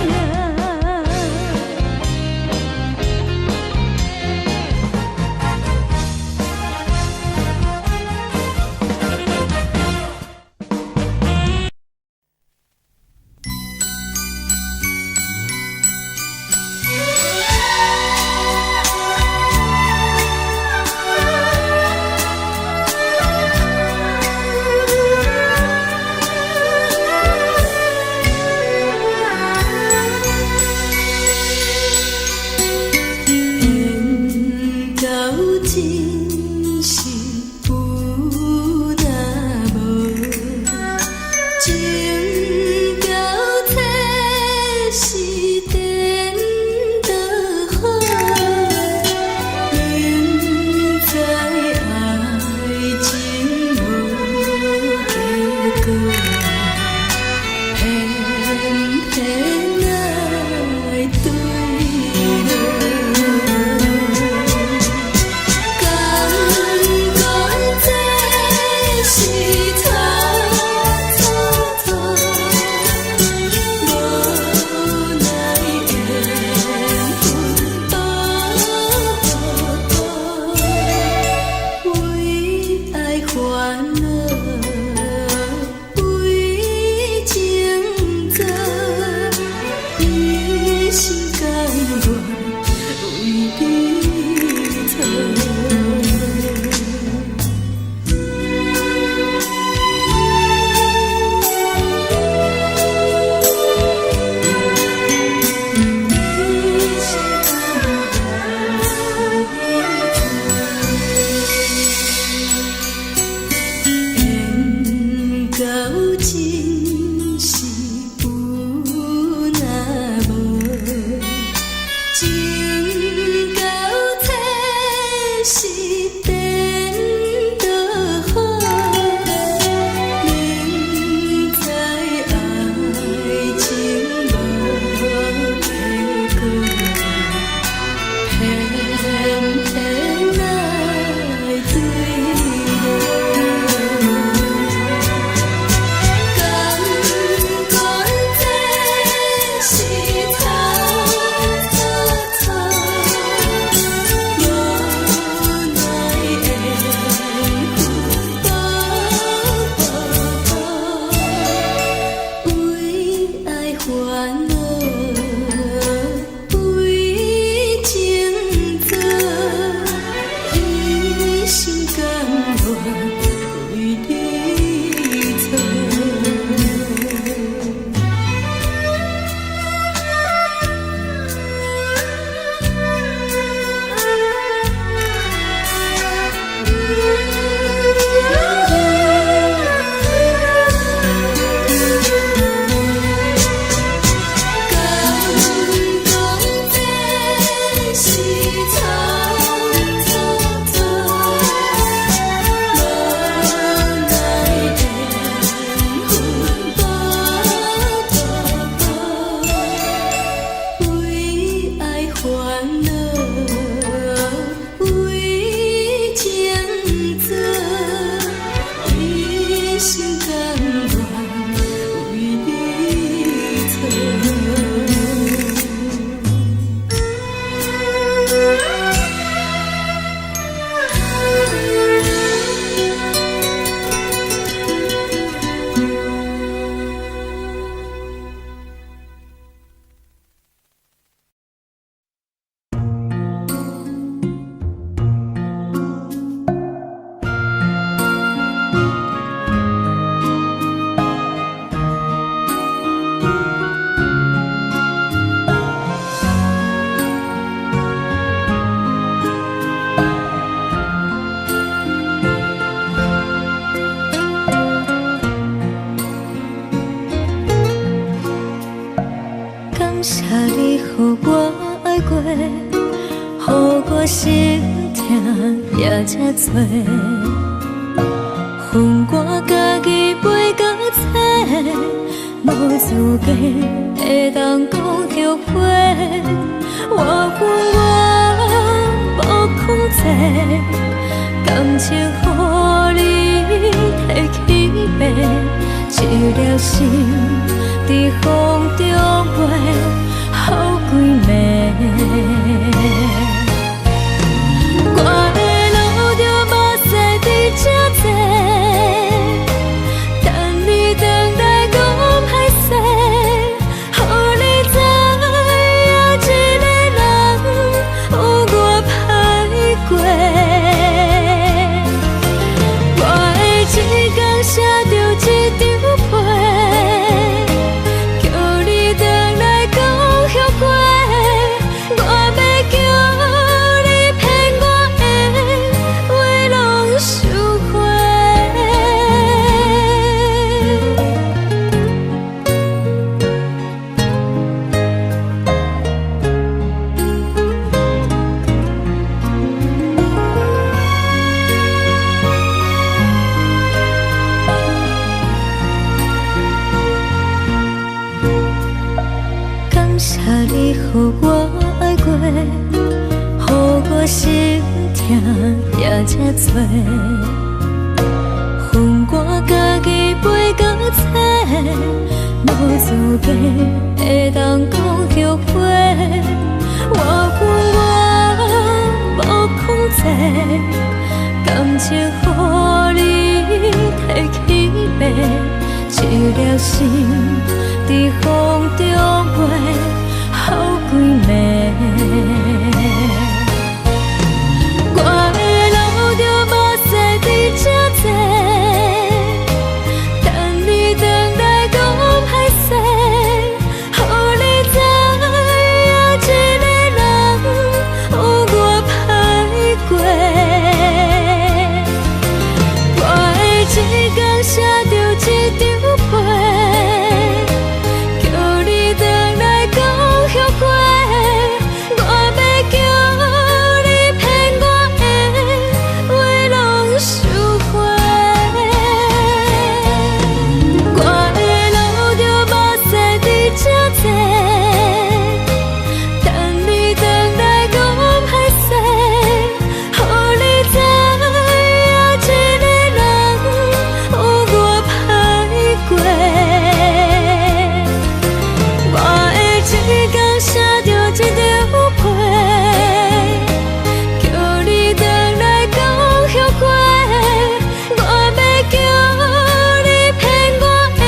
我心疼也這多。分我家己飞到册，無資格會當講後悔。我恨我無控制，感情予你提去爬，一粒心佇風中飛，予幾暝。我會流著目屎佇這坐，等你轉來講歹勢，予你知影一个人有偌歹過。我會一工寫著一張批，叫你轉來講後悔。我欲叫你騙我的話攏收回。感謝你予我愛過，予我心疼也這多。分我家己飛到冊，無資格會當講後悔。我恨我無控制，感情予你提去爬，一粒心佇風中飛，予幾暝。我會流著目屎佇這坐，等你轉來講歹勢，予你知影一個人有偌歹過。我會一工寫著一張批，叫你轉來講後悔。我欲叫你騙我的話攏收回。我會流著目屎佇這坐，等你轉來講歹勢，予你知影一個人有偌歹過。我會一工寫著一張批，叫你轉來講後悔。我欲叫你騙我的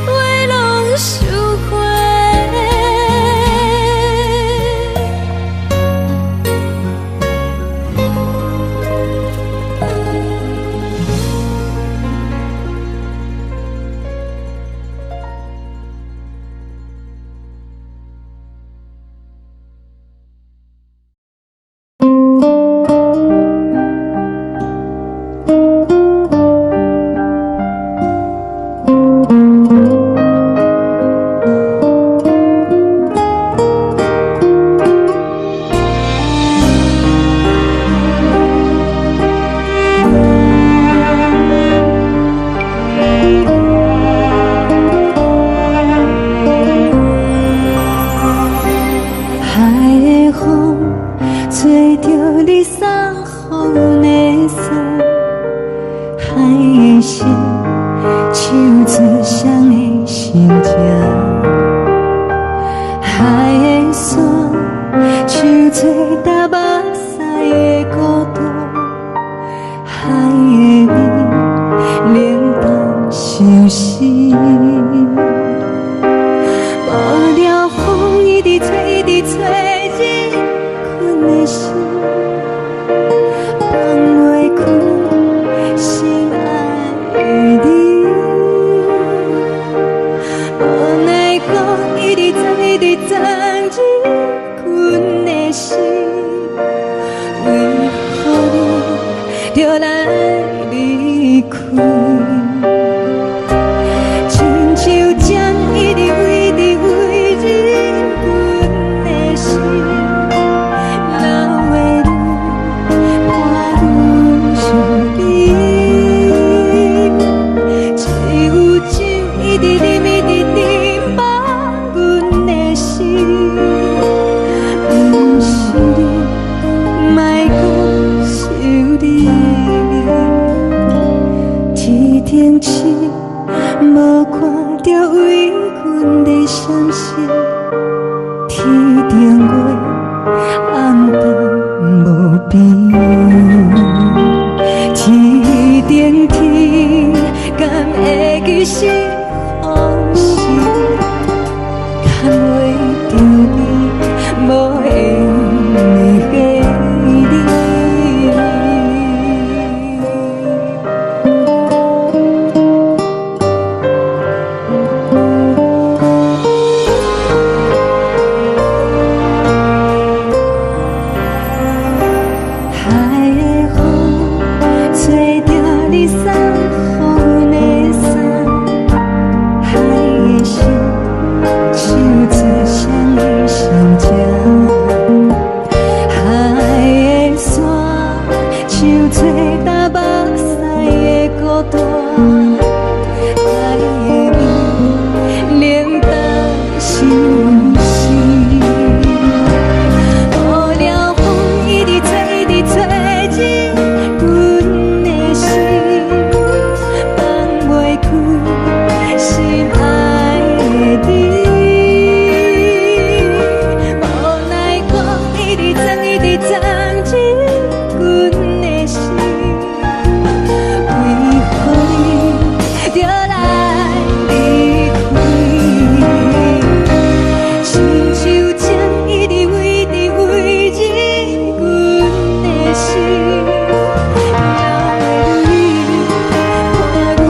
話攏收回。海的風吹著你送予阮的衫，海的心唱出誰的心情，海的山唱出踏目屎的孤獨，海的味冷淡相思。無聊風一直吹，一直吹，入困的心，放袂開心愛的你。無奈何一直鑽，一直鑽入困的心，為何你著來離開？親像針一直圍直圍入阮的心，留袂邊，天頂天，敢會記是予是？牽袂著你，無緣的你。海的風吹著你送予阮的衫，海的心唱出誰的心情，海的山唱出東北西的孤單，海的味冷淡心事。予了風一直吹，一直吹入阮的心，放袂開心愛的你。無奈何一直鑽，一直鑽入阮的心，為何你著來離開？親像情一直圍直圍入阮的心，留的淚伴阮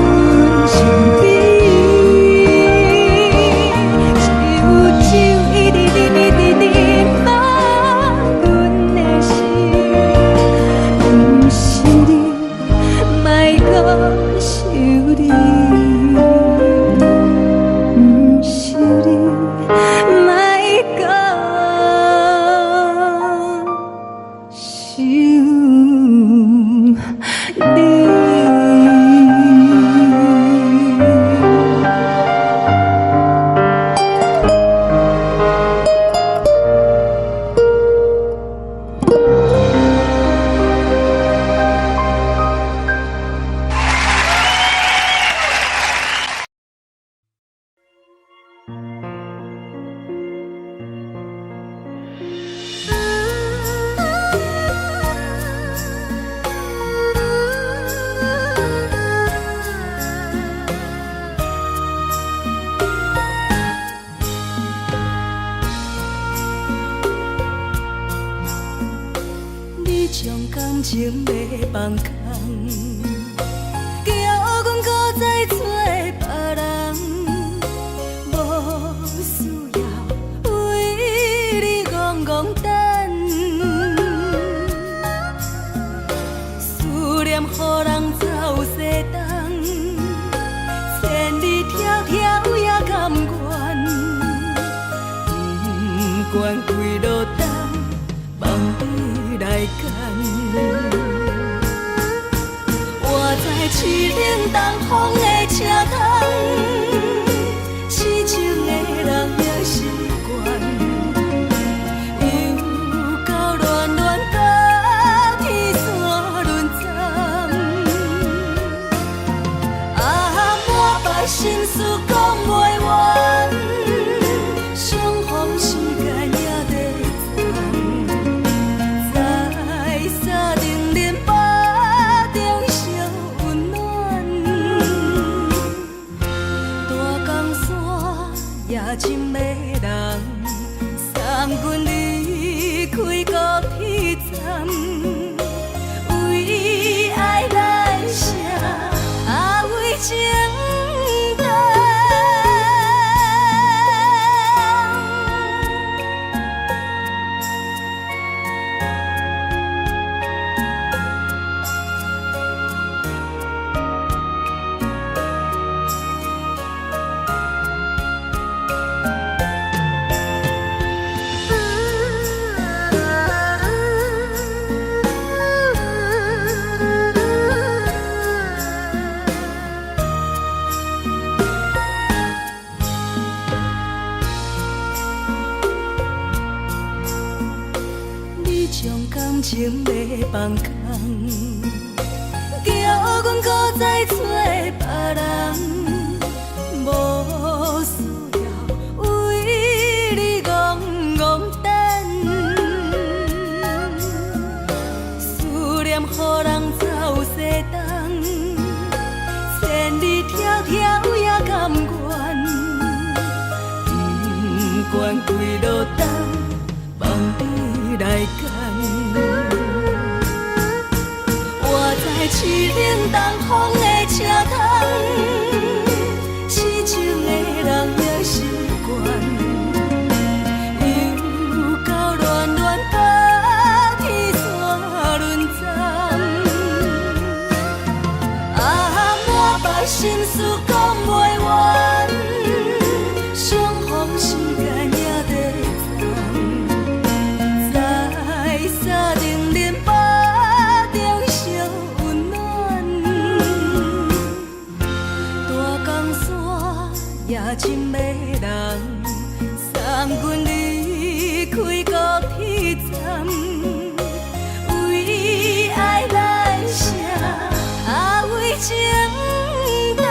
身邊。只有酒一直啉，一直啉滿阮的心，毋是你，莫閣想你，毋是你，莫閣想你。你將感情欲放空，叫阮閣再找別人，無需要為你戇戇等，思念予人走西東，千里迢迢也甘願，不管幾落冬，望你來牽。我知凄冷東風的車窗，痴情的人也習慣，又到暖暖甲天山轮转，啊，满腹心事講袂完，相逢時間也短暫，在三重林腹中相溫暖，大江山也真迷人，送阮離開高鐵站，為愛來寫，啊為情等。你將感情欲放空，叫阮閣再找別人，無需要為你戇戇等。予人走西東，千里迢迢也甘願，不管幾落冬，望你來牽。我知凄冷東風的車窗，痴情的人也習慣。又到暖暖北天山輪站，啊，滿腹心事講袂完，相逢時間也短暫，在三重林北中相溫暖，大江山也真迷人，送阮離開高鐵站，為愛來寫，啊為情等。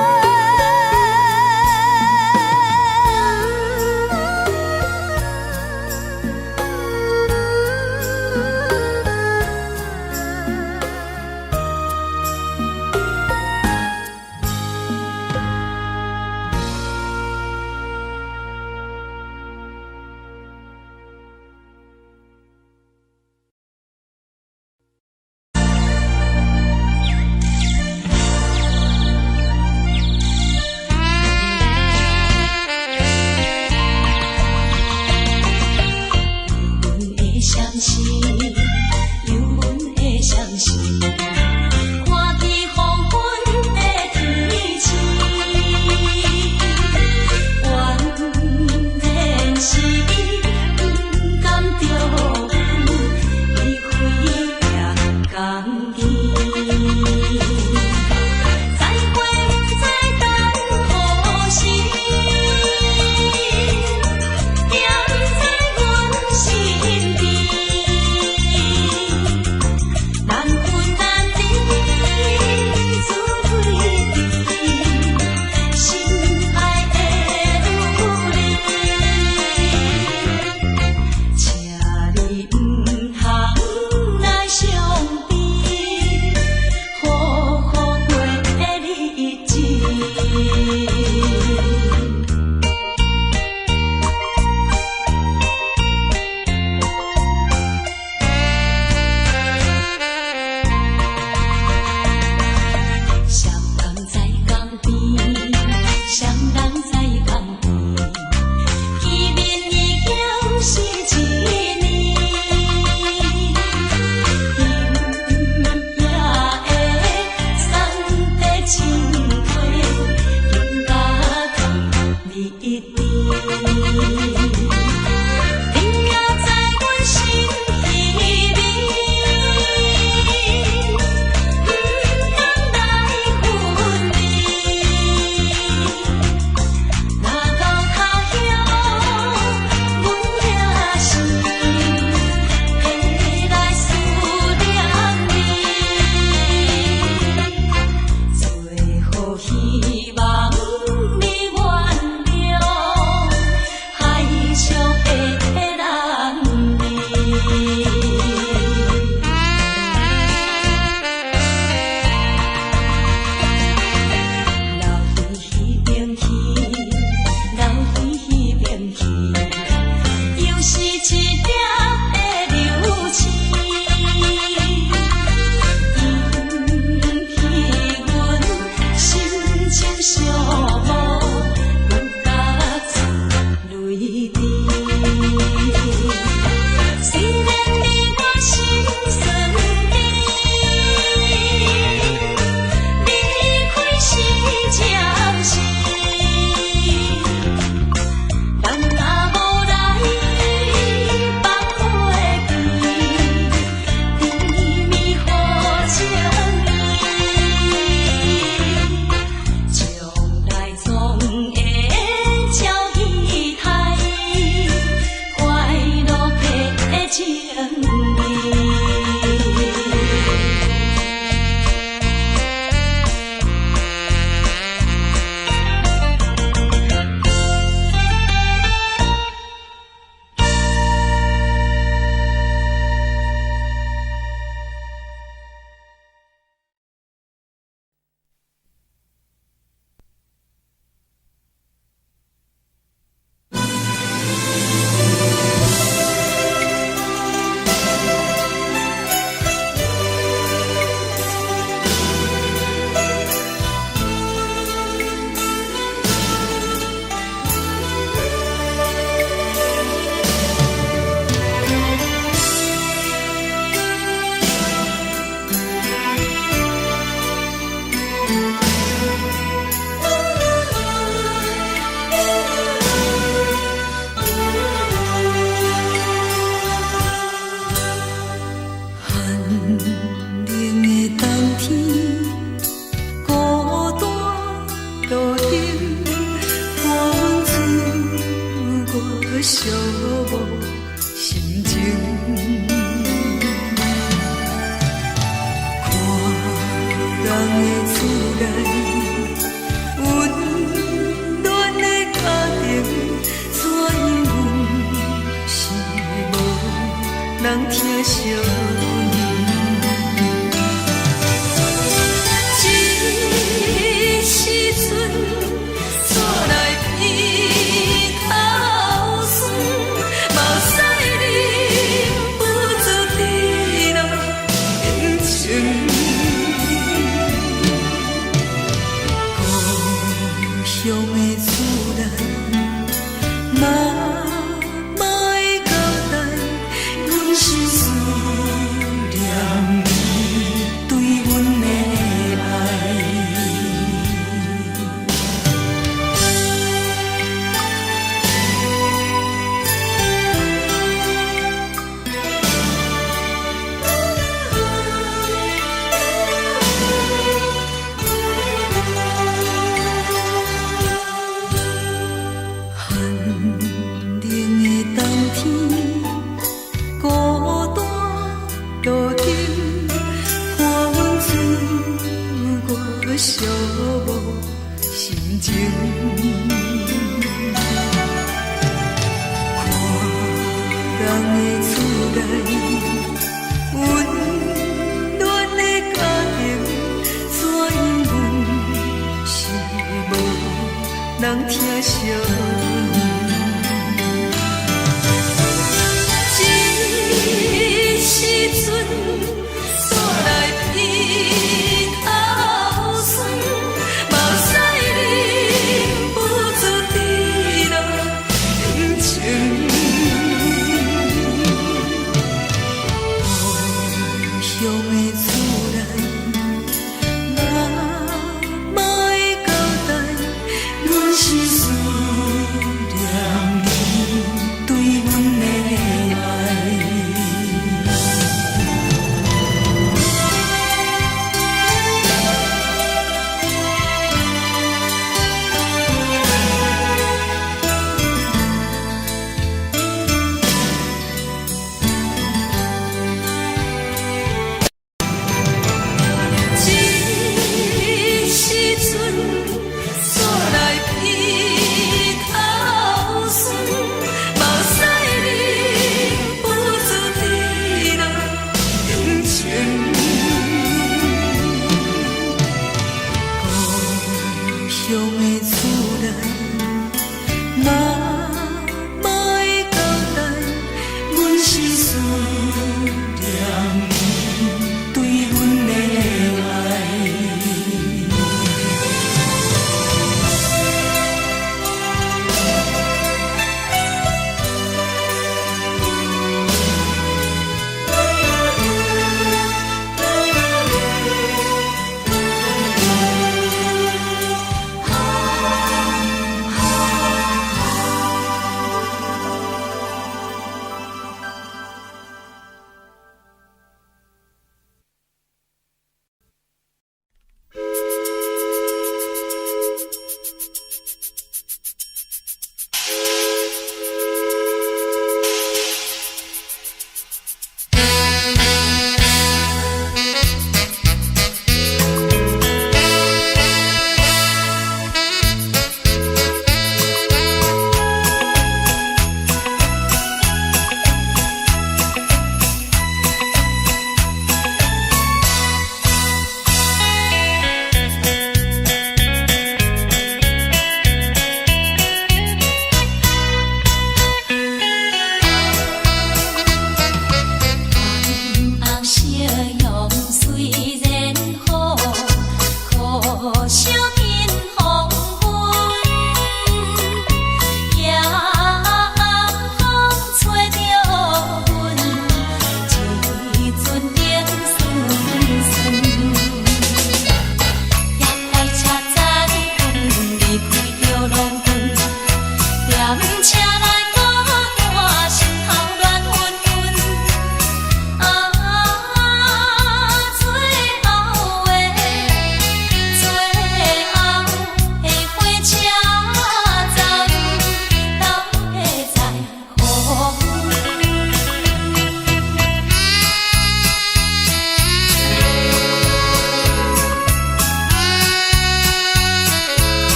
冷的冬天，孤單路燈，看阮自我寂寞心情。看人的厝內，溫暖的家庭，怎樣阮是無人疼惜阮。這時陣，煞來鼻頭酸，目屎忍不住滴落眼睛。故鄉的厝內，媽媽的交代，阮是思念伊對阮的愛。寒冷的冬天，孤單路燈，看阮自我寂寞心情。看人的厝內，溫暖的家庭，怎樣阮是無人疼惜阮。這時陣，煞來鼻頭酸，目屎忍不住滴落眼睛。故鄉的厝內，媽媽的交代，阮是思念你對阮的愛。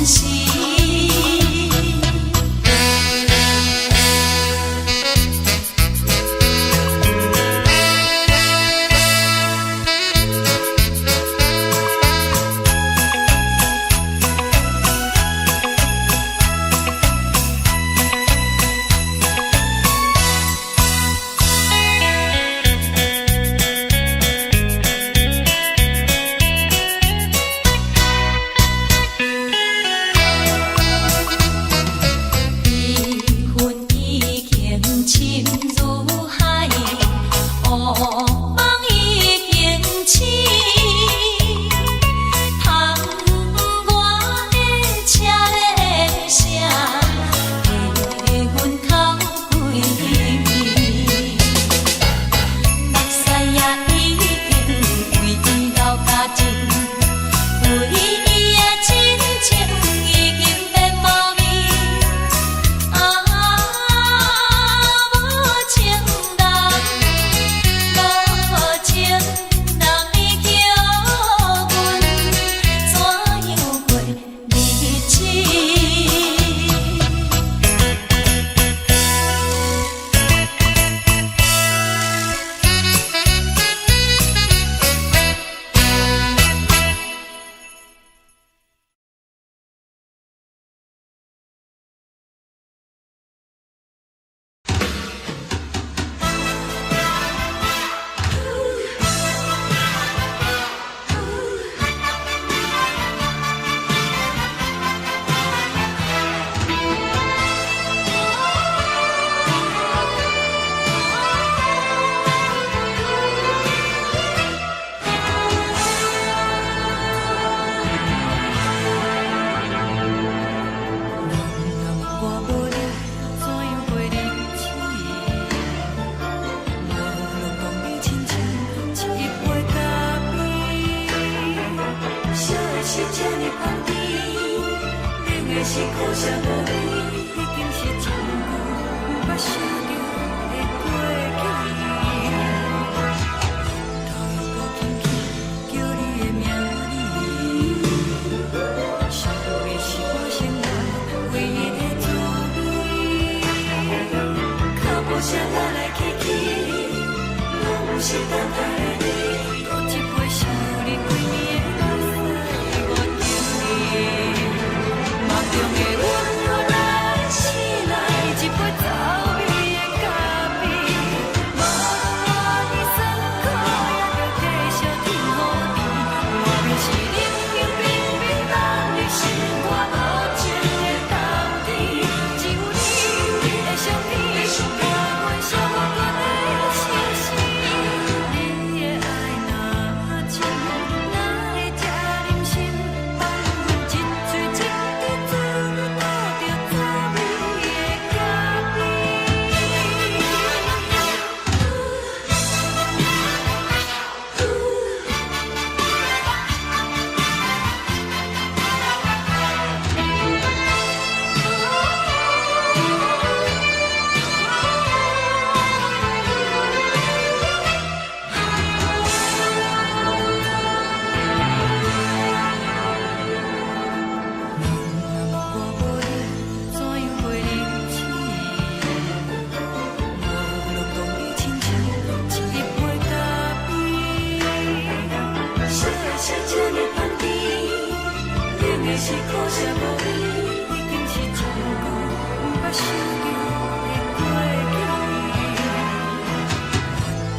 時。悲恨已經深如海，烏夢已經醒。窗外的車咧聲，替阮哭規暝。目屎也已經為伊流乾淨，為伊的真情已經變無味。啊，無情人，無情人，你叫阮怎樣過日子？人若无我無你，怎樣過日子？無路講你親像一杯咖啡，燒的是這呢香甜，冷的是苦澀無味，已經是真久毋捌想著的過去。頭又閣輕輕叫你的名字，想你是我生活唯一的滋味。腳步聲來來去去，攏毋是等待的你。閣一杯想你規暝的目屎，我敬你。夢中的阮來醒來，一杯走味的咖啡。無論活佇酸苦，也著繼續天雨甜。外面是冷冷冰冰，等你心肝無情的冬天。只有你的相片，伴阮生活閣會相思。你的愛若真，哪會這忍心放阮一喙一滴做你倒著走味的咖啡？人若無我無你，怎樣過日子？無路講你親像一杯咖啡，燒的是這呢香甜，冷的是苦澀無味，已經是真久毋捌想著的過去。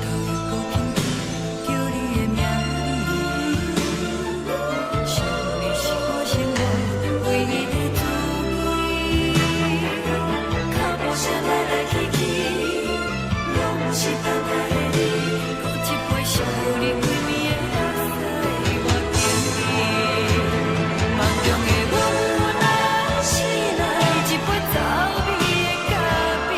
頭又閣輕輕叫你的名字，想你是我生活唯一的滋味。腳步聲來來去去，攏毋是等待的你。閣一杯想你規暝的目屎，我敬你。夢中的阮來醒來，一杯走味的咖啡。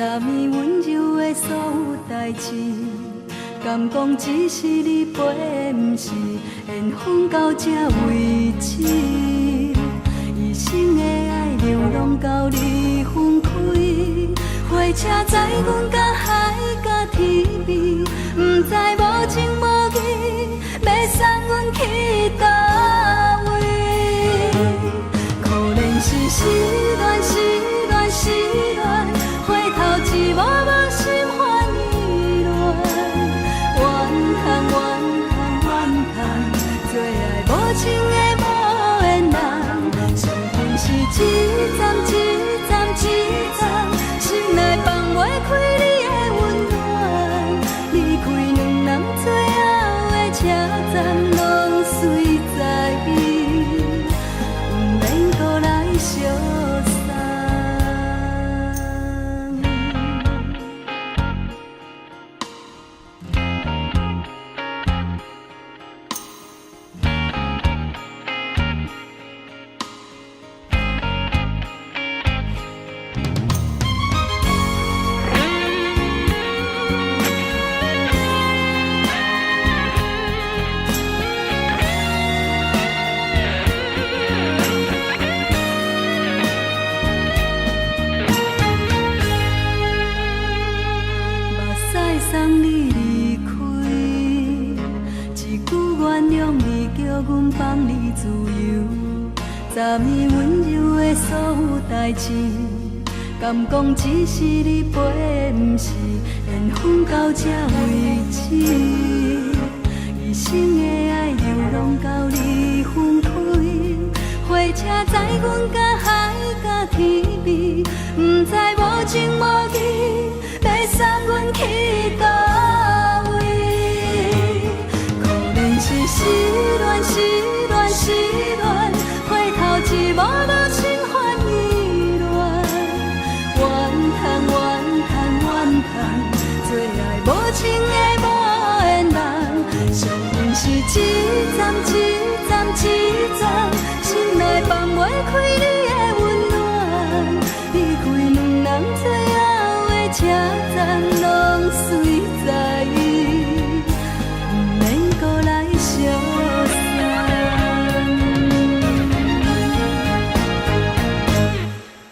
昨暝溫柔的所有代誌，敢講只是你陪，毋是緣分到這為止。一生的愛流浪到你分開，火車載阮到海角天邊，毋知無情無義，欲送阮去佗位。可憐是失戀，失戀，失戀，回頭一幕幕心煩意亂。怨嘆怨嘆怨嘆，做愛無情的無緣人，相逢是一站一站一站，心內放袂開你的溫暖。離開兩人最後的車站，攏隨在伊，毋免閣來相送。目屎送你離開，一句原諒你，叫阮放你自由。昨暝溫柔的所有代誌，敢講只是你陪，毋是緣分到這為止。一生的愛流浪到你分開，火車載阮到海角天邊，毋知無情無義，欲送阮去佗位。可憐是失戀，失戀，失戀，回頭一幕幕心煩意亂。怨嘆怨嘆怨嘆，做愛無情的無緣人，相逢是一站一站一站，心內放袂開你的溫暖。離開兩人最後的車站，攏隨在伊，毋免閣來相送。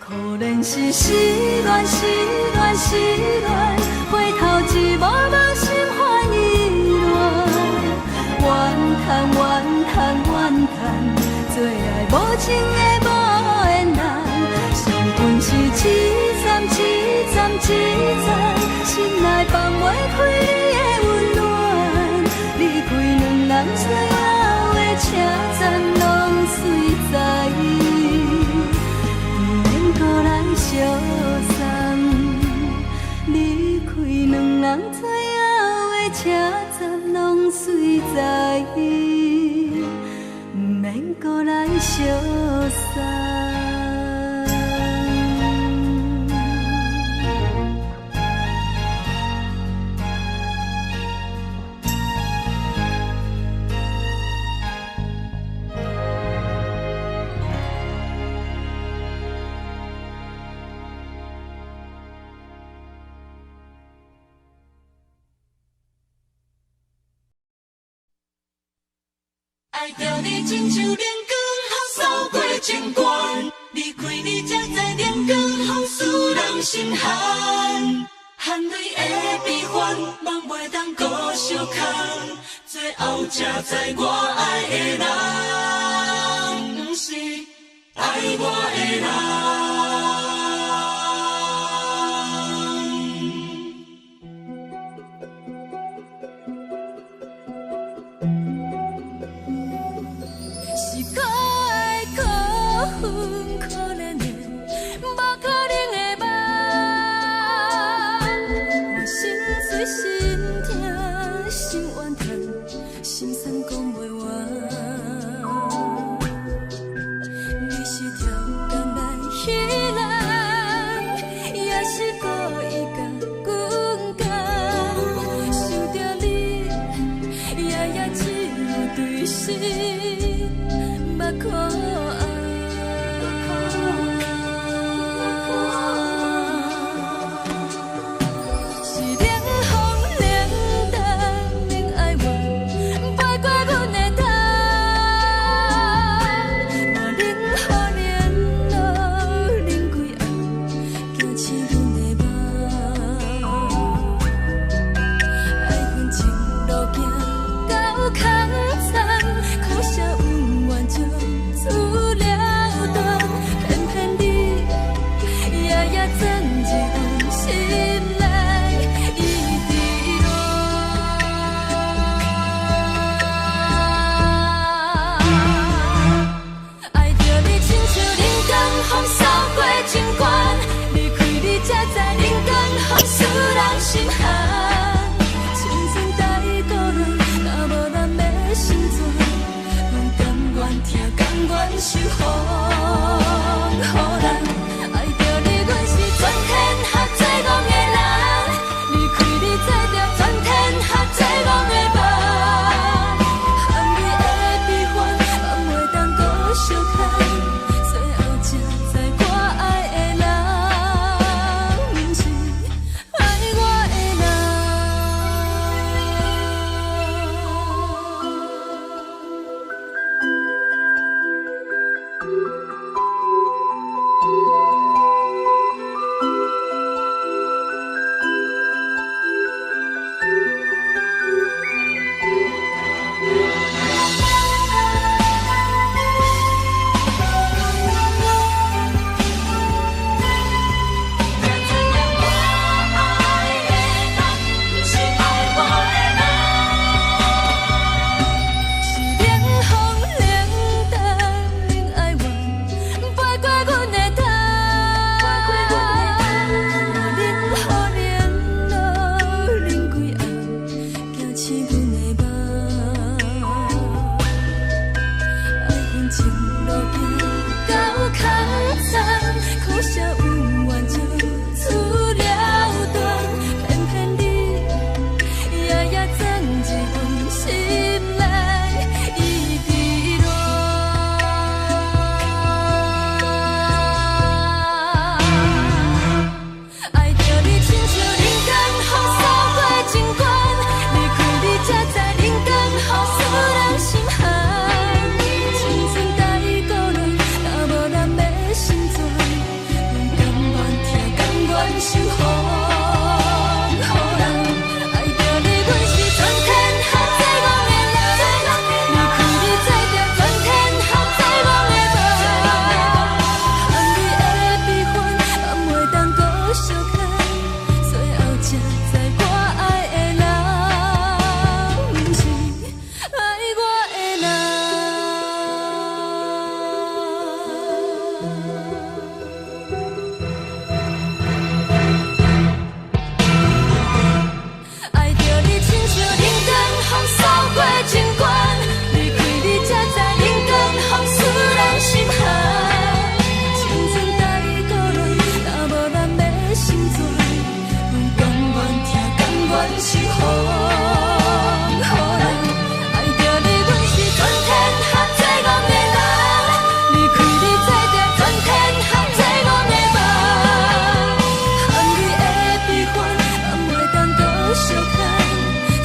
可憐是失戀，失戀，失戀，回頭一幕幕心煩意亂。怨嘆怨嘆怨嘆，做愛無情的無緣人，相逢是一站一站一站，心內放袂開你的溫暖。離開兩人最後的車站，攏隨在伊，毋免閣來相送。離開兩人最後的車站，攏隨在伊，毋免閣來相送。愛著你親像靈光，予掃過情關。離開你才知靈光，予使人心寒。含淚的悲歡，夢袂當閣相空。最後才知我愛的人，毋是愛我的人。是可愛可恨可憐的，無可能的夢。我心碎心痛心怨嘆，心酸講袂完。你是超工來彼人。是風予人。愛著你，阮是全天下最戇的人。離開你，做著全天下最戇的夢。含淚的悲歡，嘛袂當閣相牽。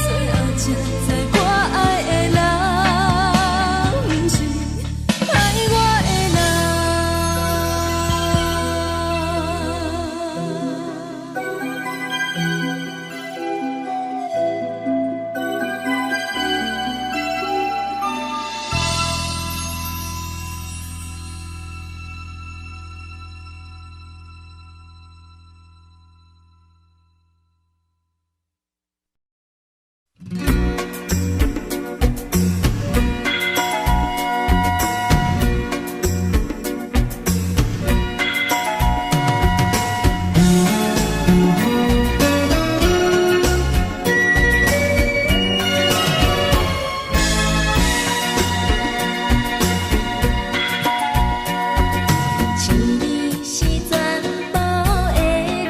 最後才知我愛的人，毋是愛我的人。一年是全部會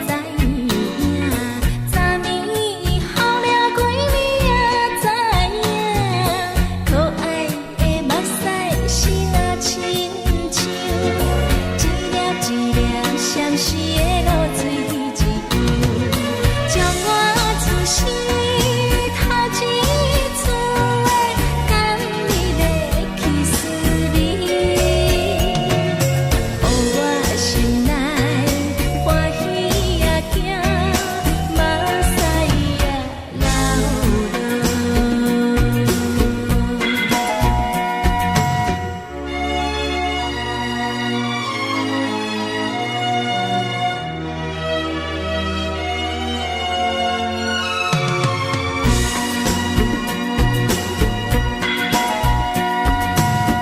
知影，昨暝雨了規暝也知影，可愛的目屎是若親像一粒一粒閃爍的露水一樣，將我此生頭一次的甘蜜的去思念。予我心內歡喜也驚，目屎也流落。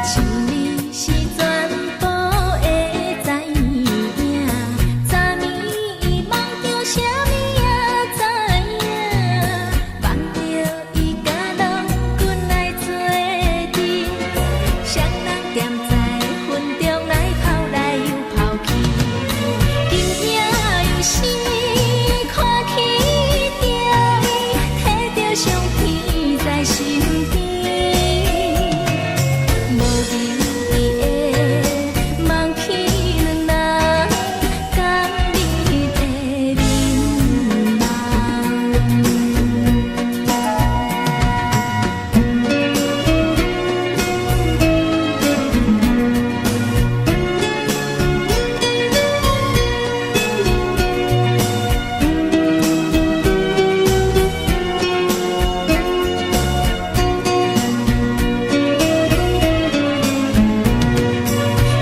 一年是全部會知影，昨暝夢著啥物也知影，夢著伊佮郎君來做陣，雙人踮在雲中來跑來又跑去，今夜又是看起著伊，提著相片在身邊。無意義的夢去兩人甘蜜的眠夢。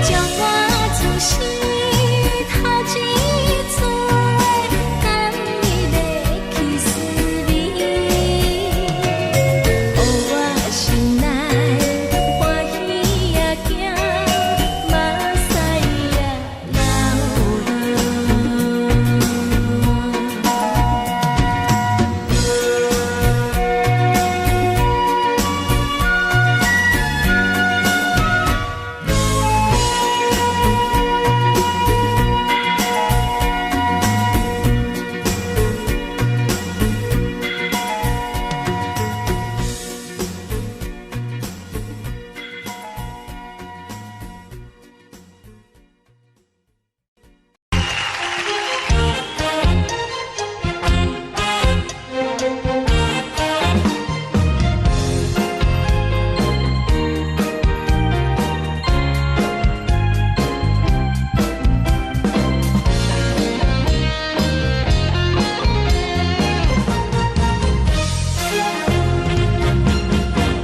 將我此生頭一次的甘蜜的去思念，予我心內歡喜也驚，目屎也流落。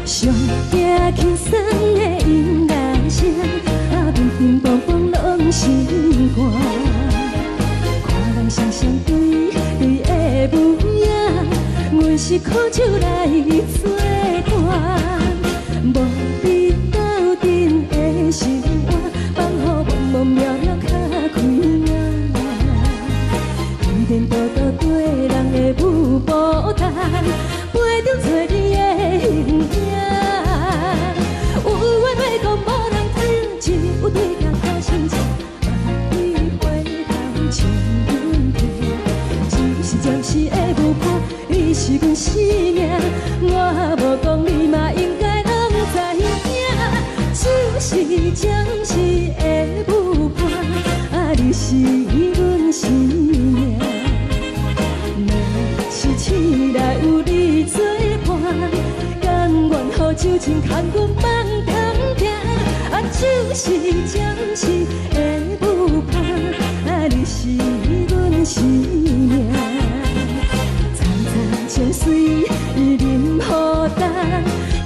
上驚輕鬆的音樂聲，啊，乒乒乓乓攏心肝。看人雙雙對對的模樣，阮是苦酒來做伴，無比鬥陣的生活，放予茫茫渺渺較開眼。天天多多對人的舞步單，陪著找你的形影。有緣話講無人聽，只有對鏡看心情，萬里回頭情阮聽，只是暫時的。舞伴，你是阮生命，我無講你嘛應該攏知影。就是暫時的舞伴，啊，你是阮生命。若是醒來有你做伴，甘願予酒精牽阮夢中行。啊，就是暫時的舞伴，啊，你是阮生命。層層情隨淋雨重，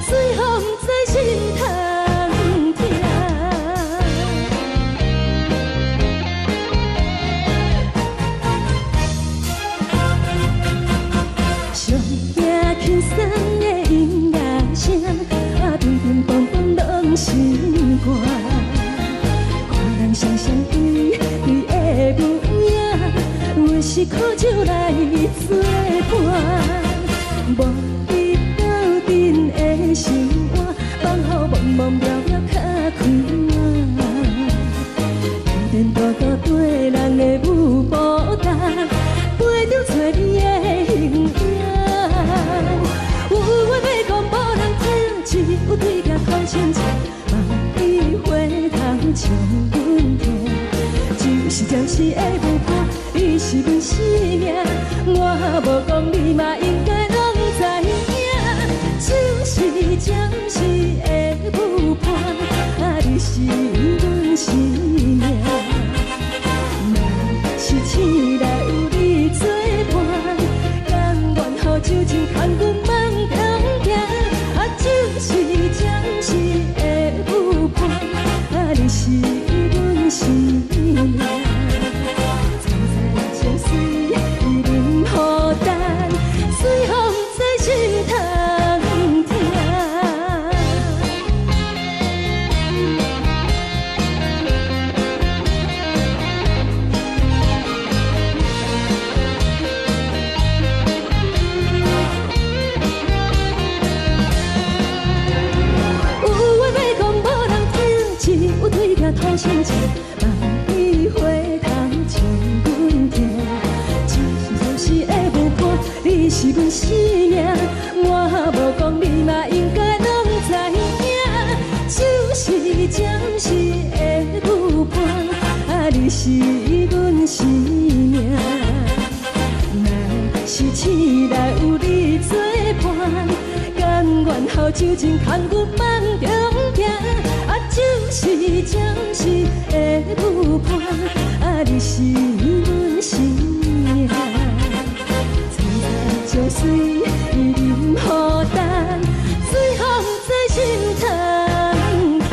水予毋知心通疼。上驚輕鬆的音樂聲，啊，乒乒乓乓攏心肝。看人雙雙對對的舞影，阮是苦酒來作伴。無你鬥陣的生活，放予茫茫渺渺較快活。天天多多綴人的舞步重，飞著找你的形影。有話欲講無人聽，只有對鏡看清楚，望你回頭笑阮聽。就是暫時的舞伴，你是阮生命，我無講你嘛應該攏知影。就是暫時的舞伴，啊，你是阮生命。若是醒來有你作伴，甘願予酒精牽阮夢中行。啊，就是暫時的舞伴，啊，你是阮生命。層層情隨淋雨重，水予毋知心通疼。有話欲講無人聽，只有對鏡吐心情，望你回頭笑阮聽。就是暫時的舞伴，你是阮生命，我無講你嘛應該攏知影。就是暫時的舞伴，啊，你是阮生命。若是醒來有你作伴，甘願予酒精牽阮夢中行。啊，就是暫時的舞伴，啊，你是阮生命。層層情隨淋雨重，水予毋知心通疼。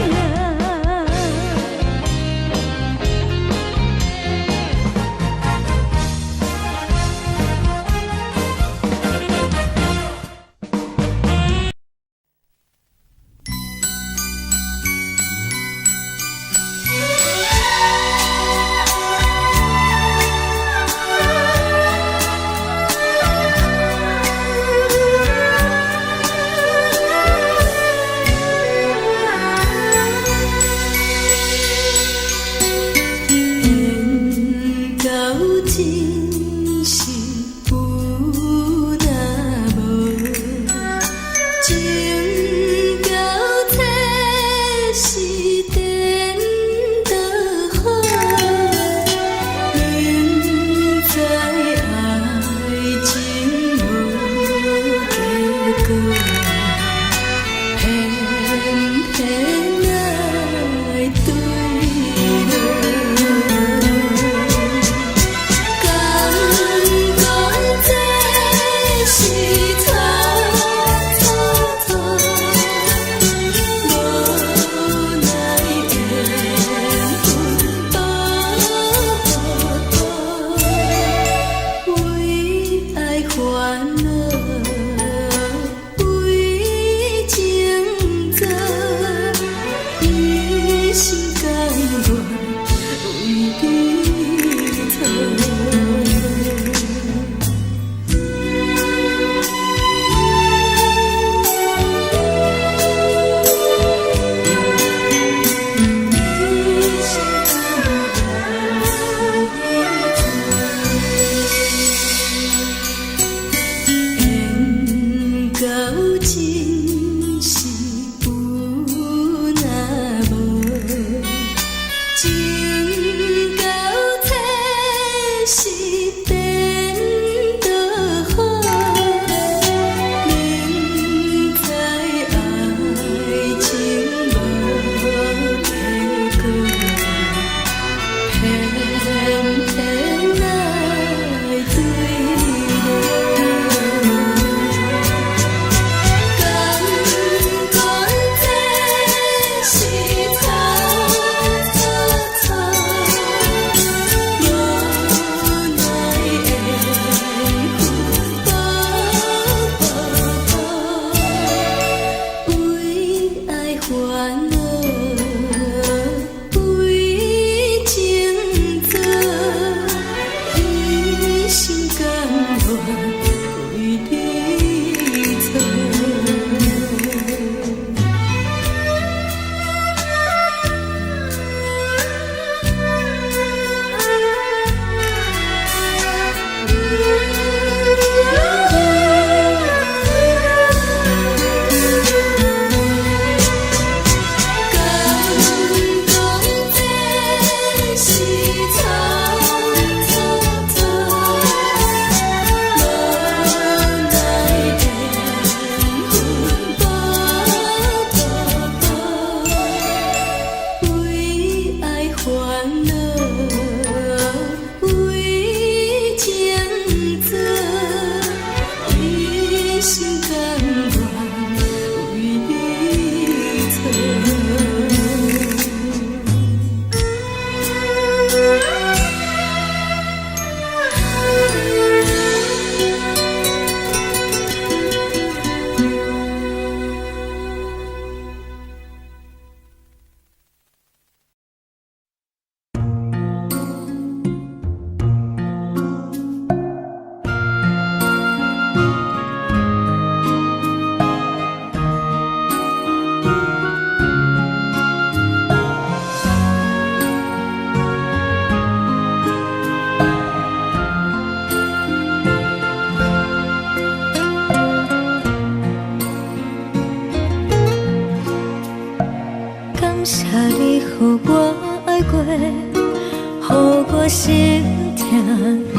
疼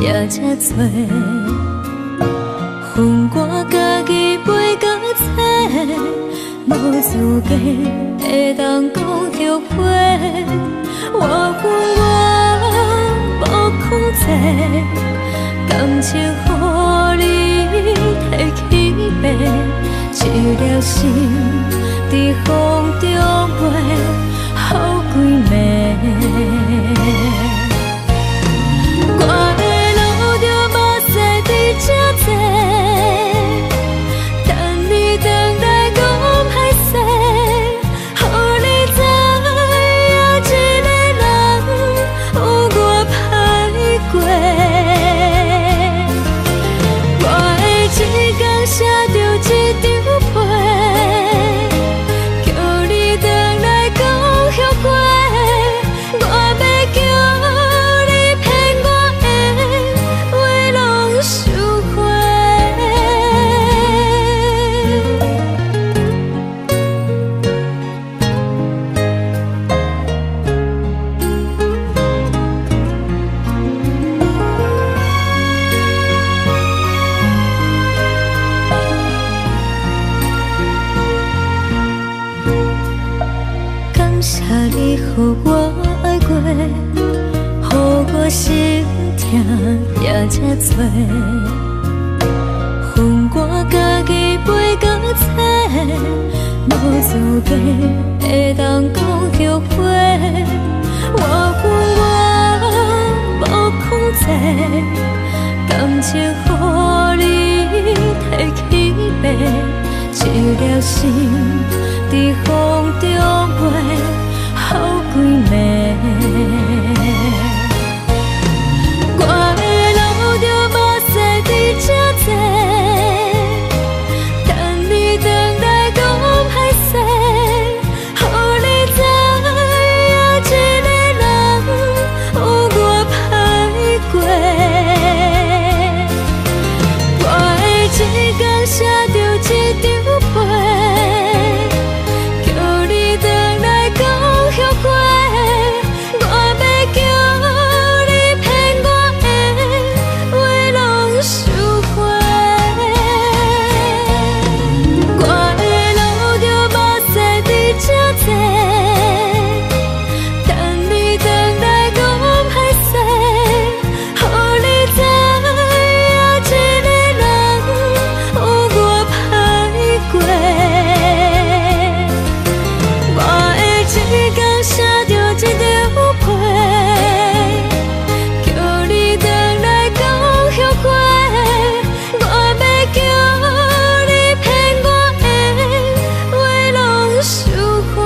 也這濟。分我家己飞到找，無資格會當講後悔。我恨我無控制，感情予你提去爬，一粒心佇風中飛，予幾暝。我會流著目屎佇這坐，等你轉來講歹勢，予你知影一个人有偌歹過。我會一工寫著一張批，叫你轉來講後悔。我欲叫你騙我的話攏收回。感謝你予我愛過，予我心疼也這濟。分我家己飛到找，無資格會當講後悔。我恨我無控制，感情予你提去爬，一粒心佇風中飛，予幾暝。我會流著目屎佇這坐，等你轉來講歹勢，予你知影一個人有偌歹過。我會一工寫著一張批，叫你轉來講後悔。我欲叫你騙我的話攏收回。我會流著目屎佇這坐，等你轉來講歹勢，予你知影一個人有偌歹過。我會一工寫著一張批，叫你轉來講後悔。我欲叫你騙我的話攏收回。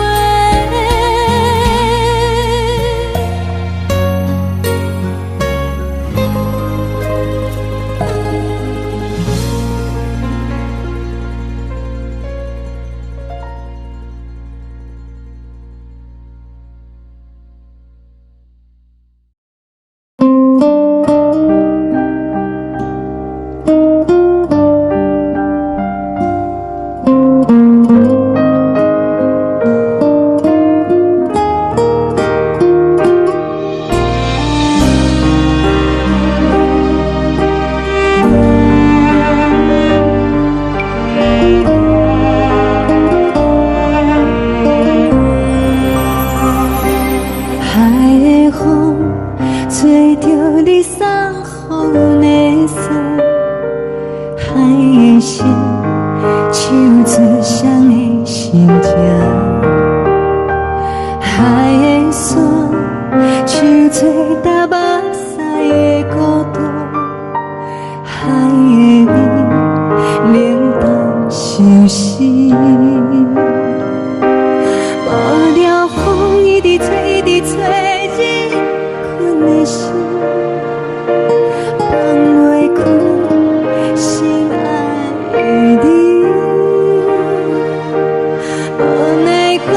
海的風吹著你送予阮的衫，海的聲唱出誰的心情，海的沙唱出踏目屎的孤獨，海的味冷淡相思。無聊風一直吹，一直吹，你睏的心，放袂開心愛的你。無奈何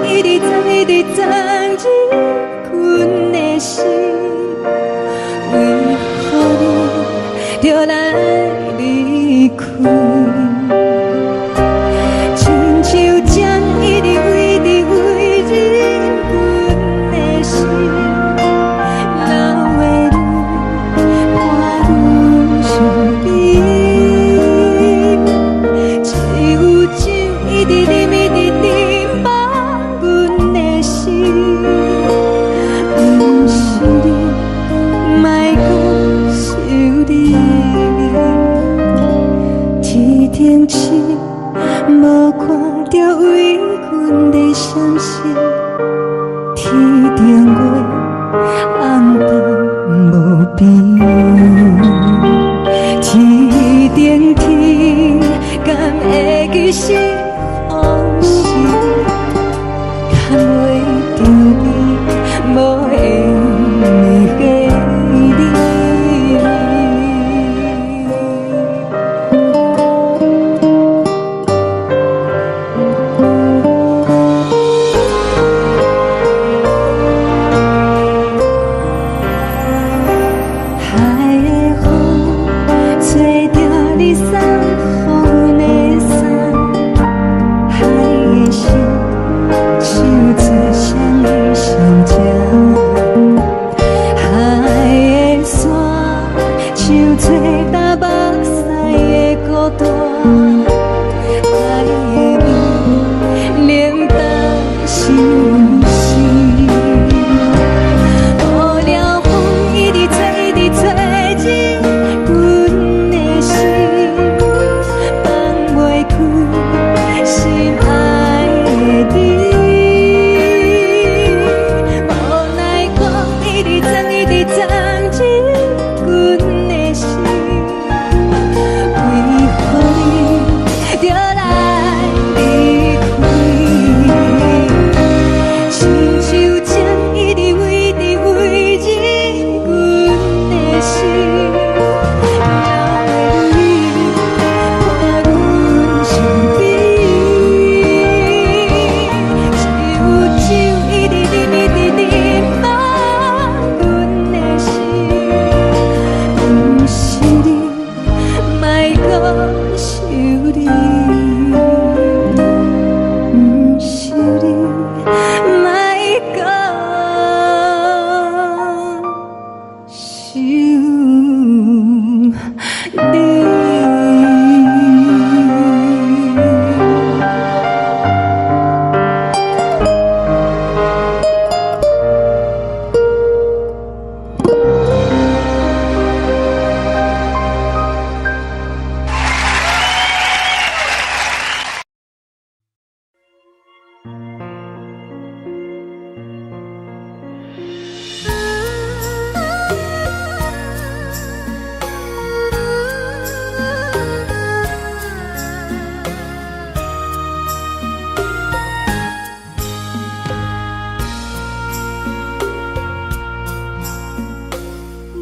一直走，一直走，你睏的心。停止，無看著為阮的閃爍，天頂月暗淡無邊，天頂天敢會記是予時，牽袂著你無緣的你。海的風吹著你送予阮的衫，海的心唱出誰的心情，海的沙唱出東北西的孤單，海的雨冷淡心事。無聊風一直吹，一直吹入阮的心，放袂開心愛的你。無奈風一直鑽，一直鑽入阮的心，為何你著來離開？親像情一直圍直圍入阮的心，留你伴阮身邊。只有酒一直啉，一直啉滿阮的心，毋是你，莫閣想你，毋是你，莫閣想你。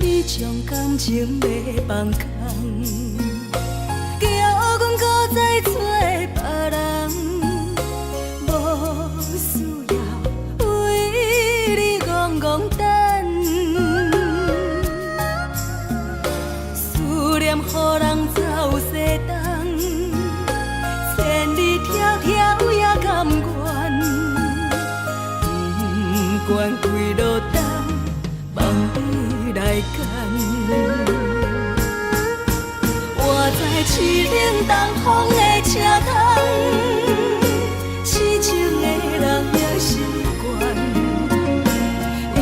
你將感情欲放空，叫阮閣再找別人，無需要為你戇戇等，思念予人走西東，千里迢迢也甘願，不管幾落冬，望你來牽。我知凄冷東風的車窗，痴情的人也習慣，又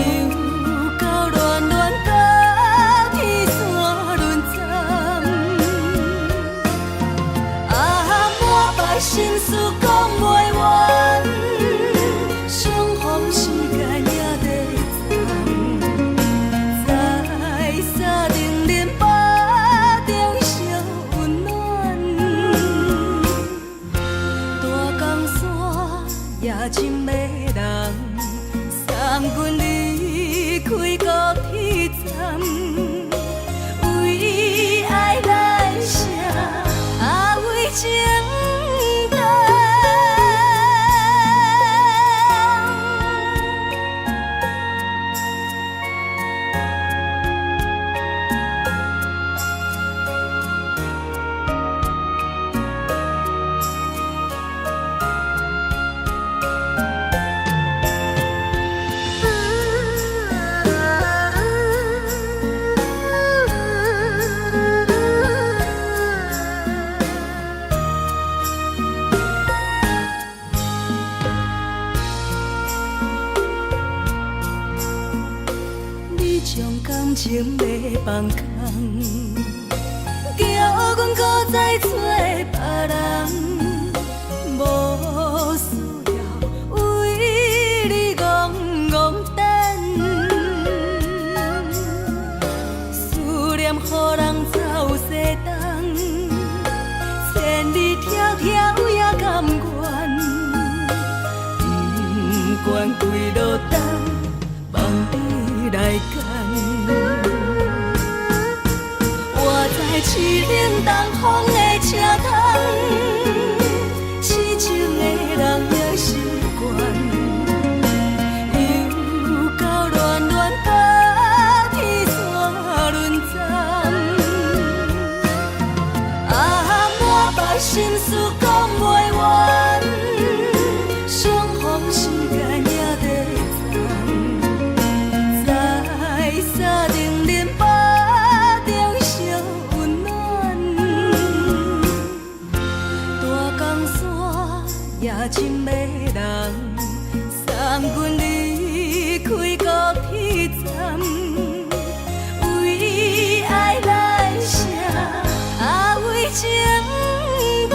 到暖暖甲天山轮转，啊，满腹心事講袂完，相逢時間也在站，在三重林腹中相溫暖，大江山也真迷人，送阮離開高鐵站，為愛來寫，啊為情等。你將感情欲放空，叫阮閣再找別疼也甘願，不管幾落冬，放你來揀。我知凄冷東風的車窗，痴情的人也習慣。又到暖暖甲天線輪轉，啊，滿腹心事講袂完，相逢時間也短暫，在三重恁腹中相溫暖，大江山也真迷人，送阮離開高鐵站，為愛來寫，啊為情等。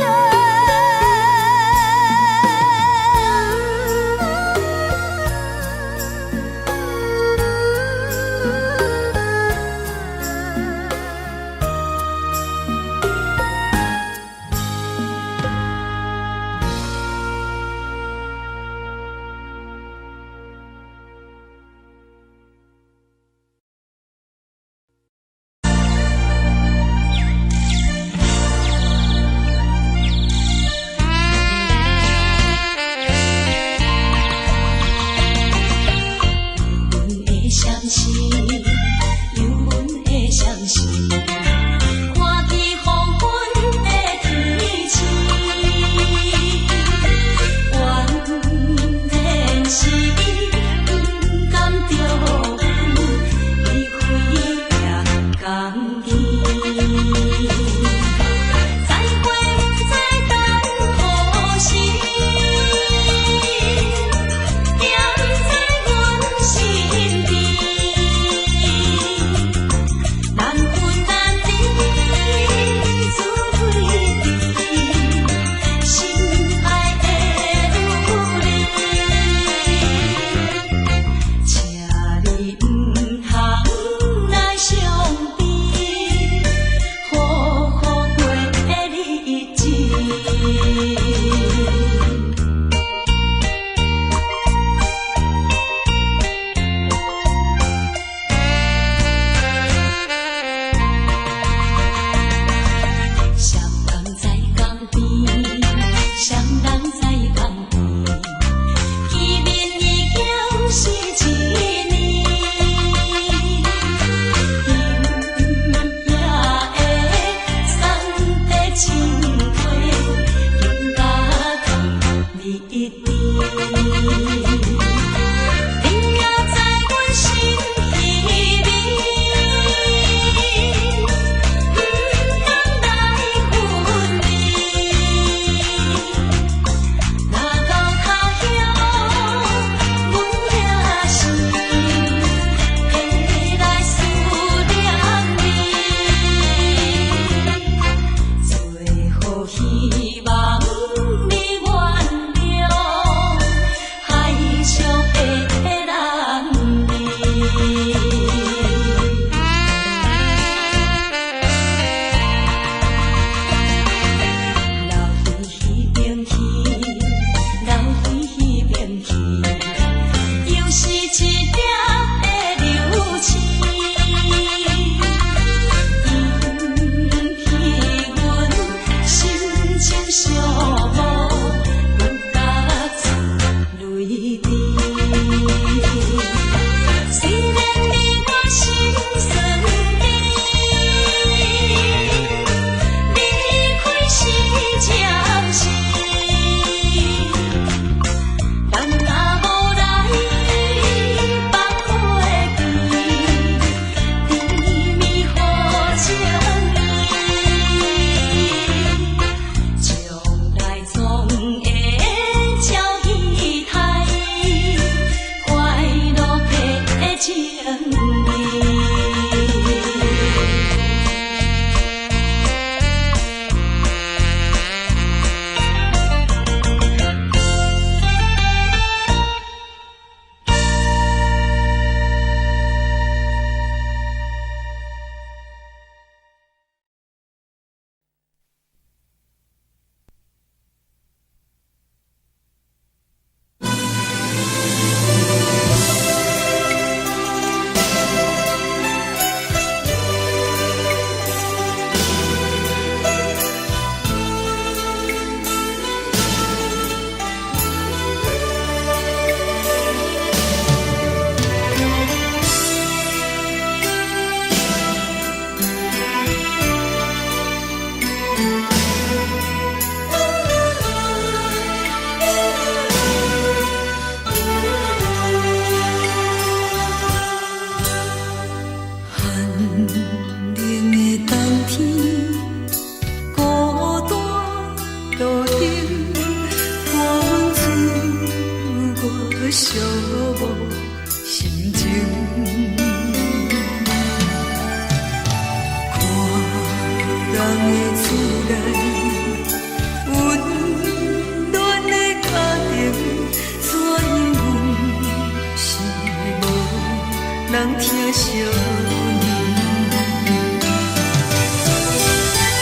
人疼惜阮。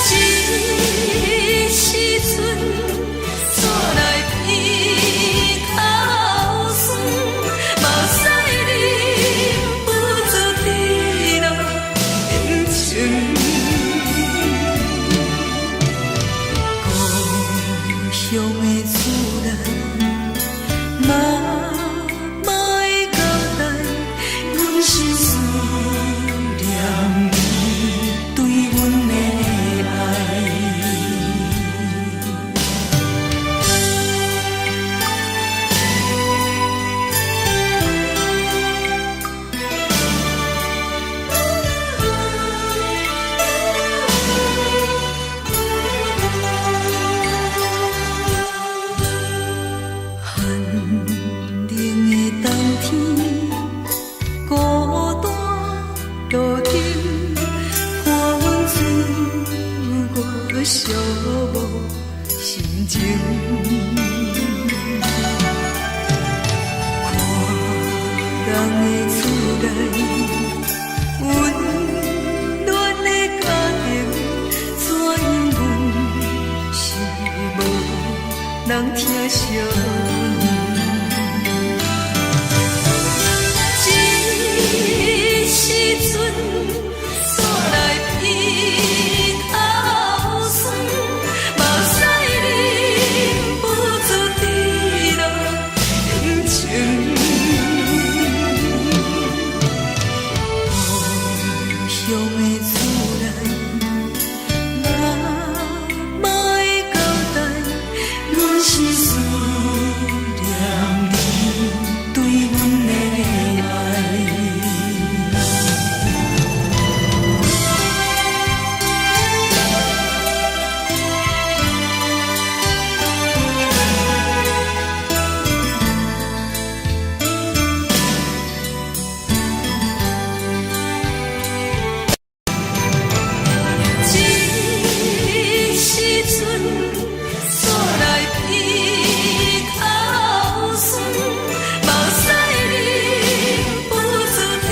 这时阵煞来鼻头酸，目屎忍不住滴落眼睛。故乡的厝内，妈妈的交代，阮是思念你對阮的愛。寒冷的冬天，孤單路燈，伴阮自我寂寞心情。看人的厝內，溫暖的家庭，怎樣阮是無人疼惜阮。這時陣煞來鼻頭酸，目屎忍不住滴落眼睛。故鄉的厝內，媽媽的交代，阮是思念你對阮的愛。這時陣煞來鼻頭酸，目屎忍不住滴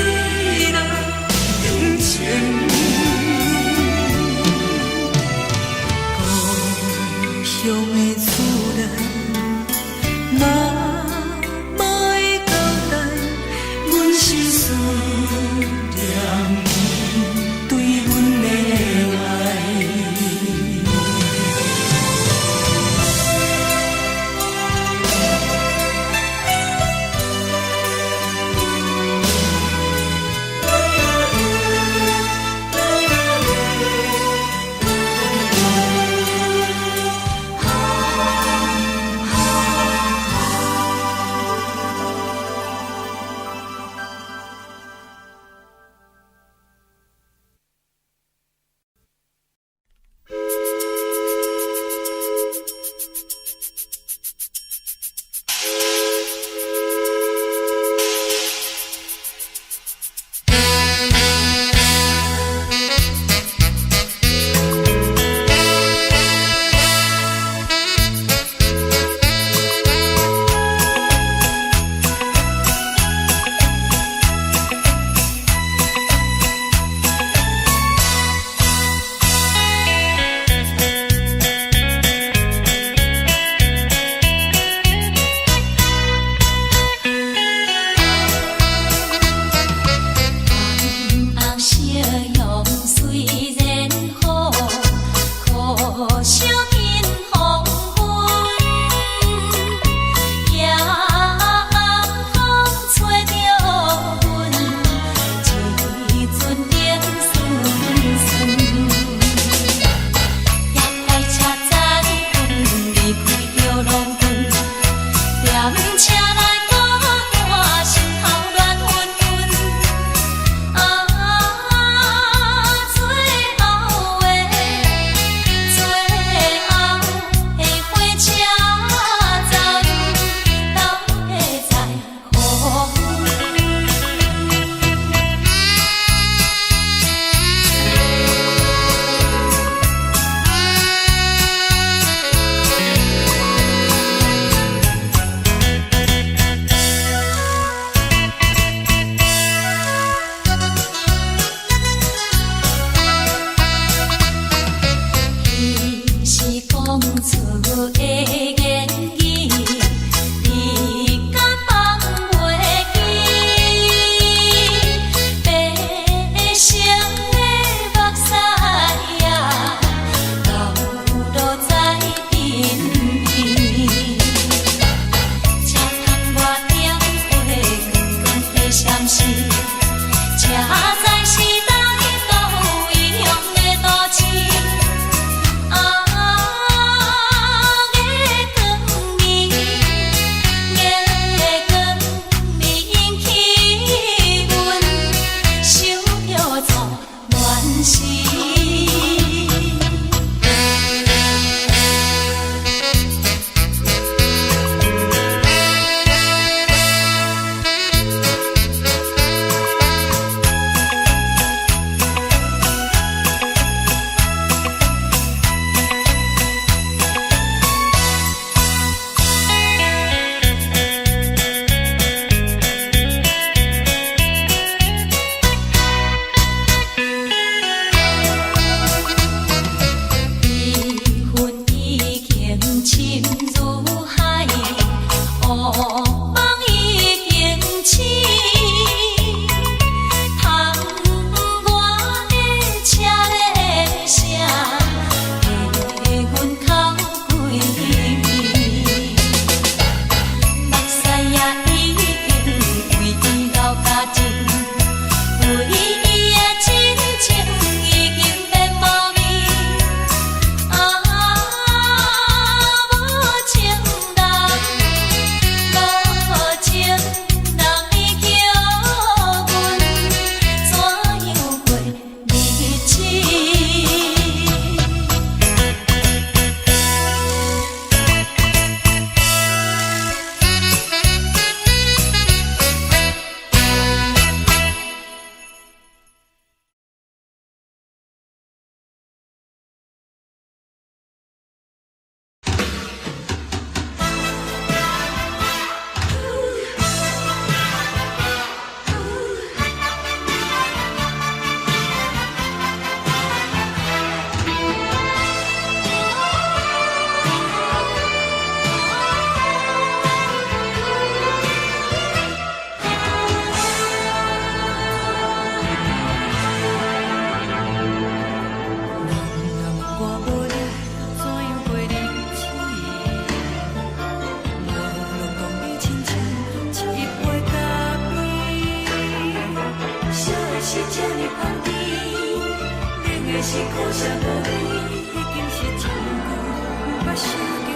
落眼睛。故鄉的厝內，媽媽的交代，阮是思念你對阮的愛。是講出的言語，你敢放袂記？白色的目屎啊，流落在鬢邊。車窗外燈火光光的閃烁，這才是咱都異鄉的都市。啊，月光暝，月光暝引起阮想著初戀時。悲恨已經深如海，烏夢已經醒。窗外的車鈴聲，替阮哭幾暝。目屎也已經為伊流乾淨，為伊的真情已經變無味。啊，無情人，無情人，你叫阮怎樣過日子？人若問我無你，怎樣過日子？我攏講你親像一杯咖啡，燒的是這呢香甜，冷的是苦澀無味，已經是真久毋捌想著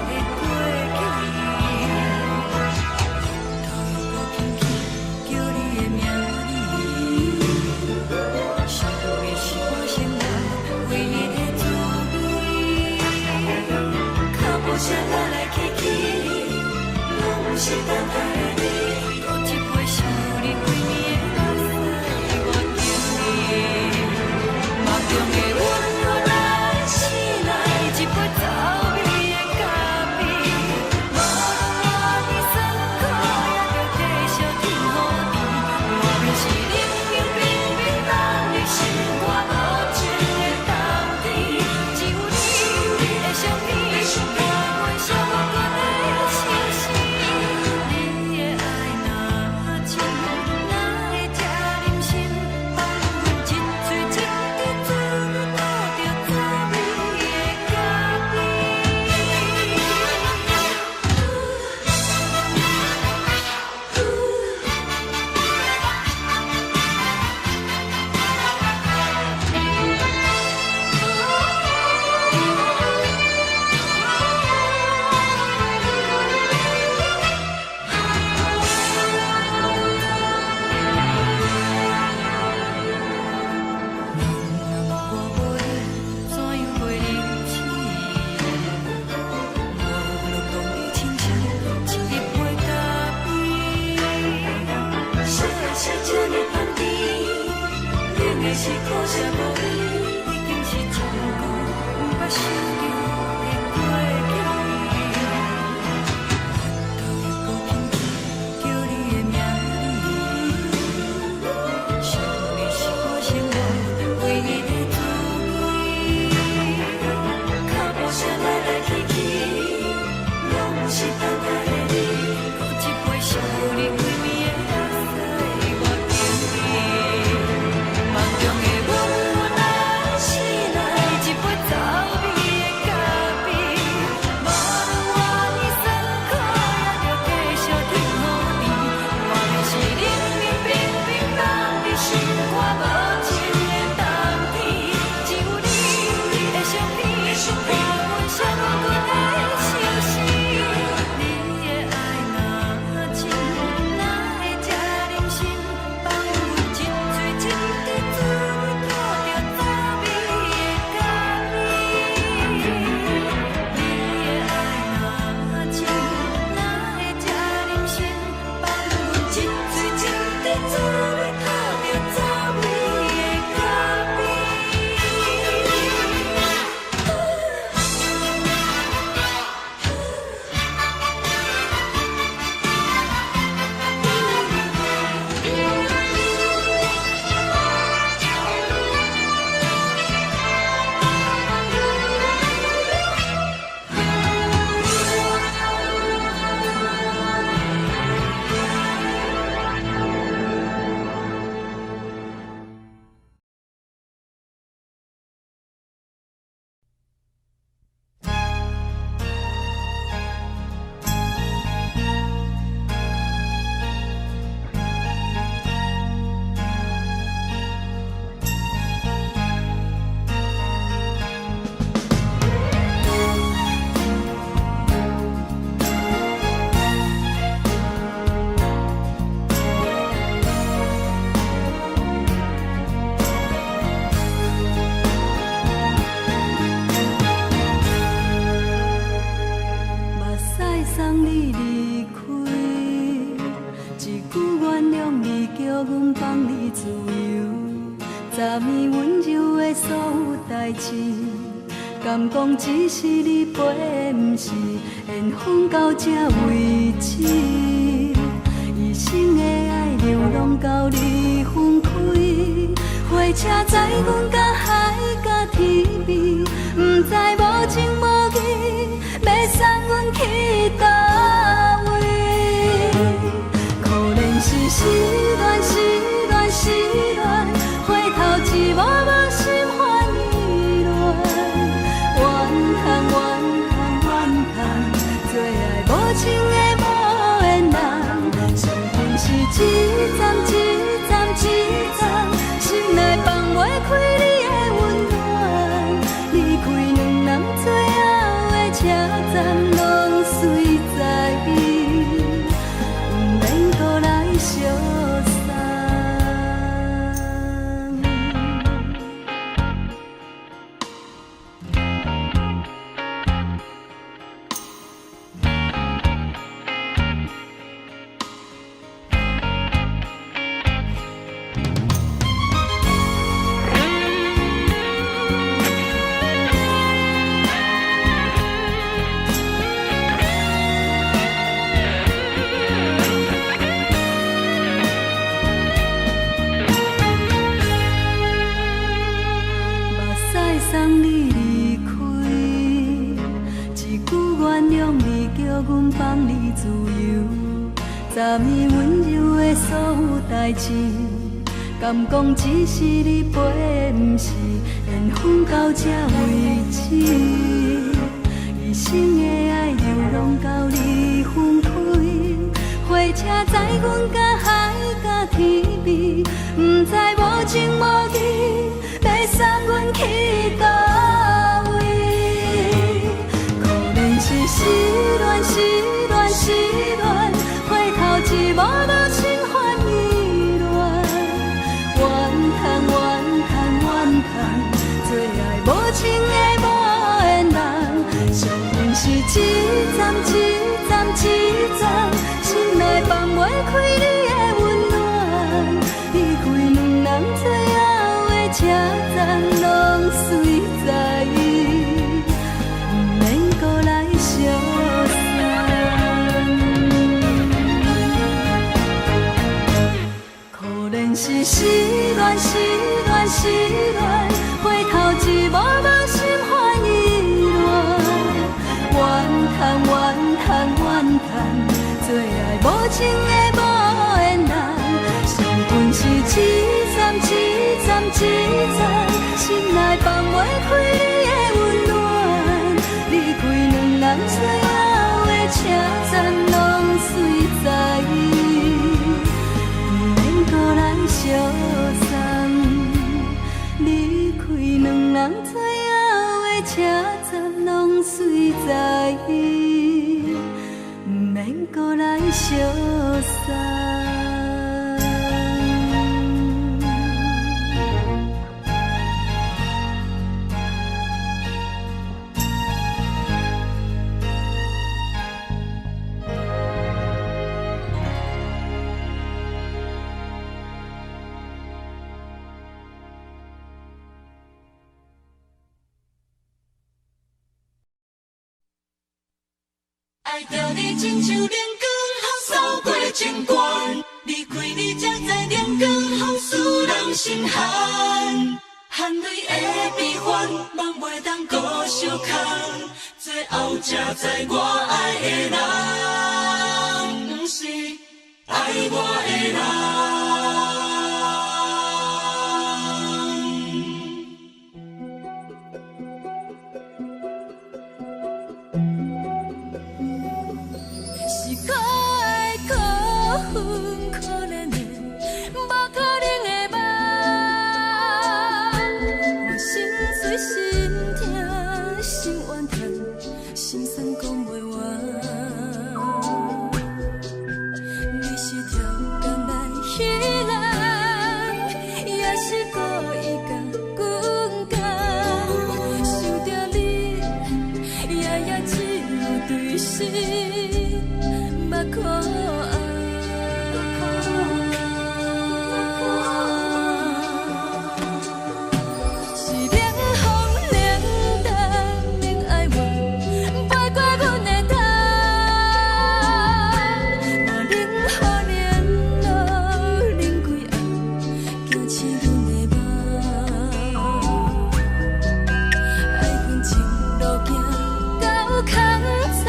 的過去。頭又閣輕輕叫你的名字，想的是我生活唯一的滋味。腳步聲來來去去，攏毋是等待的你。倒一杯想你規暝的目屎，我敬你。夢中的阮予咱醒來，一杯走味的咖啡。無論偌尼酸苦，也著繼續天雨甜。外面是冷冷冰冰，等你心肝無情的冬天。只有你的相片，陪阮寂寞的相思。你的愛若深，哪會這忍心放阮一喙一滴怎吐著滋味的咖啡？人若問我無你，怎樣過日子？我攏講你親像一杯咖啡，燒的是這呢香甜，冷的是苦澀無味，已經是真久毋捌想著的過去。頭又閣輕輕叫你的名字，想的是我生活唯一的滋味。腳步敢講只是你飛，毋是緣分到這為止。一生的愛流浪到你分開，火車載阮到海角天邊，毋知無情無義，欲送阮去佗位。可憐是失戀，失戀，失戀，回頭一幕幕心煩意亂。怨嘆怨嘆怨嘆，做愛無情的無緣人，上恨是一站一站一站，心內放袂開你的溫暖。離開兩人最後的車站，攏隨在毋免閣來相送。目屎送你離開，一句原諒你，叫阮放你自由。昨暝溫柔的所有代誌，敢講只是你飛，毋是緣分到這為止。一生的愛流浪到你分開，火車載阮到海角天邊，毋知無情無義，欲送阮去佗位。可憐是失戀，失戀，失戀，回頭一幕幕心煩意亂。怨嘆怨嘆怨嘆，做愛無情的無緣人，上恨是一站一站一站，心內放袂開你的溫暖。離開兩人最後的車站，攏隨在毋免閣來相送。可憐是失戀，失戀，失戀，回頭一幕幕心煩意亂。怨嘆怨嘆怨嘆，做愛無情的無緣人，上恨是一站一站一站，心內放袂開你的溫暖。離開兩人最後的車站，攏隨在毋免閣來相送。離開兩人最後的車站，攏隨在毋免閣來相送。愛著你親像冷光予掃過情關，離開你才知冷光予使人心寒，含淚的悲歡，夢袂當閣相牽，最後才知我愛的人，毋是愛我的人。是可愛可恨可憐的，無可能的夢。我心碎心痛心怨叹，心酸講袂完。你是超工來彼人，也是故意共阮講。想著你，夜夜只有對心目苦红。是冷風冷冬空残，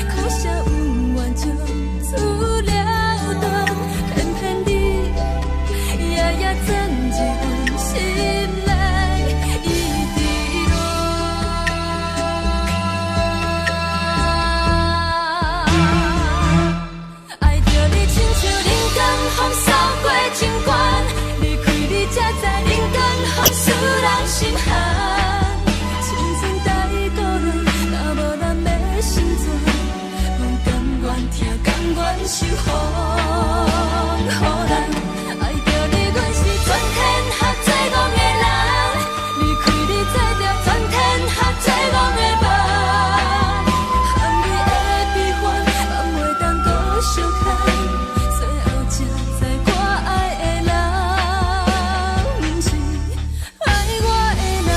可惜恩怨就此了斷，偏偏你夜夜鑽入阮心內，一直戀。愛著你親像冷江風掃過情關，離開你才知冷江風使人心寒。青春太孤單，若無咱欲成全，阮甘願疼，甘願受風雨難。愛著你，阮是全天下最戇的人，離開你才著全天下最戇的夢。含淚的悲歡，放袂當閣相牽，最後才知我愛的人，毋是愛我的人。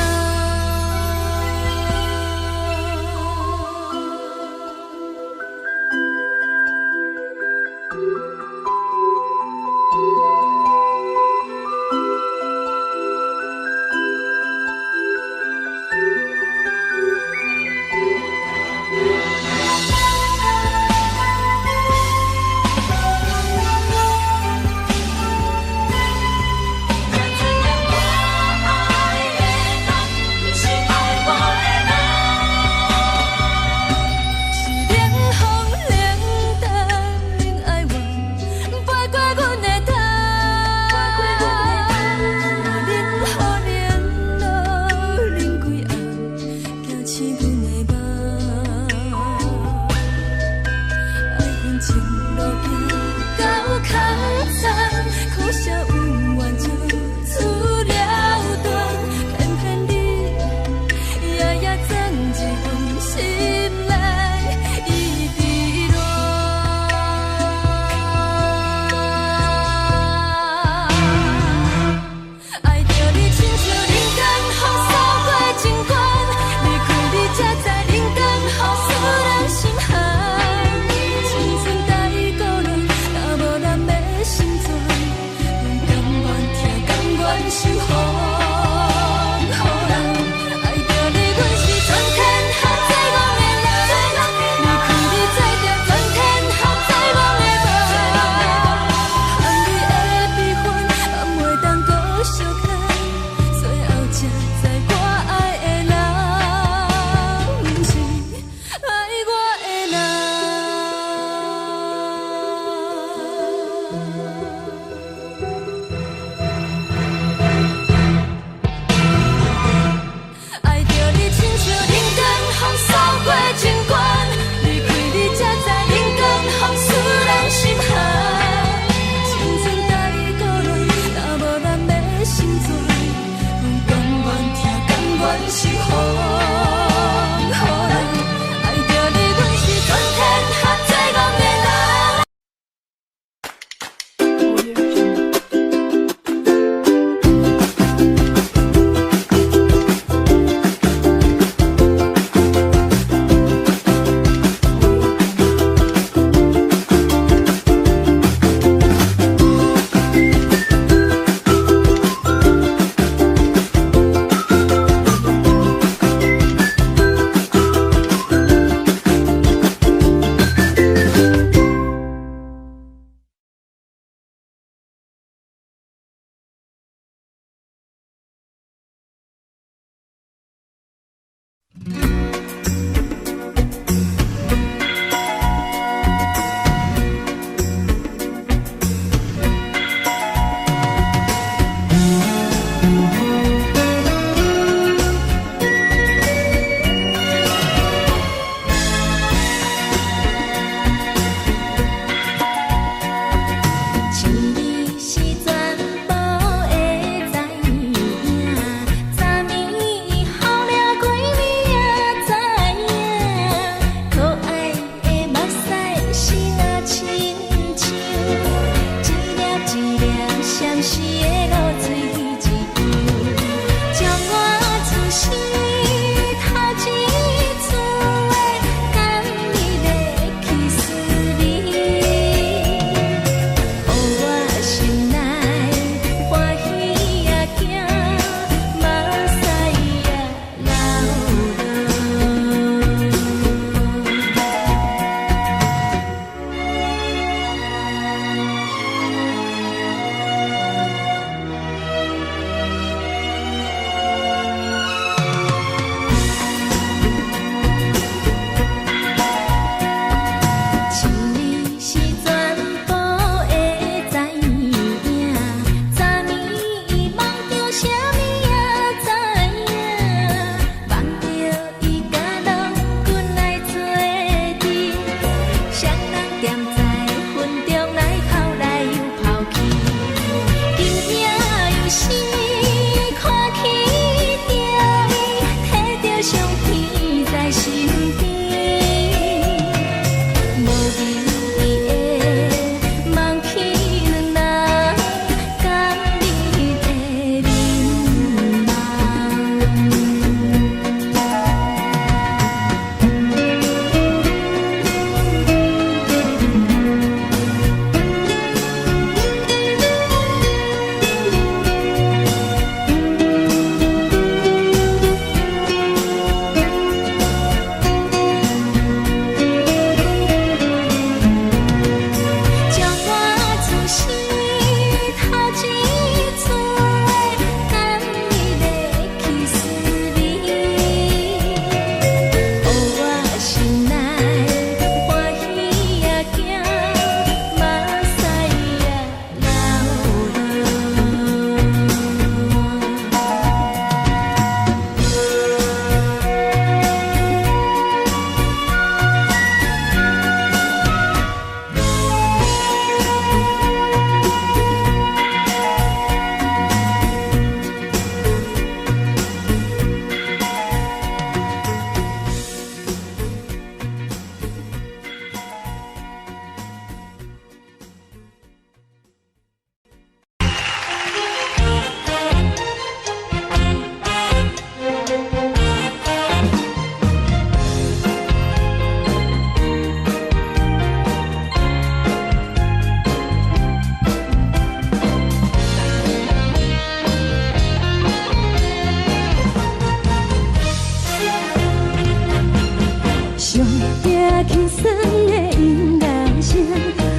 上驚輕鬆的音樂聲，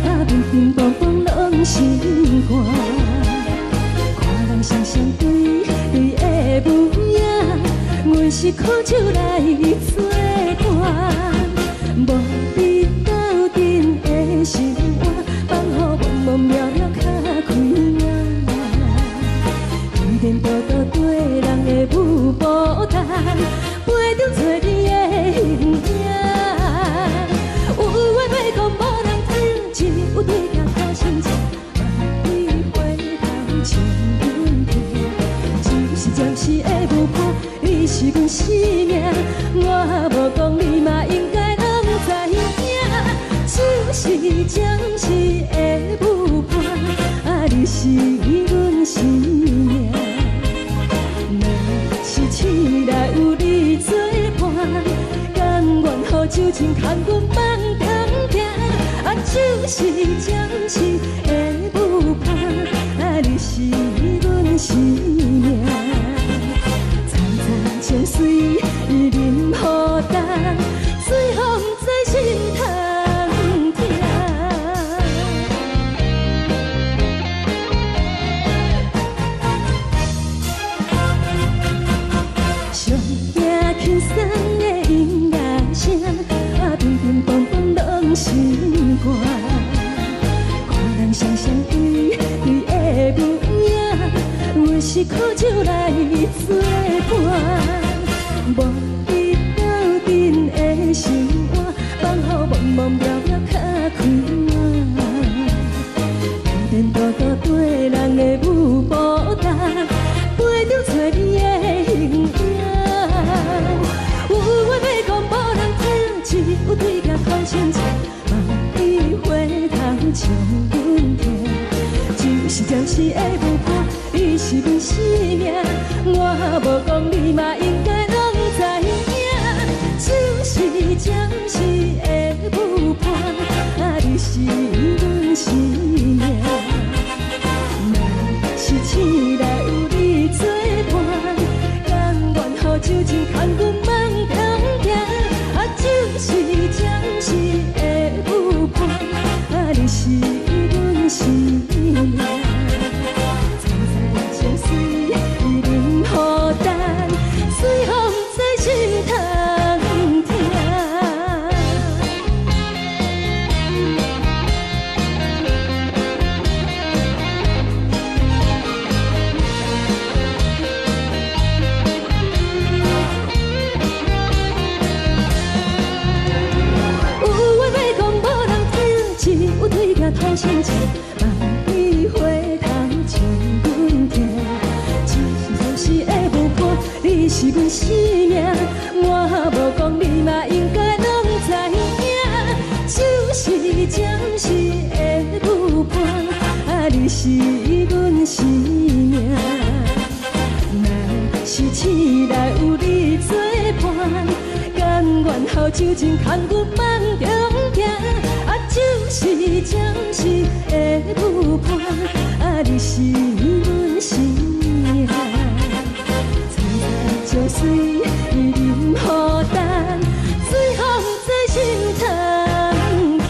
啊，乒乒乓乓攏心肝。看人雙雙對對的舞影，阮是苦酒來做伴，無你鬥陣的生活，放予茫茫渺渺較開眼。天道道對人的舞步動，陪著找你的形影。有話欲講無人聽，只有對鏡看親像，望你回頭笑阮聽。只是暫時的舞伴，你是阮生命，我無講你嘛應該攏知影。只是暫時的舞伴，啊，你是阮生命。若是醒來有你做伴，甘願予酒精牽阮放中行。啊，只是暫時的舞伴，啊，你是阮生命。層層情隨淋雨重，最予毋知心通疼。上驚輕鬆的音樂聲，啊，乒乒乓乓攏心肝。看人雙雙對對的舞影，阮是苦酒來做伴，無你鬥陣的生活，放予茫茫渺渺較開眼。天道道對人的舞步動，陪著找你的形影。有話欲講無人聽，只有對鏡看親像，望你回頭笑阮聽。只是暫時的舞伴，你是阮生命，我無講你嘛應該攏知影。只是暫時的舞伴，啊，你是阮生命。若是醒來有你做伴，甘願予酒精牽阮放中行。啊，只是暫時的舞伴，啊，你是阮生命。層層情隨淋雨重，最予毋知心通疼。有話欲講無人聽，只有對鏡看親像，望你回頭笑阮聽。只是暫時的舞伴，你是阮生命，我無講你嘛應該攏知影。只是暫時的舞伴，啊，你是阮生命。若是醒來有你做伴，甘願予酒精牽阮放中行。啊，只是暫時的舞伴，啊，你是阮生命。層層情隨淋雨重，最予毋知心通疼。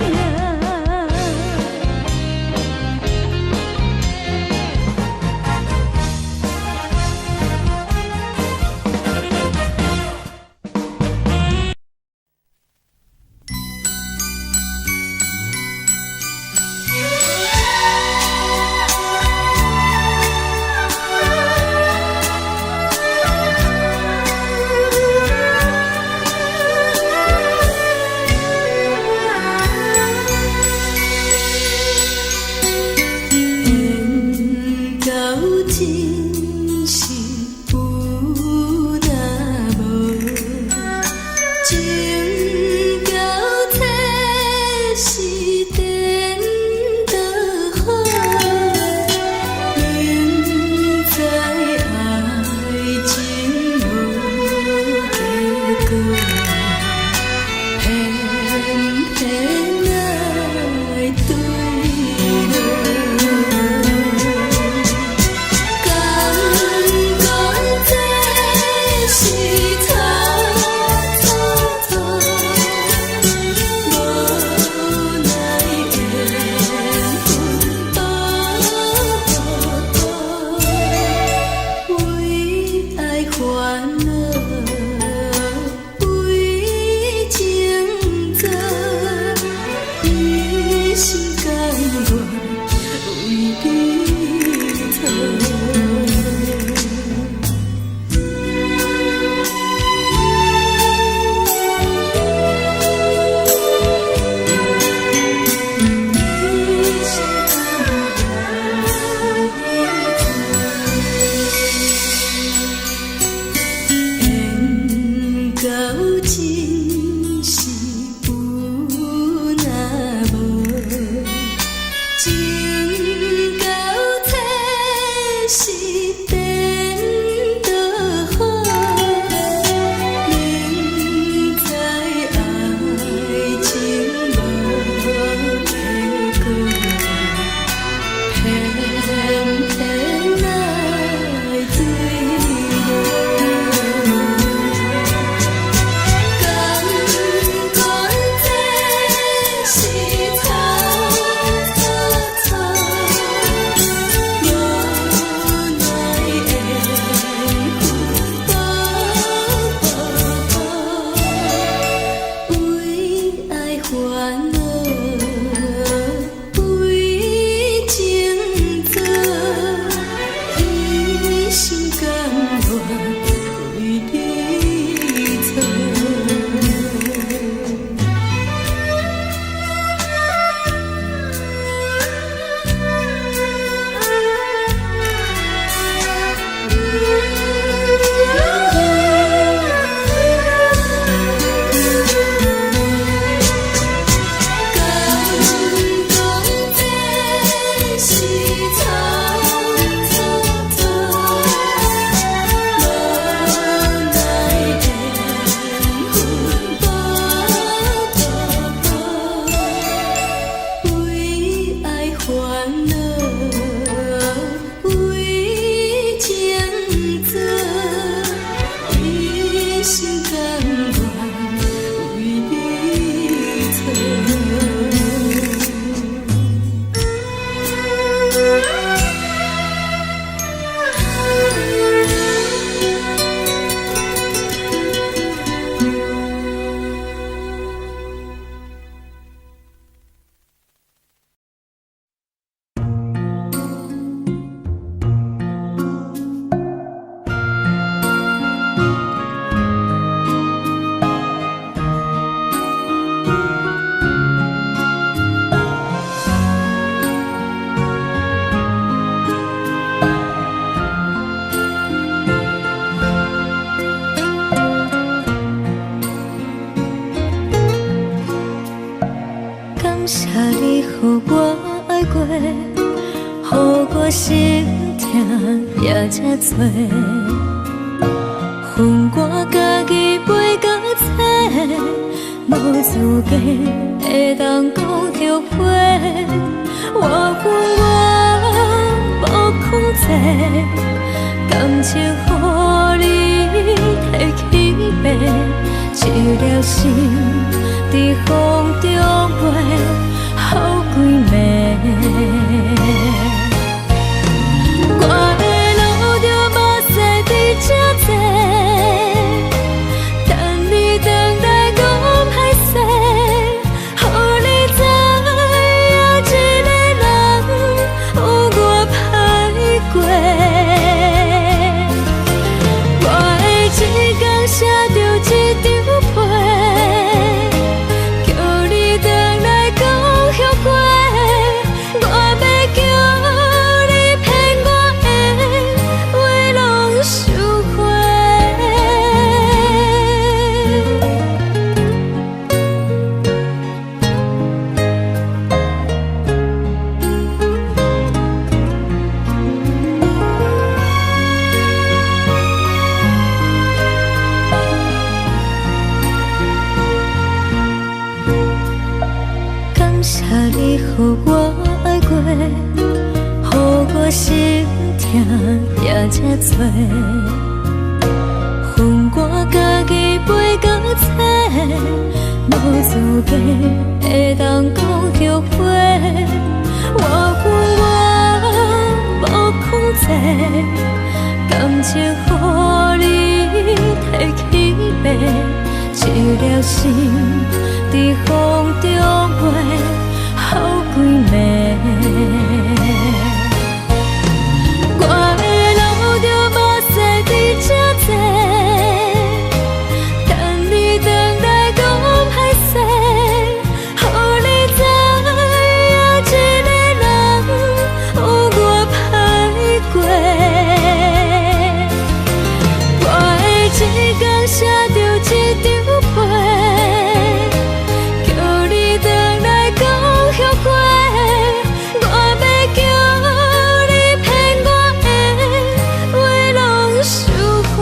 謝你予我愛過，予我心疼也這多。予我家己飛到找，無資格會當講後悔。我有我無控制，感情予你提去爬，一粒心佇風中飛，予幾暝。我會流著目屎佇這坐，等你轉來講歹勢，予你知影一个人有偌歹過。我會一工寫著一張批，叫你轉來講後悔。我欲叫你騙我的話攏收回。感謝你予我愛過，予我心疼也這多。予我家己飛到找，無資格會當講後悔。我有我無控制，感情予你提去爬，一粒心佇風中飛，予幾暝。我會流著目屎佇這坐，等你轉來講歹勢，予你知影一個人有偌歹過。我會一工寫著一張批，叫你轉來講後悔。我欲叫你騙我的話攏收回。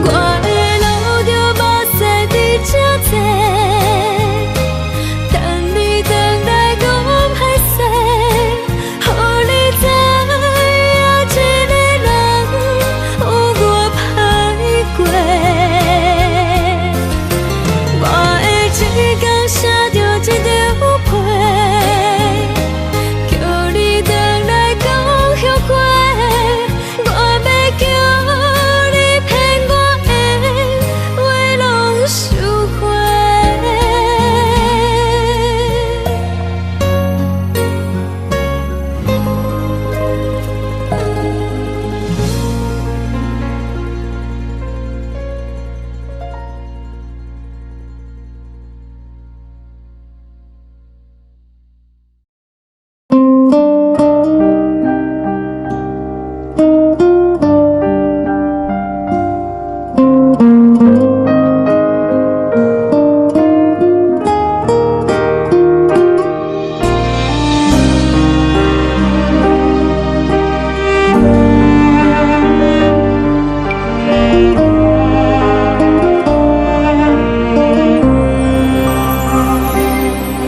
我會流著目屎佇這坐，等你轉來講歹勢，予你知影一個人有偌歹過。我會一工寫著一張批，叫你轉來講後悔。我欲叫你騙我的話攏收回。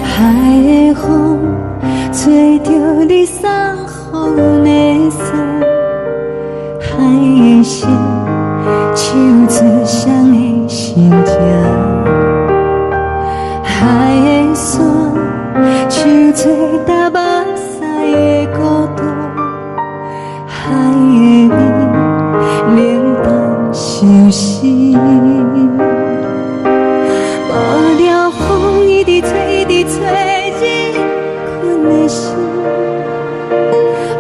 海的風吹著你送予阮的衫，海的心唱出誰的心情，海的山唱出踏目屎的孤獨，海的味冷淡相思。無聊風一直吹，一直吹入困的心，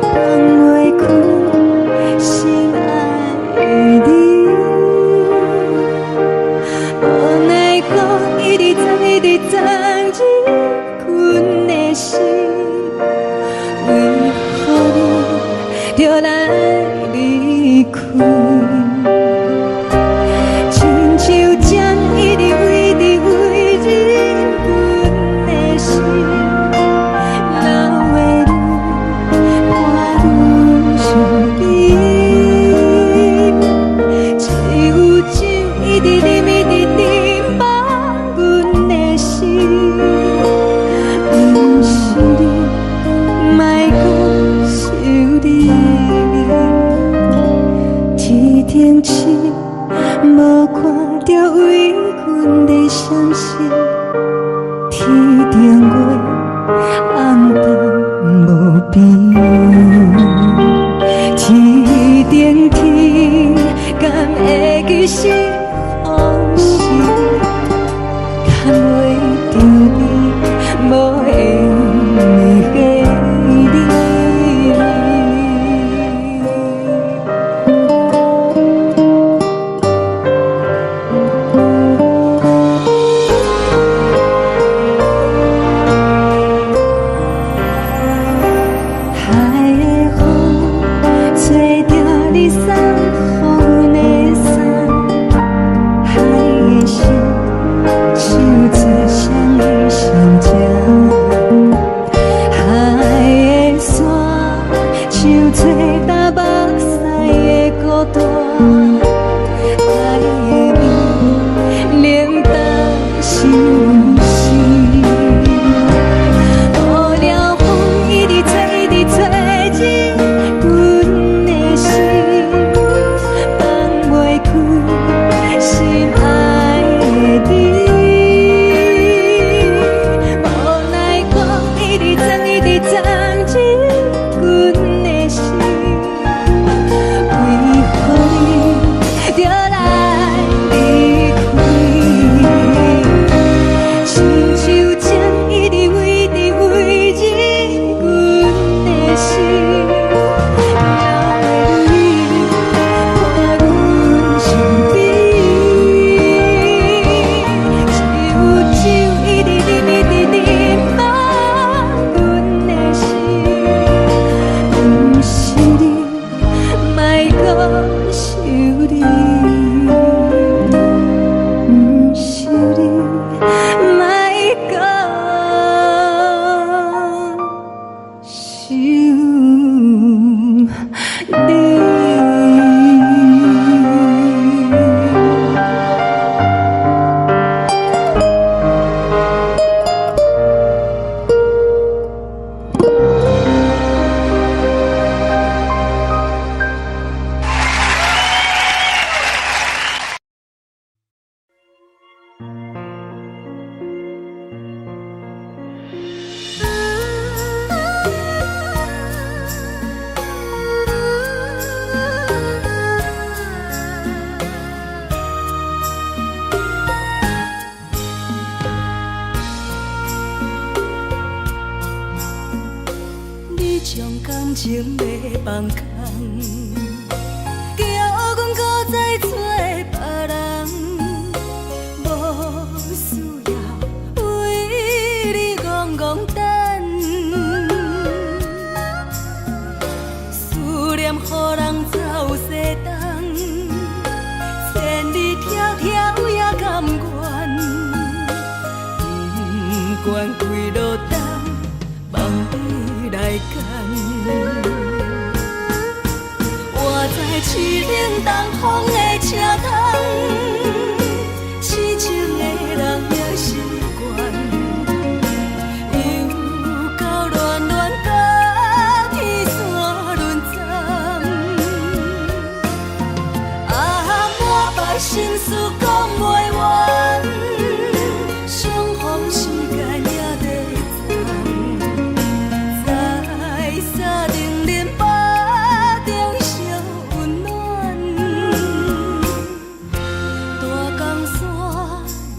放袂開心愛的你。無奈何一直鑽，一直鑽入是毋是？无聊风一直吹，一直吹入阮的心，放袂开心爱的你。无奈讲一直钻，一直钻入阮的心，为何你著来离开？亲像情一直围，一直围入阮的心，流的泪伴阮身边。只有酒一直饮，一直饮满阮的心，毋是你，莫阁想你，毋是你，莫阁想你。你將感情欲放空，叫阮閣再找別人，無需要為你戇戇等，思念予人走西東，千里迢迢也甘願，不管幾落冬，望你來牽。我知凄冷東風的車窗，痴情的人也習慣，又到暖暖甲天山轮转，啊，满腹心事講袂完，相逢時間也短暫，在三重林腹中相溫暖，大江山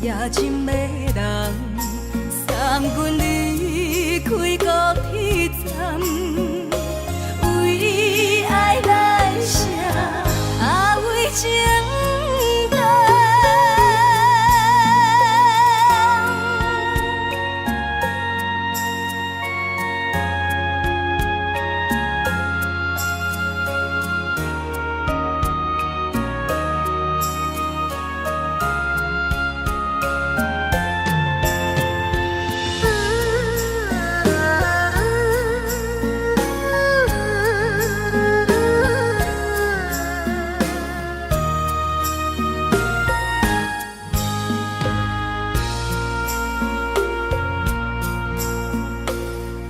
也真迷人，送阮離開高鐵站，為愛來寫，啊為情等。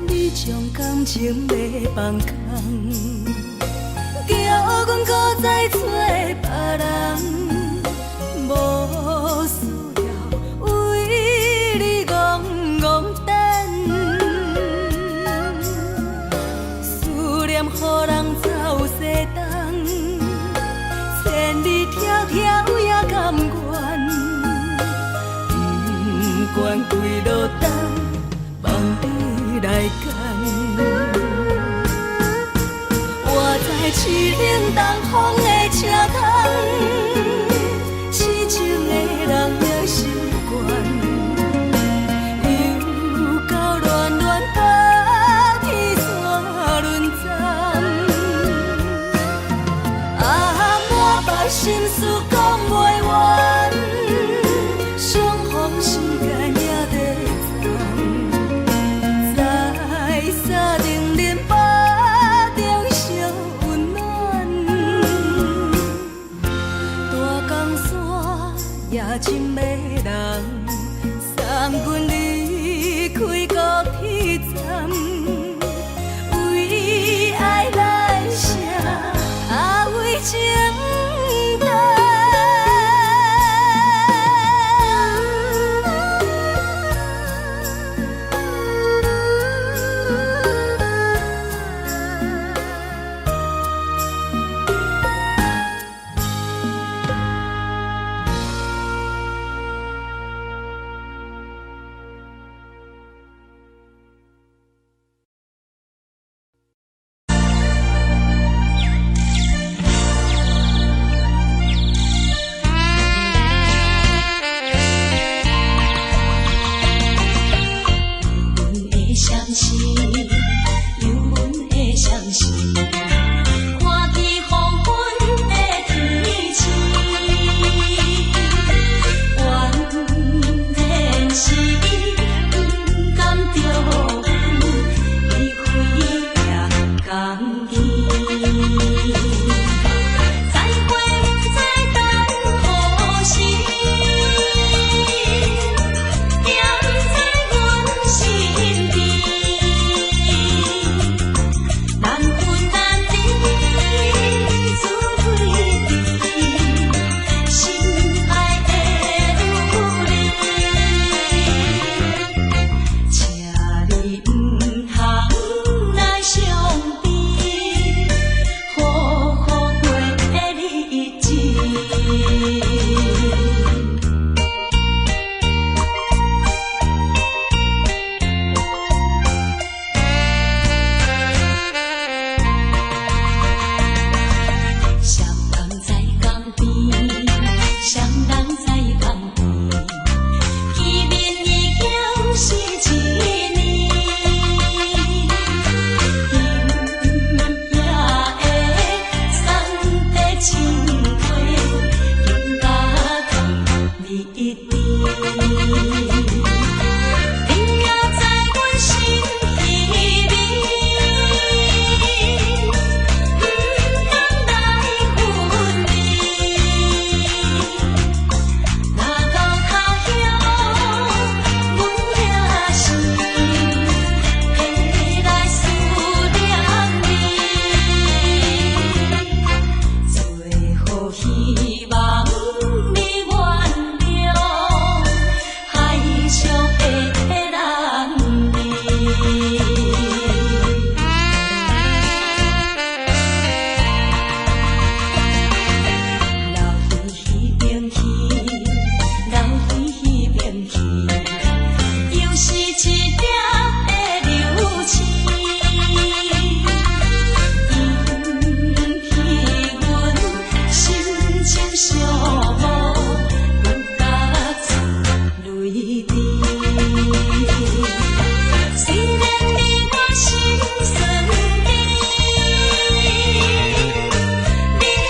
你將感情欲放空，叫阮閣再找別人，無需要為你戇戇等，思念予人走西東，千里迢迢也甘願，不管幾落冬，望你來牽。我知凄冷東風的車窗，你也知阮心稀微，毋通來分離。若到他鄉阮也是會來思念你。最好希望你原諒，海上的人兒。留彼彼邊去，留彼彼邊去。